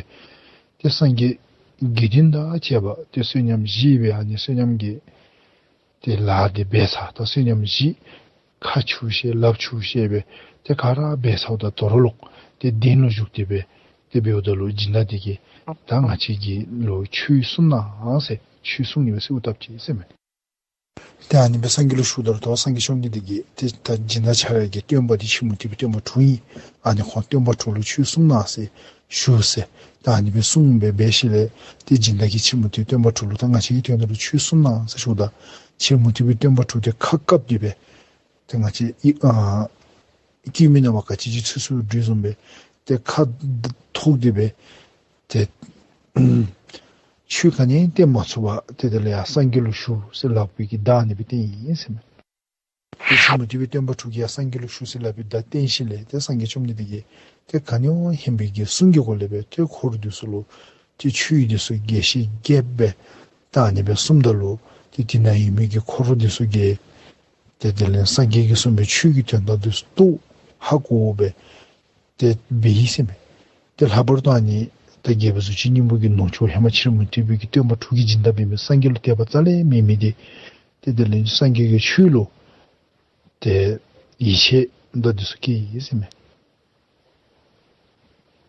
ཏེ་སངས་རྒྱས་དགེ་འདུན་དང་བཅས་པ་ཏེ་བསོད་སྙོམས་བཞེས་སྦེ་ཨ་ནི་བསོད་སྙོམས་ཀྱི་ཏེ་ལཱ་དེ་འབད་ཚར། ད་བསོད་སྙོམས་བཞེས་ཁ་ཆུ་བཤལ་ལགཔ་ཆུ་བཤལ་སྦེ་ཏེ་ག་ར་འབད་ཚརཝ་ད་དོ་རུང་ལོག་ཏེ་གདན་ལུ་བཞུགས་ཏེ་སྦེ་ཏེ་འབདཝ་ད་ལུ་སྦྱིན་བདག་དེ་གིས་ད་ང་བཅས་ཀྱི་ལུ་ཆོས་གསུང་གནང་ཟེར་ཆོས་གསུང་ནི་སྦེ་གསོལཝ་བཏབ་ཅི་ཟེར་མས། ཏེ་ཨ་ནི་སྦེ་སངས་རྒྱས་ལུ་ཞུཝ་ད་ལུ་ད་སངས་རྒྱས་བཅོམ་ལྡན་འདས་ཀྱིས་ཏེ་ད་སྦྱིན་བདག་ཁྱོད་ར་གི་སྟོན་པ་འདི་ཕྱི་རོལ་མུ་སྟེགས་པའི་སྟོན་པ་དྲུག་ཨིན། ཨ་ནི་ཁོང་སྟོན་པ་དྲུག་ལུ་ཆོས་གསུང་གནང་ཟེར་ཞུ་ཟེར། ད་ཨ་ནི་སྦེ་གསུངས་སྦེ་འབད་ཞིནམ་ལས་ཏེ་སྦྱིན་བདག་གིས་ཕྱི་རོལ་མུ་སྟེགས་པའི་སྟོན་པ་དྲུག་ལུ་ད་ང་བཅས་ཀྱི་དོན་དག་ལུ་ཆོས་གསུང་གནང་ཟེར་ཞུཝ་ད་ཕྱི་རོལ་མུ་སྟེགས་པའི་སྟོན་པ་དྲུག་དེ་ཁ་བཀབ་སྟེ་སྦེ་ཏེ་ང་བཅས་ཨ་སྐྱེ་མེད་ནམ་མཁའ་ག་ཅི་ཅིག་ཚུད་ཚུདཔ་དེ་བཟུམ་སྦེ་ཏེ་ཁ་འཐོར་ཏེ་སྦེ་ཏེ་ཆོས་ག་ནི་བསྟན་མ་ཚུགས་པར་ཏེ་དེ་ལས་ཡར་སངས་རྒྱས་ལུ་ཞུ་ཟེར་ལག་པའི་གི་བརྡ་ཨ་ནི་སྦེ་བསྟན་ཡི་ཟེར་མས། ཏེ་ཕྱི་རོལ་མུ་སྟེགས་པའི་སྟོན་པ་དྲུག་གིས་ཡར་སངས་རྒྱས་ལུ་ཞུ་ཟེར་ལག་པའི་བརྡ་བསྟན་ཞིནམ་ལས་ཏེ་སངས་རྒྱས་བཅོམ་ལྡན་འདས་ཀྱིས་ཏེ་ག་ནི་བ་ཧེ་མའི་གི་གསུང་གི་སྒོ་ལས་སྦེ་ཏེ་འཁོར་དེ་ཚུ་ལུ་ཏེ་ཆོས་དེ་ཚུ་རྒྱས་ཤིང་རྒྱསཔ་སྦེ་ད་ཨ་ནི་སྦེ་གསུངམ་ད་ལུ་ཏེ་དེ་ནང་ཡོད་མི་གི་འཁོར་དེ་ཚུ་གིས་ཏེ་དེ་ལས་སངས་རྒྱས་ཀྱིས་གསུངས་པའི་ཆོས་ཀྱི་དོན་དག་དེ་ཚུ་རྟོགས་ཧ་གོ་སྦེ་ཏེ་འབད་ཡི་ཟེར་མས། ཏེ་ལྷག་པར་དུ་ཨ་ནི་ད་རྒྱལ་པོ་གཟུགས་ཅན་སྙིང་པོ་གི་ནུ་གཅུང་ཧེ་མ་ཕྱི་རོལ་མུ་སྟེགས་པའི་གི་སྟོན་པ་དྲུག་གི་སྦྱིན་བདག་འབད་མི་སངས་རྒྱས་ལུ་དད་པ་རྩ་ལས་མེད་མི་དེ་ཏེ་དེ་ལས་སངས་རྒྱས་ཀྱི་ཆོས་ལུ་ཏེ་ཡིད་ཆེས་དང་དེ་ཚུ་སྐྱེས་ཡི་ཟེར་མས།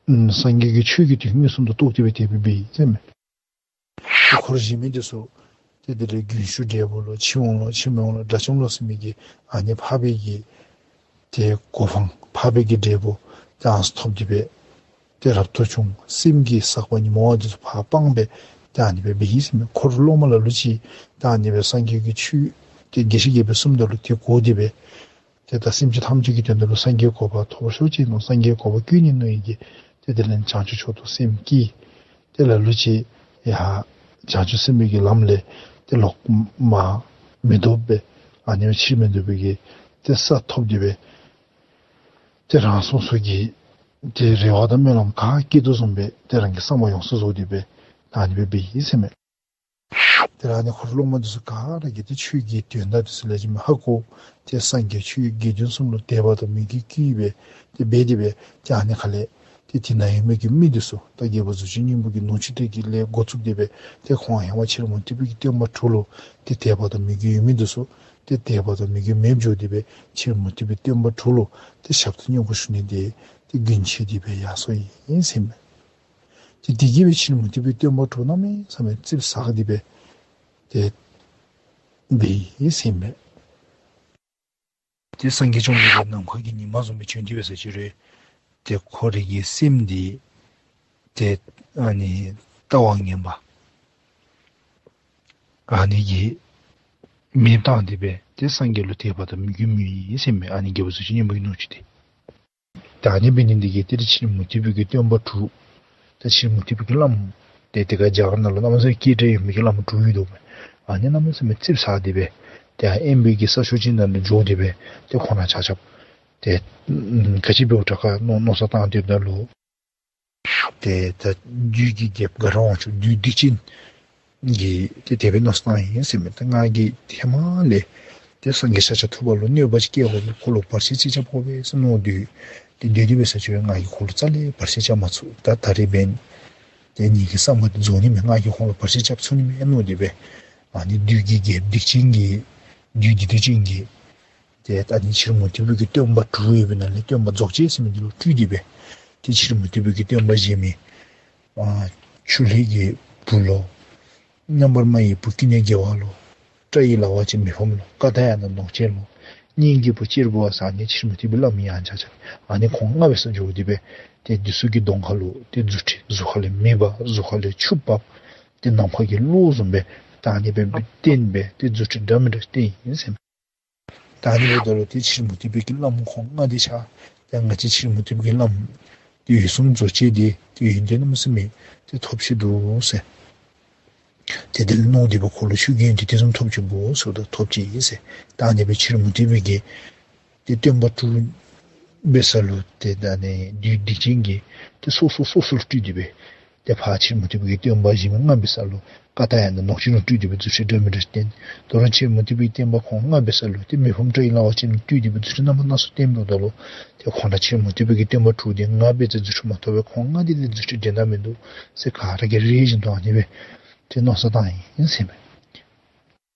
ཨམ་སངས་རྒྱས་ཀྱི་ཆོས་ཀྱི་དོན་མངོན་སུམ་དུ་རྟོགས་ཏེ་སྦེ་དེ་སྦེ་འབད་ཡི་ཟེར་མས། ཏེ་འཁོར་གཞན་མི་དེ་ཚུ་ཏེ་དེ་ལས་རྒྱུན་ཞུགས་འབྲས་བུ་ལོ་ཕྱིར་འོང་ལོ་ཕྱིར་མི་འོང་ལོ་དགྲ་བཅོམ་ལོ་ཟེར་མི་གི་ཨ་ནི་འཕགས་པའི་གི་ཏེ་གོ་འཕང་འཕགས་པའི་གི་འབྲས་བུ་ཏེ་ཨ་ནི་ཚུ་ཐོབ་སྟེ་སྦེ་ཏེ་རབ་ཏུ་བྱུང་སེམས་ཀྱི་ཟག་པ་ཉོན་མོངས་པ་དེ་ཚུ་ཕར་སྤངས་སྦེ་ཏེ་ཨ་ནི་སྦེ་འབད་ཡི་ཟེར་མས། འཁོར་སློབ་མ་ལ་ལུ་ཅིག་ཏེ་ཨ་ནི་སྦེ་སངས་རྒྱས་ཀྱི་ཆོས་ཏེ་རྒྱས་ཤིང་རྒྱས་པར་གསུངམ་ད་ལུ་ཏེ་གོ་སྟེ་སྦེ་ཏེ་ད་སེམས་ཅན་ཐམས་ཅད་ཀྱི་དོན་དག་ལུ་སངས་རྒྱས་གོ་འཕང་ཐོབ་ཤོག་ཅིག་མནོ་སངས་རྒྱས་གོ་འཕང་བཀོད་ནི་མནོ་ཡི་གི་ཏེ་དེ་ལས་བྱང་ཆུབ་མཆོག་ཏུ་སེམས་བསྐྱེད། ཏེ་ལ་ལུ་ཅིག་ཡང་བྱང་ཆུབ་སེམས་དཔའི་གི་ལམ་ལས་ཏེ་ལོག་མ་མི་ལྡོག་པའི་ཨ་ནི་ཕྱིར་མི་ལྡོག་པའི་གི་ཏེ་ས་ཐོབ་སྟེ་སྦེ་ཏེ་རང་སོ་སོ་གི་ཏེ་རེ་བ་དང་སྨོན་ལམ་ག་བསྐྱེད་དོ་བཟུམ་སྦེ་ཏེ་རང་གི་བསམ་པ་ཡོངས་སུ་རྫོགས་ཏེ་སྦེ་ཨ་ནི་སྦེ་འབད་ཡི་ཟེར་མས། ཏེ་ཨ་ནི་འཁོར་སློབ་མ་དེ་ཚུ་ག་ར་གིས་ཏེ་ཆོས་ཀྱི་དོན་དག་དེ་ཚུ་ལེགས་ཤོམ་ཧ་གོ། ཏེ་སངས་རྒྱས་ཆོས་དགེ་འདུན་གསུམ་ལུ་དད་པ་དང་མོས་གུས་བསྐྱེད་སྦེ་ཏེ་འབད་དེ་སྦེ་ཏེ་ཨ་ནི་ཁ་ལས་ཏེ་དེ་ནང་ཡོད་མི་གི་མི་དེ་ཚུ་ད་རྒྱལ་པོ་གཟུགས་ཅན་སྙིང་པོ་གི་ནུ་གཅུང་དེ་གི་ལས་འགོ་བཙུགས་ཏེ་སྦེ་ཏེ་ཁོང་ཧེ་མ་ཕྱི་རོལ་མུ་སྟེགས་པའི་གི་སྟོན་པ་དྲུག་ལུ་ཏེ་དད་པ་དང་མོས་གུས་ཡོད་མི་དེ་ཚུ་ཏེ་དད་པ་དང་མོས་གུས་མེདཔ་འགྱོ་སྟེ་སྦེ་ཕྱི་རོལ་མུ་སྟེགས་པའི་སྟོན་པ་དྲུག་ལུ་ཏེ་ཞབས་ཏོག་བསྙེན་བཀུར་ཞུ་ནི་དེ་ཏེ་རྒྱུན་ཆད་དེ་སྦེ་ཡར་སོང་ཡི་ཟེར་མས། ཏེ་དེ་གིས་སྦེ་ཕྱི་རོལ་མུ་སྟེགས་པའི་སྟོན་པ་དྲུག་གནམ་མེད་ས་མེད་ཙིགཔ་ཟ་སྟེ་སྦེ་ཏེ་འབད་ཡི་ཟེར་མས། ཏེ་སངས་རྒྱས་བཅོམ་ལྡན་འདས་ནམ་མཁའ་གི་ཉི་མ་བཟུམ་སྦེ་བྱོན་ཏེ་སྦེ་ཟེར་ཅི་རུང་ཏེ་ཁོ་རའི་གི་སེམས་འདི་ཏེ་ཨ་ནི་ལྟ་བ་ངན་པ་ཨ་ནི་གིས་མེདཔ་བཏང་སྟེ་སྦེ་ཏེ་སངས་རྒྱས་ལུ་དད་པ་དང་མོས་གུས་མེད་ཡི་ཟེར་མས། ཨ་ནི་རྒྱལ་པོ་གཟུགས་ཅན་སྙིང་པོ་གི་ནུ་གཅུང་དེ། ད་ཨ་ནི་འབད་ནི་འདི་གིས་ཏེ་ཕྱི་རོལ་མུ་སྟེགས་པའི་གི་སྟོན་པ་དྲུག། ད་ཕྱི་རོལ་མུ་སྟེགས་པའི་གི་བླམ་ཏེ་དེ་ཁར་རྒྱ་གར་ནང་ལུ་གནམ་མེད་ས་མེད་སྐད་གྲགས་ཡོད་མི་གི་བླམ་དྲུག་ཡོད་དོ་མས། ཨ་ནི་གནམ་མེད་ས་མེད་ཙིགཔ་ཟ་སྟེ་སྦེ་ཏེ་ཨ་དབེན་པའི་གི་ས་ཕྱོགས་ཅིག་ནང་ལུ་འགྱོ་སྟེ་སྦེ་ཏེ་ཁོང་ར་ཆ་ཁྱབ་ཏེ་ཨམ་ག་ཅི་འབདཝ་དྲག་ག་མནོ་མནོ་བསམ་བཏང་སྡོདཔ་ད་ལུ་ཏེ་ད་བདུད་ཀྱི་རྒྱལཔོ་དགའ་རབ་དབང་ཕྱུག་བདུད་སྡིག་ཅན་གྱིས་ཏེ་དེ་སྦེ་མནོ་བསམ་བཏང་ཡི་ཟེར་མས། ཏེ་ང་གིས་ཧེ་མ་ལས་ཏེ་སངས་རྒྱས་ཤཱཀྱ་ཐུབ་པ་ལུ་གནོད་པ་ཅིག་བཀལ་དགོ་པས། ཁོ་ལུ་བར་ཆད་ཅིག་རྐྱབ་དགོ་པས་ཟེར་མནོ་སྡོད། ཏེ་སྡོད་དེ་འབད་ས་ཅིག་ང་གིས་ཁོ་ལུ་རྩ་ལས་བར་ཆད་རྐྱབ་མ་ཚུགས། ད་ད་རིས་འབདན་ཏེ་ངེ་གི་བསམ་པ་འདི་རྫོགས་ནི་མས། ང་གིས་ཁོང་ལུ་བར་ཆད་རྐྱབ་ཚུགས་ནི་མས་མནོ་སྟེ་སྦེ་ཨ་ནི་བདུད་ཀྱི་རྒྱལཔོ་སྡིག་ཅན་གྱིས་བདུད་སྡིག་ཏོ་ཅན་གྱིས་ཏེ་ད་ཨ་ནི་ཕྱི་རོལ་མུ་སྟེགས་པའི་གི་སྟོན་པ་དྲུག་ཡོད་པའི་ནང་ལས་སྟོན་པ་རྫོགས་བྱེད་ཟེར་མི་འདི་ལུ་སྤྲུལ་ཏེ་སྦེ་ཏེ་ཕྱི་རོལ་མུ་སྟེགས་པའི་གི་སྟོན་པ་གཞན་མི་ཨ་ཆུ་ལྷའི་གི་བུ་ལོ། མཉམ་པར་སྨྲ་བའི་བུ་ཀུན་ནས་དགེ་བ་ལོ། སྐྲ་ཡི་ལ་བ་ཅན་མི་ཕམ་ལོ། ཀ་ཏ་ཡ་ན་ནོག་ཅན་ལོ། གཉེན་གྱི་བུ་གཅེར་བུ་བ་ཟེར་ཨ་ནི་ཕྱི་རོལ་མུ་སྟེགས་པའི་བླམ་ཡང་ཆ་ཁྱབ་ཨ་ནི་ཁོང་ལྔ་སྦེ་ས་འགྱོ་སྟེ་སྦེ་ཏེ་འདི་ཚུ་གི་གདོང་ཁ་ལུ་ཏེ་རྫུ་འཕྲུལ་གཟུགས་ཁ་ལས་མེ་འབར་གཟུགས་ཁ་ལས་ཆུ་འབབ། ཏེ་ནམ་མཁའ་གི་གློག་བཟུམ་སྦེ་ད་ཨ་ནི་སྦེ་བསྟན་སྦེ་ཏེ་རྫུ་འཕྲུལ་འདྲ་མི་འདྲ་བསྟན་ཡི་ཟེར་མས། ད་ཨ་ནི་འབདཝ་ད་ལུ་ཏེ་ཕྱི་རོལ་མུ་སྟེགས་པའི་གི་བླམ་ཁོང་ལྔ་འདི་ཆ་ཏེ་ང་བཅས་ཕྱི་རོལ་མུ་སྟེགས་པའི་གི་བླམ་ཏེ་འོད་སྲུང་རྫོགས་བྱེད་འདི་ཏེ་ཡོན་ཏན་གནམ་མེད་ས་མེད་ཏེ་ཐོབ་ཅི་འདུག་ཟེར། ཏེ་དེ་ལས་མནོ་སྟེ་སྦེ་ཁོ་ལུ་ཆོས་ཀྱི་ཡོན་ཏན་དེ་བཟུམ་ཐོབ་ཅི་འདུག་ཟེརཝ་ད་ཐོབ་ཅི་ཟེར། ད་ཨ་ནི་སྦེ་ཕྱི་རོལ་མུ་སྟེགས་པའི་གི་ཏེ་སྟོན་པ་དྲུག་འབད་ས་ལུ་ཏེ་ད་ཨ་ནི་བདུད་སྡིག་ཅན་གྱིས་ཏེ་སོ་སོ་སོ་སོ་ལུ་སྤྲུལ་ཏེ་སྦེ་ཏེ་ཕར་ཕྱི་རོལ་མུ་སྟེགས་པའི་གི་སྟོན་པ་གཞན་མི་ལྔ་འབད་ས་ལུ་ཀ་ཏ་ཡ་ན་ནོག་ཅན་ལུ་སྤྲུལ་ཏེ་སྦེ་རྫུ་འཕྲུལ་འདྲ་མི་འདྲ་བསྟན། དོ་རུང་ཕྱི་རོལ་མུ་སྟེགས་པའི་གི་སྟོན་པ་ཁོང་ལྔ་འབད་ས་ལུ་ཏེ་མི་ཕམ་སྐྲ་ཡི་ལ་བ་ཅན་ལུ་སྤྲུལ་ཏེ་སྦེ་རྫུ་འཕྲུལ་རྣམ་པ་སྣ་ཚོགས་བསྟནམ་ད་ལུ་ཏེ་ཁོང་ར་ཕྱི་རོལ་མུ་སྟེགས་པའི་གི་སྟོན་པ་དྲུག་འདི་ལྔ་འབད་དེ་རྫུ་འཕྲུལ་མ་ཐོབ་པས། ཁོང་ལྔ་འདི་ལས་རྫུ་འཕྲུལ་འགྲན་ཟླ་མིན་འདུག་ཟེར་ག་ར་གིས་རེ་བཞིན་དུ་ཨ་ནི་སྦེ་ཏེ་མནོ་བསམ་བཏང་ཡི་ཟེར་མས།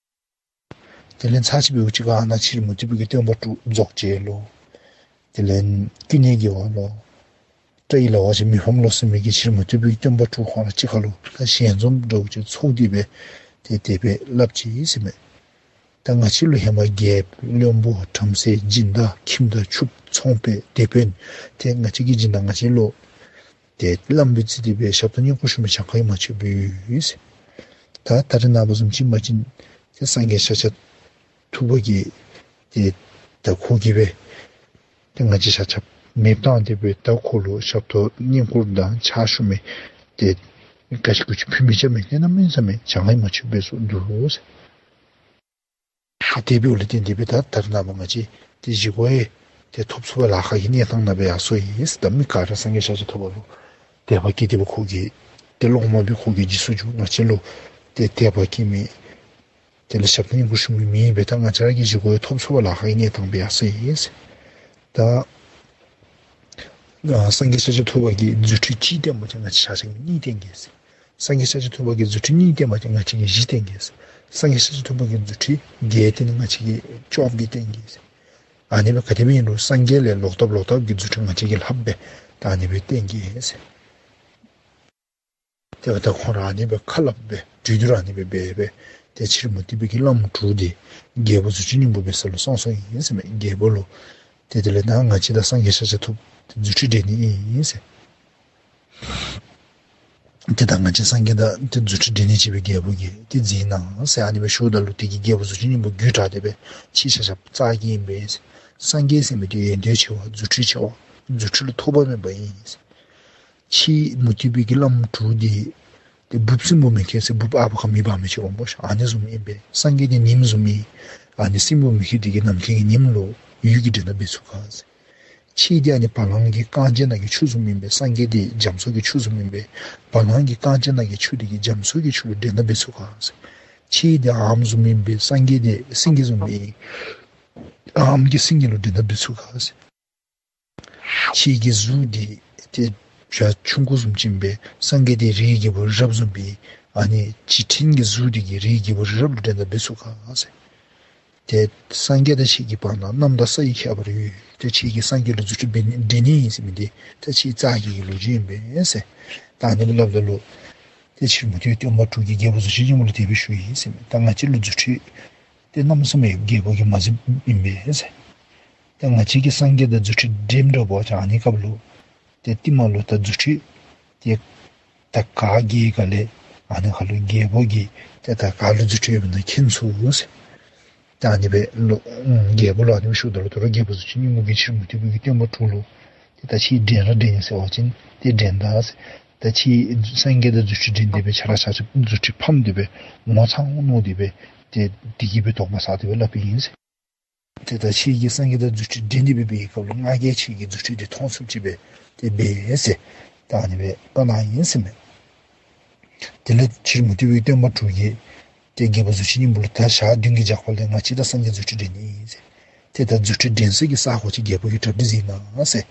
དེ་ལས་ཚར་གཅིག་འབདཝ་ཅིག་ཁར་ཨ་ནཱ་ཕྱི་རོལ་མུ་སྟེགས་པའི་གི་སྟོན་པ་དྲུག་རྫོགས་བྱེད་ལོ། དེ་ལས་ཀུན་ནས་དགེ་བ་ལོ། སྐྲ་ཡི་ལ་བ་ཅན་མི་ཕམ་ལོ་ཟེར་མི་གི་ཕྱི་རོལ་མུ་སྟེགས་པའི་གི་སྟོན་པ་དྲུག་ཁོང་ར་གཅིག་ཁར་ལུ་ད་ཞལ་འཛོམས་འདྲཝ་ཅིག་ཚོགས་ཏེ་སྦེ་ཏེ་དེ་སྦེ་སླབ་ཅི་ཟེར་མས། ད་ང་བཅས་ལུ་ཧེ་མ་རྒྱལཔོ་བློན་པོ་བྲམ་ཟེ་སྦྱིན་བདག་ཁྱིམ་བདག་ཕྱུགཔོ་ཚོང་དཔོན་དེད་དཔོན་ཏེ་ང་བཅས་ཀྱི་སྦྱིན་བདག་ང་བཅས་ལུ་ཏེ་བླམ་སྦེ་བརྩི་སྟེ་སྦེ་ཞབས་ཏོག་བསྙེན་བཀུར་ཞུ་མི་གྱངས་ཁ་གིས་མ་ཆོདཔ་སྦེ་ཡོད་ཟེར། ད་ད་རེས་ནངས་པ་བཟུམ་ཅིག་འབད་བ་ཅིན་ཏེ་སངས་རྒྱས་ཤཱཀྱ་ཐུབ་པ་གིས་ཏེ་ད་ཁོ་གིས་སྦེ་ཏེ་ང་བཅས་ཆ་ཁྱབ་མེདཔ་བཏང་སྟེ་སྦེ་ད་ཁོ་ལུ་ཞབས་ཏོག་བསྙེན་བཀུར་དང་ཕྱག་ཞུ་མི་ཏེ་ག་ཅི་གུ་ཅི་ཕུལ་མི་རྐྱབ་མི་ཏེ་གནམ་མེད་ས་མེད་གྱངས་ཁ་གིས་མ་ཆོདཔ་སྦེ་སོང་འདུག་ཟེར། ད་དེ་འབདཝ་ལས་བརྟེན་ཏེ་སྦེ་ད་ད་རེས་ནངས་པ་ང་བཅས་ཏེ་བཞེས་སྒོ་ཡང་ཏེ་ཐོབ་ཚུགས་པར་ལཱ་ཁག་གི་གནས་སྟངས་ནང་སྦེ་ཡར་སོང་ཡི་ཟེར། ད་མི་ག་ར་སངས་རྒྱས་ཤཱཀྱ་ཐུབ་པ་ལུ་དད་པ་སྐྱེས་ཏེ་སྦེ་ཁོ་གི་ཏེ་སློབ་མ་སྦེ་ཁོ་གི་རྗེས་སུ་འཇུག། ང་བཅས་ལུ་ཏེ་དད་པ་སྐྱེ་མི་དེ་ལས་ཞབས་ཏོག་བསྙེན་བཀུར་ཞུ་མི་མེད་པས། ད་ང་བཅས་ར་གི་བཞེས་སྒོ་ཡང་ཐོབ་ཚུགས་པར་ལཱ་ཁག་གི་གནས་སྟངས་སྦེ་ཡར་སོང་ཡི་ཟེར། ད་ཨ་སངས་རྒྱས་ཤཱཀྱ་ཐུབ་པ་གིས་རྫུ་འཕྲུལ་གཅིག་བསྟན་པ་ཅིན་ང་བཅས་ཆ་ཁྱབ་ཀྱིས་གཉིས་བསྟན་གེ་ཟེར། སངས་རྒྱས་ཤཱཀྱ་ཐུབ་པ་གིས་རྫུ་འཕྲུལ་གཉིས་བསྟན་པ་ཅིན་ང་བཅས་ཀྱིས་བཞི་བསྟན་གེ་ཟེར། སངས་རྒྱས་ཤཱཀྱ་ཐུབ་པ་གིས་རྫུ་འཕྲུལ་བརྒྱད་བསྟན་ན་ང་བཅས་ཀྱིས་བཅོ་བརྒྱད་བསྟན་གེ་ཟེར། ཨ་ནི་སྦེ་ག་དེ་སྦེ་ཨིན་རུང་སངས་རྒྱས་ལས་ལོག་ལྟབ་ལོག་ལྟབ་ཀྱི་རྫུ་འཕྲུལ་ང་བཅས་ཀྱིས་ལྷགཔ་སྦེ་ད་ཨ་ནི་སྦེ་བསྟན་གེ་ཟེར། དེ་སྦེ་ད་ཁོང་ར་ཨ་ནི་སྦེ་ཁ་སླབ་སྦེ་གྲོས་བསྡུར་ཨ་ནི་སྦེ་འབད་སྦེ་ཏེ་ཕྱི་རོལ་མུ་སྟེགས་པའི་གི་བླམ་དྲུག་འདི་རྒྱལ་པོ་གཟུགས་ཅན་སྙིང་པོ་འབད་ས་ལུ་སོང་སོང་ཡི་ཟེར་མས། རྒྱལ་པོ་ལུ་ཏེ་དེ་ལས་ད་ང་བཅས་དང་སངས་རྒྱས་ཤཱཀྱ་ཐུབ་ཏེ་རྫུ་འཕྲུལ་འགྲན་ནི་ཨིན་ཟེར། ཏེ་ད་ང་བཅས་སངས་རྒྱས་དང་ཏེ་རྫུ་འཕྲུལ་འགྲན་ནི་ཅིག་སྦེ་རྒྱལ་པོ་གིས་ཏེ་མཛད་གནང་ཟེར་ཨ་ནི་སྦེ་ཞུཝ་ད་ལུ་དེ་གིས་རྒྱལ་པོ་གཟུགས་ཅན་སྙིང་པོ་རྒུད་དྲགས་ཏེ་སྦེ་ཁྱེད་ཆ་ཁྱབ་རྩ་གི་ཨིན་པས་ཟེར། སངས་རྒྱས་ཟེར་མི་འདི་ཡོན་ཏན་ཆེ་བ་རྫུ་འཕྲུལ་ཆེ་བ་རྫུ་འཕྲུལ་ལུ་ཐོགས་པ་མེད་པ་ཨིན་ཟེར། ཕྱིའི་མུ་སྟེགས་པའི་གི་བླམ་དྲུག་འདི་ཏེ་འབུཔ་སྲིན་འབུ་མེ་ཁྱེར་ཟེར་འབུཔ་ཨ་བ་ཁ་མེ་འབར་མི་ཅིག་འོང་སྨོ་ཤ། ཨ་ནི་བཟུམ་ཨིན་པས། སངས་རྒྱས་འདི་ཉིམ་བཟུམ་ཨིན། ཨ་ནི་སྲིན་འབུ་མེ་ཁྱེར་འདི་གིས་ནམ་མཁའི་གི་ཉིམ་ལུ་འོད་ཀྱི་འགྲན་ཟླ་འབད་ཚུགས་ག་ཟེར། ཁྱེད་འདི་ཨ་ནི་བ་ལང་གི་རྐང་རྗེས་ནང་གི་ཆུ་བཟུམ་ཨིན་པས། སངས་རྒྱས་འདི་རྒྱ་མཚོ་གི་ཆུ་བཟུམ་ཨིན་པས། བ་ལང་གི་རྐང་རྗེས་ནང་གི་ཆུ་འདི་གིས་རྒྱ་མཚོ་གི་ཆུ་ལུ་འགྲན་ཟླ་འབད་ཚུགས་ག་ཟེར། ཁྱེད་འདི་འམ་བཟུམ་ཨིན་པས། སངས་རྒྱས་འདི་སེང་གེ་བཟུམ་ཨིན། འམ་གིས་སེང་གེ་ལུ་འགྲན་ཟླ་འབད་ཚུགས་ག་ཟེར། ཁྱེད་ཀྱི་གཟུགས་འདི་ཏེ་བྱ་ཆུང་ཀུ་བཟུམ་ཅིག་ཨིན་པས། སངས་རྒྱས་འདི་རིའི་རྒྱལ་པོ་རི་རབ་བཟུམ་སྦེ་ཨ་ནི་འཇིག་རྟེན་གྱི་གཟུགས་འདི་གིས་རིའི་རྒྱལ་པོ་རི་རབ་ལུ་འགྲན་ཟླ་འབད་ཚུགས་ག་ཟེར། ཏེ་སངས་རྒྱས་དང་ཁྱེད་ཀྱི་བར་ན་གནམ་དང་ས་ཡི་ཁྱད་པར་ཡོད། ཏེ་ཁྱེད་ཀྱིས་སངས་རྒྱས་ལུ་རྫུ་འཕྲུལ་འབད་ནི་འགྲན་ནི་ཨིན་ཟེར་མི་འདི་ད་ཁྱེད་རྩ་གི་གི་ལོ་རྒྱུས་ཨིན་པས་ཟེར། ད་ཨ་ནི་སྦེ་སླབ་ད་ལུ་ཏེ་ཕྱི་རོལ་མུ་སྟེགས་སྟོན་པ་དྲུག་གིས་རྒྱལ་པོ་གཟུགས་ཅན་སྙིང་པོ་ལུ་དེ་སྦེ་ཞུ་ཡི་ཟེར་མས། ད་ང་བཅས་ལུ་རྫུ་འཕྲུལ་ཏེ་གནམ་མེད་ས་མེད་རྒྱལ་པོ་གིས་མ་མཛདཔ་ཨིན་པས་ཟེར། ད་ང་བཅས་ཀྱིས་སངས་རྒྱས་དང་རྫུ་འཕྲུལ་འགྲན་འདྲཝ་ཅིན་ཨ་ནི་སྐབས་ལུ་ཏེ་རྟིང་མ་ལུ་ད་རྫུ་འཕྲུལ་ཏེ་ད་ག་གིས་ག་ལས་ཨ་ནི་ཁར་ལུ་རྒྱལ་པོ་གིས་ཏེ་ད་ག་ལུ་རྫུ་འཕྲུལ་ཡོད་མེན་ན་མཁྱེན་ཚུགས་ཟེར། ད་ཨ་ནི་སྦེ་ལོ་རྒྱལ་པོ་ལུ་ཨ་ནི་སྦེ་ཞུཝ་ད་ལུ་དོ་རུང་རྒྱལ་པོ་གཟུགས་ཅན་སྙིང་པོ་གིས་ཕྱི་རོལ་མུ་སྟེགས་པའི་གི་སྟོན་པ་དྲུག་ལུ་ ད་ཁྱོད་འདྲེན་ར་འདྲེན་ཟེར་བ་ཅིན་ཏེ་འདྲེན་ད་ཟེར། ད་ཁྱོད་སངས་རྒྱས་དང་རྫུ་འཕྲུལ་འདྲེན་ཏེ་སྦེ་ཆ་ར་ཆ་ཁྱབ་རྫུ་འཕྲུལ་ཕམ་སྟེ་སྦེ་ངོ་ཚ་འོང་མནོ་སྟེ་སྦེ་ཏེ་དེ་གིས་སྦེ་དོགས་པ་ཟ་སྟེ་སྦེ་སླབ་པའི་ཨིན་ཟེར། ཏེ་ད་ཁྱོད་ཀྱིས་སངས་རྒྱས་དང་རྫུ་འཕྲུལ་འདྲེན་ཏེ་སྦེ་འབད་བའི་སྐབས་ལུ་ང་གིས་ཁྱོད་ཀྱི་རྫུ་འཕྲུལ་འདི་མཐོང་ཚུགསཔ་ཅིག་སྦེ་ཏེ་འབད་ཟེར། ད་ཨ་ནི་སྦེ་བཀའ་གནང་ཡི་ཟེར་མས། དེ་ལས་ཕྱི་རོལ་མུ་སྟེགས་པའི་སྟོན་པ་དྲུག་གིས་ཏེ་རྒྱལ་པོ་གཟུགས་ཅན་སྙིང་པོ་ལུ་ད་ཞག་བདུན་གྱི་རྒྱབ་ཁ་ལས་ང་བཅས་ད་སངས་རྒྱས་རྫུ་འཕྲུལ་འདྲེན་ནི་ཨིན་ཟེར། ཏེ་ད་རྫུ་འཕྲུལ་འདྲེན་ས་གི་ས་གོ་ཅིག་རྒྱལ་པོ་གིས་གྲ་སྒྲིག་གཟིགས་གནང་ཟེར།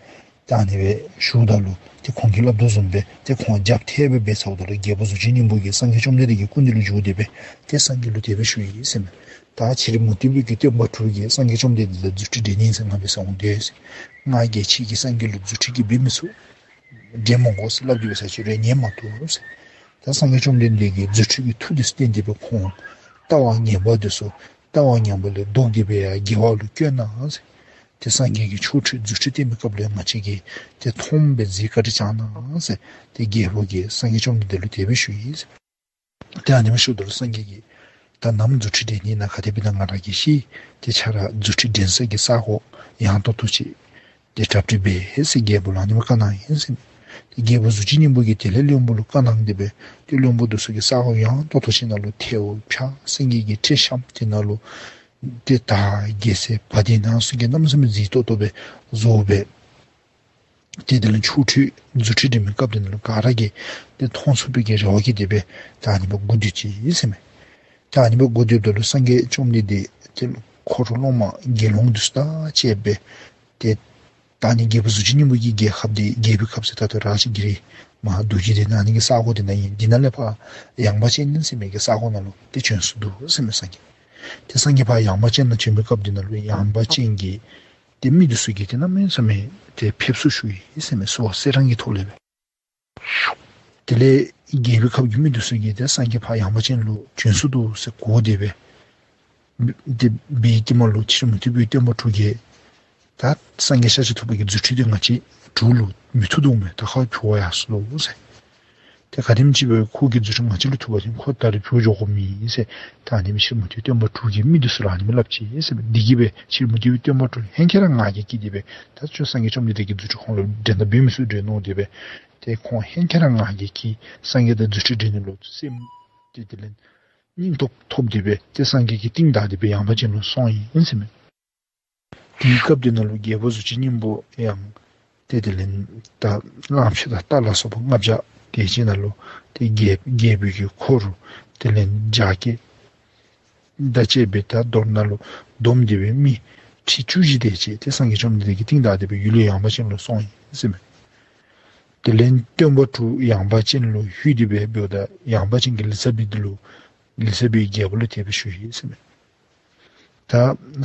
ད་ཨ་ནི་སྦེ་ཞུཝ་ད་ལུ་ཏེ་ཁོང་གིས་སླབ་དོ་བཟུམ་སྦེ་ཏེ་ཁོང་རྒྱབ་ཐལ་སྦེ་འབད་ཚརཝ་ད་ལུ་རྒྱལ་པོ་གཟུགས་ཅན་སྙིང་པོ་གིས་སངས་རྒྱས་བཅོམ་ལྡན་འདས་ཀྱི་སྐུ་མདུན་ལུ་འགྱོ་སྟེ་སྦེ་ཏེ་སངས་རྒྱས་ལུ་དེ་སྦེ་ཞུ་ཡི་ཟེར་མས། ད་ཕྱི་རོལ་མུ་སྟེགས་པའི་གི་སྟོན་པ་དྲུག་གིས་སངས་རྒྱས་བཅོམ་ལྡན་འདས་ལུ་རྫུ་འཕྲུལ་འདྲེན་ནི་ཨིན་ཟེར་ང་འབད་སར་འོང་དེས་ཟེར། ང་གིས་ཁྱོད་ཀྱིས་སངས་རྒྱས་ལུ་རྫུ་འཕྲུལ་གྱིས་འབད་མི་ཚུགས། འདྲེན་མི་དགོ་ཟེར་སླབ་སྟེ་འབད་ས་ཅིག་རུང་ཉན་མ་བཏུབ་ཟེར། ད་སངས་རྒྱས་བཅོམ་ལྡན་འདས་ཀྱིས་རྫུ་འཕྲུལ་གྱི་མཐུ་དེ་ཚུ་བསྟན་ཏེ་སྦེ་ཁོང་ལྟ་བ་ངན་པ་དེ་ཚུ་ལྟ་བ་ངན་པ་ལས་ལྡོག་སྟེ་སྦེ་ཡར་དགེ་བ་ལུ་བཀོད་གནང་ཟེར། ཏེ་སངས་རྒྱས་ཀྱིས་ཆོ་འཕྲུལ་རྫུ་འཕྲུལ་བསྟན་པའི་སྐབས་ལུ་ཡང་ང་བཅས་ཀྱིས་ཏེ་མཐོངམ་སྦེ་གཟིགས་བཀའ་དྲིན་བསྐྱང་གནང་ཟེར། ཏེ་རྒྱལ་པོ་གིས་སངས་རྒྱས་བཅོམ་ལྡན་འདས་ལུ་དེ་སྦེ་ཞུ་ཡི་ཟེར། ཏེ་ཨ་ནི་སྦེ་ཞུཝ་ད་ལུ་སངས་རྒྱས་ཀྱིས་ད་ནམ་རྫུ་འཕྲུལ་འདྲེན་ནི་ཨིན་ན་ག་དེ་སྦེ་ཨིན་ན་ང་ར་གིས་ཤེས། ཏེ་ཁྱོད་ར་རྫུ་འཕྲུལ་འདྲེན་ས་གི་ས་གོ་ཡང་ཏོག་ཏོ་ཅིག་ཏེ་གྲ་སྒྲིག་འབད་ཟེར་རྒྱལ་པོ་ལུ་ཨ་ནི་སྦེ་བཀའ་གནང་ཡི་ཟེར་མས། ཏེ་རྒྱལ་པོ་གཟུགས་ཅན་སྙིང་པོ་གིས་དེ་ལས་བློན་པོ་ལུ་བཀའ་གནང་སྟེ་སྦེ་ཏེ་བློན་པོ་དེ་ཚུ་གིས་ས་གོ་ཡང་ཏོག་ཏོ་ཅིག་ནང་ལུ་ཐལཝ་འཕྱར་སེང་གེ་གི་ཁྲི་བཤམས། དེ་ནང་ལུ་ཏེ་དར་རྒྱལ་མཚན་བ་དན་ནང་གསུམ་གྱིས་གནམ་མེད་ས་མེད་མཛེས་ཏོག་ཏོ་སྦེ་བཟོ་སྦེ་ཏེ་དེ་ལས་ཆོ་འཕྲུལ་རྫུ་འཕྲུལ་འདྲེན་པའི་སྐབས་དེ་ནང་ལུ་ག་ར་གིས་ཏེ་མཐོང་ཚུགས་པའི་གི་རེ་བ་བསྐྱེད་དེ་སྦེ་ད་ཨ་ནི་སྦེ་སྒུག་སྡོད་ཅི་ཟེར་མས། ད་ཨ་ནི་སྦེ་སྒུག་སྡོདཔ་ད་ལུ་སངས་རྒྱས་བཅོམ་ལྡན་འདས་ཏེ་འཁོར་སློབ་མ་དགེ་སློང་དེ་ཚུ་དང་བཅས་སྦེ་ཏེ་ད་ཨ་ནི་རྒྱལ་པོ་གཟུགས་ཅན་སྙིང་པོ་གི་རྒྱལ་ཁབ་འདི་རྒྱལ་པོའི་ཁབ་ཟེར་ད་ལྟོ་རཱ་ཇ་གི་རི་མ་ཧཱ་རྡོ་རྗེ་གདན་ཨ་ནི་གི་ས་གོ་འདི་ནང་ཨིན། འདི་ནང་ལས་ཕར་ཡངས་པ་ཅན་ཟེར་མི་གི་ས་གོ་ནང་ལུ་ཏེ་བྱོན་སོ་ནུག་ཟེར་མས་སངས་རྒྱས། ཏེ་སངས་རྒྱས་ཕར་ཡངས་པ་ཅན་ནང་བྱོན་པའི་སྐབས་འདི་ནང་ལུ་ཡངས་པ་ཅན་གྱི་ཏེ་མི་དེ་ཚུ་གིས་ཏེ་གནམ་མེད་ས་མེད་ཏེ་ཕེབས་བསུ་ཞུ་ཡི་ཟེར་མས། བསུ་བ་སེར་སྦྲེང་གི་ཐོག་ལས་སྦེ། དེ་ལས་རྒྱལ་པོའི་ཁབ་ཀྱི་མི་དེ་ཚུ་གིས་ཏེ་སངས་རྒྱས་ཕར་ཡངས་པ་ཅན་ལུ་བྱོན་སོ་ནུག་ཟེར་གོ་སྟེ་སྦེ་ཏེ་འབད་དེ་མ་ལུ་ཕྱི་རོལ་མུ་སྟེགས་པའི་སྟོན་པ་དྲུག་གིས་ད་སངས་རྒྱས་ཤཱཀྱ་ཐུབ་པ་གི་རྫུ་འཕྲུལ་འདི་ང་བཅས་དྲུག་ལུ་མི་ཐུབ་དོ་མས། ད་ཁོ་ཕུལ་བར་ཡར་སོ་ནུག་ཟེར། ཏེ་ག་དེམ་ཅིག་སྦེ་ཁོ་གི་རྫུ་འཕྲུལ་ང་བཅས་ལུ་ཐུབ་པ་ཅིན་ཁོ་ད་རེས་ཕུལ་འགྱོ་དགོཔ་མེད་ཟེར། ད་ཨ་ནི་སྦེ་ཕྱི་རོལ་མུ་སྟེགས་པའི་སྟོན་པ་དྲུག་གིས་མི་དེ་ཚུ་ལུ་ཨ་ནི་སྦེ་སླབ་ཅི་ཟེར་མས། དེ་གིས་སྦེ་ཕྱི་རོལ་མུ་སྟེགས་པའི་སྟོན་པ་དྲུག་ཧེང་སྐལ་ར་ང་རྒྱལ་སྐྱེས་ཏེ་སྦེ་ད་ཁྱོད་སངས་རྒྱས་བཅོམ་ལྡན་འདས་ཀྱི་རྫུ་འཕྲུལ་ཁོང་ལུ་འགྲན་ཟླ་འབད་མི་ཚུགས་འདྲས་མནོ་སྟེ་སྦེ་ཏེ་ཁོང་ཧེང་སྐལ་ར་ང་རྒྱལ་སྐྱེས། སངས་རྒྱས་དང་རྫུ་འཕྲུལ་འགྲན་ནི་ལུ་སེམས་ཏེ་དེ་ལས་སྙིང་སྟོབས་ཐོབ་སྟེ་སྦེ་ཏེ་སངས་རྒྱས་ཀྱི་རྟིང་བདའ་སྟེ་སྦེ་ཡངས་པ་ཅན་ལུ་སོང་ཡི་ཟེར་མས། དེའི་སྐབས་དེ་ནང་ལུ་རྒྱལ་པོ་གཟུགས་ཅན་སྙིང་པོ་ཡང་ཏེ་དེ་ལས་ད་གླང་ཆེན་དང་རྟ་ལ་སོགས་པ་ལྔ་བརྒྱ་དེ་ཅིག་ནང་ལུ་ཏེ་རྒྱལ་རྒྱལ་པོའི་གི་འཁོར་དེ་ལས་རྒྱ་སྐྱེད་དང་བཅས་སྦེ་ད་མདོར་ན་ལུ་བསྡོམས་ཏེ་སྦེ་མི་ཁྲི་བཅུ་བཞི་དེ་ཅིག་ཏེ་སངས་རྒྱས་བཅོམ་ལྡན་འདས་ཀྱི་རྟིང་བདའ་སྟེ་སྦེ་ཡུལ་ལུ་ཡངས་པ་ཅན་ལུ་སོང་ཡི་ཟེར་མས། དེ་ལས་སྟོན་པ་དྲུག་ཡངས་པ་ཅན་ལུ་ལྷོད་དེ་སྦེ་འབདཝ་ད་ཡངས་པ་ཅན་གྱི་ལི་ཙ་བི་དེ་ལུ་ལི་ཙ་བིས་རྒྱལ་པོ་ལུ་དེ་སྦེ་ཞུ་ཡི་ཟེར་མས། ད་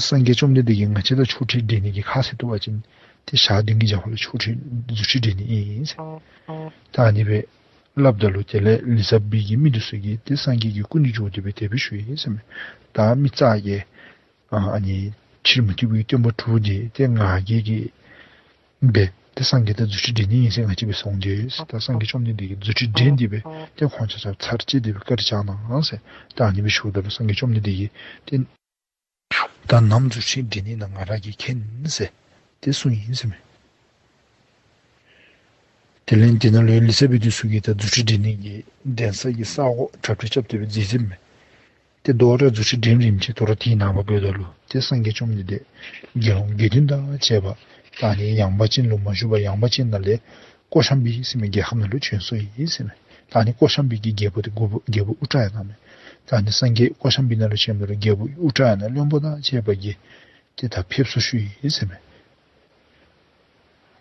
སངས་རྒྱས་བཅོམ་ལྡན་འདས་ཀྱིས་ང་བཅས་དང་ཆོ་འཕྲུལ་འགྲན་ནི་གི་ཁ་བཟེད་བཏུབ་པ་ཅིན་ཏེ་ཞག་བདུན་གྱི་རྒྱབ་ཁ་ལུ་ཆོ་འཕྲུལ་རྫུ་འཕྲུལ་འགྲན་ནི་ཨིན་ཟེར། ད་ཨ་ནི་སྦེ་སླབ་ད་ལུ་དེ་ལས་ལི་ཙ་བི་གི་མི་དེ་ཚུ་གིས་ཏེ་སངས་རྒྱས་ཀྱི་སྐུ་མདུན་འགྱོ་སྟེ་སྦེ་དེ་སྦེ་ཞུ་ཡི་ཟེར་མས། ད་མི་ཙ་གིས་ཨ་ཨ་ནི་ཕྱི་རོལ་མུ་སྟེགས་པའི་སྟོན་པ་དྲུག་འདི་ཏེ་ང་རྒྱལ་གྱིས་སྦེ་ཏེ་སངས་རྒྱས་དང་རྫུ་འཕྲུལ་འགྲན་ནི་ཨིན་ཟེར་ང་བཅས་སྦེ་སོང་སྟེ་ཟེར། ད་སངས་རྒྱས་བཅོམ་ལྡན་འདས་ཀྱིས་རྫུ་འཕྲུལ་འགྲན་ཏེ་སྦེ་ཏེ་ཁོང་ཆ་ཁྱབ་ཚར་བཅད་དེ་སྦེ་བཀའ་དྲིན་བསྐྱངས་གནང་ཟེར། ད་ཨ་ནི་སྦེ་ཞུཝ་ད་ལུ་སངས་རྒྱས་བཅོམ་ལྡན་འདས་ཀྱིས་ཏེ་ད་ནམ་རྫུ་འཕྲུལ་འགྲན་ནི་ཨིན་ན་ང་ར་གིས་མཁྱེན་ཟེར་ཏེ་གསུངས་ཡི་ཟེར་མས། དེ་ལས་དེ་ནང་ལུ་ལི་ཙ་བི་དེ་ཚུ་གིས་ད་རྫུ་འཕྲུལ་འགྲན་ནི་གི་འགྲན་ས་གི་ས་གོ་གྲ་སྒྲིག་རྐྱབ་སྟེ་སྦེ་མཛད་ཟེར་མས། ཏེ་དོ་རུང་རྫུ་འཕྲུལ་འགྲན་རནམ་ཅིག་དོ་རུང་དེའི་ནངས་པ་འབདཝ་ད་ལུ་ཏེ་སངས་རྒྱས་བཅོམ་ལྡན་འདས་དགེ་སློང་དགེ་འདུན་དང་བཅས་པ་ད་ཨ་ནི་ཡངས་པ་ཅན་ལུ་མ་བཞུགས་པར་ཡངས་པ་ཅན་ནང་ལས་ཀོ་ཤམ་བི་ཟེར་མི་རྒྱལ་ཁབ་ནང་ལུ་བྱོན་སོ་ཡི་ཟེར་མས། ད་ཨ་ནི་ཀོ་ཤམ་བི་གི་རྒྱལ་པོ་དེ་རྒྱལ་པོ་རྒྱལ་པོ་ཨུ་ཏྲ་ཡ་ན་མས། ད་ཨ་ནི་སངས་རྒྱས་ཀོ་ཤམ་བི་ནང་ལུ་བྱོནམ་ད་ལུ་རྒྱལ་པོ་ཨུ་ཏྲ་ཡ་ན་བློན་པོ་དང་བཅས་པ་གིས་ཏེ་ད་ཕེབས་བསུ་ཞུ་ཡི་ཟེར་མས།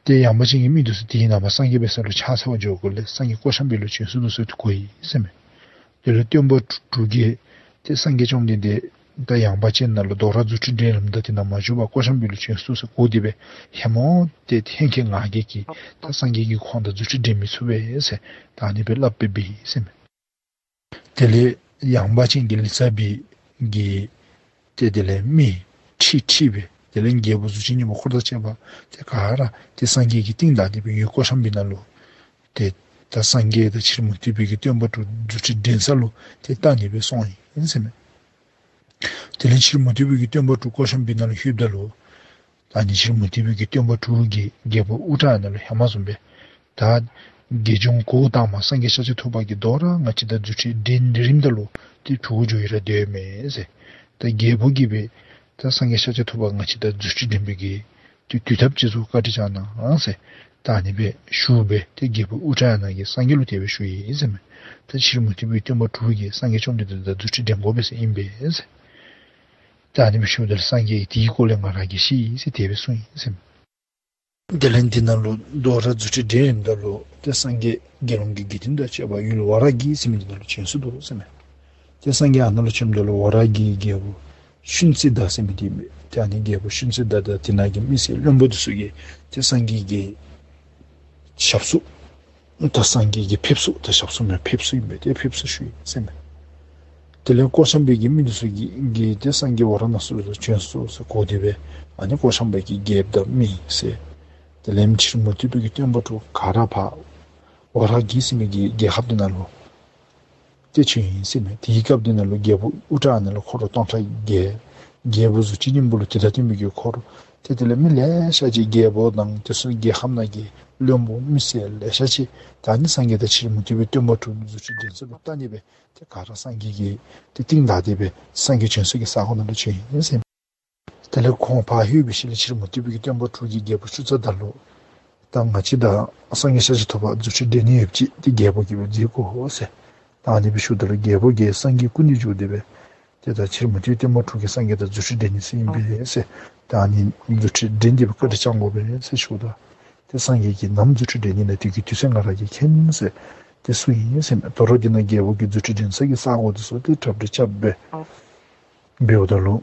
ཏེ་ཡངས་པ་ཅན་གྱི་མི་དེ་ཚུ་དེའི་ནངས་པ་སངས་རྒྱས་འབད་ས་ལུ་ཕྱག་འཚལ་བར་འགྱོཝ་ལས་སངས་རྒྱས་ཀོ་ཤམ་བི་ལུ་བྱོན་སོ་ནུག་ཟེར་གོ་ཡི་ཟེར་མས། དེ་ལས་སྟོན་པ་དྲུག་གིས་ཏེ་སངས་རྒྱས་བཅོམ་ལྡན་འདས་ད་ཡངས་པ་ཅན་ནང་ལུ་དོ་རུང་རྫུ་འཕྲུལ་འགྲན་རནམ་ད་དེ་ནང་མ་བཞུགས་པར་ཀོ་ཤམ་བི་ལུ་བྱོན་སོ་ནུག་ཟེར་གོ་སྟེ་སྦེ་ཧེ་མ་ཏེ་ཧེང་སྐལ་ང་རྒྱལ་གྱིས་ད་སངས་རྒྱས་ཀྱིས་ཁོང་དང་རྫུ་འཕྲུལ་འགྲན་མི་ཚུགས་པས་ཟེར་ད་ཨ་ནི་སྦེ་སླབ་སྦེ་འབད་ཡི་ཟེར་མས། དེ་ལས་ཡངས་པ་ཅན་གྱི་ལི་ཙ་བི་གིས་ཏེ་དེ་ལས་མི་ཁྲི་ཁྲི་སྦེ་དེ་ལས་རྒྱལ་པོ་གཟུགས་ཅན་སྙིང་པོ་འཁོར་དང་བཅས་པ་ཏེ་ག་ར་ཏེ་སངས་རྒྱས་ཀྱི་རྟིང་བདའ་སྟེ་སྦེ་ཡུལ་ཀོ་ཤམ་བི་ནང་ལུ་ཏེ་ད་སངས་རྒྱས་དང་ཕྱི་རོལ་མུ་སྟེགས་པའི་གི་སྟོན་པ་དྲུག་རྫུ་འཕྲུལ་འགྲན་ས་ལུ་ཏེ་བལྟ་ནི་སྦེ་སོང་ཡི་ཟེར་མས། དེ་ལས་ཕྱི་རོལ་མུ་སྟེགས་པའི་གི་སྟོན་པ་དྲུག་ཀོ་ཤམ་བི་ནང་ལུ་ལྷོདཔ་ད་ལུ་ ད་ཨ་ནི་ཕྱི་རོལ་མུ་སྟེགས་པའི་གི་སྟོན་པ་དྲུག་གིས་རྒྱལ་པོ་ཨུ་ཏྲ་ནང་ལུ་ཧེ་མ་བཟུམ་སྦེ་ད་དགེ་སྦྱོང་གཽ་ཏ་མ་སངས་རྒྱས་ཤཱཀྱ་ཐུབ་པ་གིས་དོ་རུང་ང་བཅས་དང་རྫུ་འཕྲུལ་འགྲན་རནམ་ད་ལུ་ཏེ་ཕྲུ་གུ་འགྱོ་ཡི་ར་སྡོད་མས་ཟེར། ད་རྒྱལ་པོ་གིས་སྦེ་ད་སངས་རྒྱས་ཤཱཀྱ་ཐུབ་པ་ང་བཅས་དང་རྫུ་འཕྲུལ་འགྲན་པའི་གི་ཏེ་དུས་ཐབས་ཅིག་བཟོ་བཀའ་དྲིན་བསྐྱང་གནང་ཟེར། ད་ཨ་ནི་སྦེ་ཞུ་སྦེ་ཏེ་རྒྱལ་པོ་ཨུ་ཏྲ་ནང་གིས་སངས་རྒྱས་ལུ་དེ་སྦེ་ཞུ་ཡི་ཟེར་མས། ད་ཕྱི་རོལ་མུ་སྟེགས་པའི་སྟོན་པ་དྲུག་གིས་སངས་རྒྱས་བཅོམ་ལྡན་འདས་དང་རྫུ་འཕྲུལ་འགྲན་དགོ་པས་ཟེར་ཨིན་པས་ཟེར། ད་ཨ་ནི་སྦེ་ཞུཝ་ད་ལུ་སངས་རྒྱས་དེའི་སྐོར་ལས་ང་ར་གིས་ཤེས་ཡི་ཟེར་དེ་སྦེ་གསུངས་ཡི་ཟེར་མས། དེ་ལས་འདི་ནང་ལུ་དོ་རུང་རྫུ་འཕྲུལ་འགྲན་རནམ་ད་ལུ་ཏེ་སངས་རྒྱས་དགེ་སློང་གི་དགེ་འདུན་དང་བཅས་པ་ཡུལ་ཝཱ་ར་གི་ཟེར་མི་འདི་ནང་ལུ་བྱོན་སོ་ནུག་ཟེར་མས། ཏེ་སངས་རྒྱས་ཨ་ནཱ་ལུ་བྱོནམ་ད་ལུ་ཝཱ་ར་གི་རྒྱལ་པོ་ཤུན་ཙི་ཏ་ཟེར་མི་འདི་ཨིན་པས། ཏེ་ཨ་ནི་རྒྱལ་པོ་ཤུན་ཙི་ཏ་དང་དེ་ནང་གི་མི་སེར་བློན་པོ་འདི་ཚུ་གིས་ཏེ་སངས་རྒྱས་ཀྱི་ཞབས་སོར་ད་སངས་རྒྱས་ཀྱི་ཕེབས་བསུ་ད་ཞབས་སོར་མེན་ཕེབས་བསུ་ཨིན་པས། ཏེ་ཕེབས་བསུ་ཞུ་ཡི་ཟེར་མས། དེ་ལས་ཀོ་ཤམ་བི་གི་མི་འདི་ཚུ་གིས་གིས་ཏེ་སངས་རྒྱས་ཝཱ་ར་ཎ་སི་ལུ་བྱོན་སོ་ཟེར་གོ་སྟེ་སྦེ་ཨ་ནི་ཀོ་ཤམ་བི་གི་རྒྱལཔོ་དང་མི་སེར་དེ་ལས་ཕྱི་རོལ་མུ་སྟེགས་པའི་གི་སྟོན་པ་དྲུག་ག་ར་ཕར་ཝཱ་ར་གི་ཟེར་མི་གི་རྒྱལ་ཁབ་འདི་ནང་ལུ་ཏེ་བྱོན་ཡི་ཟེར་མས། དེའི་སྐབས་འདི་ནང་ལུ་རྒྱལ་པོ་ཨུ་ཏྲ་ནང་ལུ་འཁོར་སྟོང་ཕྲག་བརྒྱད། རྒྱལ་པོ་གཟུགས་ཅན་སྙིང་པོ་ལུ་དེ་དང་བསྟུན་པའི་གི་འཁོར་ཏེ་དེ་ལས་མི་ལེ་ཤ་ཅིག་རྒྱལ་པོ་དང་དེ་ཚུ་རྒྱལ་ཁབ་ནང་གི་བློན་པོ་མི་སེར་ལེ་ཤ་ཅིག་ད་ཨ་ནི་སངས་རྒྱས་དང་ཕྱི་རོལ་མུ་སྟེགས་པའི་སྟོན་པ་དྲུག་རྫུ་འཕྲུལ་འགྲན་ས་ལུ་བལྟ་ནི་སྦེ་ཏེ་ག་ར་སངས་རྒྱས་ཀྱི་ཏེ་རྟིང་བདའ་སྟེ་སྦེ་སངས་རྒྱས་བྱོན་ས་གི་ས་གོ་ནང་ལུ་བྱོན་ཡི་ཟེར་མས། དེ་ལས་ཁོང་ཕར་ལྷོད་པའི་ཤུལ་ལས་ཕྱི་རོལ་མུ་སྟེགས་པའི་གི་སྟོན་པ་དྲུག་གིས་རྒྱལ་པོ་ཤུན་ཙི་ཏ་ལུ་ད་ང་བཅས་དང་སངས་རྒྱས་ཤཱཀྱ་ཐུབ་པ་རྫུ་འཕྲུལ་འགྲན་ནི་ཡོདཔ་ཅིག་ཏེ་རྒྱལ་པོ་གིས་སྦེ་མཛད་དགོ་ཟེར། ད་ཨ་ནི་སྦེ་ཞུཝ་ད་ལུ་རྒྱལ་པོ་གིས་སངས་རྒྱས་སྐུ་མདུན་བཞུགས་ཏེ་སྦེ་ཏེ་ད་ཕྱི་རོལ་མུ་སྟེགས་པའི་སྟོན་པ་དྲུག་གིས་སངས་རྒྱས་དང་རྫུ་འཕྲུལ་འགྲན་ནི་ཟེར་ཨིན་པས་ཟེར། ད་ཨ་ནི་རྫུ་འཕྲུལ་འགྲན་ཏེ་སྦེ་བཀའ་དྲིན་བསྐྱང་དགོ་པས་ཟེར་ཞུཝ་ད་ཏེ་སངས་རྒྱས་ཀྱིས་ནམ་རྫུ་འཕྲུལ་འགྲན་ནི་ན་དེ་གི་དུས་ཚོད་ང་ར་གིས་མཁྱེན་ཟེར་ཏེ་གསུངས་ཡི་ཟེར་མས། དོ་རུང་འདི་ནང་རྒྱལ་པོ་གིས་རྫུ་འཕྲུལ་འགྲན་ས་གི་ས་གོ་འདི་ཚུ་ཏེ་གྲ་སྒྲིག་རྐྱབ་སྦེ་འབདཝ་ད་ལུ་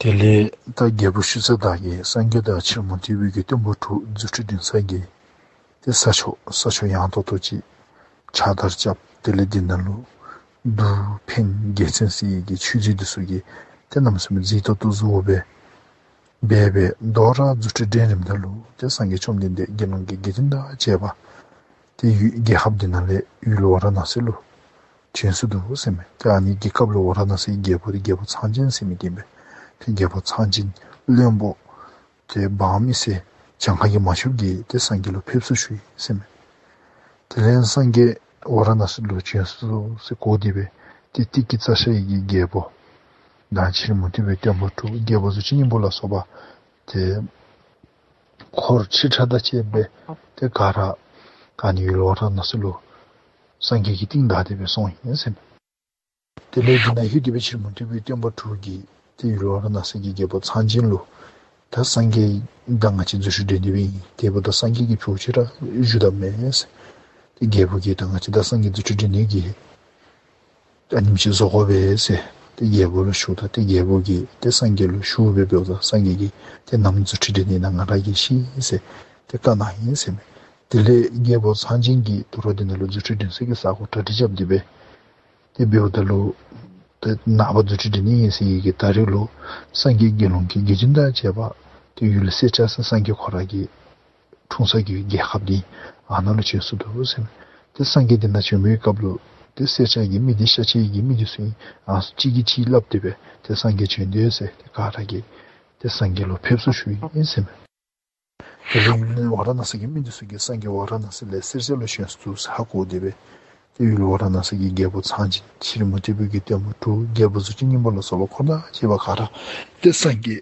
དེ་ལས་ད་རྒྱལ་པོ་ཤུན་ཙི་ཏ་གིས་སངས་རྒྱས་དང་ཕྱི་རོལ་མུ་སྟེགས་པའི་གི་སྟོན་པ་དྲུག་རྫུ་འཕྲུལ་འགྲན་ས་གི་ཏེ་ས་ཕྱོགས་ས་ཕྱོགས་ཡངས་ཏོག་ཏོ་ཅིག་ཕྱག་དར་རྐྱབ། དེ་ལས་འདི་ནང་ལུ་གདུགས་འཕན་རྒྱལ་མཚན་ཟེར་གྱི་ཆོས་སྲིད་འདི་ཚུ་གིས་ཏེ་གནམ་མེད་ས་མེད་མཛེས་ཏོག་ཏོ་བཟོ་སྦེ་འབད་སྦེ་དོ་རུང་རྫུ་འཕྲུལ་འགྲན་རནམ་ད་ལུ་ཏེ་སངས་རྒྱས་བཅོམ་ལྡན་འདས་དགེ་སློང་གི་དགེ་འདུན་དང་བཅས་པ་ཏེ་ཡུལ་རྒྱལ་ཁབ་འདི་ནང་ལས་ཡུལ་ཝཱ་ར་ཎ་སི་ལུ་བྱོན་སོ་ནུག་ཟེར་མས། ཏེ་ཨ་ནི་གི་སྐབས་ལུ་ཝཱ་ར་ཎ་སིའི་རྒྱལ་པོ་འདི་རྒྱལ་པོ་ཚངས་སྦྱིན་ཟེར་མི་འདི་ཨིན་པས། ཏེ་རྒྱལ་པོ་ཚངས་སྦྱིན་བློན་པོ་ཏེ་འབངས་མི་སེར་གྱངས་ཁ་གིས་མ་ཆོདཔ་གིས་ཏེ་སངས་རྒྱས་ལུ་ཕེབས་བསུ་ཞུ་ཡི་ཟེར་མས། དེ་ལས་སངས་རྒྱས་ཝཱ་ར་ཎ་སི་ལུ་བྱོན་སོ་ཟེར་གོ་སྟེ་སྦེ་ཏེ་ཏི་ཀི་ཙ་ཤ་ཡི་གི་རྒྱལ་པོ་དང་ཕྱི་རོལ་མུ་སྟེགས་པའི་སྟོན་པ་དྲུག་རྒྱལ་པོ་གཟུགས་ཅན་སྙིང་པོ་ལ་སོགས་པ་ཏེ་འཁོར་ཆེ་ཕྲ་དང་བཅས་སྦེ་ཏེ་ག་ར་ཨ་ནི་ཡུལ་ཝཱ་ར་ཎ་སི་ལུ་སངས་རྒྱས་ཀྱི་རྟིང་བདའ་སྟེ་སྦེ་སོང་ཡི་ཟེར་མས། དེ་ལས་འདི་ནང་ལྷོད་དེ་སྦེ་ཕྱི་རོལ་མུ་སྟེགས་པའི་སྟོན་པ་དྲུག་གིས་ཏེ་ཡུལ་ཝཱ་ར་ཎ་སི་གི་རྒྱལ་པོ་ཚངས་སྦྱིན་ལུ་ད་སངས་རྒྱས་དང་ང་བཅས་རྫུ་འཕྲུལ་འགྲན་ནི་སྦེ་ཨིན། དེ་འབདཝ་ད་སངས་རྒྱས་ཀྱིས་ཕྱོགས་ཅིག་ར་བཞུགས་ད་མས་ཟེར། ཏེ་རྒྱལ་པོ་གིས་ད་ང་བཅས་དང་སངས་རྒྱས་རྫུ་འཕྲུལ་འགྲན་ནི་གི་ཨ་ནེམ་ཅིག་བཟོ་དགོ་པས་ཟེར་ཏེ་རྒྱལ་པོ་ལུ་ཞུཝ་ད་ཏེ་རྒྱལ་པོ་གིས་ཏེ་སངས་རྒྱས་ལུ་ཞུ་སྦེ་འབདཝ་ད་སངས་རྒྱས་ཀྱིས་ཏེ་ནམ་རྫུ་འཕྲུལ་འགྲན་ནི་ན་ང་ར་གིས་ཤེས་ཟེར་ཏེ་བཀའ་གནང་ཡི་ཟེར་མས། དེ་ལས་རྒྱལ་པོ་ཚངས་སྦྱིན་གྱིས་དོ་རུང་འདི་ནང་ལུ་རྫུ་འཕྲུལ་འགྲན་ས་གི་ས་གོ་གྲ་སྒྲིག་རྐྱབ་སྟེ་སྦེ་དེ་འབདཝ་ད་ལུ་ཏེ་ནངས་པ་རྫུ་འཕྲུལ་འགྲན་ནི་ཨིན་ཟེར་བའི་གི་ད་རིས་ལུ་སངས་རྒྱས་དགེ་སློང་གི་དགེ་འདུན་དང་བཅས་པ་ཏེ་ཡུལ་སེར་སྐྱ་ཟེར་སངས་རྒྱས་ཁོ་ར་གི་འཁྲུངས་ས་གི་རྒྱལ་ཁབ་འདི་ཨ་ནཱ་ལུ་བྱོན་སོ་ནུག་ཟེར་མས། ཏེ་སངས་རྒྱས་འདི་ནང་བྱོན་པའི་སྐབས་ལུ་ཏེ་སེར་སྐྱ་གི་མི་འདི་ཤཱཀྱ་གི་མི་འདི་ཚུ་ཨིན། ཨ་ནི་ཚུ་གཅིག་གིས་གཅིག་སླབ་སྟེ་སྦེ་ཏེ་སངས་རྒྱས་བྱོན་དོ་ཟེར་ཏེ་ག་ར་གིས་ཏེ་སངས་རྒྱས་ལུ་ཕེབས་བསུ་ཞུ་ཡི་ཟེར་མས། དེ་ལས་ཡུལ་ཝཱ་ར་ཎ་སི་གི་མི་འདི་ཚུ་གིས་སངས་རྒྱས་ཝཱ་ར་ཎ་སི་ལས་སེར་སྐྱ་ལུ་བྱོན་སོ་ནུག་ཟེར་ཧ་གོ་སྟེ་སྦེ་ཏེ་ཡུལ་ཝཱ་ར་ཎ་སི་གི་རྒྱལ་པོ་ཚངས་སྦྱིན་ཕྱི་རོལ་མུ་སྟེགས་པའི་གི་སྟོན་པ་དྲུག་རྒྱལ་པོ་གཟུགས་ཅན་སྙིང་པོ་ལ་སོགས་པ་ཁོང་དང་བཅས་པ་ག་ར་ཏེ་སངས་རྒྱས་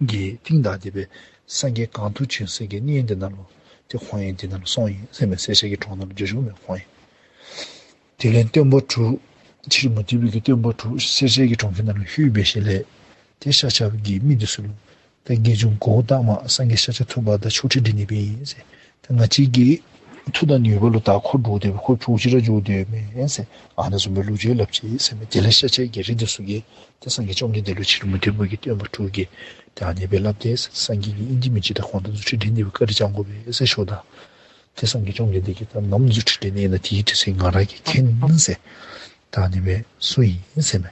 ཀྱི་རྟིང་བདའ་སྟེ་སྦེ་སངས་རྒྱས་གང་དུ་བྱོན་ས་གི་གནས་འདི་ནང་ལུ་ཏེ་ཁོང་ཡང་འདི་ནང་ལུ་སོང་ཡི་ཟེར་མས། སེར་སྐྱ་གི་གྲོང་ནང་ལུ་འགྱོ་བཅུག་མས་ཁོང་ཡང་། དེ་ལས་སྟོན་པ་དྲུག་ཕྱི་རོལ་མུ་སྟེགས་པའི་གི་སྟོན་པ་དྲུག་སེར་སྐྱ་གི་གྲོང་ཁྱེར་ནང་ལུ་ལྷོད་པའི་ཤུལ་ལས་ཏེ་ཤཱཀྱ་གི་མི་འདི་ཚུ་ལུ་ཏེ་དགེ་སྦྱོང་གཽ་ཏ་མ་སངས་རྒྱས་ཤཱཀྱ་ཐུབ་པ་དང་ཕྱོགས་སྒྲིག་འགྲན་ནི་སྦེ་ཨིན་ཟེར། ཏེ་ང་བཅས་ཀྱི་མཐུ་དང་ནུས་པ་ལུ་ད་ཁོ་འདྲོག་སྟེ་སྦེ་ཁོ་ཕྱོགས་ཅིག་ར་འགྱོ་དོ་མས་ཟེར་ཨ་ནི་བཟུམ་སྦེ་ལོ་རྒྱུས་སླབ་ཅི་ཟེར་མས། དེ་ལས་ཤཱཀྱ་གི་རིགས་འདི་ཚུ་གིས་ཏེ་སངས་རྒྱས་བཅོམ་ལྡན་འདས་ལུ་ཕྱི་རོལ་མུ་སྟེགས་པའི་གི་སྟོན་པ་དྲུག་གིས་ད་ཨ་ནི་སྦེ་སླབ་སྟེ་སངས་རྒྱས་ཀྱིས་ཨིན་ཅི་མིན་ཅི་ད་ཁོང་དང་རྫུ་འཕྲུལ་འགྲན་ནི་སྦེ་བཀའ་དྲིན་བསྐྱང་དགོ་པས་ཟེར་ཞུཝ་ད་ཏེ་སངས་རྒྱས་བཅོམ་ལྡན་འདས་ཀྱིས་ད་ནམ་རྫུ་འཕྲུལ་འགྲན་ནི་ཨིན་ན་དེའི་དུས་ཚོད་ང་ར་གིས་མཁྱེན་ཟེར་ད་ཨ་ནི་སྦེ་གསུངས་ཡི་ཟེར་མས།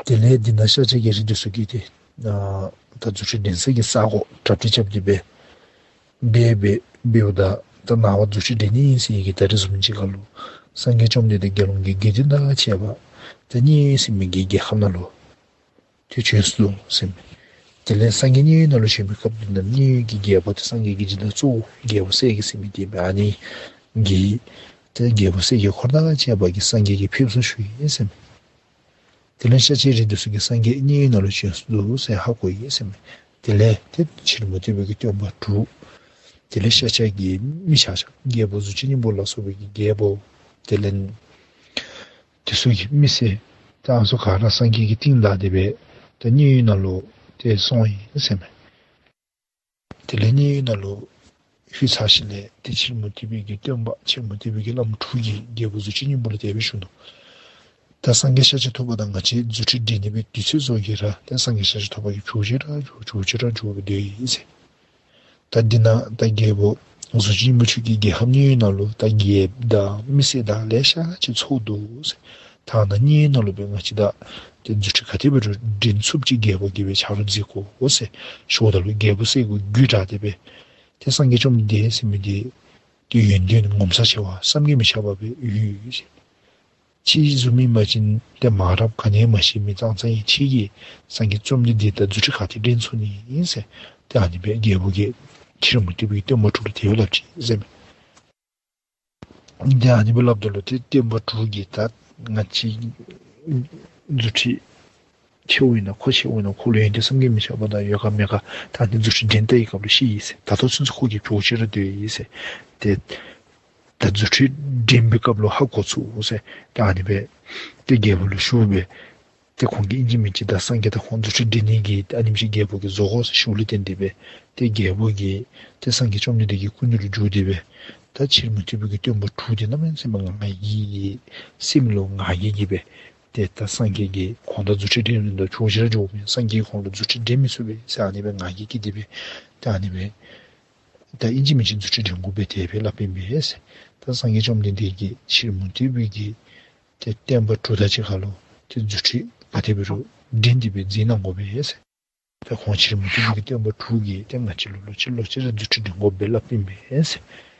དེ་ལས་འདི་ནང་ཤཱཀྱ་གི་རིགས་འདི་ཚུ་གིས་ཏེ་ཨ་ད་རྫུ་འཕྲུལ་འགྲན་ས་གི་ས་གོ་གྲ་སྒྲིག་རྐྱབ་སྟེ་སྦེ་འབད་སྦེ་འབདཝ་ད་ད་ནངས་པ་རྫུ་འཕྲུལ་འགྲན་ནི་ཨིན་ཟེར་བའི་གི་ད་རིས་བཟུམ་ཅིག་ཁར་ལུ་སངས་རྒྱས་བཅོམ་ལྡན་འདས་དགེ་སློང་གི་དགེ་འདུན་དང་བཅས་པ་ད་གཉིས་ཟེར་མི་གི་རྒྱལ་ཁབ་ནང་ལུ་ ཏེ་བྱོན་སོ་ནུག་ཟེར་མས། དེ་ལས་སངས་རྒྱས་མཉན་ཡོད་ནང་ལུ་བྱོན་པའི་སྐབས་དེ་ནང་མཉན་ཡོད་ཀྱི་རྒྱལ་པོ་ཏེ་སངས་རྒྱས་ཀྱི་སྦྱིན་བདག་གཙོ་བོ་རྒྱལ་པོ་གསལ་རྒྱལ་ཟེར་མི་དེ་ཨ་ནི་གིས་ཏེ་རྒྱལ་པོ་གསལ་རྒྱལ་འཁོར་དང་བཅས་པ་གིས་སངས་རྒྱས་ཀྱི་ཕེབས་བསུ་ཞུ་ཡི་ཟེར་མས། དེ་ལས་ཤཱཀྱའི་རིགས་དེ་ཚུ་གིས་སངས་རྒྱས་མཉན་ཡོད་ནང་ལུ་བྱོན་སོ་ནུག་ཟེར་ཧ་གོ་ཡི་ཟེར་མས། དེ་ལས་ཏེ་ཕྱི་རོལ་མུ་སྟེགས་པའི་གི་སྟོན་པ་དྲུག། དེ་ལས་ཤཱཀྱ་གི་མི་ཆ་ཁྱབ་རྒྱལ་པོ་གཟུགས་ཅན་སྙིང་པོ་ལ་སོགས་པའི་གི་རྒྱལ་པོ། དེ་ལས་དེ་ཚུ་གི་མི་སེར་ཏེ་ཨ་ནི་ཚུ་ག་ར་སངས་རྒྱས་ཀྱི་རྟིང་བདའ་སྟེ་སྦེ་ཏེ་མཉན་ཡོད་ནང་ལུ་ཏེ་སོང་ཡི་ཟེར་མས། དེ་ལས་མཉན་ཡོད་ནང་ལུ་ལྷོད་ཚར་ཞིནམ་ལས་ཏེ་ཕྱི་རོལ་མུ་སྟེགས་པའི་གི་སྟོན་པ་ཕྱི་རོལ་མུ་སྟེགས་པའི་གི་བླམ་དྲུག་གིས་རྒྱལ་པོ་གཟུགས་ཅན་སྙིང་པོ་ལུ་དེ་སྦེ་ཞུ་ནུག། ད་སངས་རྒྱས་ཤཱཀྱ་ཐུབ་པ་དང་ང་བཅས་རྫུ་འཕྲུལ་འགྲན་ནི་སྦེ་དུས་ཚོད་བཟོ་གི་ར་ཏེ་སངས་རྒྱས་ཤཱཀྱ་ཐུབ་པ་གིས་ཕྱོགས་གཅིག་ར་འགྱོ་ཕྱོགས་གཅིག་ར་འགྱོ་སྦེ་སྡོད་ཡི་ཟེར། ད་འདི་ནང་ད་རྒྱལ་པོ་གཟུགས་ཅན་སྙིང་པོ་ཁྱོད་ཀྱི་རྒྱལ་ཁབ་མཉན་ཡོད་ནང་ལུ་ད་རྒྱལཔོ་དང་མི་སེར་དང་ལེ་ཤ་ཅིག་ཚོགས་འདུག་ཟེར། ཐ་ན་མཉན་ཡོད་ནང་ལུ་སྦེ་ང་བཅས་དང་ཏེ་རྫུ་འཕྲུལ་ག་དེ་འབད་རུང་འགྲན་ཚུགསཔ་ཅིག་རྒྱལ་པོ་གིས་སྦེ་ཆ་རོགས་མཛད་དགོ་ཟེར་ཞུཝ་ད་ལུ་རྒྱལ་པོ་གསལ་རྒྱལ་རྒྱུད་དྲགས་ཏེ་སྦེ་ཏེ་སངས་རྒྱས་བཅོམ་ལྡན་འདས་ཟེར་མི་འདི་ཏེ་ཡོན་ཏན་ངོ་མཚར་ཆེ་བ་བསམ་གྱིས་མི་ཁྱབ་པ་སྦེ་ཡོད་ཟེར། ཁྱེད་བཟུམ་མི་མ་བྱིན་ཏེ་མ་རབས་ག་ནི་མ་ཤེས་མི་ཙང་ཙང་ཨིན། ཁྱེད་ཀྱིས་སངས་རྒྱས་བཅོམ་ལྡན་འདས་དང་རྫུ་འཕྲུལ་ག་དེ་འགྲན་ཚུགས་ནི་ཨིན་ཟེར། ཏེ་ཨ་ནི་སྦེ་རྒྱལ་པོ་གིས་ཕྱི་རོལ་མུ་སྟེགས་པའི་སྟོན་པ་དྲུག་ལུ་དེ་སྦེ་སླབ་ཅི་ཟེར་མས། ཏེ་ཨ་ནི་སྦེ་སླབ་ད་ལུ་ཏེ་སྟོན་པ་དྲུག་གིས་ད་ང་བཅས་རྫུ་འཕྲུལ་ཆེཝ་ཨིན་ན་ཁོ་ཆེཝ་ཨིན་ན་ཁོ་ལུ་ཡོན་ཏན་བསམ་གྱིས་མི་ཁྱབ་པ་དང་ཡོད་ག་མེད་ག་ད་ཨ་ནི་རྫུ་འཕྲུལ་འགྲན་ལྟ་བའི་སྐབས་ལུ་ཤེས་ཡི་ཟེར། ད་ལྟོ་ཚུན་ཚོད་ཁོ་གིས་ཕྱོགས་གཅིག་ར་སྡོད་ཡི་ཟེར། ཏེ་ད་རྫུ་འཕྲུལ་འགྲན་པའི་སྐབས་ལུ་ཧ་གོ་ཚུགས་ཟེར། ད་ཨ་ནི་སྦེ་ཏེ་རྒྱལ་པོ་ལུ་ཞུ་སྦེ་ཏེ་ཁོང་གིས་ཨིན་ཅི་མིན་ཅི་ད་སངས་རྒྱས་དང་ཁོང་རྫུ་འཕྲུལ་འགྲན་ནི་གི་ཨ་ནེམ་ཅིག་རྒྱལ་པོ་གིས་བཟོ་དགོ་ཟེར་ཞུཝ་ལས་བརྟེན་ཏེ་སྦེ་ཏེ་རྒྱལ་པོ་གིས་ཏེ་སངས་རྒྱས་བཅོམ་ལྡན་འདས་ཀྱི་སྐུ་མདུན་ལུ་འགྱོ་སྟེ་སྦེ་ད་ཕྱི་རོལ་མུ་སྟེགས་པའི་གི་སྟོན་པ་དྲུག་འདི་གནམ་མེད་ས་མེད་ང་རྒྱལ་གྱི་སེམས་ལུ་ང་རྒྱལ་གྱིས་སྦེ་ཏེ་ད་སངས་རྒྱས་ཀྱིས་ཁོང་དང་རྫུ་འཕྲུལ་འགྲན་རུང་ད་ཕྱོགས་གཅིག་ར་འགྱོ་མི་སངས་རྒྱས་ཁོང་ལུ་རྫུ་འཕྲུལ་འགྲན་མི་ཚུགས་པས་ཟེར་ཨ་ནི་སྦེ་ང་རྒྱལ་གྱིས་ཏེ་སྦེ་ད་ཨ་ནི་སྦེ་ད་ཨིན་ཅི་མིན་ཅི་རྫུ་འཕྲུལ་འགྲན་དགོ་པས་དེ་སྦེ་སླབ་ཨིན་པས་ཟེར། ད་སངས་རྒྱས་བཅོམ་ལྡན་འདས་ཀྱིས་ཕྱི་རོལ་མུ་སྟེགས་པའི་གི་ཏེ་སྟོན་པ་དྲུག་དང་གཅིག་ཁར་ལུ་ཏེ་རྫུ་འཕྲུལ་ག་དེ་འབད་རུང་འགྲན་ཏེ་སྦེ་འཛིང་གནང་དགོ་པས་ཟེར། ད་ཁོང་ཕྱི་རོལ་མུ་སྟེགས་པའི་གི་སྟོན་པ་དྲུག་གིས་ཏེ་ང་བཅས་ལུ་ལོག་ཅི་ལོག་ཅི་ར་རྫུ་འཕྲུལ་འགྲན་དགོ་པས་སླབ་ཨིན་པས་ཟེར།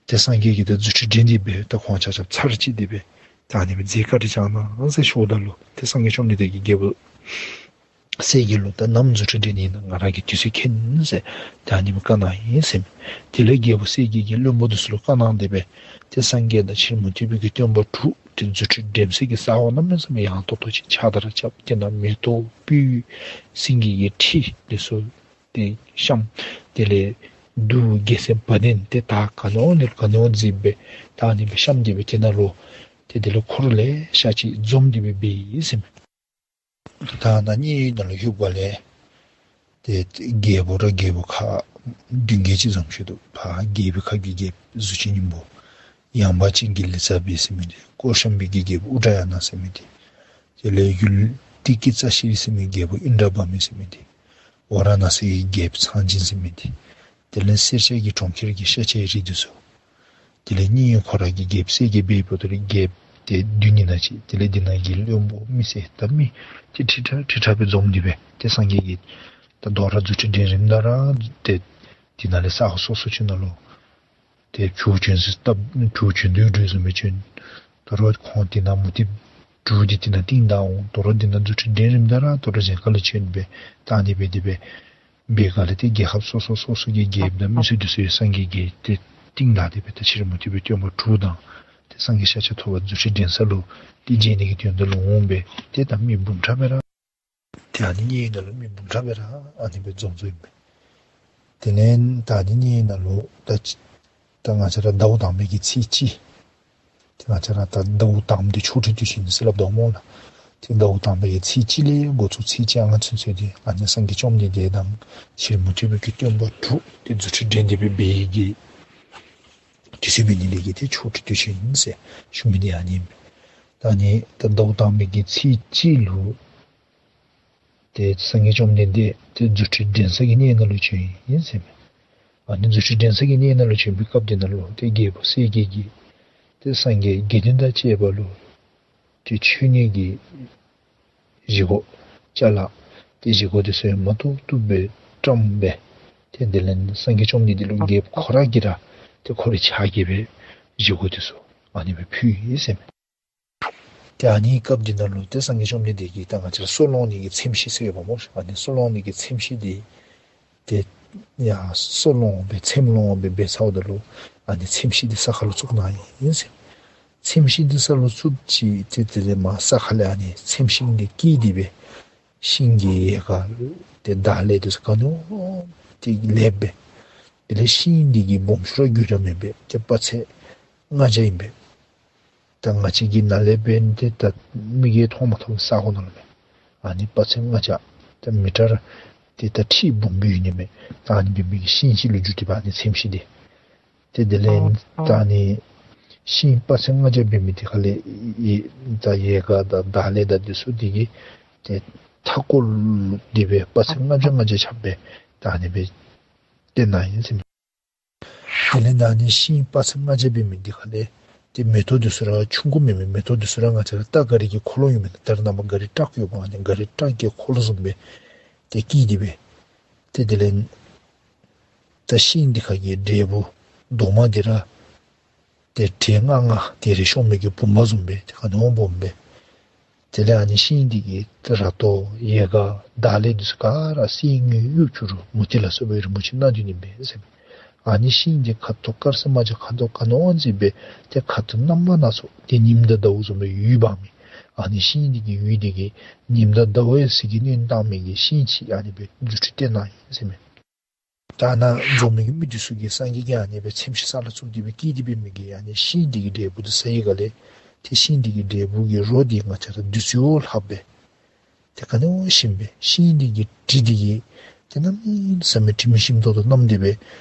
ཏེ་སངས་རྒྱས་ཀྱིས་ད་རྫུ་འཕྲུལ་འགྲན་ཏེ་སྦེ་ད་ཁོང་ཆ་ཁྱབ་ཚར་བཅད་དེ་སྦེ་ད་ཨ་ནི་སྦེ་རྫས་བཀའ་དྲིན་བསྐྱངས་གནང་ཟེར་ཞུཝ་ད་ལུ་ཏེ་སངས་རྒྱས་བཅོམ་ལྡན་འདས་ཀྱིས་རྒྱལ་པོ་གསལ་རྒྱལ་ལུ་ད་ནམ་རྫུ་འཕྲུལ་འགྲན་ནི་ཨིན་ན་ང་ར་གིས་དུས་ཚོད་མཁྱེན་ཟེར་ད་ཨ་ནི་སྦེ་བཀའ་གནང་ཡི་ཟེར་མས། དེ་ལས་རྒྱལ་པོ་གསལ་རྒྱལ་གྱིས་བློན་པོ་འདི་ཚུ་ལུ་བཀའ་གནང་སྟེ་སྦེ་ཏེ་སངས་རྒྱས་དང་ཕྱི་རོལ་མུ་སྟེགས་པའི་གི་སྟོན་པ་དྲུག་ཏེ་རྫུ་འཕྲུལ་འགྲན་ས་གི་ས་གོ་གནམ་མེད་ས་མེད་ཡངས་ཏོག་ཏོ་ཅིག་ཕྱག་དར་རྐྱབ། དེ་ནང་མེ་ཏོག་སྤོས་སེང་གེ་གི་ཁྲི་འདི་ཚུ་ཏེ་བཤམས། དེ་ལས་གདུགས་རྒྱལ་མཚན་བ་དན་ཏེ་དར་ག་ནི་བ་ནི་ག་ནི་བ་མཛེས་སྦེ་ད་ཨ་ནི་སྦེ་བཤམས་ཏེ་སྦེ་དེ་ནང་ལུ་ཏེ་དེ་ལུ་འཁོར་ལེ་ཤ་ཅིག་འཛོམས་ཏེ་སྦེ་འབད་ཡི་ཟེར་མས། ད་ནཱ་མཉན་ཡོད་ནང་ལུ་ལྷོདཔ་ལས་ཏེ་རྒྱལ་པོ་ར་རྒྱལ་པོའི་ཁག་བདུན་བརྒྱད་ཅིག་འཛོམས་ཅི་འདུག། ཕར་རྒྱལ་པོའི་ཁབ་ཀྱི་རྒྱལཔོ་གཟུགས་ཅན་སྙིང་པོ། ཡངས་པ་ཅན་གྱི་ལི་ཙ་བི་ཟེར་མི་འདི། ཀོ་ཤམ་བི་གི་རྒྱལཔོ་ཨུ་དྲ་ཡ་ན་ཟེར་མི་འདི། དེ་ལས་ཡུལ་ཏི་ཀི་ཙ་ཤི་ཟེར་མི་རྒྱལཔོ་ཨིནྡྲ་བ་མི་ཟེར་མི་འདི། ཝ་ར་ཎ་སིའི་རྒྱལཔོ་ཚངས་སྦྱིན་ཟེར་མི་འདི། དེ་ལས་སེར་སྐྱ་གི་གྲོང་ཁྱེར་གྱི་ཤཱཀྱའི་རིགས་འདི་ཚུ། དེ་ལས་མཉན་ཡོད་ཁོ་ར་གི་རྒྱལཔོ་གསལ་རྒྱལ་འབདཝ་ད་ལུ་རྒྱལཔོ་ཏེ་བདུན་ཨིན་ན་ཅིག། དེ་ལས་འདི་ནང་གི་བློན་པོ་མི་སེར་ད་མི་ཏེ་ཁྲི་ཕྲག་ཁྲི་ཕྲག་སྦེ་འཛོམས་ཏེ་སྦེ་ཏེ་སངས་རྒྱས་ཀྱིས་ད་དོ་རུང་རྫུ་འཕྲུལ་འགྲན་རནམ་ད་ར་ཏེ་དེ་ནང་ལས་ས་གོ་སོ་སོ་ཅིག་ནང་ལུ་ཏེ་ཕྱོགས་བྱོན་ཟེར་སྟབས་ཕྱོགས་བྱོན་དོ་བཟུམ་སྦེ་བྱོན། དོ་རུང་ཁོང་དེ་ནང་མུ་སྟེགས་དྲུག་འདི་དེ་ནང་རྟིང་བདའ་འོང་། དོ་རུང་དེ་ནང་རྫུ་འཕྲུལ་འགྲན་རནམ་ད་ར་དོ་རུང་གཞན་ཁ་ལས་བྱོན་སྦེ་ད་ཨ་ནི་སྦེ་དེ་སྦེ་འབད་ག་ལས་ཏེ་རྒྱལ་ཁབ་སོ་སོ་སོ་སོ་གི་རྒྱལཔོ་དང་མི་སེར་འདི་ཚུ་སངས་རྒྱས་ཀྱིས་ཏེ་རྟིང་བདའ་སྟེ་སྦེ་ད་ཕྱི་རོལ་མུ་སྟེགས་པའི་སྟོན་པ་དྲུག་དང་ཏེ་སངས་རྒྱས་ཤཱཀྱ་ཐུབ་པ་རྫུ་འཕྲུལ་འགྲན་ས་ལུ་ཏེ་མཇལ་ནི་གི་དོན་དག་ལུ་འོང་སྦེ་ཏེ་ད་མི་འབུམ་ཕྲག་སྦེ་ར་ཏེ་ཨ་ནི་མཉན་ཡོད་ནང་ལུ་མི་འབུམ་ཕྲག་སྦེ་ར་ཨ་ནི་སྦེ་འཛོམས་འཛོམསམ་ཨིན་པས། དེ་ལས་ད་ཨ་ནི་མཉན་ཡོད་ནང་ལུ་ད་ད་ང་བཅས་ར་ཟླཝ་དང་པའི་གི་ཚེས་གཅིག། ཏེ་ང་བཅས་ར་ད་ཟླཝ་དང་པ་འདི་ཆོ་འཕྲུལ་དུས་ཆེན་ཟེར་སླབ་དོ་སྨོ་ལགས། ཏེ་ཟླཝ་དང་པའི་གི་ཚེས་གཅིག་ལས་འགོ་བཙུགས་ཚེས་བཅོ་ལྔ་ཚུན་ཚོད་འདི་ཨ་ནི་སངས་རྒྱས་བཅོམ་ལྡན་འདས་དང་ཕྱི་རོལ་མུ་སྟེགས་པའི་གི་སྟོན་པ་དྲུག་ཏེ་རྫུ་འཕྲུལ་འགྲན་ཏེ་སྦེ་འབད་ནི་གི་དུས་ཚོད་འབད་ནི་དེ་གིས་ཏེ་ཆོ་འཕྲུལ་དུས་ཆེན་ཟེར་ཞུ་མི་འདི་ཨ་ནི་ཨིན་པས། ད་ཨ་ནི་ད་ཟླཝ་དང་པའི་གི་ཚེས་གཅིག་ལུ་ཏེ་སངས་རྒྱས་བཅོམ་ལྡན་འདས་ཏེ་རྫུ་འཕྲུལ་འགྲན་ས་གི་གནས་ནང་ལུ་བྱོན་ཡི་ཟེར་མས། ཨ་ནི་རྫུ་འཕྲུལ་འགྲན་ས་གི་གནས་ནང་ལུ་བྱོན་པའི་སྐབས་དེ་ནང་ལུ་ཏེ་རྒྱལ་པོ་གསལ་རྒྱལ་གྱིས་ཏེ་སངས་རྒྱས་དགེ་འདུན་དང་བཅས་པ་ལུ་ཏེ་མཆོད་གནས་ཀྱི་བཞེས་སྒོ་ཅ་ལ་ཏེ་བཞེས་སྒོ་དེ་ཚུ་ཡང་མ་ཐུབ་ཐུབ་སྦེ་བཀྲམ་སྦེ་ཏེ་དེ་ལས་སངས་རྒྱས་བཅོམ་ལྡན་འདས་ལུ་རྒྱལཔོ་ཁོ་ར་གིས་ར་ཏེ་ཁོ་རའི་ཕྱག་གིས་སྦེ་བཞེས་སྒོ་དེ་ཚུ་ཨ་ནི་སྦེ་ཕུལ་ཡི་ཟེར་མས། ཏེ་ཨ་ནི་སྐབས་འདི་ནང་ལུ་ཏེ་སངས་རྒྱས་བཅོམ་ལྡན་འདས་ཀྱིས་ད་ང་བཅས་ར་སོ་སློང་ནི་གི་ཚེམས་ཤིང་ཟེར་ཡོདཔ་སྨོ། ཨ་ནི་སོ་སློང་ནི་གི་ཚེམས་ཤིང་འདི་ཏེ་ཡར་སོ་སློང་སྦེ་ཚེམས་སློང་སྦེ་འབད་ཚརཝ་ད་ལུ་ཨ་ནི་ཚེམས་ཤིང་འདི་ས་ཁ་ལུ་བཙུགས་གནང་ཡི་ཟེར། ཚེམས་ཤིང་འདི་ས་ལུ་བཙུགས་ཅི། ཏེ་དེ་ལས་མར་ས་ཁ་ལས་ཨ་ནི་ཚེམས་ཤིང་འདི་སྐྱེས་ཏེ་སྦེ་ཤིང་གི་ཡལ་ག་ཏེ་འདབ་ལེབ་འདི་ཚུ་ག་ནི་བ་ཏེ་ལེགསཔ་སྦེ། དེ་ལས་ཤིང་འདི་གི་སྦོམ་ཆུང་ར་རྒྱུས་ར་མེད་པས། ཏེ་དཔག་ཚད་ལྔ་བརྒྱ་ཨིན་པས། ད་ང་བཅས་ཀྱི་ནཱ་ལས་འབད་ཏེ་ད་མི་གིས་མཐོང་མ་མཐོང་ས་གོ་ནང་ལུ་མས། ཨ་ནི་དཔག་ཚད་ལྔ་བརྒྱ། ད་མི་ཊར་ཏེ་ད་ཁྲི་འབུམ་སྦེ་ཡོད་ནི་མས། ད་ཨ་ནི་འབད་མི་གི་ཤིང་ཅིག་ལུ་འགྱུར་ཏེ་འབད་ཨ་ནི་ཚེམས་ཤིང་འདི། ཏེ་དེ་ལས་ད་ཨ་ནི་ཤིང་དཔག་ཚད་ལྔ་བརྒྱ་འབད་མི་འདི་ཁ་ལས་ཡི་ད་ཡལ་ག་དང་འདབ་ལེབ་དང་འདི་ཚུ་འདི་གིས་ཏེ་མཐའ་བསྐོར་ཏེ་སྦེ་དཔག་ཚད་ལྔ་བརྒྱ་ལྔ་བརྒྱ་ཁྱབ་སྦེ་ད་ཨ་ནི་སྦེ་སྟོན་གནང་ཡི་ཟེར་མས། དེ་ལས་ད་ཨ་ནི་ཤིང་དཔག་ཚད་ལྔ་བརྒྱ་འབད་མི་འདི་ཁ་ལས་ཏེ་མེ་ཏོག་འདི་ཚུ་ར་ཆུང་ཀུ་མེན་མས། མེ་ཏོག་འདི་ཚུ་ར་ང་བཅས་ར་རྟ་ག་རི་གི་འཁོར་ལོ་ཡོད་མེན་ན། ད་རེས་ནངས་པ་ག་རི་ཊཱག་ཡོདཔ་ཨ་ནི་ག་རི་ཊཱག་གི་འཁོར་ལོ་བཟུམ་སྦེ་ཏེ་སྐྱེས་ཏེ་སྦེ། ཏེ་དེ་ལས་ད་ཤིང་འདི་ཁ་གི་འབྲས་བུ་རྡོག་མ་འདི་ར་ཏེ་བྲེ་ལྔ་ལྔ་ཏེ་རི་ཤོང་མི་གི་བུམ་པ་བཟུམ་སྦེ་ཏེ་ག་ནི་བ་སྦོམ་སྦེ། དེ་ལས་ཨ་ནི་ཤིང་འདི་གི་ར་ཏོ་ཡལ་ག་འདབ་ལེབ་འདི་ཚུ་ག་ར་གསེར་དངུལ་གཡུ་བྱུ་རུ་མུ་ཏིག་ལ་སོགས་པའི་རིན་པོ་ཆེ་སྣ་བདུན་ཨིན་པས་ཟེར་མས། ཨ་ནི་ཤིང་འདི་ཁ་དོག་དཀར་སེར་དམར་ལྗང་ཁ་དོག་ག་ནི་བ་མཛེས་པས། ཏེ་ཁ་དོག་རྣམ་པ་སྣ་ཚོགས་ཏེ་ཉིམ་དང་ཟླཝ་བཟུམ་སྦེ་འོད་འབར་མི། ཨ་ནི་ཤིང་འདི་གི་འོད་འདི་གིས་ཉིམ་དང་ཟླཝ་ཡང་ཟིལ་གྱིས་གནོན་བཏང་མི་གི་ཤིང་ཅིག་ཨ་ནི་སྦེ་རྫུ་འཕྲུལ་སྟོན་གནང་ཡི་ཟེར་མས། ད་ནཱ་འཛོམས་མི་གི་མི་འདི་ཚུ་གིས་སངས་རྒྱས་ཀྱིས་ཨ་ནི་སྦེ་ཚེམས་ཤིང་ས་ལུ་བཙུགས་ཏེ་སྦེ་སྐྱེས་ཏེ་འབད་མི་གི་ཨ་ནི་ཤིང་འདི་གི་འབྲས་བུ་འདི་ཟ་བའི་སྒང་ལས་ཏེ་ཤིང་འདི་གི་འབྲས་བུ་གི་རོ་འདི་ང་བཅས་ར་བདུད་རྩི་བ་ལྷག་པས། ཏེ་ག་ནི་བ་ཞིམ་པས། ཤིང་འདི་གི་དྲི་འདི་གིས་ཏེ་གནམ་མེད་ས་མེད་དྲི་མི་ཞིམ་ཏོག་ཏོ་མནམ་སྟེ་སྦེ་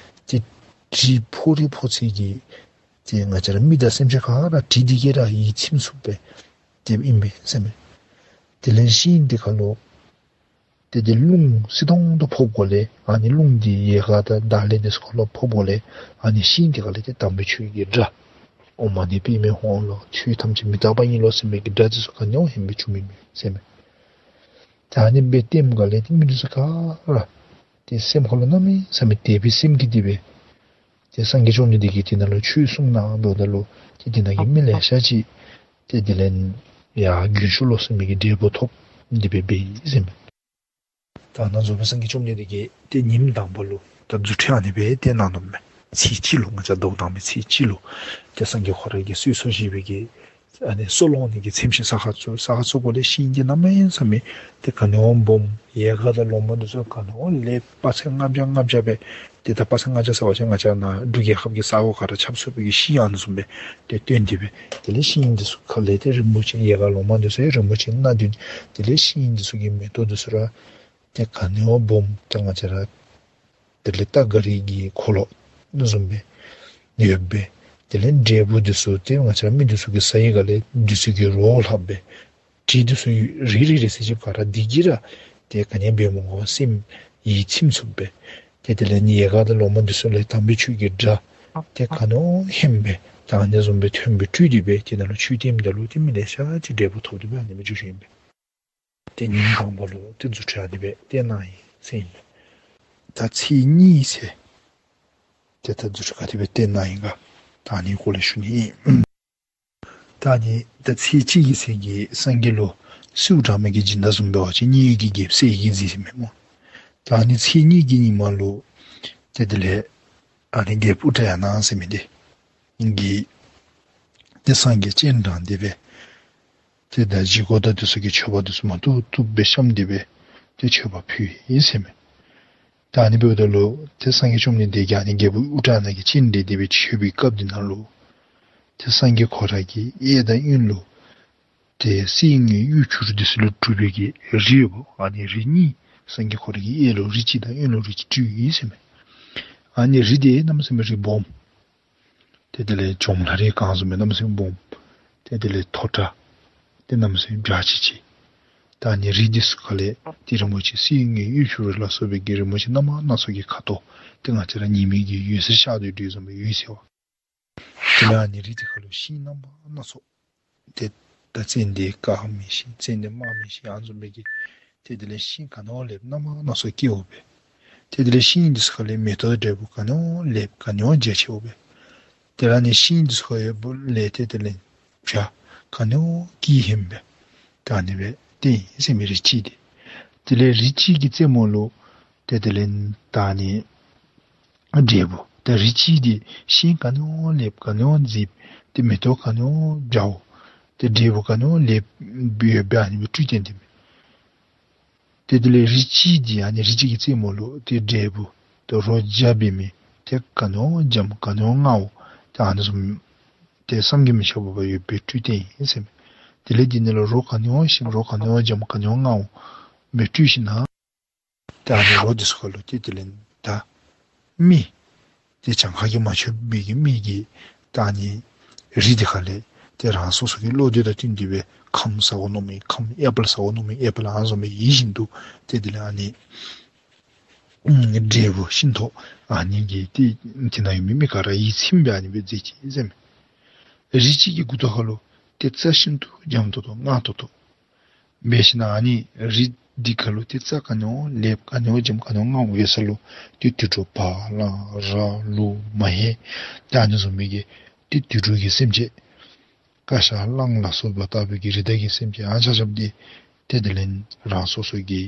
ཏེ་དྲི་ཕོག་རི་ཕོག་ཚད་ཀྱི་ཏེ་ང་བཅས་ར་མི་དང་སེམས་ཅན་ག་ར་དྲི་འདི་གིས་ར་ཡིད་ཚིམ་ཚུགས་པས། ཏེ་ཨིན་པས་ཟེར་མས། དེ་ལས་ཤིང་འདི་ཁ་ལུ་ཏེ་དེ་རླུང་བསིལ་ཏོང་ཏོ་ཕོགཔ་ལས་ཨ་ནི་རླུང་འདི་ཡལ་ག་དང་འདབ་ལེབ་འདི་ཚུ་ཁ་ལུ་ཕོགཔ་ལས་ཨ་ནི་ཤིང་འདི་ཁ་ལས་ཏེ་དམ་པའི་ཆོས་ཀྱི་སྒྲ་ཨོཾ་མ་ཎི་པདྨེ་ཧཱུྃ་ལོ་ཆོས་ཐམས་ཅད་མི་རྟག་པ་ཨིན་ལོ་ཟེར་མི་གི་སྒྲ་འདི་ཚུ་ག་ནི་བ་ཧན་སྦེ་བྱུང་མི་མས་ཟེར་མས། ད་ཨ་ནི་སྦེ་སྟོནམ་སྒང་ལས་ཏེ་མི་འདི་ཚུ་ག་ར་ཏེ་སེམས་ཁ་ལུ་གནམ་མེད་ས་མེད་དད་པའི་སེམས་བསྐྱེད་དེ་སྦེ་ཏེ་སངས་རྒྱས་བཅོམ་ལྡན་འདས་ཀྱིས་དེ་ནང་ལུ་ཆོས་གསུངས་གནང་འབདཝ་ད་ལུ་ཏེ་དེ་ནང་གི་མི་ལེ་ཤ་ཅིག་ཏེ་དེ་ལས་ཡར་རྒྱུན་ཞུགས་ལོ་ཟེར་མི་གི་འབྲས་བུ་ཐོབ་སྟེ་སྦེ་འབད་ཡི་ཟེར་མས། ད་ནཱ་འཛོམས་པའི་སངས་རྒྱས་བཅོམ་ལྡན་འདས་ཀྱིས་ཏེ་ཉིནམ་དང་པ་ལུ་ད་རྫུ་འཕྲུལ་ཨ་ནི་སྦེ་སྟོན་གནང་ནུག་མས། ཚེས་གཅིག་ལུ་ང་བཅས་ཟླཝ་དང་པའི་ཚེས་གཅིག་ལུ་ཏེ་སངས་རྒྱས་ཁོ་ར་གིས་གསོལ་ཚོགས་བཞེས་པའི་གི་ཨ་ནི་སོ་སློང་ནི་གི་ཚེམས་ཤིང་ས་ཁར་བཙུགས། ས་ཁར་བཙུགསཔ་ལས་ཤིང་འདི་གནམ་མེད་ས་མེད་ཏེ་ག་ནི་བ་སྦོམ། ཡལ་ག་དང་ལོ་མ་འདི་ཚུ་ག་ནི་བ་ལེགསཔ་དཔག་ཚད་ལྔ་བརྒྱ་ལྔ་བརྒྱ་སྦེ། ཏེ་ད་དཔག་ཚད་ལྔ་བརྒྱ་ཟེར་བ་ཅིན་ང་བཅས་ནཱ་འབྲུག་རྒྱལ་ཁབ་ཀྱི་ས་གོ་ག་ར་ཁྱབ་ཚུགས་པའི་གི་ཤིང་ཨ་ནི་བཟུམ་སྦེ་ཏེ་སྟོན་ཏེ་སྦེ། དེ་ལས་ཤིང་འདི་ཚུ་ཁ་ལས་ཏེ་རིན་པོ་ཆེ་ཡལ་ག་ལོ་མ་འདི་ཚུ་ཡང་རིན་པོ་ཆེ་སྣ་བདུན། དེ་ལས་ཤིང་འདི་ཚུ་གི་མེ་ཏོག་འདི་ཚུ་ར་ཏེ་ག་ནི་བ་སྦོམ། ཏེ་ང་བཅས་ར་དེ་ལས་རྟ་ག་རི་གི་འཁོར་ལོ་བཟུམ་སྦེ་ཡོདཔ་སྦེ། དེ་ལས་འབྲས་བུ་འདི་ཚུ་ཏེ་ང་བཅས་ར་མི་འདི་ཚུ་གིས་ཟ་བའི་སྒང་ལས་བདུད་རྩི་གི་རོ་ལྷགཔ་སྦེ། དྲི་འདི་ཚུ་རིགས་རིགས་རིགས་སུ་ཅིག་ག་ར་འདི་གིས་ར་ཏེ་ག་ནི་སྦེ་མོ་གོ་སེམས་ཡིད་ཚིམ་ཚུགསཔ་སྦེ། ཏེ་དེ་ལས་ཨ་ནི་ཡལ་ག་དང་ལོ་མ་འདི་ཚུ་ལས་དམ་པའི་ཆོས་ཀྱི་སྒྲ་ཏེ་ག་ནི་བ་ཧན་སྦེ་ད་ཨ་ནི་བཟུམ་སྦེ་ཐོན་སྦེ་སྤྲུལ་ཏེ་སྦེ་དེ་ནང་ལུ་ཆོས་སྟོནམ་ད་ལུ་ཏེ་མི་ལེ་ཤ་ཅིག་འབྲས་བུ་ཐོབ་སྟེ་སྦེ་ཨ་ནི་སྦེ་འགྱོ་ཞུཝ་ཨིན་པས། ཏེ་ཉིནམ་དང་པ་ལུ་ཏེ་རྫུ་འཕྲུལ་ཨ་ནི་སྦེ་སྟོན་གནང་ཡི་ཟེར་ཨིན་པས། ད་ཚེས་གཉིས་ཚེ་ཏེ་ད་རྫུ་འཕྲུལ་ག་དེ་སྦེ་སྟོན་གནང་ཡི་ག་ད་ཨ་ནི་སྐོར་ལས་ཞུ་ནི་ཨིན། ད་ཨ་ནི་ད་ཚེས་གཅིག་གི་ཚེ་གི་སངས་རྒྱས་ལུ་གསོལཝ་དྲང་མི་གི་སྦྱིན་བདག་བཟུམ་འབད་བ་ཅིན་མཉན་ཡོད་ཀྱི་རྒྱལཔོ་གསལ་རྒྱལ་མཛད་ཟེར་མས་སྨོ། ད་ཨ་ནི་ཚེས་གཉིས་ཀྱི་ཉིནམ་ལུ་ཏེ་དེ་ལས་ཨ་ནི་རྒྱལཔོ་ཨུ་ཏྲ་ཡ་ན་ཟེར་མི་འདི་གིས་ཏེ་སངས་རྒྱས་སྤྱན་དྲངས་ཏེ་སྦེ་ཏེ་ད་བཞེས་སྒོ་དང་འདི་ཚུ་གི་མཆོད་པ་འདི་ཚུ་མ་བཏུབ་བཏུབ་སྦེ་བཤམས་ཏེ་སྦེ་ཏེ་མཆོད་པ་ཕུལ་ཡི་ཟེར་མས། ད་ཨ་ནི་འབདཝ་ད་ལུ་ཏེ་སངས་རྒྱས་བཅོམ་ལྡན་འདས་ཀྱིས་ཨ་ནི་རྒྱལཔོ་ཨུ་ཏྲ་ན་གི་སྤྱན་འདྲེན་ཏེ་སྦེ་མཆོད་པའི་སྐབས་འདི་ནང་ལུ་ཏེ་སངས་རྒྱས་ཁོ་ར་གི་གཡས་དང་གཡོན་ལུ་ཏེ་གསེར་དངུལ་གཡུ་བྱུ་རུ་འདི་ཚུ་ལས་གྲུབ་པའི་གི་རི་ཡོདཔ་ཨ་ནི་རི་གཉིས་སངས་རྒྱས་ཁོ་ར་གི་གཡས་ལུ་རི་གཅིག་དང་གཡོན་ལུ་རི་གཅིག་སྤྲུལ་ཡི་ཟེར་མས། ཨ་ནི་རི་འདི་གནམ་མེད་ས་མེད་རི་སྦོམ། ཏེ་དེ་ལས་ཇོ་མོ་ལྷ་རི་གངས་བཟུམ་སྦེ་གནམ་མེད་ས་མེད་སྦོམ། ཏེ་དེ་ལས་མཐོ་དྲགས་ཏེ་གནམ་མེད་ས་མེད་འཇའ་ཆི་ཆི། ད་ཨ་ནི་རི་འདི་ཚུ་ཁ་ལས་ཏེ་རིན་པོ་ཆེ་གསེར་དངུལ་གཡུ་བྱུ་རུ་ལ་སོགས་པའི་གི་རིན་པོ་ཆེ་རྣམ་པ་སྣ་ཚོགས་ཀྱི་ཁ་དོག་ཏེ་ང་བཅས་ར་ཉི་མའི་གི་འོད་ཟེར་ཤར་དོ་དོ་བཟུམ་སྦེ་འོད་ཟེར་བ། དེ་ལས་ཨ་ནི་རི་འདི་ཁ་ལུ་ཤིང་རྣམ་པ་སྣ་ཚོགས། ཏེ་ད་ཙན་དན་དཀར་མོའི་ཤིང་ཙན་དན་དམར་མོའི་ཤིང་ཨ་ནི་བཟུམ་སྦེ་གི་ཏེ་དེ་ལས་ཤིང་ག་ནི་བ་ལེགསཔ་རྣམ་པ་སྣ་ཚོགས་སྐྱེ་འོང་པས། ཏེ་དེ་ལས་ཤིང་འདི་ཚུ་ཁ་ལས་མེ་ཏོག་འབྲས་བུ་ག་ནི་བ་ལེགསཔ་ག་ནི་བ་རྒྱ་ཆེ་འོང་པས། དེ་ལས་ཨ་ནི་ཤིང་འདི་ཚུ་ཁ་ལས་ཏེ་དེ་ལས་བྱ་ ག་ནི་བ་གིས་ཧེམ་སྦེ་ད་ཨ་ནི་སྦེ་སྟོན་ཡི་ཟེར་མས་རི་གཅིག་འདི། དེ་ལས་རི་གཅིག་གི་རྩེ་མོ་ལུ་ཏེ་དེ་ལས་ད་ཨ་ནི་འབྲས་བུ། ད་རི་གཅིག་འདི་ཤིང་ག་ནི་བ་ལེགསཔ་ག་ནི་བ་མཛེསཔ་ཏེ་མེ་ཏོག་ག་ནི་བ་འཇའཝ་ཏེ་འབྲས་བུ་ག་ནི་བ་ལེགསཔ་ཡོདཔ་སྦེ་ཨ་ནི་སྦེ་སྤྲུལ་སྟོན་ཏེ་མས། ཏེ་དེ་ལས་རི་གཅིག་འདི་ཨ་ནི་རི་གཅིག་གི་རྩེ་མོ་ལུ་ཏེ་འབྲས་བུ་ཏེ་རོ་བརྒྱ་འབད་མི་ཏེ་ག་ནི་བ་འཇམ་ག་ནི་བ་མངརཝ་ཏེ་ཨ་ནི་བཟུམ་ཏེ་བསམ་གྱིས་མི་ཁྱབ་པ་ཡོདཔ་སྦེ་སྤྲུལ་སྟོན་ཡི་ཟེར་མས། དེ་ལས་འདི་ནང་ལུ་རོ་ག་ནི་བ་ཞིམ་རོ་ག་ནི་བ་འཇམ་ག་ནི་བ་མངརཝ་སྦེ་སྤྲུལ་ཞིནམ་ལས་ཏེ་ཨ་ནི་རོ་འདི་ཚུ་ཁར་ལུ་ཏེ་དེ་ལས་ད་མི་ཏེ་གྱངས་ཁ་གིས་མ་ཆོད་པའི་གི་མི་གིས་ད་ཨ་ནི་རི་འདི་ཁ་ལས་ཏེ་རང་སོ་སོ་གི་བློ་འདོད་དང་བསྟུན་ཏེ་སྦེ་ཁམ་ཟ་དགོ་མནོ་མི་ཁམ་ཨེ་པཱལ་ཟ་དགོ་མནོ་མི་ཨེ་པཱལ་ཨ་ནི་བཟུམ་སྦེ་ཡིད་བཞིན་དུ་ཏེ་དེ་ལས་ཨ་ནི་འབྲས་བུ་ཤིང་ཏོག་ཨ་ནི་གིས་ཏེ་དེ་ནང་ཡོད་མི་མི་ག་ར་ཡིད་ཚིམ་སྦེ་ཨ་ནི་སྦེ་མཛད་ཅི་ཟེར་མས། རི་གཅིག་གི་མགུ་ཏོ་ཁ་ལུ་ཏེ་རྩྭ་ཤིན་ཏུ་འཇམ་ཏོག་ཏོ་མངར་ཏོག་ཏོ་འབད་ཞིནམ་ལས་ཨ་ནི་རི་འདི་ཁ་ལུ་ཏེ་རྩྭ་ག་ནི་བ་ལེགསཔ་ག་ནི་བ་འཇམ་ག་ནི་བ་མངརཝ་ཡོད་ས་ལུ་ཏེ་དུད་འགྲོ་བ་གླང་ར་ལུག་མ་ཧེ་ཏེ་ཨ་ནི་བཟུམ་མའི་གི་ཏེ་དུད་འགྲོ་གི་སེམས་ཅན་ཀ་ཤ་གླང་ལ་སོགས་པ་ལྟ་བུའི་གི་རི་དྭགས་ཀྱི་སེམས་ཅན་ཨ་ནི་ཆ་ཁྱབ་འདི་ཏེ་དེ་ལས་རང་སོ་སོ་གི་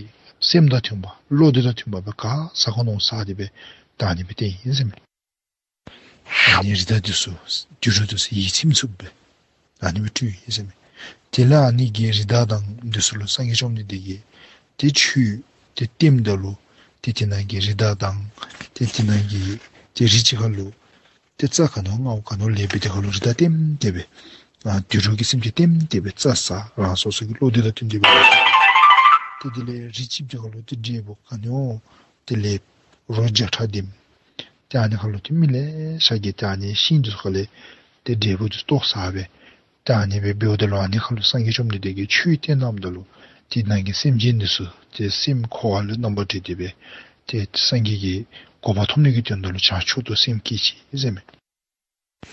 སེམས་དང་མཐུན་པ་བློ་འདོད་དང་མཐུན་པ་སྦེ་ག་ཟ་དགོ་མནོ་ཟ་སྟེ་སྦེ་ད་ཨ་ནི་སྦེ་སྟོན་ཡི་ཟེར་མས། ཨ་ནི་རི་དྭགས་འདི་ཚུ་དུད་འགྲོ་འདི་ཚུ་ཡིད་ཚིམ་ཚུགསཔ་སྦེ་ཨ་ནི་སྦེ་སྤྲུལ་ཡི་ཟེར་མས། དེ་ལས་ཨ་ནི་གི་རི་དྭགས་དང་འདི་ཚུ་ལུ་སངས་རྒྱས་བཅོམ་ལྡན་འདས་ཀྱིས་ཏེ་ཆོས་ཏེ་སྟོནམ་ད་ལུ་ཏེ་དེ་ནང་གི་རི་དྭགས་དང་ཏེ་དེ་ནང་གི་ཏེ་རི་གཅིག་ཁ་ལུ་ཏེ་རྩྭ་ག་ནི་བ་མངརཝ་ག་ནི་བ་ལེགསཔ་འབད་དེ་ཁ་ལུ་རི་དྭགས་ལྟེམ་ལྟེ་སྦེ་ཨ་དུད་འགྲོ་གི་སེམས་ཅན་ལྟེམ་ལྟེ་སྦེ་རྩྭ་ཟ་རང་སོ་སོ་གི་བློ་འདོད་དང་བསྟུན་ཏེ་སྦེ། ཏེ་དེ་ལས་རི་གཅིག་འདི་ཁ་ལུ་ཏེ་འབྲས་བུ་ག་ནི་བ་ཏེ་ལེགསཔ་རོ་བརྒྱ་ཕྲག་ལྡནམ། ཏེ་ཨ་ནི་ཁ་ལུ་ཏེ་མི་ལེ་ཤ་གིས་ཏེ་ཨ་ནི་ཤིང་འདི་ཚུ་ཁ་ལས་ཏེ་འབྲས་བུ་འདི་ཚུ་བཏོག་ཟ་སྦེ། ཏེ་ཨ་ནི་སྦེ་འབདཝ་ད་ལུ་ཨ་ནི་ཁ་ལུ་སངས་རྒྱས་བཅོམ་ལྡན་འདས་ཀྱིས་ཆོས་སྟོན་གནངམ་ད་ལུ་དེ་ནང་གི་སེམས་ཅན་འདི་ཚུ་ཏེ་སེམས་འཁོར་བ་ལས་རྣམ་པར་གྲོལ་ཏེ་སྦེ་ཏེ་སངས་རྒྱས་ཀྱི་གོ་འཕང་ཐོབ་ནི་གི་དོན་དག་ལུ་བྱང་ཆུབ་ཏུ་སེམས་བསྐྱེད་ཅི་ཟེར་མས།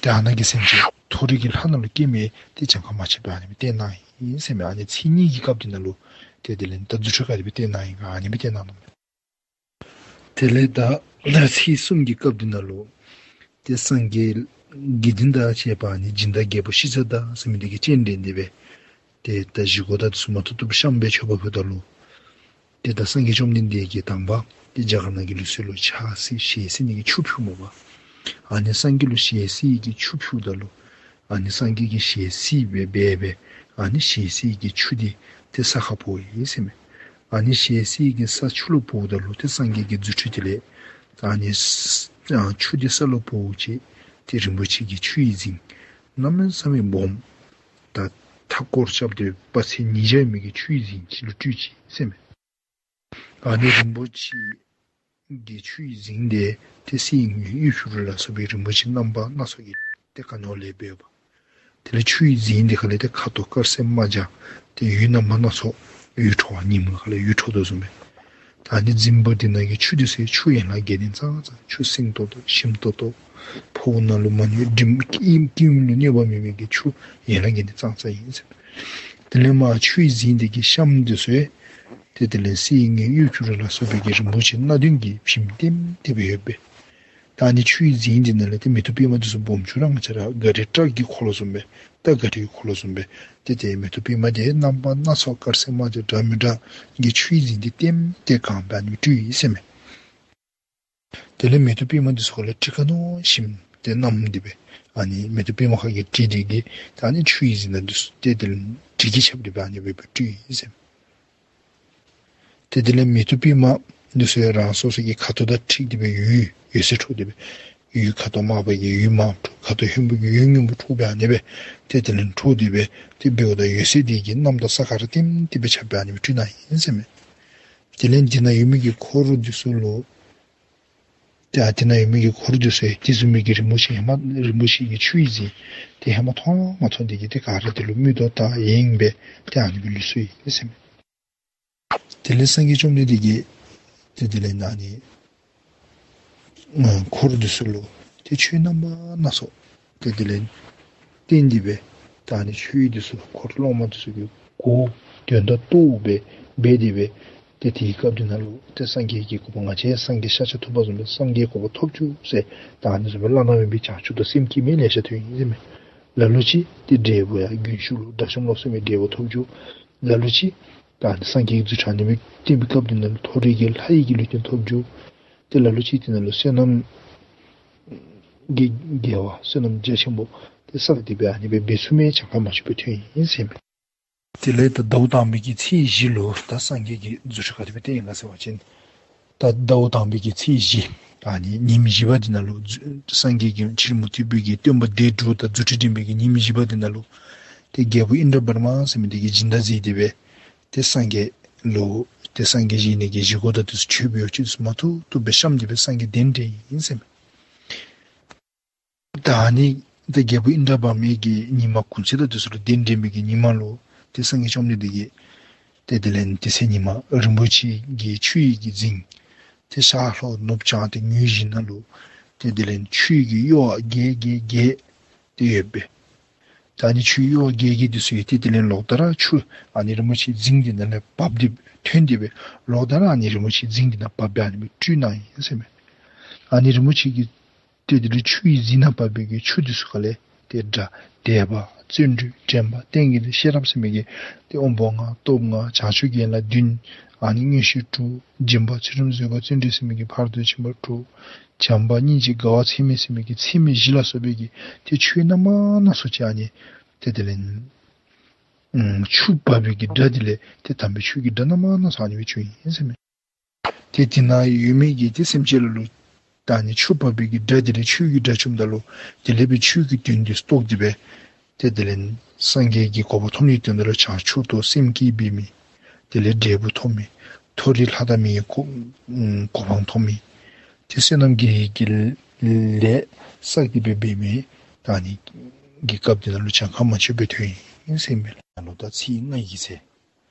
ཏེ་ཨ་ནཱ་གི་སེམས་ཅན་མཐོ་རིས་ཀྱི་ལྷ་ནང་ལུ་སྐྱེ་མི་ཏེ་གྱངས་ཁ་མ་ཆོདཔ་སྦེ་ཨ་ནི་སྦེ་སྟོན་གནང་ཡི་ཟེར་མས། ཨ་ནི་ཚིག་གཉིས་ཀྱི་སྐབས་འདི་ནང་ལུ་ཏེ་དེ་ལས་ད་རྫུ་འཕྲུལ་ག་དེ་སྦེ་སྟོན་གནང་ཡི་ག་ཨ་ནི་སྦེ་སྟོན་གནང་ནུག། དེ་ལས་ད་ཚིག་གསུམ་གྱི་སྐབས་འདི་ནང་ལུ་ཏེ་སངས་རྒྱས་དགེ་འདུན་དང་བཅས་པ་ཨ་ནི་སྦྱིན་བདག་རྒྱལ་པོ་ཤི་ཚ་དང་ཟེར་མི་འདི་གིས་སྤྱན་འདྲེན་ཏེ་སྦེ་ཏེ་ད་བཞེས་སྒོ་དང་འདི་ཚུ་མ་ཐུབ་ཐུབ་བཤམས་སྦེ་མཆོད་པ་ཕུལཝ་ད་ལུ་ཏེ་ད་སངས་རྒྱས་བཅོམ་ལྡན་འདས་ཀྱིས་དང་པ་ཏེ་རྒྱ་གར་ནང་གི་ལུགས་སྲོལ་ལུ་ཕྱག་བསིལ་ཞལ་བསིལ་ནི་གི་ཆུ་ཕུལཝ་མས་པ། ཨ་ནི་སངས་རྒྱས་ལུ་ཞལ་བསིལ་གྱི་ཆུ་ཕུལཝ་ད་ལུ་ཨ་ནི་སངས་རྒྱས་ཀྱིས་ཞལ་བསིལ་སྦེ་འབད་སྦེ་ཨ་ནི་ཞལ་བསིལ་གྱི་ཆུ་འདི་ཏེ་ས་ཁར་ཕོག་ཡི་ཟེར་མས། ཨ་ནི་ཞལ་བསིལ་གྱི་ས་ཆུ་ལུ་ཕོགཔ་ད་ལུ་ཏེ་སངས་རྒྱས་ཀྱི་རྫུ་འཕྲུལ་དེ་ལས་ཨ་ནི་ས་ཨ་ཆུ་འདི་ས་ལུ་ཕོགཔ་ཅིག་ཏེ་རིན་པོ་ཆེ་གི་ཆུ་ཡི་རྫིང་གནམ་མེད་ས་མེད་སྦོམ་ད་མཐའ་སྐོར་རྐྱབ་སྟེ་དཔག་ཚད་ཉིས་བརྒྱ་མི་གི་ཆུ་ཡི་རྫིང་ཅིག་ལུ་སྤྲུལ་ཅི་ཟེར་མས། ཨ་ནི་རིན་པོ་ཆེ་གི་ཆུ་ཡི་རྫིང་འདི་ཏེ་གསེར་དངུལ་གཡུ་བྱུ་རུ་ལ་སོགས་པའི་རིན་པོ་ཆེ་རྣམ་པ་སྣ་ཚོགས་ཀྱིས་ཏེ་ག་ནི་བ་ལེགསཔ་ཡོདཔ། དེ་ལས་ཆུ་ཡི་རྫིང་འདི་ཁ་ལས་ཏེ་ཁ་དོག་དཀར་སེར་དམར་ལྗང་ཏེ་འོད་རྣམ་པ་སྣ་ཚོགས་འོད་འཕྲོ་བ་ཉིམ་ཁ་ལས་འོད་འཕྲོ་དོ་བཟུམ་སྦེ། ད་ཨ་ནི་རྫིང་བུ་འདི་ནང་གི་ཆུ་འདི་ཚུ་ཆུ་ཡན་ལག་བརྒྱད་ལྡན་ཙང་ཙང་ཆུ་སིང་ཏོག་ཏོ་ཞིམ་ཏོག་ཏོ་ཕོཝ་ནང་ལུ་མ་གནོད་དྲིམ་ཀྱི་ཀྱི་ལུ་གནོད་པ་མེད་མི་གི་ཆུ་ཡན་ལག་བརྒྱད་ལྡན་ཙང་ཙང་ཨིན་ཟེར། དེ་ལས་མར་ཆུ་ཡི་རྫིང་འདི་གི་གཤམ་འདི་ཚུ་ཏེ་དེ་ལས་གསེར་དངུལ་གཡུ་བྱུ་རུ་ལ་སོགས་པའི་གི་རིན་པོ་ཆེ་སྣ་བདུན་གྱིས་བྱེམ་ལྟེམ་ལྟེ་སྦེ་ཡོདཔ་སྦེ། ད་ཨ་ནི་ཆུ་ཡི་རྫིང་འདི་ནང་ལས་ཏེ་མེ་ཏོག་པདྨ་འདི་ཚུ་སྦོམ་ཆུང་ར་ང་བཅས་ར་ག་རི་བྲག་གི་འཁོར་ལོ་བཟུམ་སྦེ་རྟ་ག་རི་གི་འཁོར་ལོ་བཟུམ་སྦེ་ཏེ་ཏེ་མེ་ཏོག་པདྨ་འདི་རྣམ་པ་སྣ་ཚོགས་དཀར་སེར་དམར་ལྗང་འདྲ་མི་འདྲ་གི་ཆུ་ཡི་རྫིང་འདི་ལྟེམ་ལྟེ་གང་སྦེ་ཨ་ནི་སྤྲུལ་ཡི་ཟེར་མས། དེ་ལས་མེ་ཏོག་པདྨ་འདི་ཚུ་ཁ་ལས་དྲི་ག་ནི་བ་ཞིམ་ཏེ་མནམ་སྟེ་སྦེ་ཨ་ནི་མེ་ཏོག་པདྨ་ཁ་གི་དྲི་འདི་གིས་ད་ཨ་ནི་ཆུ་ཡི་རྫིང་ནང་འདི་ཚུ་ཏེ་དེ་ལས་དྲི་གིས་ཁྱབ་སྟེ་སྦེ་ཨ་ནི་སྦེ་སྤྲུལ་ཡི་ཟེར་མས། ཏེ་དེ་ལས་མེ་ཏོག་པདྨ་འདི་ཚུ་ཡང་རང་སོ་སོ་གི་ཁ་དོག་དང་འཁྲིལ་ཏེ་སྦེ་འོད་འོད་ཟེར་འཕྲོ་སྟེ་སྦེ་འོད་ཁ་དོག་དམར་པོ་གིས་འོད་དམརཔོ་འཕྲོ་ཁ་དོག་ཧོནམོ་གིས་འོད་སྔོནམོ་འཕྲོ་སྦེ་ཨ་ནི་སྦེ་ཏེ་དེ་ལས་འཕྲོ་སྟེ་སྦེ་ཏེ་འབདཝ་ད་འོད་ཟེར་འདི་གིས་གནམ་དང་ས་ག་ར་ལྟེམ་ལྟེ་སྦེ་ཁྱབ་སྦེ་ཨ་ནི་སྦེ་སྤྲུལ་གནང་ཡི་ཟེར་མས། དེ་ལས་འདི་ནང་ཡོད་མི་གི་འཁོར་འདི་ཚུ་ལུ་ཏེ་ཨ་འདི་ནང་ཡོད་མི་གི་འཁོར་འདི་ཚུ་ཡང་དེ་བཟུམ་མའི་གི་རིན་པོ་ཆེ་ཧེ་མ་རིན་པོ་ཆེ་གི་ཆུ་ཡི་རྫིང་འདི་ཧེ་མ་མཐོང་མ་མཐོང་འདི་གིས་ཏེ་ག་ར་དེ་ལུ་མིག་ཏོ་བལྟ་ཡེངས་སྦེ་ཏེ་ཨ་ནི་སྦེ་ལུས་སོ་ཡི་ཟེར་མས། དེ་ལས་སངས་རྒྱས་བཅོམ་ལྡན་འདས་ཀྱིས་ཏེ་དེ་ལས་ཨ་ནི་འཁོར་འདི་ཚུ་ལུ་ཏེ་ཆོས་རྣམ་པ་སྣ་ཚོགས་ཏེ་དེ་ལས་བསྟན་ཏེ་སྦེ་ད་ཨ་ནི་ཆོས་འདི་ཚུ་འཁོར་སློབ་མ་འདི་ཚུ་གིས་གོ་དོན་དག་རྟོགས་སྦེ་འབད་དེ་སྦེ་ཏེ་དེའི་སྐབས་འདི་ནང་ལུ་ཏེ་སངས་རྒྱས་ཀྱི་གོ་འཕང་ང་བཅས་སངས་རྒྱས་ཤཱཀྱ་ཐུབ་པ་བཟུམ་སྦེ་སངས་རྒྱས་གོ་འཕང་ཐོབ་བཅུག་ཟེར་ད་ཨ་ནི་བཟུམ་སྦེ་བླ་ན་མེད་པའི་བྱང་ཆུབ་ཏུ་སེམས་བསྐྱེད་མི་ལེ་ཤ་ཐོན་ཡི་ཟེར་མས། ལ་ལུ་ཅིག་ཏེ་འབྲས་བུ་ཡང་རྒྱུན་ཞུགས་ལུ་དགྲ་བཅོམ་ལོ་གསུམ་གྱི་འབྲས་བུ་ཐོབ་འགྱོ། ལ་ལུ་ཅིག་ད་སངས་རྒྱས་ཀྱི་རྫུ་འཕྲུལ་ཨ་ནི་སྦེ་བསྟན་པའི་སྐབས་འདི་ནང་ལུ་མཐོ་རིས་ཀྱི་ལྷ་ཡི་གི་ལུས་རྟེན་ཐོབ་འགྱོ། ཏེ་ལ་ལུ་ཅིག་འདི་ནང་ལུ་བསོད་ནམས་ཀྱི་དགེ་བ་བསོད་ནམས་རྒྱ་ཆེན་པོ་ཏེ་བསགས་ཏེ་སྦེ་ཨ་ནི་སྦེ་འབད་ཚུགས་མི་གྱངས་ཁ་མ་ཆོད་པའི་དོན་ཨིན་ཟེར་མས། དེ་ལས་ད་ཟླཝ་དང་པའི་གི་ཚེས་བཞི་ལུ་ད་སངས་རྒྱས་ཀྱི་རྫུ་འཕྲུལ་ག་དེ་སྦེ་བསྟན་ཡི་ག་ཟེར་བ་ཅིན། ད་ཟླཝ་དང་པའི་གི་ཚེས་བཞི་ཨ་ནི་ཉིནམ་བཞི་པ་འདི་ནང་ལུ་རྫུ་སངས་རྒྱས་ཀྱི་ཕྱི་རོལ་མུ་སྟེགས་པའི་གི་སྟོན་པ་སྡེ་དྲུག་དང་རྫུ་འཕྲུལ་འགྲན་པའི་གི་ཉིནམ་བཞི་པ་འདི་ནང་ལུ་ཏེ་རྒྱལ་པོ་ཨིནྡྲ་བརྨ་ཟེར་མི་འདི་གིས་སྦྱིན་བདག་མཛད་དེ་སྦེ་ཏེ་སངས་རྒྱས་ལུ་ཏེ་སངས་རྒྱས་བཞེས་ནི་གི་བཞེས་སྒོ་དང་དེ་ཚུ་མཆོད་པའི་ཡོ་བྱད་དེ་ཚུ་མ་ཐུབ་ཐུབ་སྦེ་བཤམས་ཏེ་སྦེ་སངས་རྒྱས་གདན་འདྲེན་ཡི་ཟེར་མས། ད་ཨ་ནི་ད་རྒྱལ་པོ་ཨིནྡྲ་བརྨ་གིས་ཉིན་མ་གུང་ཚིགས་དང་དེ་ཚུ་ལུ་གདན་འདྲེན་པའི་གི་ཉིན་མ་ལུ་ཏེ་སངས་རྒྱས་བཅོམ་ལྡན་འདས་ཀྱིས་ཏེ་དེ་ལས་དེ་ཚེ་ཉིན་མ་རིན་པོ་ཆེ་གི་ཆུ་ཡི་གི་རྫིང་ཏེ་ཤར་ལྷོ་ནུབ་བྱང་ཏེ་ངོས་བཞི་ནང་ལུ་ཏེ་དེ་ལས་ཆུ་ཡི་གི་གཡོ་བ་བརྒྱད་བརྒྱད་བརྒྱད་ཏེ་ཡོད་པས། ད་ཨ་ནི་ཆུ་གཡོ་བ་བརྒྱད་བརྒྱད་དེ་ཚུ་ཡོད། ཏེ་དེ་ལས་ལོག་ལྟ་ར་ཆུ་ཨ་ནི་རིན་པོ་ཆེ་རྫིང་འདི་ནང་ལས་བབས་ཏེ་ཐོན་ཏེ་སྦེ་ལོག་ལྟ་ར་ཨ་ནི་རིན་པོ་ཆེ་རྫིང་འདི་ནང་བབས་སྦེ་ཨ་ནི་སྦེ་སྤྲུལ་གནང་ཡི་ཟེར་མས། ཨ་ནི་རིན་པོ་ཆེ་གི་ཏེ་དེ་ལས་ཆུ་ཡི་རྫིང་ནང་བབས་པའི་གི་ཆུ་དེ་ཚུ་ག་ལས་ཏེ་སྒྲ་དད་པ་བརྩོན་འགྲུས་དྲན་པ་ཏིང་ངེ་འཛིན་ཤེས་རབ་ཟེར་མི་གི་ཏེ་དབང་པོ་ལྔ་སྟོབས་ལྔ་བྱང་ཆུབ་རྒྱན་ལ་བདུན་ཨ་ནི་མངོན་ཤེས་དྲུག་སྦྱིན་པ་ཚུལ་ཁྲིམས་བཟོད་པ་བརྩོན་འགྲུས་ཟེར་མི་གི་ཕ་རོལ་ཏུ་ཕྱིན་པ་དྲུག་བྱམས་པ་སྙིང་རྗེ་དགའ་བ་ཚད་མེད་ཟེར་མི་གི་ཚད་མེད་བཞི་ལ་སོགས་པའི་གི་ཏེ་ཆོས་རྣམ་པ་སྣ་ཚོགས་ཅིག་ཨ་ནི་ཏེ་དེ་ལས་ཨམ་ཆུ་བབས་པའི་གི་སྒྲ་དེ་ལས་ཏེ་དམ་པའི་ཆོས་ཀྱི་སྒྲ་རྣམ་པ་སྣ་ཚོགས་ཨ་ནི་སྦེ་བྱུང་ཡི་ཟེར་མས། ཏེ་དེ་ནང་ཡོད་མི་གི་ཏེ་སེམས་ཅན་ལ་ལུ་ད་ཨ་ནི་ཆུ་བབས་པའི་གི་སྒྲ་དེ་ལས་ཆོས་ཀྱི་སྒྲ་བྱུངམ་ད་ལུ་དེ་ལས་སྦེ་ཆོས་ཀྱི་དོན་དེ་རྟོགས་ཏེ་སྦེ་ཏེ་དེ་ལས་སངས་རྒྱས་ཀྱི་གོ་འཕང་ཐོབ་ནིའི་དོན་དག་ལུ་བྱང་ཆུབ་ཏུ་སེམས་བསྐྱེད་འབད་མི་དེ་ལས་འབྲས་བུ་ཐོབ་མི་མཐོ་རིས་ལྷ་དང་མིའི་གོ་གོ་འཕང་ཐོབ་མི་ཏེ་བསོད་ནམས་དགེ་བའི་གི་ལས་བསགས་ཏེ་སྦེ་འབད་མི་ད་ཨ་ནི་གི་སྐབས་དེ་ནང་ལུ་གྱངས་ཁ་མ་ཆོད་པའི་དོན་ཨིན་ཟེར་མས་ལགས། ད་ཚེས་ལྔ་ཡི་ཚེ་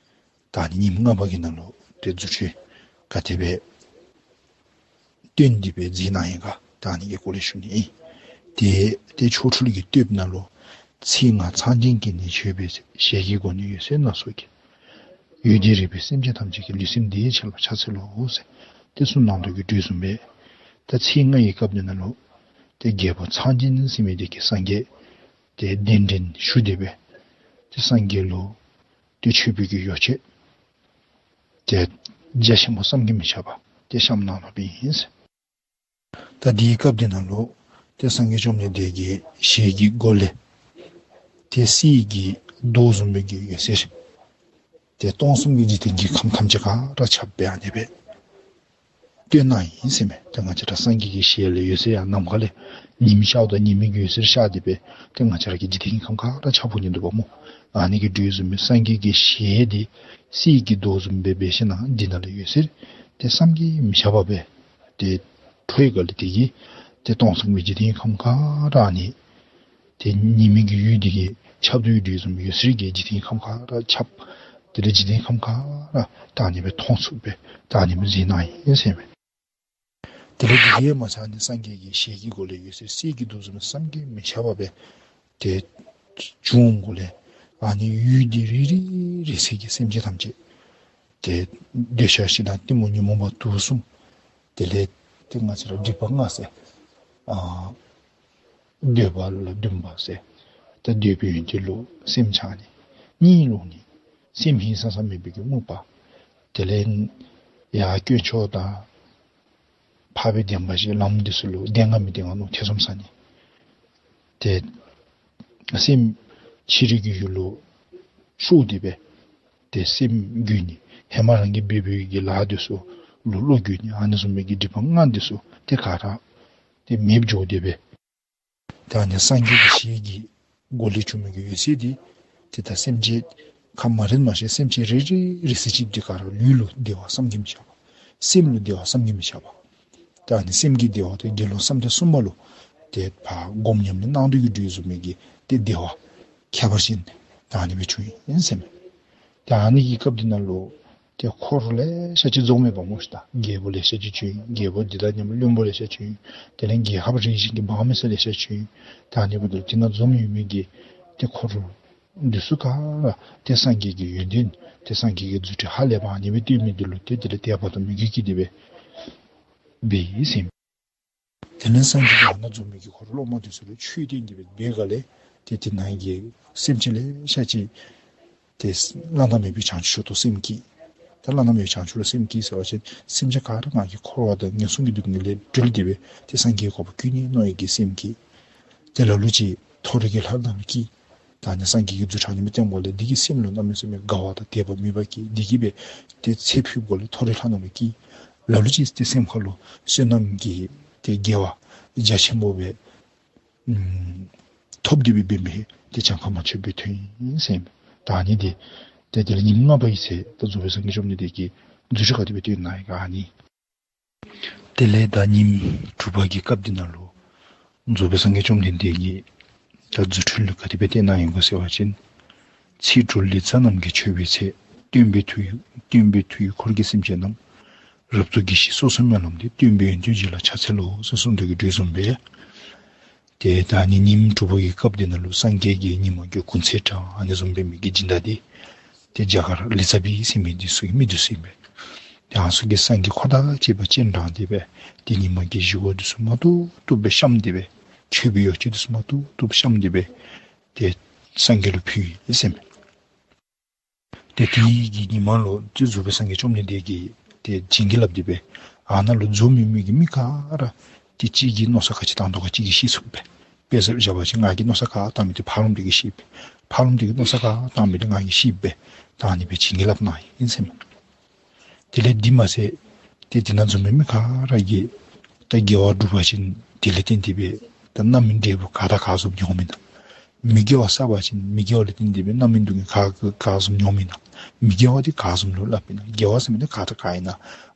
ད་ཨ་ནི་ཉིནམ་ལྔ་པ་གི་ནང་ལུ་ཏེ་རྫུ་འཕྲུལ་ག་དེ་སྦེ་སྟོན་ཏེ་སྦེ་མཛད་གནང་ཡི་ག་ད་ཨ་ནི་གི་སྐོར་ལས་ཞུ་ནི་ཨིན། ཏེ་ཏེ་ཆོ་འཕྲུལ་གྱི་སྟོདཔ་ནང་ལུ་ཚེས་ལྔ་ཚངས་བྱིན་གྱིས་ནི་མཆོད་པའི་ཚེ། ཞལ་གྱི་སྒོ་ནས་འོད་ཟེར་སྣ་ཚོགས་ཀྱིས། འོད་ལྡིར་རེག་པས་སེམས་ཅན་ཐམས་ཅད་ཀྱི། ལུས་སེམས་བདེ་བའི་ཕྱིར་ཕྱག་འཚལ་ལོ་ཟེར་ཏེ་གསུངས་གནང་དོ་གི་དེ་བཟུམ་སྦེ་ད་ཚེས་ལྔ་ཡི་སྐབས་དེ་ནང་ལུ་ཏེ་རྒྱལ་པོ་ཚངས་བྱིན་ཟེར་མི་དེ་གིས་སངས་རྒྱས་ཏེ་གདན་འདྲེན་ཞུ་སྟེ་སྦེ་ཏེ་སངས་རྒྱས་ལུ་ཏེ་མཆོད་པའི་གི་ཡོ་བྱད་ཏེ་རྒྱ་ཆེན་པོ་བསམ་གྱིས་མི་ཁྱབ་པ་ཏེ་བཤམས་གནང་ནུག་པའི་ཨིན། ད་དེའི་སྐབས་དེ་ནང་ལུ་ཏེ་སངས་རྒྱས་བཅོམ་ལྡན་འདས་ཀྱི་ཞལ་གྱི་སྒོ་ལས་ཏེ་གསེར་གྱི་མདོག་བཟུམ་མའི་གི་འོད་ཟེར་ཏེ་སྟོང་གསུམ་གྱི་འཇིག་རྟེན་གྱི་ཁམས་ཐམས་ཅད་ག་ར་ཁྱབ་སྦེ་ཨ་ནི་སྦེ་སྟོན་གནང་ཡི་ཟེར་མས། ཏེ་ང་བཅས་ར་སངས་རྒྱས་ཀྱི་ཞལ་ལས་འོད་ཟེར་ཡང་ནམ་མཁའ་ལས་ཉིམ་ཤརཝ་ད་ཉི་མའི་གི་འོད་ཟེར་ཤར་ཏེ་སྦེ་ཏེ་ང་བཅས་ར་གི་འཇིག་རྟེན་གྱི་ཁམས་ག་ར་ཁྱབ་འོང་ནི་འདུག་པ་སྨོ། ཨ་ནི་གི་དེ་བཟུམ་སྦེ་སངས་རྒྱས་ཀྱི་ཞལ་དེ་གསེར་གྱི་མདོག་བཟུམ་སྦེ་འབད་ཞིནམ་ལས་འདི་ནང་ལས་འོད་ཟེར་ཏེ་བསམ་གྱིས་མི་ཁྱབ་པ་སྦེ་ཏེ་འཕྲོ་ཡི་ག་ལས་དེ་གིས་ཏེ་སྟོང་གསུམ་གྱི་འཇིག་རྟེན་ཁམས་ག་ར་ཨ་ནི་ཏེ་ཉི་མའི་གི་འོད་དེ་གིས་ཁྱབ་དོ་ཡོད་དེ་བཟུམ་འོད་ཟེར་གྱིས་འཇིག་རྟེན་ཁམས་ག་ར་ཁྱབ། དེ་ལས་འཇིག་རྟེན་ཁམས་ག་ར་ད་ཨ་ནི་སྦེ་མཐོང་ཚུགསཔ་སྦེ་ད་ཨ་ནི་སྦེ་མཛད་གནང་ཡི་ཟེར་མས། དེ་ལས་དེ་གིས་མ་ཚད་ཨ་ནི་སངས་རྒྱས་ཀྱི་ཞལ་གྱི་སྒོ་ལས་འོད་ཟེར་གསེར་གྱི་མདོག་བཟུམ་བསམ་གྱིས་མི་ཁྱབ་པ་སྦེ་ཏེ་བྱུང་འོང་གོ་ལས་ཨ་ནི་འོད་དེ་རེག་རེག་རེག་ཚད་ཀྱིས་སེམས་ཅན་ཐམས་ཅད་ཏེ་འདོད་ཆགས་ཞེ་སྡང་གཏི་མུག་ཉོན་མོངས་པ་དུག་གསུམ་དེ་ལས་ཏེ་ང་བཅས་ར་སྒྲིབ་པ་ལྔ་ཟེར་ཨ་འདོད་པ་ལ་འདུན་པ་ཟེར་ཏེ་འདོད་པའི་ཡོན་ཏན་ལུ་སེམས་ཆགས་ནི་གཉིད་སློང་ནི་སེམས་ཧིང་སངས་ས་མེད་པའི་གི་རྨུགས་པ། དེ་ལས་ཡར་དཀོན་མཆོག་དང་འཕགས་པའི་བདེན་པ་བཞི་ལམ་འདི་ཚུ་ལུ་བདེན་ག་མི་བདེན་ག་མནོ་ཐེ་ཚོམ་ཟ་ནི། ཏེ་སེམས་ཕྱི་རོལ་གྱི་ཡུལ་ལུ་ཤོར་ཏེ་སྦེ་ཏེ་སེམས་འགུལ་ནི། ཧེ་མ་རང་གིས་འབད་འབདཝ་གི་ལཱ་འདི་ཚུ་ལུ་བློ་འགུལ་ནི། ཨ་ནི་བཟུམ་མའི་གི་སྒྲིབ་པ་ལྔ་འདི་ཚུ་ཏེ་ག་ར་ཏེ་མེདཔ་འགྱོ་སྟེ་སྦེ་ད་ཨ་ནི་སངས་རྒྱས་ཀྱི་ཞལ་གྱི་སྒོ་ལས་བྱུང་མི་གི་འོད་ཟེར་འདི་ཏེ་ད་སེམས་ཅན་ཁམས་མ་རེག་མ་ཤེས་སེམས་ཅན་རེག་རེག་རེག་ཚད་ཅིག་འདི་ག་ར་ལུས་ལུ་བདེ་བ་བསམ་གྱིས་མི་ཁྱབ་པ། སེམས་ལུ་བདེ་བ་བསམ་གྱིས་མི་ཁྱབ་པ། ད་ཨ་ནི་སེམས་ཀྱི་བདེ་བ་དེ་དགེ་སློང་བསམ་གཏན་གསུམ་པ་ལུ་ཏེ་ཕར་སྒོམ་ཉམས་ལེན་གནང་དོ་གི་དེ་བཟུམ་མའི་གི་ཏེ་བདེ་བ་ཁྱད་པར་ཅན་ད་ཨ་ནི་སྦེ་བྱུང་ཡི་ཟེར་མས། ད་ཨ་ནི་གི་སྐབས་འདི་ནང་ལུ་ཏེ་འཁོར་ལེ་ཤ་ཅིག་འཛོམས་མས་པ་སྨོ་ཤིག། ད་རྒྱལ་པོ་ལེ་ཤ་ཅིག་བྱོན། རྒྱལ་པོ་འདི་དང་མཉམ་བློན་པོ་ལེ་ཤ་བྱོན། དེ་ལས་རྒྱལ་ཁབ་རིམ་བཞིན་གྱི་འབངས་མི་སེར་ལེ་ཤ་བྱོན། ད་ཨ་ནི་འབདཝ་ད་དེ་ནང་འཛོམས་ཡོད་མི་གི་ཏེ་འཁོར་འདི་ཚུ་ག་ར་ཏེ་སངས་རྒྱས་ཀྱི་ཡོན་ཏན་ཏེ་སངས་རྒྱས་ཀྱི་རྫུ་འཕྲུལ་ཧ་ལས་པ་ཨ་ནི་སྦེ་སྟོན་མི་འདི་ལུ་ཏེ་དེ་ལས་དད་པ་དང་མོས་གུས་སྐྱེས་ཏེ་སྦེ་འབད་ཡི་ཟེར་མས། དེ་ལས་སངས་རྒྱས་ཀྱིས་ཨ་ནཱ་འཛོམས་མི་གི་འཁོར་སློབ་མ་འདི་ཚུ་ལུ་ཆོས་བསྟན་ཏེ་སྦེ་འབད་ག་ལས་ ཏེ་དེ་ནང་གི་སེམས་ཅན་ལེ་ཤ་ཅིག་ཏེ་བླ་ན་མེད་པའི་བྱང་ཆུབ་མཆོག་ཏུ་སེམས་བསྐྱེད། ད་བླ་ན་མེད་པའི་བྱང་ཆུབ་ལུ་སེམས་བསྐྱེད་ཟེར་བ་ཅིན་སེམས་ཅན་ག་ར་ང་གིས་འཁོར་བ་དང་ངན་སོང་གི་སྡུག་བསྔལ་ལས་སྒྲོལ་ཏེ་སྦེ་ཏེ་སངས་རྒྱས་ཀྱི་གོ་འཕང་བཀོད་ནི་མནོ་བའི་གི་སེམས་བསྐྱེད། ཏེ་ལ་ལུ་ཅིག་མཐོ་རིས་ཀྱི་ལྷ་ནང་ལུ་སྐྱེས། ད་ནི་སངས་རྒྱས་ཀྱི་རྫུ་འཕྲུལ་ཨ་ནི་སྦེ་བསྟན་པ་ལས་འདི་གིས་སེམས་ལུ་གནམ་མེད་ས་མེད་དགའ་བ་དང་དད་པ་མོས་པ་སྐྱེས། འདི་གིས་སྦེ་ཏེ་ཚེ་འཕོས་པ་ལས་མཐོ་རིས་ལྷ་ནང་ལུ་སྐྱེས། ལ་ལུ་ཅིག་ཏེ་སེམས་ཁ་ལུ་བསོད་ནམས་ཀྱི་ཏེ་དགེ་བ་རྒྱ་ཆེན་པོ་སྦེ་ཨམ་ཐོབ་སྟེ་སྦེ་འབད་མི་ཏེ་གྱངས་ཁ་མ་ཆོདཔ་སྦེ་ཐོན་ཡི་ཟེར་མས། ད་ཨ་ནི་འདི་ཏེ་དེ་ལས་ཉིནམ་ལྔ་པ་གི་ཚེ་ད་རྫོགས་པའི་སངས་རྒྱས་བཅོམ་ལྡན་འདས་ཀྱིས་རྫུ་འཕྲུལ་ག་དེ་སྦེ་སྟོན་གནང་ཡི་ག་ཨ་ནི། དེ་ལས་ད་ཉིནམ་དྲུག་པ་གི་སྐབས་འདི་ནང་ལུ་རྫོགས་པའི་སངས་རྒྱས་བཅོམ་ལྡན་འདས་ཀྱིས་ད་རྫུ་འཕྲུལ་ལུ་ག་དེ་སྦེ་སྟོན་གནང་ཡི་ག་ཟེར་བ་ཅིན། ཚེས་དྲུག་ལེགས་བྱ་རྣམས་ཀྱི་མཆོད་པའི་ཚེ། སྟོན་པའི་མཐུ་ཡིས་སྟོན་པའི་མཐུ་ཡིས་འཁོར་གྱི་སེམས་ཅན་རྣམས། རབ་ཏུ་དགྱེས་ཤིང་སོ་སོར་སྨོན་ལམ་འདི། སྟོན་པའི་ཡོན་ཏན་རྗེས་ལ་ཕྱག་འཚལ་ལོ། ཟེར་གསུངས་དོ་གི་དོན་བཟུམ་སྦེ། ཏེ་ད་ནི་ཉིནམ་དྲུག་པ་གི་སྐབས་འདི་ནང་ལུ་སངས་རྒྱས་ཀྱིས་ཉིན་མོ་གི་གུང་ཚིགས་དྲངས། ཨ་ནི་བཟུམ་སྦེ་མི་གི་སྦྱིན་བདག་འདི་ཏེ་རྒྱ་གར་ལི་ཙ་བི་ཟེར་མི་འདི་ཚུ་གི་མི་འདི་ཚུ་ཨིན་པས། ཏེ་ཨ་ནི་ཚུ་གིས་སངས་རྒྱས་ཁོ་དང་བཅས་པ་སྤྱན་དྲངས་ཏེ་སྦེ་ཏེ་ཉིན་མོ་གི་བཞེས་སྒོ་འདི་ཚུ་མ་ཏོག་ཏོ་སྦེ་བཤམས་ཏེ་སྦེ་མཆོད་པའི་ཡོ་བྱད་འདི་ཚུ་མ་ཏོག་ཏོ་སྦེ་བཤམས་ཏེ་སྦེ་ཏེ་སངས་རྒྱས་ལུ་ཕུལ་ཡི་ཟེར་མས། ཏེ་དེ་གི་ཉིན་མ་ལུ་ཏེ་རྫོགས་པའི་སངས་རྒྱས་བཅོམ་ལྡན་འདས་ཀྱིས་ཏེ་བྱིན་གྱིས་བརླབས་ཏེ་སྦེ་ཨ་ནཱ་ལུ་འཛོམས་མི་མི་གི་མི་ག་ར་ཏེ་གཅིག་གིས་མནོ་བསམ་ག་ཅི་བཏང་དོ་ག་གཅིག་གིས་ཤེས་ཚུགས་པས། དཔེ་བཞག་པ་ཅིན་ང་གིས་མནོ་བསམ་ག་བཏང་མི་འདི་ཕ་རོལ་པོ་འདི་གིས་ཤེས་པས། ཕ་རོལ་པོ་འདི་གིས་མནོ་བསམ་ག་བཏང་མི་འདི་ང་གིས་ཤེས་པས། ད་ཨ་ནི་སྦེ་བྱིན་གྱིས་བརླབས་གནང་ཡི་ཟེར་མས། དེ་ལས་འདི་མ་ཚད་ཏེ་དེ་ནང་འཛོམས་མི་མི་ག་ར་གིས་ད་དགེ་བ་སྒྲུབ་པ་ཅིན་དེ་ལས་བརྟེན་ཏེ་སྦེ་ད་རྣམ་སྨིན་འབྲས་བུ་ག་དང་ག་བཟུམ་མྱོང་མི་ན། མི་དགེ་བ་བསགས་པ་ཅིན་མི་དགེ་བ་ལས་བརྟེན་ཏེ་སྦེ་རྣམ་སྨིན་སྡུག་བསྔལ་ག་ག་ག་བཟུམ་མྱོང་མི་ན། མི་དགེ་བ་འདི་ག་བཟུམ་ལུ་སླབ་ཨིན་ན། དགེ་བ་ཟེར་མི་འདི་ག་དང་ག་ཨིན་ན།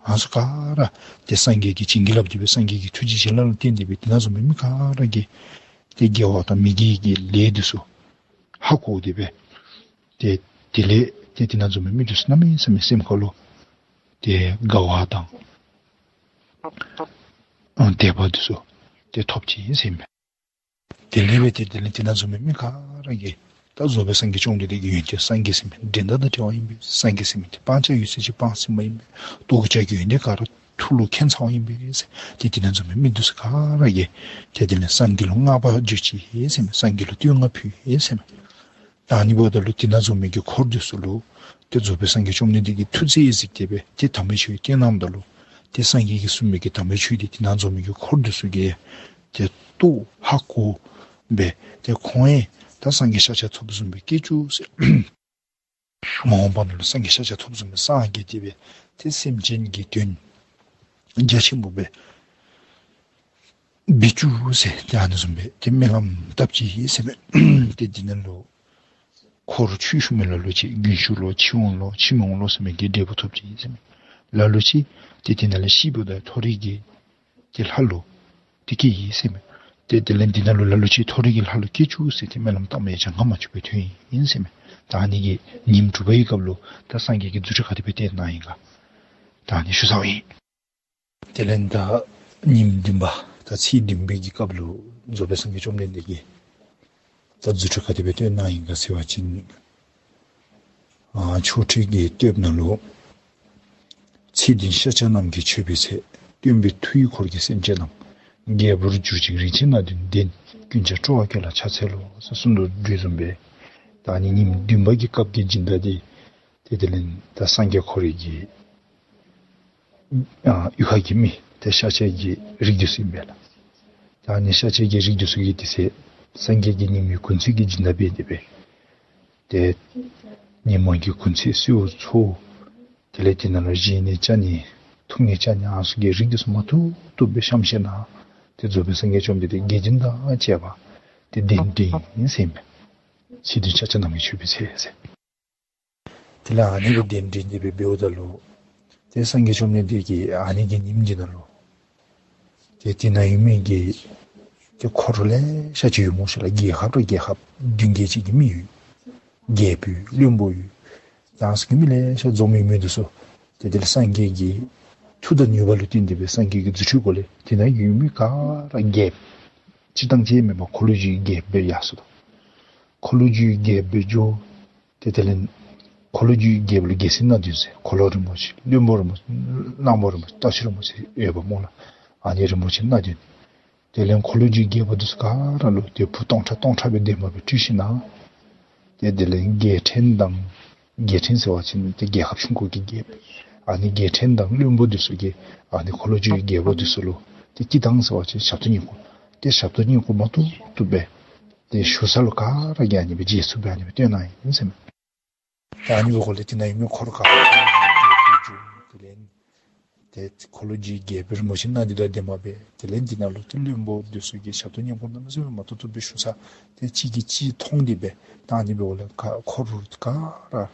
ཨ་ནི་ཚུ་ག་ར་ཏེ་སངས་རྒྱས་ཀྱིས་བྱིན་གྱིས་བརླབས་ཏེ་སྦེ་སངས་རྒྱས་ཀྱི་ཐུགས་རྗེ་བྱིན་རླབས་ལུ་བརྟེན་ཏེ་སྦེ་དེ་ནང་འཛོམས་མི་མི་ག་ར་གིས་ཏེ་དགེ་བ་དང་མི་དགེ་གི་ལས་འདི་ཚུ་ཧ་གོ་སྟེ་སྦེ་ཏེ་དེ་ལས་ཏེ་དེ་ནང་འཛོམས་མི་མི་འདི་ཚུ་གནམ་མེད་ས་མེད་སེམས་ཁ་ལུ་ཏེ་དགའ་བ་དང་ཨ་དད་པ་འདི་ཚུ་ཏེ་ཐོབ་ཅི་ཟེར་མས། དེ་ལས་སྦེ་ཏེ་དེ་ལས་དེ་ནང་འཛོམས་མི་མི་ག་ར་གིས་ད་རྫོགས་པའི་སངས་རྒྱས་བཅོམ་ལྡན་འདས་ཀྱི་ཡོན་ཏན་སངས་རྒྱས་ཟེར་མི་འགྲན་ཟླ་དང་བྲལ་བ་ཨིན་པས། སངས་རྒྱས་ཟེར་མི་འདི་སྤང་བྱ་ཡོད་ཚད་ཅིག་སྤངས་ཟིན་པ་ཨིན་པས། ལྟོ་གོས་ཆས་གོས་ཡོན་ཏན་ག་ར་ཐུགས་ལུ་མཁྱེན་ཚར་བ་ཨིན་པས་ཟེར། ཏེ་དེ་ནང་འཛོམས་མི་མི་འདི་ཚུ་ག་ར་གིས་ཏེ་དེ་ལས་སངས་རྒྱས་ལུ་བསྔགས་པ་བརྗོད་ཅི་ཟེར་མས། སངས་རྒྱས་ལུ་བསྟོད་བསྔགས་ཕུལ་ཡི་ཟེར་མས། ད་ཨ་ནི་འབདཝ་ད་ལུ་དེ་ནང་འཛོམས་མི་གི་འཁོར་འདི་ཚུ་ལུ་ཏེ་རྫོགས་པའི་སངས་རྒྱས་བཅོམ་ལྡན་འདས་ཀྱིས་ཐུགས་རྗེས་གཟིགས་ཏེ་སྦེ་ཏེ་དམ་པའི་ཆོས་བསྟན་གནངམ་ད་ལུ་ཏེ་སངས་རྒྱས་ཀྱིས་གསུངས་མི་གི་དམ་པའི་ཆོས་འདི་དེ་ནང་འཛོམས་མི་གི་འཁོར་འདི་ཚུ་གིས་ཏེ་རྟོགས་ཧ་གོ་སྦེ་ཏེ་ཁོང་ཡང་ད་སངས་རྒྱས་ཤཱཀྱ་ཐུབ་པ་བཟུམ་སྦེ་སྐྱེ་བཅུག་ཟེར། མ་འོངས་པ་ནང་ལུ་སངས་རྒྱས་ཤཱཀྱ་ཐུབ་པ་བཟུམ་སྦེ་སངས་རྒྱས་ཏེ་སྦེ་ཏེ་སེམས་ཅན་གྱི་དོན་རྒྱ་ཆེན་པོ་སྦེ་འབད་བཅུག་ཟེར་ཏེ་ཨ་ནི་བཟུམ་སྦེ་ཏེ་སྨོན་ལམ་བཏབ་ཅི་ཟེར་མས། ཏེ་དེ་ནང་ལུ་འཁོར་ཆོས་ཞུ་མི་ལ་ལུ་ཅིག་རྒྱུན་ཞུགས་ལོ་ཕྱིར་འོང་ལོ་ཕྱིར་མི་འོང་ལོ་ཟེར་མི་གི་འབྲས་བུ་ཐོབ་ཅི་ཟེར་མས། ལ་ལུ་ཅིག་ཏེ་དེ་ནང་ལས་ཤི་བ་དང་མཐོ་རིས་ཀྱི་ཏེ་ལྷ་ལུ་ཏེ་སྐྱེ་ཡི་ཟེར་མས། ཏེ་དེ་ལས་དེ་ནང་ལུ་ལ་ལུ་ཅིག་མཐོ་རིས་ཀྱི་ལྷ་ལུ་སྐྱེ་བཅུག་ཟེར་ཏེ་སྨོན་ལམ་བཏབ་མི་གྱངས་ཁ་མ་ཆོདཔ་སྦེ་ཐོན་ཡི་ཟེར་མས། ད་ཨ་ནི་གི་ཉིནམ་དྲུག་པའི་སྐབས་ལུ་ད་སངས་རྒྱས་ཀྱིས་རྫུ་འཕྲུལ་ག་དེ་སྦེ་སྟོན་གནང་ཡི་ག་ད་ཨ་ནི་ཞུ་ཚརཝ་ཨིན། དེ་ལས་ད་ཉིནམ་བདུན་པ་ད་ཚེས་བདུན་པའི་གི་སྐབས་ལུ་རྫོགས་པའི་སངས་རྒྱས་བཅོམ་ལྡན་འདས་ཀྱིས་ད་རྫུ་འཕྲུལ་ག་དེ་སྦེ་སྟོན་གནང་ཡི་ག་ཟེར་བ་ཅིན་ཨ་ཆོ་འཕྲུལ་གྱི་སྟོདཔ་ནང་ལུ་ཚེས་བདུན་ཤཱཀྱ་རྣམས་ཀྱི་མཆོད་པའི་ཚེ། སྟོན་པའི་མཐུ་ཡིས་འཁོར་གྱི་སེམས་ཅན་རྣམས། རྒྱལ་པོར་གྱུར་ཅིང་རིན་ཆེན་སྣ་བདུན་ལྡན། ཀུན་ཀྱང་སྤྲོ་བ་སྐྱེ་ལ་ཕྱག་འཚལ་ལོ། ཟེར་གསུངས་དོ་བཟུམ་སྦེ་ད་ཨ་ནི་ཉིནམ་བདུན་པ་གི་སྐབས་ཀྱི་སྦྱིན་བདག་འདི་ཏེ་དེ་ལས་ད་སངས་རྒྱས་ཁོ་རའི་གི་ཨ་གཡུས་ཁ་གི་མི་ཏེ་ཤཱཀྱ་གི་རིགས་འདི་ཚུ་ཨིན་པས་ལགས། ད་ཨ་ནི་ཤཱཀྱ་གི་རིགས་འདི་ཚུ་གིས་དེ་ཚེ་སངས་རྒྱས་ཀྱི་ཉིནམ་གི་གུང་ཚིགས་ཀྱི་སྦྱིན་བདག་འབད་དེ་སྦེ་ཏེ་ཉིན་མོ་གི་གུང་ཚིགས་གསོལཝ་འཚལ། དེ་ལས་དེ་ནང་ལུ་བཞེས་ནི་བཅའ་ནི་འཐུང་ནི་བཅའ་ནི་ཨ་ནི་ཚུ་གི་རིགས་འདི་ཚུ་མ་ཐུབ་ཐུབ་སྦེ་བཤམས་ཞིནམ་ལས་ཏེ་རྫོགས་པའི་སངས་རྒྱས་བཅོམ་ལྡན་འདས་དགེ་འདུན་དང་བཅས་པ་ཏེ་གདན་འདྲེན་ཡི་ཟེར་མས། ཚེས་བདུན་ཤཱཀྱ་རྣམས་ཀྱི་མཆོད་པའི་ཚེ་ཟེར། དེ་ལས་ཨ་ནི་གི་གདན་འདྲེན་འདི་སྦེ་འབདཝ་ད་ལུ་ཏེ་སངས་རྒྱས་བཅོམ་ལྡན་འདས་ཀྱིས་ཨ་ནི་གི་ཉིནམ་འདི་ནང་ལུ་ཏེ་དེ་ནང་ཡོད་མི་གི་ཏེ་འཁོར་ལེ་ཤ་ཅིག་ཡོད་སྨོ་ཤིག་ལགས། རྒྱལ་ཁབ་ར་རྒྱལ་ཁབ་བདུན་བརྒྱད་ཅིག་གི་མི་ཡོད། རྒྱལ་པོ་ཡོད། བློན་པོ་ཡོད། ཡང་སོ་གི་མི་ལེ་ཤ་འཛོམས་ཡོད་མི་འདི་ཚུ་ཏེ་དེ་ལས་སངས་རྒྱས་ཀྱི་མཐུ་དང་ནུས་པ་ལུ་བརྟེན་ཏེ་སྦེ་སངས་རྒྱས་ཀྱི་རྫུ་འཕྲུལ་སྒོ་ལས་དེ་ནང་ཡོད་མི་ག་ར་རྒྱལཔོ་སྤྱིར་བཏང་ཅིག་མེན་པར་འཁོར་ལོས་སྒྱུར་བའི་རྒྱལཔོ་སྦེ་ཡར་སོ་དོ། འཁོར་ལོས་སྒྱུར་བའི་རྒྱལཔོ་སྦེ་འགྱོ། ཏེ་དེ་ལས་འཁོར་ལོས་སྒྱུར་བའི་རྒྱལཔོ་ལུ་རྒྱལ་སྲིད་སྣ་བདུན་ཟེར་འཁོར་ལོ་རིན་པོ་ཆེ་བློན་པོ་རིན་པོ་ཆེ་གླང་པོ་རིན་པོ་ཆེ་རྟ་མཆོག་རིན་པོ་ཆེ་ཡོདཔ་སྨོ་ལགས། ཨ་ནི་རིན་པོ་ཆེ་སྣ་བདུན། དེ་ལས་འཁོར་ལོས་སྒྱུར་རྒྱལ་པོ་འདི་ཚུ་ག་ར་ལུ་ཏེ་བུ་སྟོང་ཕྲག་སྟོང་ཕྲག་སྦེ་འདན་མ་སྦེ་སྤྲུལ་ཞིནམ་ལས། ཏེ་དེ་ལས་རྒྱལ་ཕྲན་དང་རྒྱལ་ཕྲན་ཟེར་བ་ཅིན་ཏེ་རྒྱལ་ཁབ་ཆུང་ཀུ་གི་རྒྱལཔོ། ཨ་ནི་རྒྱལ་ཕྲན་དང་བློན་པོ་འདི་ཚུ་གིས་ཨ་ནི་འཁོར་ལོས་སྒྱུར་རྒྱལ་པོ་འདི་ཚུ་ལུ་ཏེ་སྐྱིད་ཐང་ཟེར་བ་ཅིན་ཞབས་ཏོག་བསྙེན་བཀུར། ཏེ་ཞབས་ཏོག་བསྙེན་བཀུར་མ་བཏུབ་བཏུབ་སྦེ་ཏེ་ཞུ་ས་ལུ་ག་ར་གིས་ཨ་ནི་སྦེ་བརྗེད་ཚུགསཔ་སྦེ་ཨ་ནི་སྦེ་སྟོན་གནང་ཡི་ཟེར་མས། ད་ཨ་ནི་འབདཝ་ལས་དེ་ནང་ཡོད་མི་འཁོར་ག་ར་དེ་ལས་ཏེ་འཁོར་ལོས་སྒྱུར་རྒྱལ་པོ་རིན་པོ་ཆེ་ནང་འདི་དང་འདན་མ་སྦེ་དེ་ལས་དེ་ནང་ལུ་ཏེ་བློན་པོ་འདི་ཚུ་གིས་ཞབས་ཏོག་བསྙེན་བཀུར་གནམ་མེད་ས་མེད་མ་བཏུབ་བཏུབ་སྦེ་ཞུ་ས་ཏེ་གཅིག་གིས་གཅིག་མཐོང་སྟེ་སྦེ་ད་ཨ་ནི་འབདཝ་ལས་ག་འཁོར་ག་ར་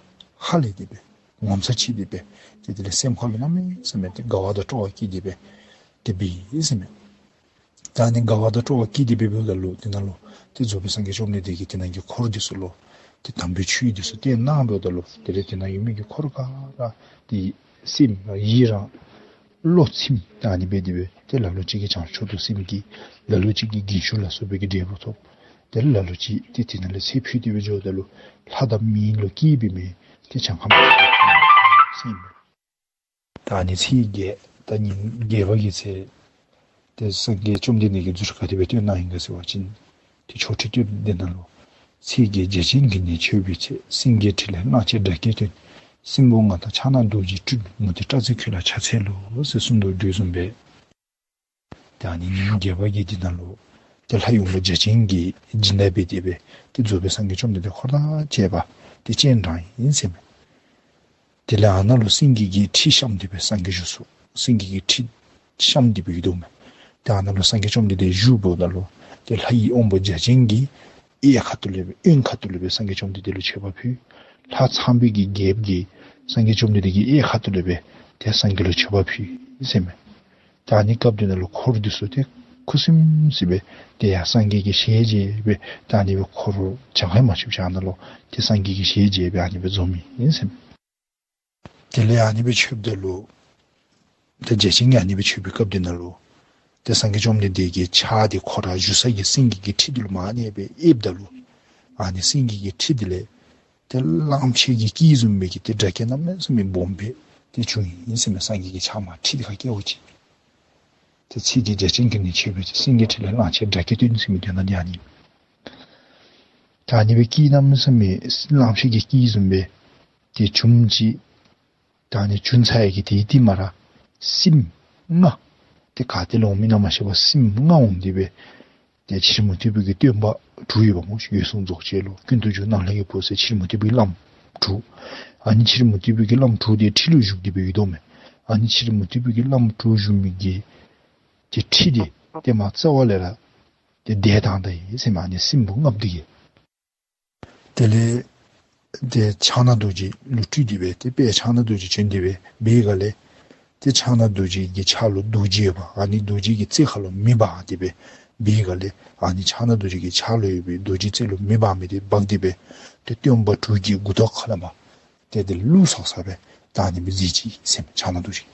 ཧ་ལས་ཏེ་སྦེ་ངོ་མཚར་ཆེ་སྟེ་སྦེ་ཏེ་དེ་ལས་སེམས་ཁ་ལུ་གནམ་མེད་ས་མེད་ཏེ་དགའ་བ་དང་སྤྲོ་བ་སྐྱེས་ཏེ་སྦེ་ཏེ་འབད་ཡི་ཟེར་མས། ད་ཨ་ནི་དགའ་བ་དང་སྤྲོ་བ་སྐྱེས་ཏེ་སྦེ་འབདཝ་ད་ལུ་དེ་ནང་ལུ་ཏེ་རྫོགས་པའི་སངས་རྒྱས་བཅོམ་ལྡན་འདས་ཀྱིས་དེ་ནང་གི་འཁོར་འདི་ཚུ་ལུ་ཏེ་དམ་པའི་ཆོས་འདི་ཚུ་སྟོན་གནང་འབདཝ་ད་ལུ་དེ་ལས་དེ་ནང་ཡོད་མི་གི་འཁོར་ག་ར་ཏེ་སེམས་ཡི་རངས་བློ་ཚིམས་ད་ཨ་ནི་སྦེ་དེ་སྦེ་ཏེ་ལ་ལུ་ཅིག་གིས་བྱང་ཆུབ་ཏུ་སེམས་བསྐྱེད། ལ་ལུ་ཅིག་གིས་རྒྱན་ཞུགས་ལ་སོགས་པའི་གི་འབྲས་བུ་ཐོབ། ཏེ་ལ་ལུ་ཅིག་ཏེ་དེ་ནང་ལས་ཚེ་འཕོས་ཏེ་སྦེ་འགྱོཝ་ད་ལུ་ལྷ་དང་མིའི་ལུས་སྐྱེས་པའི་མི་ཏེ་གྱངས་ཁ་མ་ཚང་བའི་སེམས། ད་ཨ་ནི་ཚེས་བརྒྱད་ད་ཉིནམ་བརྒྱད་པ་གི་ཚེ་ཏེ་སངས་རྒྱས་བཅོམ་ལྡན་འདས་ཀྱིས་རྫུ་འཕྲུལ་ག་དེ་སྦེ་སྟོན་གནང་ཡི་ག་ཟེར་བ་ཅིན་ཏེ་ཆོ་འཕྲུལ་སྟོན་དེ་ནང་ལུ་ཚེས་བརྒྱད་བརྒྱ་བྱིན་གྱིས་ནི་མཆོད་པའི་ཚེ། སེང་གེའི་ཁྲི་ལས་གླང་ཆེན་སྒྲ་སྐད་ཐོས། སྲིན་པོ་ལྔ་དང་ཕྱག་ན་རྡོ་རྗེ་སྤྲུལ། མུ་སྟེགས་སྐྲག་མཛད་ཁྱོད་ལ་ཕྱག་འཚལ་ལོ་ཟེར་གསུངས་དོ་བཟུམ་སྦེ། ད་ཨ་ནི་ཉིནམ་བརྒྱད་པ་གི་དེ་ནང་ལུ་ཏེ་ལྷ་ཡི་དབང་པོ་བརྒྱ་བྱིན་གྱིས་སྦྱིན་བདག་འབད་དེ་སྦེ་ཏེ་རྫོགས་པའི་སངས་རྒྱས་བཅོམ་ལྡན་འདས་འཁོར་དང་བཅས་པ་ཏེ་སྤྱན་དྲངས་ཡི་ཟེར་མས། དེ་ལས་ཨ་ནཱ་ལུ་སེང་གེ་གི་ཁྲི་བཤམས་ཏེ་སྦེ་སངས་རྒྱས་བཞུགས་སོ། སེང་གེ་གི་ཁྲི་བཤམས་ཏེ་སྦེ་ཡོད་དོ་མས། ཏེ་ཨ་ནཱ་ལུ་སངས་རྒྱས་བཅོམ་ལྡན་འདས་བཞུགསཔ་ད་ལུ་ཏེ་ལྷ་ཡི་དབང་པོ་བརྒྱ་བྱིན་གྱིས་གཡས་ཁ་ཐུག་ལས་སྦེ་གཡོན་ཁ་ཐུག་ལས་སྦེ་སངས་རྒྱས་བཅོམ་ལྡན་འདས་ལུ་མཆོད་པ་ཕུལ། ལྷ་ཚངས་པའི་གི་རྒྱལཔོ་གིས་སངས་རྒྱས་བཅོམ་ལྡན་འདས་ཀྱི་གཡས་ཁ་ཐུག་ལས་སྦེ་ཏེ་སངས་རྒྱས་ལུ་མཆོད་པ་ཕུལ་ཟེར་མས། ད་ཨ་ནི་སྐབས་དེ་ནང་ལུ་འཁོར་འདི་ཚུ་ཏེ་ཁུ་སིམ་སི་སྦེ་ཏེ་ཡར་སངས་རྒྱས་ཀྱི་ཞལ་མཇལ་སྦེ་ད་ཨ་ནི་སྦེ་འཁོར་གྱངས་ཁ་མ་ཆོདཔ་ཅིག་ཨ་ནཱ་ལུ་ཏེ་སངས་རྒྱས་ཀྱི་ཞལ་མཇལ་སྦེ་ཨ་ནི་སྦེ་འཛོམས་ཡི་ཟེར་མས། དེ་ལས་ཨ་ནི་སྦེ་མཆོདཔ་ད་ལུ་ཏེ་བརྒྱ་བྱིན་གྱིས་ཨ་ནི་སྦེ་མཆོད་པའི་སྐབས་དེ་ནང་ལུ་ཏེ་སངས་རྒྱས་བཅོམ་ལྡན་འདས་ཀྱི་ཕྱག་དེ་ཁོ་ར་བཞུགས་ས་གི་སེང་གེ་གི་ཁྲི་དེ་ལུ་མར་ཨ་ནི་སྦེ་ཨེབ་ད་ལུ་ཨ་ནི་སེང་གེ་གི་ཁྲི་དེ་ལས་ཏེ་གླང་ཆེན་གྱི་སྐད་བཟུམ་མའི་གི་ཏེ་སྒྲ་སྐད་གནམ་མེད་ས་མེད་སྦོམ་སྦེ་ཏེ་བྱུང་ཡི་ཟེར་མས། སངས་རྒྱས་ཀྱི་ཕྱག་མར་ཁྲི་དེ་ཁར་བཀལཝ་ཅིག་ཏེ་ཚེས་བརྒྱད་བརྒྱ་བྱིན་གྱིས་ནི་མཆོད་པའི་ཚེ། སེང་གེའི་ཁྲི་ལས་གླང་ཆེན་སྒྲ་སྐད་ཐོས་ཟེར་མི་དོན་དག་འདི་ཨ་ནི། ད་ཨ་ནི་སྦེ་སྐད་གནམ་མེད་ས་མེད་གླང་ཆེན་གྱི་སྐད་བཟུམ་སྦེ་ཏེ་བྱུངམ་ཅིག། ད་ཨ་ནི་བྱུང་ཚར་ཡི་གི་དེའི་རྟིང་མ་ར་སྲིནམོ་ལྔ་ཏེ་ག་ཏེ་ལས་འོང་མི་ཨིན་ན་མ་ཤེས་པར་སྲིནམོ་ལྔ་འོང་སྟེ་སྦེ་ཏེ་ཕྱི་རོལ་མུ་སྟེགས་པའི་གི་སྟོན་པ་དྲུག་ཡོདཔ་སྨོ། འོད་སྲུང་རྫོགས་བྱེད་ལོ་ཀུན་ཏུ་རྒྱུ་ནམ་ལྷ་གི་བུ་ཟེར་ཕྱི་རོལ་མུ་སྟེགས་པའི་གི་བླམ་དྲུག། ཨ་ནི་ཕྱི་རོལ་མུ་སྟེགས་པའི་གི་བླམ་དྲུག་དེ་ཁྲི་ལུ་བཞུགས་ཏེ་སྦེ་ཡོད་དོ་མས། ཨ་ནི་ཕྱི་རོལ་མུ་སྟེགས་པའི་གི་བླམ་དྲུག་བཞུགས་མི་གི་ཏེ་ཁྲི་དེ་ཏེ་མར་རྩ་བ་ལས་ར་ཏེ་བརྡལ་བཏང་ད་ཡི་ཟེར་མས། ཨ་ནི་སྲིནམོ་ལྔ་པོ་དེ་གིས། དེ་ལས་ཏེ་ཕྱག་ན་རྡོ་རྗེ་ལུ་སྤྲུལ་ཏེ་སྦེ་ཏེ་དཔལ་ཕྱག་ན་རྡོ་རྗེ་བྱོན་ཏེ་སྦེ་འབད་བའི་སྒང་ལས་ཏེ་ཕྱག་ན་རྡོ་རྗེ་གི་ཕྱག་ལུ་རྡོ་རྗེ་ཡོདཔ་ཨ་ནི་རྡོ་རྗེ་གི་རྩེ་ཁ་ལུ་མེ་འབར་ཏེ་སྦེ་འབད་བའི་སྒང་ལས་ཨ་ནི་ཕྱག་ན་རྡོ་རྗེ་གི་ཕྱག་ལུ་ཡོད་པའི་རྡོ་རྗེ་རྩེ་ལུ་མེ་འབར་མི་དེ་འབག་སྟེ་སྦེ་ཏེ་སྟོན་པ་དྲུག་གི་མགུ་ཏོག་ཁ་ལས་མར་ཏེ་དེ་བླུགས་ས་ས་སྦེ་ད་ཨ་ནི་སྦེ་མཛད་ཅི་ཟེར་མས་ཕྱག་ན་རྡོ་རྗེ།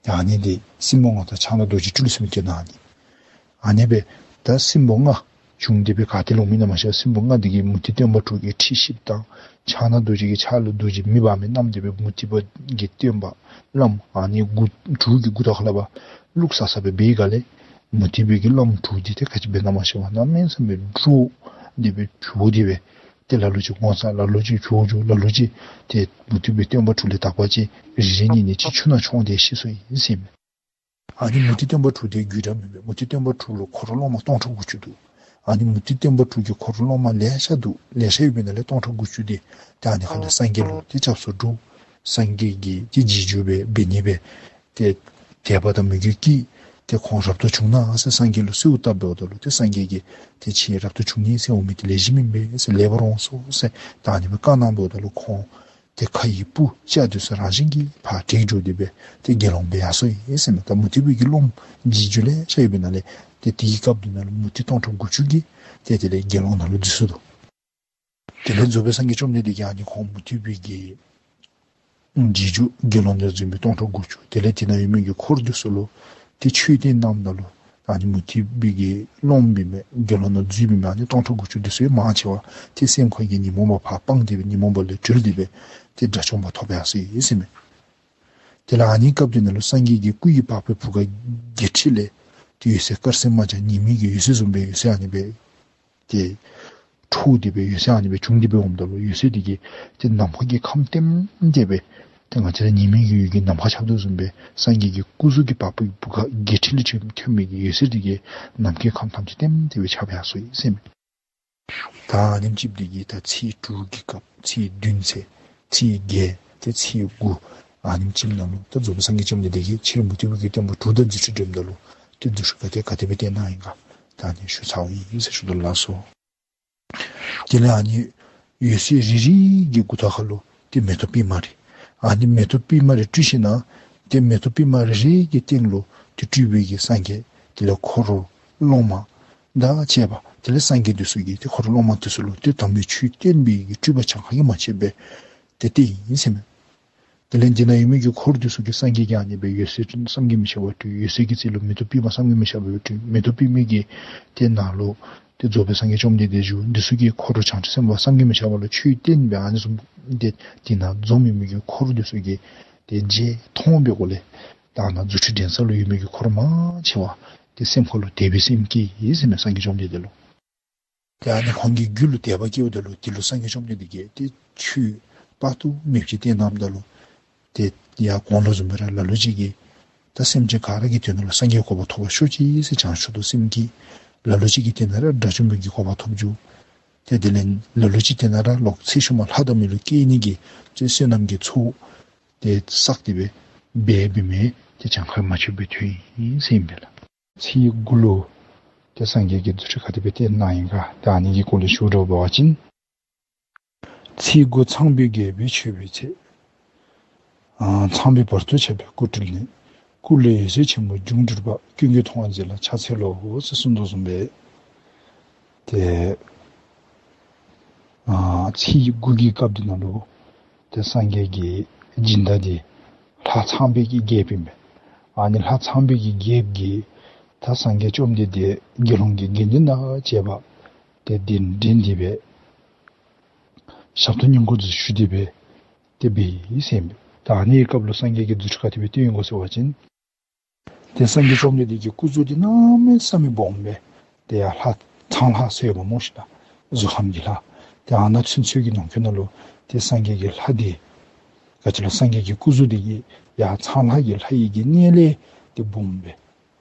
ད་ཨ་ནི་འདི་སྲིནམོ་ལྔ་དང་ཕྱག་ན་རྡོ་རྗེ་སྤྲུལ་ཟེར་མི་དེ་ཨ་ནི། ཨ་ནི་སྦེ་ད་སྲིནམོ་ལྔ་བྱུང་སྟེ་སྦེ་ག་ཏེ་ལས་འོང་མི་ཨིན་ན་མ་ཤེས་པར་སྲིནམོ་ལྔ་དེ་གིས་མུ་སྟེགས་སྟོན་པ་དྲུག་གི་ཁྲི་བཤིག་བཏང་། ཕྱག་ན་རྡོ་རྗེ་གི་ཕྱག་ལུ་རྡོ་རྗེ་མེ་འབར་མི་བསྣམས་ཏེ་སྦེ་མུ་སྟེགས་པ་གི་སྟོན་པ་བླམ་ཨ་ནི་མགུ་དྲུག་གི་མགུ་ཏོག་ཁ་ལས་ཕར་བླུགས་ས་ས་སྦེ་འབད་བའི་སྒང་ལས་མུ་སྟེགས་པའི་གི་བླམ་དྲུག་དེ་ཏེ་ག་ཅི་འབད་ན་མ་ཤེས་པར་གནམ་མེད་ས་མེད་འདྲོག་སྟེ་སྦེ་བྱོག་སྟེ་སྦེ་ཏེ་ལ་ལུ་ཅིག་ངོ་ཚ། ལ་ལུ་ཅིག་བྱོག་འགྱོ། ལ་ལུ་ཅིག་ཏེ་མུ་སྟེགས་པའི་སྟོན་པ་དྲུག་ལས་དག་པ་ཅིག་རེ་རེ་གཉིས་གཉིས་ཅིག་ཆུ་ནང་མཆོངས་ཏེ་ཤི་སོ་ཡི་ཟེར་མས། ཨ་ནི་མུ་སྟེགས་སྟོན་པ་དྲུག་དེ་རྒྱུད་འདྲ་མེན་པས། མུ་སྟེགས་སྟོན་པ་དྲུག་ལུ་འཁོར་སློབ་མ་སྟོང་ཕྲག་དགུ་བཅུ་འདུག། ཨ་ནི་མུ་སྟེགས་སྟོན་པ་དྲུག་གི་འཁོར་སློབ་མ་ལེ་ཤ་འདུག། ལེ་ཤ་ཡོད་པའི་ནང་ལས་སྟོང་ཕྲག་དགུ་བཅུ་དེ་ཏེ་ཨ་ནི་ཁ་ལས་སངས་རྒྱས་ལུ་ཏེ་སྐྱབས་སུ་འགྲོ། སངས་རྒྱས་ཀྱི་ཏེ་རྗེས་འཇུག་སྦེ་འབད་ནི་སྦེ་ཏེ་དད་པ་དང་མོས་གུས་བསྐྱེད། ཏེ་ཁོང་རབ་ཏུ་བྱུང་གནང་ཟེར་སངས་རྒྱས་ལུ་གསོལཝ་བཏབ་འབདཝ་ད་ལུ་ཏེ་སངས་རྒྱས་ཀྱིས་ཏེ་ཁྱེད་རབ་ཏུ་བྱུང་ནི་ཟེར་འོང་མི་དེ་ལེགས་ཤོམ་ཨིན་པས་ཟེར་ལེགས་པར་འོང་ཟེར་ད་ཨ་ནི་སྦེ་བཀའ་གནང་འབདཝ་ད་ལུ་ཁོང་ཏེ་ཁ་ཡི་སྤུ་སྐྱ་དེ་ཚུ་རང་བཞིན་གྱིས་ཕར་བྲེགས་འགྱོ་སྟེ་སྦེ་ཏེ་དགེ་སློང་སྦེ་ཡར་སོ་ཡི་ཟེར་མས། ད་མུ་སྟེགས་པའི་གི་སློབ་མ་རྗེས་འཇུག་ལེ་ཤ་ཡོད་པའི་ནང་ལས་ཏེ་དེའི་སྐབས་དེ་ནང་ལུ་མུ་སྟེགས་སྟོང་ཕྲག་དགུ་བཅུ་གིས་ཏེ་དེ་ལས་དགེ་སློང་ནང་ལུ་འཛུལ་སོ་ནུག། དེ་ལས་རྫོགས་པའི་སངས་རྒྱས་བཅོམ་ལྡན་འདས་ཀྱིས་ཨ་ནི་ཁོང་མུ་སྟེགས་པའི་གི་རྗེས་འཇུག་དགེ་སློང་ནང་འཛུལ་མི་སྟོང་ཕྲག་དགུ་བཅུ། དེ་ལས་དེ་ནང་ཡོད་མི་གི་འཁོར་དེ་ཚུ་ལུ་ཏེ་ཆོས་སྟོན་གནངམ་ད་ལུ་ཨ་ནི་མུ་སྟེགས་པའི་གི་སློབ་མ་འབད་མི་དགེ་སློང་ནང་འཛུལ་འབད་མི་ཨ་ནི་སྟོང་ཕྲག་དགུ་བཅུ་དེ་ཚུ་ཡང་མང་ཆེ་བ་ཏེ་སེམས་ཁ་གི་ཉོན་མོངས་པ་ཕར་སྤངས་ཏེ་སྦེ་ཉོན་མོངས་པ་ལས་གྲོལ་ཏེ་སྦེ་ཏེ་དགྲ་བཅོམ་པ་ཐོབ་ཡར་སོ་ཡི་ཟེར་མས། དེ་ལས་ཨ་ནི་སྐབས་དེ་ནང་ལུ་སངས་རྒྱས་ཀྱི་སྐུ་ཡི་པགས་པའི་བུ་ག་བརྒྱད་ཁྲི་ལས་ ཏེ་འོད་ཟེར་དཀར་སེར་དམར་ལྗང་ཉི་མའི་གི་འོད་ཟེར་བཟུམ་སྦེ་འོད་ཟེར་ཨ་ནི་སྦེ་ཏེ་འཕྲོ་སྟེ་སྦེ་འོད་ཟེར་ཨ་ནི་སྦེ་བྱུང་སྟེ་སྦེ་འོངམ་ད་ལུ་འོད་ཟེར་འདི་གིས་ཏེ་ནམ་མཁའ་གི་ཁམས་ལྟེམ་ལྟེ་སྦེ་ཏེ་ང་བཅས་ར་ཉི་མའི་གི་འོད་ཀྱིས་ནམ་མཁའ་ཁྱབ་དོ་བཟུམ་སྦེ་སངས་རྒྱས་ཀྱི་སྐུ་གཟུགས་ཀྱི་བ་སྤུའི་བུ་ག་བརྒྱད་ཁྲི་ལས་ཆེ་ཐོན་མི་གི་འོད་ཟེར་འདི་གིས་ནམ་མཁའི་ཁམས་ཐམས་ཅད་ལྟེམ་ལྟེ་སྦེ་ཁྱབ་ཡར་སོ་ཡི་ཟེར་མས། ད་ཨ་ནེམ་ཅིག་འདི་གིས་ད་ཚེས་དྲུག་གི་སྐབས་ཚེས་བདུན་ཚེས་ཚེས་བརྒྱད་ཏེ་ཚེས་དགུ་ཨ་ནེམ་ཅིག་ནང་ལུ་ད་རྫོགས་པའི་སངས་རྒྱས་བཅོམ་ལྡན་འདས་ཀྱིས་ཕྱི་རོལ་མུ་སྟེགས་པའི་གི་སྟོན་པ་དྲུག་དང་རྫུ་འཕྲུལ་འགྲན་ད་ལུ་ཏེ་རྫུ་འཕྲུལ་ག་དེ་ག་དེ་སྦེ་སྟོན་གནང་ཡི་ག་ད་ཨ་ནི་ཞུ་ཚརཝ་ཨིན་ཟེར་ཞུ་དོ་ལགས་སོ། དེ་ལས་ཨ་ནི་འོད་ཟེར་རེ་རེ་གི་མགུ་ཏོ་ཁ་ལུ་ཏེ་མེ་ཏོག་པདྨ་རེ། ཨ་ནི་མེ་ཏོག་པདྨ་རེ་སྤྲུལ་ཞིནམ་ཏེ་མེ་ཏོག་པདྨ་རེ་རེ་གི་སྟེང་ལུ་ཏེ་སྤྲུལ་པའི་གི་སངས་རྒྱས་དེ་ལས་འཁོར་སློབ་མ་དང་བཅས་པ་དེ་ལས་སངས་རྒྱས་འདི་ཚུ་གིས་ཏེ་འཁོར་སློབ་མ་འདི་ཚུ་ལུ་ཏེ་དམ་པའི་ཆོས་སྟོན་པའི་གི་སྤྲུལ་པ་གྱངས་ཁ་གིས་མ་ཆོད་པའི་ཏེ་སྟོན་ཡི་ཟེར་མས། དེ་ལས་འདི་ན་ཡོད་མི་གི་འཁོར་འདི་ཚུ་གིས་སངས་རྒྱས་ཀྱི་ཨ་ནི་སྦེ་འོད་ཟེར་བསམ་གྱིས་མི་ཁྱབ་པ་སྤྲུལ། འོད་ཟེར་གྱི་རྩེ་ལུ་མེ་ཏོག་པདྨ་བསམ་གྱིས་མི་ཁྱབ་པ་སྤྲུལ། མེ་ཏོག་པདྨའི་གི་ཏེ་ནང་ལུ་ཏེ་རྫོགས་པའི་སངས་རྒྱས་བཅོམ་ལྡན་འདས་བཞུགས། འདི་ཚུ་གིས་འཁོར་བྱང་ཆུབ་སེམས་དཔའ་བསམ་གྱིས་མི་ཁྱབ་པ་ལུ་ཆོས་བསྟན་པའི་ཨ་ནི་བཟུམ་ཏེ་དེ་ནང་འཛོམས་ཡོད་མི་གི་འཁོར་འདི་ཚུ་གིས་ཏེ་མཇལ་མཐོང་བའི་སྒོ་ལས་ད་ནཱ་རྫུ་འཕྲུལ་འགྲན་ས་ལུ་ཡོད་མི་གི་འཁོར་མང་ཆེ་བ་ཏེ་སེམས་ཁ་ལུ་དད་པའི་སེམས་སྐྱེས་ཡི་ཟེར་མས་སངས་རྒྱས་བཅོམ་ལྡན་འདས་ལུ། ཏེ་ཨ་ནི་ཁོང་གི་རྒྱུད་ལུ་དད་པ་སྐྱེཝ་ད་ལུ་དེ་ལུ་སངས་རྒྱས་བཅོམ་ལྡན་འདས་ཀྱིས་ཏེ་ཆོས་དཔག་ཏུ་མེད་པ་ཅིག་བསྟན་གནངམ་ད་ལུ་ཏེ་ཡར་གོང་ལུ་བཟུམ་སྦེ་ར་ལ་ལུ་ཅིག་གིས་ད་སེམས་ཅན་ག་ར་གི་དོན་ལུ་སངས་རྒྱས་གོ་འཕང་ཐོབ་པར་ཤོག་ཅིག་ཟེར་བྱང་ཆུབ་ཏུ་སེམས་བསྐྱེད། ལ་ལུ་ཅིག་གིས་དེ་ནང་ར་དགྲ་བཅོམ་པའི་གི་གོ་འཕང་ཐོབ་འགྱོ། ཏེ་དེ་ལས་ལ་ལུ་ཅིག་དེ་ནང་ར་ལོག་ཚེ་ཤུལ་མ་ལྷ་དང་མི་ལུ་སྐྱེ་ནི་གི་ཏེ་བསོད་ནམས་ཀྱི་ཚོགས་ཏེ་བསགས་ཏེ་སྦེ་འབད་འབད་མི་ཏེ་གྱངས་ཁ་མ་ཆོད་པའི་དོན་ཨིན་ཟེར་ཨིན་པས་ལགས། ཚེས་དགུ་ལུ་ཏེ་སངས་རྒྱས་ཀྱིས་རྫུ་འཕྲུལ་ག་དེ་སྦེ་སྟོན་གནང་ཡི་ག་ད་ཨ་ནི་གི་སྐོར་ལས་ཞུ་དོ་བ་ཅིན། ཚེས་དགུ་ཚངས་པའི་རྒྱལ་པོས་མཆོད་པའི་ཚེ། ཨ་ཚངས་པའི་བར་དུ་ཁྱབ་པའི་སྐུ་སྤྲུལ་ནས། སྐུ་ལས་འོད་ཟེར་ཆེན་པོ་འབྱུང་གྱུར་པ། ཀུན་གྱིས་མཐོང་བར་མཛད་ལ་ཕྱག་འཚལ་ལོ་ཟེར་གསུངས་དོ་བཟུམ་སྦེ་ཏེ་ཨ་ཚེས་དགུ་གི་སྐབས་འདི་ནང་ལུ་ཏེ་སངས་རྒྱས་ཀྱི་སྦྱིན་བདག་འདི་ལྷ་ཚངས་པའི་གི་རྒྱལཔོ་ཨིན་པས། ཨ་ནི་ལྷ་ཚངས་པའི་གི་རྒྱལཔོ་གིས་ད་སངས་རྒྱས་བཅོམ་ལྡན་འདས་དགེ་སློང་གི་དགེ་འདུན་དང་བཅས་པ་ཏེ་གདན་འདྲེན་ཏེ་སྦེ་ཞབས་ཏོག་བསྙེན་བཀུར་ཚུ་ཞུ་སྟེ་སྦེ་ཏེ་འབད་ཡི་ཟེར་ཨིན་པས། ད་ཨ་ནི་སྐབས་ལུ་སངས་རྒྱས་ཀྱིས་རྫུ་འཕྲུལ་ག་དེ་སྦེ་སྟོན་ཡི་ག་ཟེར་བ་ཅིན། ཏེ་སངས་རྒྱས་བཅོམ་ལྡན་འདས་ཀྱི་སྐུ་གཟུགས་འདི་གནམ་མེད་ས་མེད་སྦོམ་སྦེ་ཏེ་ཡར་ལྷ་ཚངས་ལྷ་ཟེར་ཡོདཔ་སྨོ་ཤིག་ད་གཟུགས་ཁམས་ཀྱི་ལྷ། ཏེ་ཨ་ནཱ་ཚུན་ཚོད་ཀྱི་ནང་འཁོད་ནང་ལུ་ཏེ་སངས་རྒྱས་ཀྱི་ལྷ་འདི་ག་ཅི་ལོ་སངས་རྒྱས་ཀྱི་སྐུ་གཟུགས་འདི་གིས་ཡར་ཚངས་ལྷ་གི་ལྷ་ཡི་གི་གནས་ལས་ཏེ་སྦོམ་སྦེ།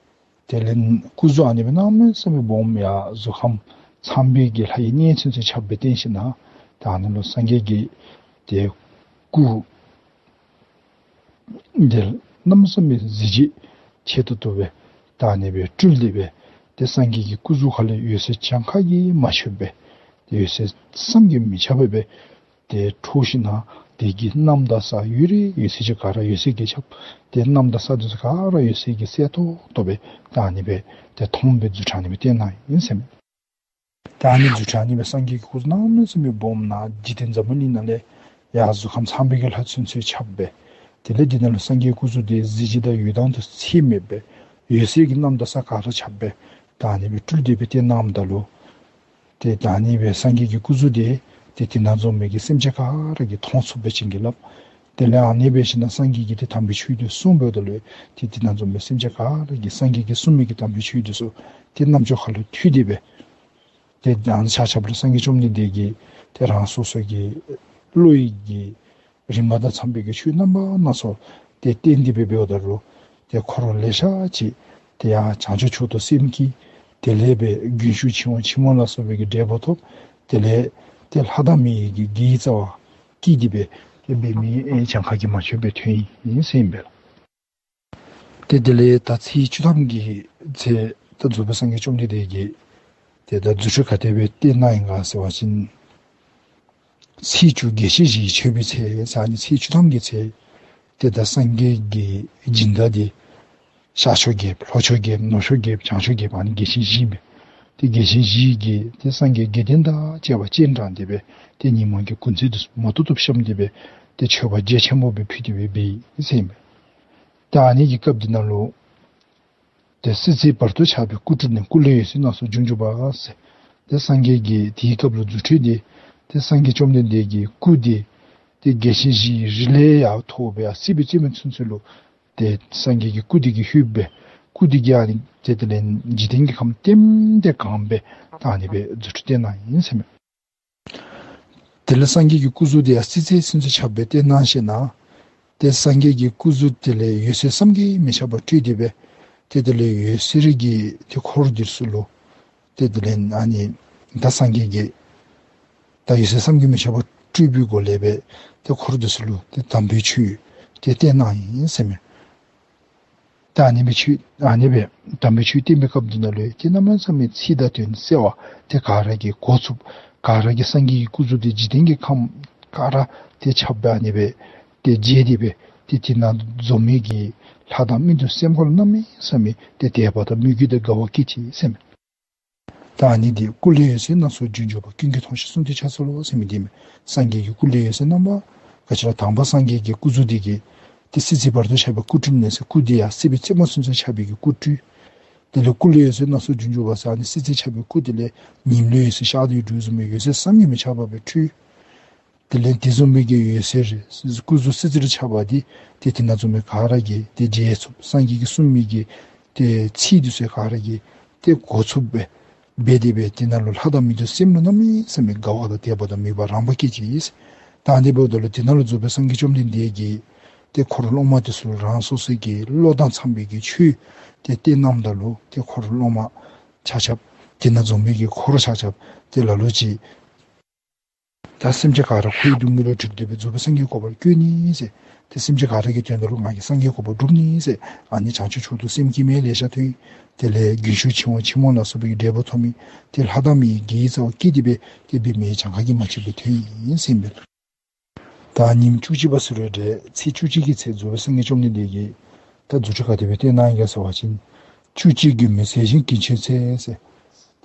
དེ་ལས་སྐུ་གཟུགས་ཨ་ནི་སྦེ་གནམ་མེད་ས་མེད་སྦོམ་ཡར་གཟུགས་ཁམས་ཚངས་པའི་གི་ལྷ་ཡི་གནས་ཚུན་ཚོད་ཁྱབ་སྦེ་བསྟན་ཞིནམ་ད་ཨ་ནཱ་ལུ་སངས་རྒྱས་ཀྱི་ཏེ་སྐུ་འདི་གནམ་མེད་ས་མེད་གཟི་བརྗིད་ཆེ་ཏོག་ཏོ་སྦེ་ད་ཨ་ནི་སྦེ་སྤྲུལ་ཏེ་སྦེ་ཏེ་སངས་རྒྱས་ཀྱི་སྐུ་གཟུགས་ཁ་ལས་འོད་ཟེར་གྱངས་ཁ་གིས་མ་ཆོདཔ་སྦེ་ཏེ་འོད་ཟེར་བསམ་གྱིས་མི་ཁྱབ་པ་སྦེ་ཏེ་འཕྲོ་ཞིནམ་དེ་གིས་གནམ་དང་ས་ཡུལ་རེ་འོད་ཟེར་གྱིས་ག་ར་འོད་ཟེར་གྱིས་ཁྱབ། ཏེ་གནམ་དང་ས་འདི་ཚུ་ག་ར་འོད་ཟེར་གྱིས་གསལ་ཏོག་ཏོ་སྦེ་ད་ཨ་ནི་སྦེ་ཏེ་མཐོང་བའི་རྫུ་འཕྲུལ་ཨ་ནི་སྦེ་སྟོན་གནང་ཡི་ཟེར་མས། ད་ཨ་ནི་རྫུ་འཕྲུལ་ཨ་ནི་སྦེ་སངས་རྒྱས་ཀྱི་སྐུ་གནམ་མེད་ས་མེད་སྦོམ་ནཱ་འཇིག་རྟེན་འཛམ་བུ་གླིང་ནང་ལས་ཡར་གཟུགས་ཁམས་ཚངས་པའི་གི་ལྷ་ཚུན་ཚོད་ཁྱབ་སྦེ། དེ་ལས་འདི་ནང་ལུ་སངས་རྒྱས་སྐུ་གཟུགས་འདི་གཟི་བརྗིད་དང་འོད་མདངས་དུ་ཚད་མེད་སྦེ་འོད་ཟེར་གྱིས་གནམ་དང་ས་ག་ར་ཁྱབ་སྦེ་ད་ཨ་ནི་སྦེ་སྤྲུལ་ཏེ་སྦེ་སྟོན་གནངམ་ད་ལུ། ཏེ་ད་ཨ་ནི་སྦེ་སངས་རྒྱས་ཀྱི་སྐུ་གཟུགས་འདི་ཏེ་དེ་ནང་འཛོམས་མི་གི་སེམས་ཅན་ག་ར་གིས་མཐོང་ཚུགསཔ་སྦེ་བྱིན་གྱིས་བརླབས། དེ་ལས་ཨ་ནི་སྦེ་ཞིནམ་སངས་རྒྱས་ཀྱིས་ཏེ་དམ་པའི་ཆོས་འདི་གསུངས་པའི་ད་ལུ་ཏེ་དེ་ནང་འཛོམས་མི་སེམས་ཅན་ག་ར་གིས་སངས་རྒྱས་ཀྱིས་གསུངས་མི་གི་དམ་པའི་ཆོས་འདི་ཚུ་ཏེ་རྣམ་ཅོ་ཁ་ལུ་ཐུག་སྟེ་སྦེ། ཏེ་ཡང་ཆ་ཁྱབ་ལུ་སངས་རྒྱས་བཅོམ་ལྡན་འདས་ཀྱིས་ཏེ་རང་སོ་སོ་གི་བློ་ཡི་གི་རིག་མ་དང་འཚམས་པའི་གི་ཆོས་རྣམ་པ་སྣ་ཚོགས་ཏེ་བསྟན་ཏེ་སྦེ་འབདཝ་ད་ལུ་ཏེ་འཁོར་ལེ་ཤ་ཅིག་ཏེ་ཡར་བྱང་ཆུབ་མཆོག་ཏུ་སེམས་བསྐྱེད། དེ་ལས་སྦེ་རྒྱུན་ཞུགས་ཕྱིར་འོང་ཕྱིར་མི་འོང་ལ་སོགས་པའི་གི་འབྲས་བུ་ཐོབ། དེ་ལས་ཏེ་ལྷ་དང་མི་ཡི་གི་དགེ་བའི་རྩ་བ་བསྐྱེད་དེ་སྦེ་ཏེ་འབད་མི་ཨེ་གྱངས་ཁ་གིས་མ་ཆོདཔ་སྦེ་ཐོན་ཡི་ཟེར་ཨིན་པས་ལགས། ཏེ་དེ་ལས་ད་ཚེས་བཅུ་ཐམ་གྱི་ཚེ་ད་རྫོགས་པའི་སངས་རྒྱས་བཅོམ་ལྡན་འདས་ཀྱིས་ཏེ་ད་རྫུ་འཕྲུལ་ག་དེ་སྦེ་སྟོན་གནང་ཡི་ག་ཟེར་བ་ཅིན། ཚེས་བཅུ་རྒྱལ་ཆེན་བཞི་ཡི་མཆོད་པའི་ཚེ་ཟེར་ཨ་ནི་ཚེས་བཅུ་ཐམ་གྱི་ཚེ། ཏེ་ད་སངས་རྒྱས་ཀྱི་སྦྱིན་བདག་འདི་ཤར་ཕྱོགས་རྒྱལཔོ་ལྷོ་ཕྱོགས་རྒྱལཔོ་ནུབ་ཕྱོགས་རྒྱལཔོ་བྱང་ཕྱོགས་རྒྱལཔོ་ཨ་ནི་རྒྱལ་ཆེན་བཞི་ཨིན་པས། ཏེ་རྒྱལ་ཆེན་བཞི་གིས་ཏེ་སངས་རྒྱས་དགེ་འདུན་དང་བཅས་པ་སྤྱན་དྲངས་ཏེ་སྦེ་ཏེ་ཉིན་མོ་གི་གུང་ཚིགས་འདི་ཚུ་མ་ཏོག་ཏོ་བཤམས་ཏེ་སྦེ་ཏེ་མཆོད་པ་རྒྱ་ཆེན་པོ་སྦེ་ཕུལ་ཏེ་སྦེ་འབད་ཡི་ཟེར་ཨིན་པས། ཏེ་ཨ་ནི་གི་སྐབས་འདི་ནང་ལུ་ཏེ་སྲིད་རྩེའི་བར་དུ་ཁྱབ་པའི་སྐུ་སྤྲུལ་ནས། སྐུ་ལས་འོད་ཟེར་སྣ་ཚོགས་འབྱུང་གྱུར་པ་ཟེར། ཏེ་སངས་རྒྱས་ཀྱི་དེའི་སྐབས་ལུ་རྫུ་འཕྲུལ་འདི་ཏེ་སངས་རྒྱས་བཅོམ་ལྡན་འདས་ཀྱི་སྐུ་འདི་ཏེ་རྒྱལ་ཆེན་བཞིའི་རིས་ལས་ཡང་མཐོ་སྦེ་ཡར་སྲིད་པའི་རྩེ་མོའི་ཚུན་ཚོད་ལུ་ཏེ་སངས་རྒྱས་ཀྱི་སྐུ་འདི་གིས་ལྷོད་སྦེ་ སྐུ་འདི་གིས་ཨ་ནི་ཏེ་དེ་ལས་འཇིག་རྟེན་གྱི་ཁམས་ལྟེམ་ལྟེ་གང་སྦེ་ད་ཨ་ནི་སྦེ་རྫུ་འཕྲུལ་སྟོན་གནང་ཡི་ཟེར་མས། དེ་ལས་སངས་རྒྱས་ཀྱི་སྐུ་གཟུགས་འདི་ཡང་སྲིད་རྩེ་ཚུན་ཚོད་ཁྱབ་སྦེ་སྟོན་གནང་ཞིནམ་ལས་ཏེ་སངས་རྒྱས་ཀྱི་སྐུ་གཟུགས་དེ་ལས་འོད་ཟེར་བསམ་གྱིས་མི་ཁྱབ་པ་སྤྲོས་ཏེ་སྦེ་ཏེ་དེ་ལས་འོད་ཟེར་གྱི་ཏེ་འཁོར་འདི་ཚུ་ལུ་ཏེ་དེ་ལས་ཨ་ནི་ད་སངས་རྒྱས་ཀྱི་ད་འོད་ཟེར་བསམ་གྱིས་མི་ཁྱབ་པ་སྤྲོས་པའི་སྒོ་ལས་སྦེ་ཏེ་འཁོར་འདི་ཚུ་ལུ་ཏེ་དམ་པའི་ཆོས་ཏེ་སྟོན་གནང་ཡི་ཟེར་མས། ད་ཨ་ནི་སྦེ་ཆོས་ཨ་ནི་སྦེ་དམ་པའི་ཆོས་སྟོན་པའི་སྐབས་འདི་ནང་ལུ་ཏེ་གནམ་མེད་ས་མེད་ཚིག་དང་དོན་གསལ་བ་ཏེ་ག་ར་གིས་གོ་ཚུགསཔ། ག་ར་གིས་སངས་རྒྱས་ཀྱི་སྐུ་གཟུགས་འདི་འཇིག་རྟེན་གྱི་ཁམས་ག་ར་ཏེ་ཁྱབ་སྦེ་ཨ་ནི་སྦེ་ཏེ་མཇལ་ཏེ་སྦེ་ཏེ་དེ་ནང་འཛོམས་མི་གི་ལྷ་དང་མི་འདི་ཚུ་སེམས་ཁར་གནམ་མེད་ས་མེད་ཏེ་དད་པ་དང་མོས་གུས་དང་དགའ་བ་སྐྱེས་ཅི་ཟེར་མས། ད་ཨ་ནི་འདི་སྐུ་ལས་འོད་ཟེར་སྣ་ཚོགས་རྒྱུན་འཇུག་པ། ཀུན་གྱིས་མཐོང་ཞིང་གསུང་དུ་བྱ་ཟེར་ལོ་ཟེར་མི་འདི་མས། སངས་རྒྱས་ཀྱི་སྐུ་ལས་འོད་ཟེར་རྣམ་པ། ག་ཅི་ར་དང་པ་སངས་རྒྱས་ཀྱི་སྐུ་གཟུགས་འདི་གིས་ཏེ་སྲིད་རྩེ་བར་དུ་ཁྱབ་པའི་སྐུ་སྤྲུལ་ནས་ཟེར་སྐུ་འདི་ཡང་སྲིད་པའི་རྩེ་མོ་ཚུན་ཚོད་ཁྱབ་པའི་གི་སྐུ་སྤྲུལ། དེ་ལས་སྐུ་ལས་འོད་ཟེར་སྣ་ཚོགས་རྒྱུན་འཇུག་པ་ཟེར་ཨ་ནི་སྲིད་རྩེ་ཁྱབ་པའི་སྐུ་དེ་ལས་ཉིམ་ལས་འོད་ཟེར་ཤར་དོ་ཡོད་དོ་བཟུམ་སྦེ་འོད་ཟེར་བསམ་གྱིས་མི་ཁྱབ་པ་སྦེ་འཕྲོས། དེ་ལས་དེ་བཟུམ་མའི་གི་འོད་ཟེར་སྐུ་གཟུགས་སྲིད་རྩེ་རུ་ཁྱབ་པ་འདི་ཏེ་དེ་ནང་འཛོམས་མི་ག་ར་གིས་ཏེ་མཇལ་ཚུགསཔ། སངས་རྒྱས་ཀྱིས་གསུངས་མི་གི་ཏེ་ཚིག་འདི་ཚུ་ག་ར་གིས་ཏེ་གོ་ཚུགསཔ་སྦེ་འབད་དེ་སྦེ་དེ་ནང་ལུ་ལྷ་དང་མི་འདི་ཚུ་སེམས་ལུ་གནམ་མེད་ས་མེད་དགའ་བ་དང་དད་པ་དང་མོས་པ་རངས་པ་སྐྱེས་ཅི་ཟེར། ད་དེ་འབདཝ་ད་ལུ་དེ་ནང་ལུ་རྫོགས་པའི་སངས་རྒྱས་བཅོམ་ལྡན་འདས་ཀྱིས་ཏེ་འཁོར་སློབ་མ་འདི་ཚུ་རང་སོ་སོའི་གི་བློ་དང་འཚམས་པའི་གི་ཆོས་ཏེ་སྟོན་གནངམ་ད་ལུ་ཏེ་འཁོར་སློབ་མ་ཆ་ཁྱབ་དེ་ནང་འཛོམས་མི་གི་འཁོར་ཆ་ཁྱབ་ཏེ་ལ་ལུ་ཅིག་ད་སེམས་ཅན་ག་ར་འཁོར་བའི་སྡུག་བསྔལ་ལས་སྒྲོལ་ཏེ་སྦེ་རྫོགས་པའི་སངས་རྒྱས་ཀྱི་གོ་འཕང་བཀོད་ནི་ཟེར། ཏེ་སེམས་ཅན་ག་ར་གི་དོན་དག་ལུ་ང་གིས་སངས་རྒྱས་ཀྱི་གོ་འཕང་སྒྲུབ་ནི་ཟེར། ཨ་ནི་བྱང་ཆུབ་མཆོག་ཏུ་སེམས་བསྐྱེད་མི་ལེ་ཤ་ཐོན། དེ་ལས་རྒྱུན་ཞུགས་ཆེན་པོ་ཆེན་མོ་ལ་སོགས་པའི་འབྲས་བུ་ཐོབ་མི་ཏེ་ལྷ་དང་མིའི་དགེ་བའི་རྩ་བ་བསྐྱེད་དེ་སྦེ་ཏེ་འབད་མི་གྱངས་ཁ་གིས་མ་ཆོད་པའི་དོན་ཨིན་ཟེར་ཨིན་པས། ད་ཉིནམ་བཅུ་གཅིག་པ་ཟེར་རུང་འདྲ་ཚེས་བཅུ་གཅིག་གི་ཚེ་རྫོགས་པའི་སངས་རྒྱས་བཅོམ་ལྡན་འདས་ཀྱིས་ད་རྫུ་འཕྲུལ་ག་དེ་སྦེ་སྟོན་གནང་ཡི་ག་ཟེར་བ་ཅིན། བཅུ་གཅིག་མགོན་མེད་ཟས་སྦྱིན་དཀྱིལ་ཆོག་ཚེ་ཟེར།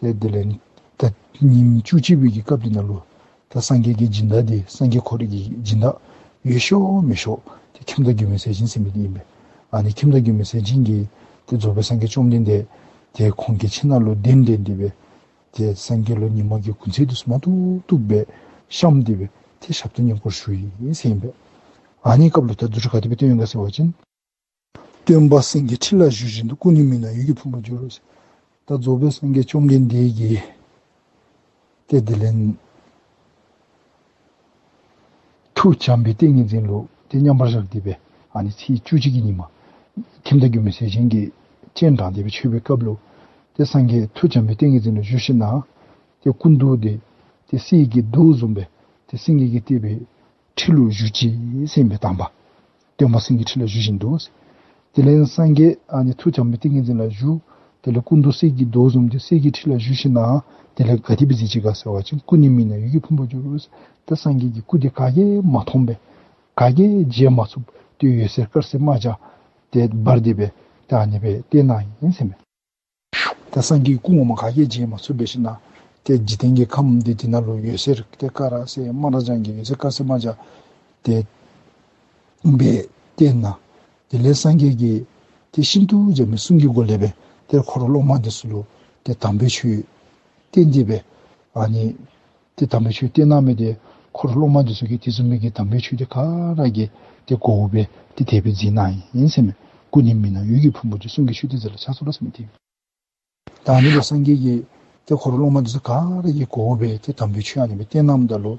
ཏེ་དེ་ལས་ད་ཉིནམ་བཅུ་གཅིག་པའི་གི་སྐབས་འདི་ནང་ལུ་ད་སངས་རྒྱས་ཀྱི་སྦྱིན་བདག་འདི་སངས་རྒྱས་ཁོ་རའི་གི་སྦྱིན་བདག་ཡོད་ཤོས་མེད་ཤོས་ཏེ་ཁྱིམ་བདག་མགོན་མེད་ཟས་སྦྱིན་ཟེར་མི་འདི་ཨིན་པས། ཨ་ནི་ཁྱིམ་བདག་མགོན་མེད་ཟས་སྦྱིན་གྱིས་ཏེ་རྫོགས་པའི་སངས་རྒྱས་བཅོམ་ལྡན་འདས་ཏེ་ཁོང་གི་ཁྱིམ་ནང་ལུ་གདན་འདྲེན་ཏེ་སྦེ་ཏེ་སངས་རྒྱས་ལུ་ཉིན་མོ་གི་གུང་ཚིགས་འདི་ཚུ་མ་ཐུག་ཐུག་སྦེ་བཤམས་ཏེ་སྦེ་ཏེ་ཞབས་ཏོག་བསྙེན་བཀུར་ཞུ་ཡི་ཟེར་ཨིན་པས། ཨ་ནི་སྐབས་ལུ་ད་རྫུ་འཕྲུལ་ག་དེ་སྦེ་སྟོན་ཡི་ག་ཟེར་བ་ཅིན། སྟོན་པ་སེང་གེའི་ཁྲི་ལ་བཞུགས་བཞིན་དུ། སྐུ་ནི་མི་སྣང་འོད་ཀྱིས་ཕུང་བར་གྱུར་ཟེར། ད་རྫོགས་པའི་སངས་རྒྱས་བཅོམ་ལྡན་འདས་ཀྱིས་ཏེ་དེ་ལས་ཐུགས་བྱམས་པའི་ཏིང་ངེ་འཛིན་ལུ་ཏེ་མཉམ་པར་བཞག་སྟེ་སྦེ་ཨ་ནི་ཚེས་བཅུ་གཅིག་གི་ཉིན་མ་ཁྱིམ་བདག་མགོན་མེད་ཟས་སྦྱིན་གྱིས་སྤྱན་དྲངས་ཏེ་སྦེ་མཆོད་པའི་སྐབས་ལུ་ཏེ་སངས་རྒྱས་ཐུགས་བྱམས་པའི་ཏིང་ངེ་འཛིན་ལུ་བཞུགས་ཞིནམ་ལས་ཏེ་སྐུ་མདོག་འདི་ཏེ་གསེར་གྱི་མདོག་བཟུམ་སྦེ་ཏེ་སེང་གེ་གིས་བཏེགས་པའི་ཁྲི་ལུ་བཞུགས་ཅི་ཟེར་ཨིན་པས་དང་པ། སྟོན་པ་སེང་གེའི་ཁྲི་ལ་བཞུགས་བཞིན་དུ། དེ་ལས་སངས་རྒྱས་ཨ་ནི་ཐུགས་བྱམས་པའི་ཏིང་ངེ་འཛིན་ལ་བཞུགས། དེ་ལས་སྐུ་མདོག་གསེར་གྱི་མདོག་བཟུམ་ཏེ་གསེར་གྱི་ཁྲི་ལ་བཞུགས་ཞིནམ་ལས་དེ་ལས་ག་དེ་སྦེ་གཟིགས་ཅི་ག་ཟེར་བ་ཅིན། སྐུ་ནི་མི་སྣང་འོད་ཀྱིས་ཕུང་བར་གྱུར་ཟེར། ད་སངས་རྒྱས་ཀྱི་སྐུ་འདི་ག་གིས་མ་མཐོང་པས། ག་གིས་མཇལ་མ་ཚུགསཔ་ཏེ་འོད་ཟེར་དཀར་སེར་དམར་ལྗང་ཏེ་འབར་ཏེ་སྦེ་ད་ཨ་ནི་སྦེ་སྟོན་གནང་ཡི་ཟེར་ཨིན་མས། ད་སངས་རྒྱས་ཀྱི་སྐུ་ངོ་མ་ག་གིས་མཇལ་མ་ཚུགས་པས་ཟེར་ན། ཏེ་འཇིག་རྟེན་གྱི་ཁམས་འདི་དེ་ནང་ལུ་འོད་ཟེར་ཏེ་དཀར་སེར་དམར་ལྗང་གི་འོད་ཟེར་དཀར་སེར་དམར་ལྗང་ཏེ་སྦེ་སྟོན་གནང་། དེ་ལས་སངས་རྒྱས་ཀྱིས་ཏེ་ཤིན་ཏུ་འཇམ་པའི་གསུང་གི་སྒོ་ལས་སྦེ་ཏེ་འཁོར་སློབ་མ་འདི་ཚུ་ལུ་ཏེ་དམ་པའི་ཆོས་སྟོན་ཏེ་སྦེ་ཨ་ནི་ཏེ་དམ་པའི་ཆོས་སྟོན་གནང་མི་འདི་འཁོར་སློབ་མ་འདི་ཚུ་གིས་དེ་བཟུམ་མའི་གི་དམ་པའི་ཆོས་འདི་ག་ར་གིས་ཏེ་གོཝ་སྦེ་ཏེ་དེ་སྦེ་གཟིགས་གནང་ཡི་ཟེར་ཨིན་མས། སྐུ་ནི་མི་སྣང་འོད་ཀྱིས་ཕུང་བར་གྱུར། གསུང་གི་ཆོས་འདི་ཟེར་ལ་ཕྱག་འཚལ་ལོ་ཟེར་ཨིན་མས། ཏེ་ད་ཨ་ནི་ལུ་སངས་རྒྱས་ཀྱིས་ཏེ་འཁོར་སློབ་མ་འདི་ཚུ་ག་ར་གིས་གོཝ་སྦེ་ཏེ་དམ་པའི་ཆོས་ཨ་ནི་སྦེ་སྟོན་གནངམ་ད་ལུ་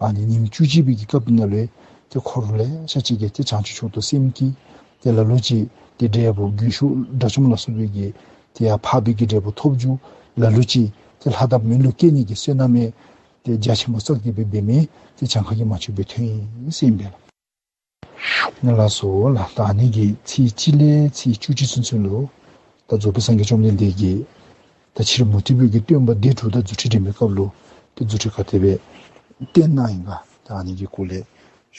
ཨ་ནི་ཉིནམ་བཅུ་གཅིག་པའི་གི་སྐབས་ནང་ལུ་ཏེ་འཁོར་ལེ་ཤ་ཅིག་གིས་ཏེ་བྱང་ཆུབ་མཆོག་ཏུ་སེམས་བསྐྱེད། ཏེ་ལ་ལུ་ཅིག་ཏེ་འབྲས་བུ་རྒྱུན་ཞུགས་དགྲ་བཅོམ་ལ་སོགས་པའི་གི་ཏེ་ཡང་འཕགས་པའི་གི་འབྲས་བུ་ཐོབ་འགྱོ། ལ་ལུ་ཅིག་ཏེ་ལྷ་དང་མི་ལུ་སྐྱེ་ནི་གི་བསོད་ནམས་ཏེ་རྒྱ་ཆེན་པོ་བསགས་ཏེ་སྦེ་འབད་མི་ཏེ་གྱངས་ཁ་གིས་མ་ཆོད་པའི་དོན་ཨིན་ཟེར་ཨིན་པས་ལགས། ལགས་སོ་ལགས། ད་ཨ་ནི་གི་ཚེས་གཅིག་ལས་ཚེས་བཅུ་གཅིག་ཚུན་ཚོད་ལུ་ད་རྫོགས་པའི་སངས་རྒྱས་བཅོམ་ལྡན་འདས་ཀྱིས་ད་ཕྱི་རོལ་མུ་སྟེགས་པའི་གི་སྟོན་པ་སྡེ་དྲུག་དང་རྫུ་འཕྲུལ་འགྲན་པའི་སྐབས་ལུ་ཏེ་རྫུ་འཕྲུལ་ག་དེ་སྦེ་སྟོན་གནང་ཡི་ག་ད་ཨ་ནི་གི་སྐོར་ལས་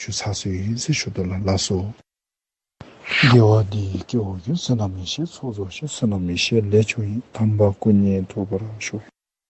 ཞུ་ཚར་སོ་ཡི་ཟེར་ཞུ་དོ་ལགས། ལགས་སོ། དགེ་བ་འདི་ཡིས་སྐྱེ་བོ་ཀུན། བསོད་ནམས་ཡེ་ཤེས་ཚོགས་རྫོགས་ཤིང་། བསོད་ནམས་ཡེ་ཤེས་ལས་བྱུང་བའི། དམ་པ་སྐུ་གཉིས་ཐོབ་པར་ཤོག།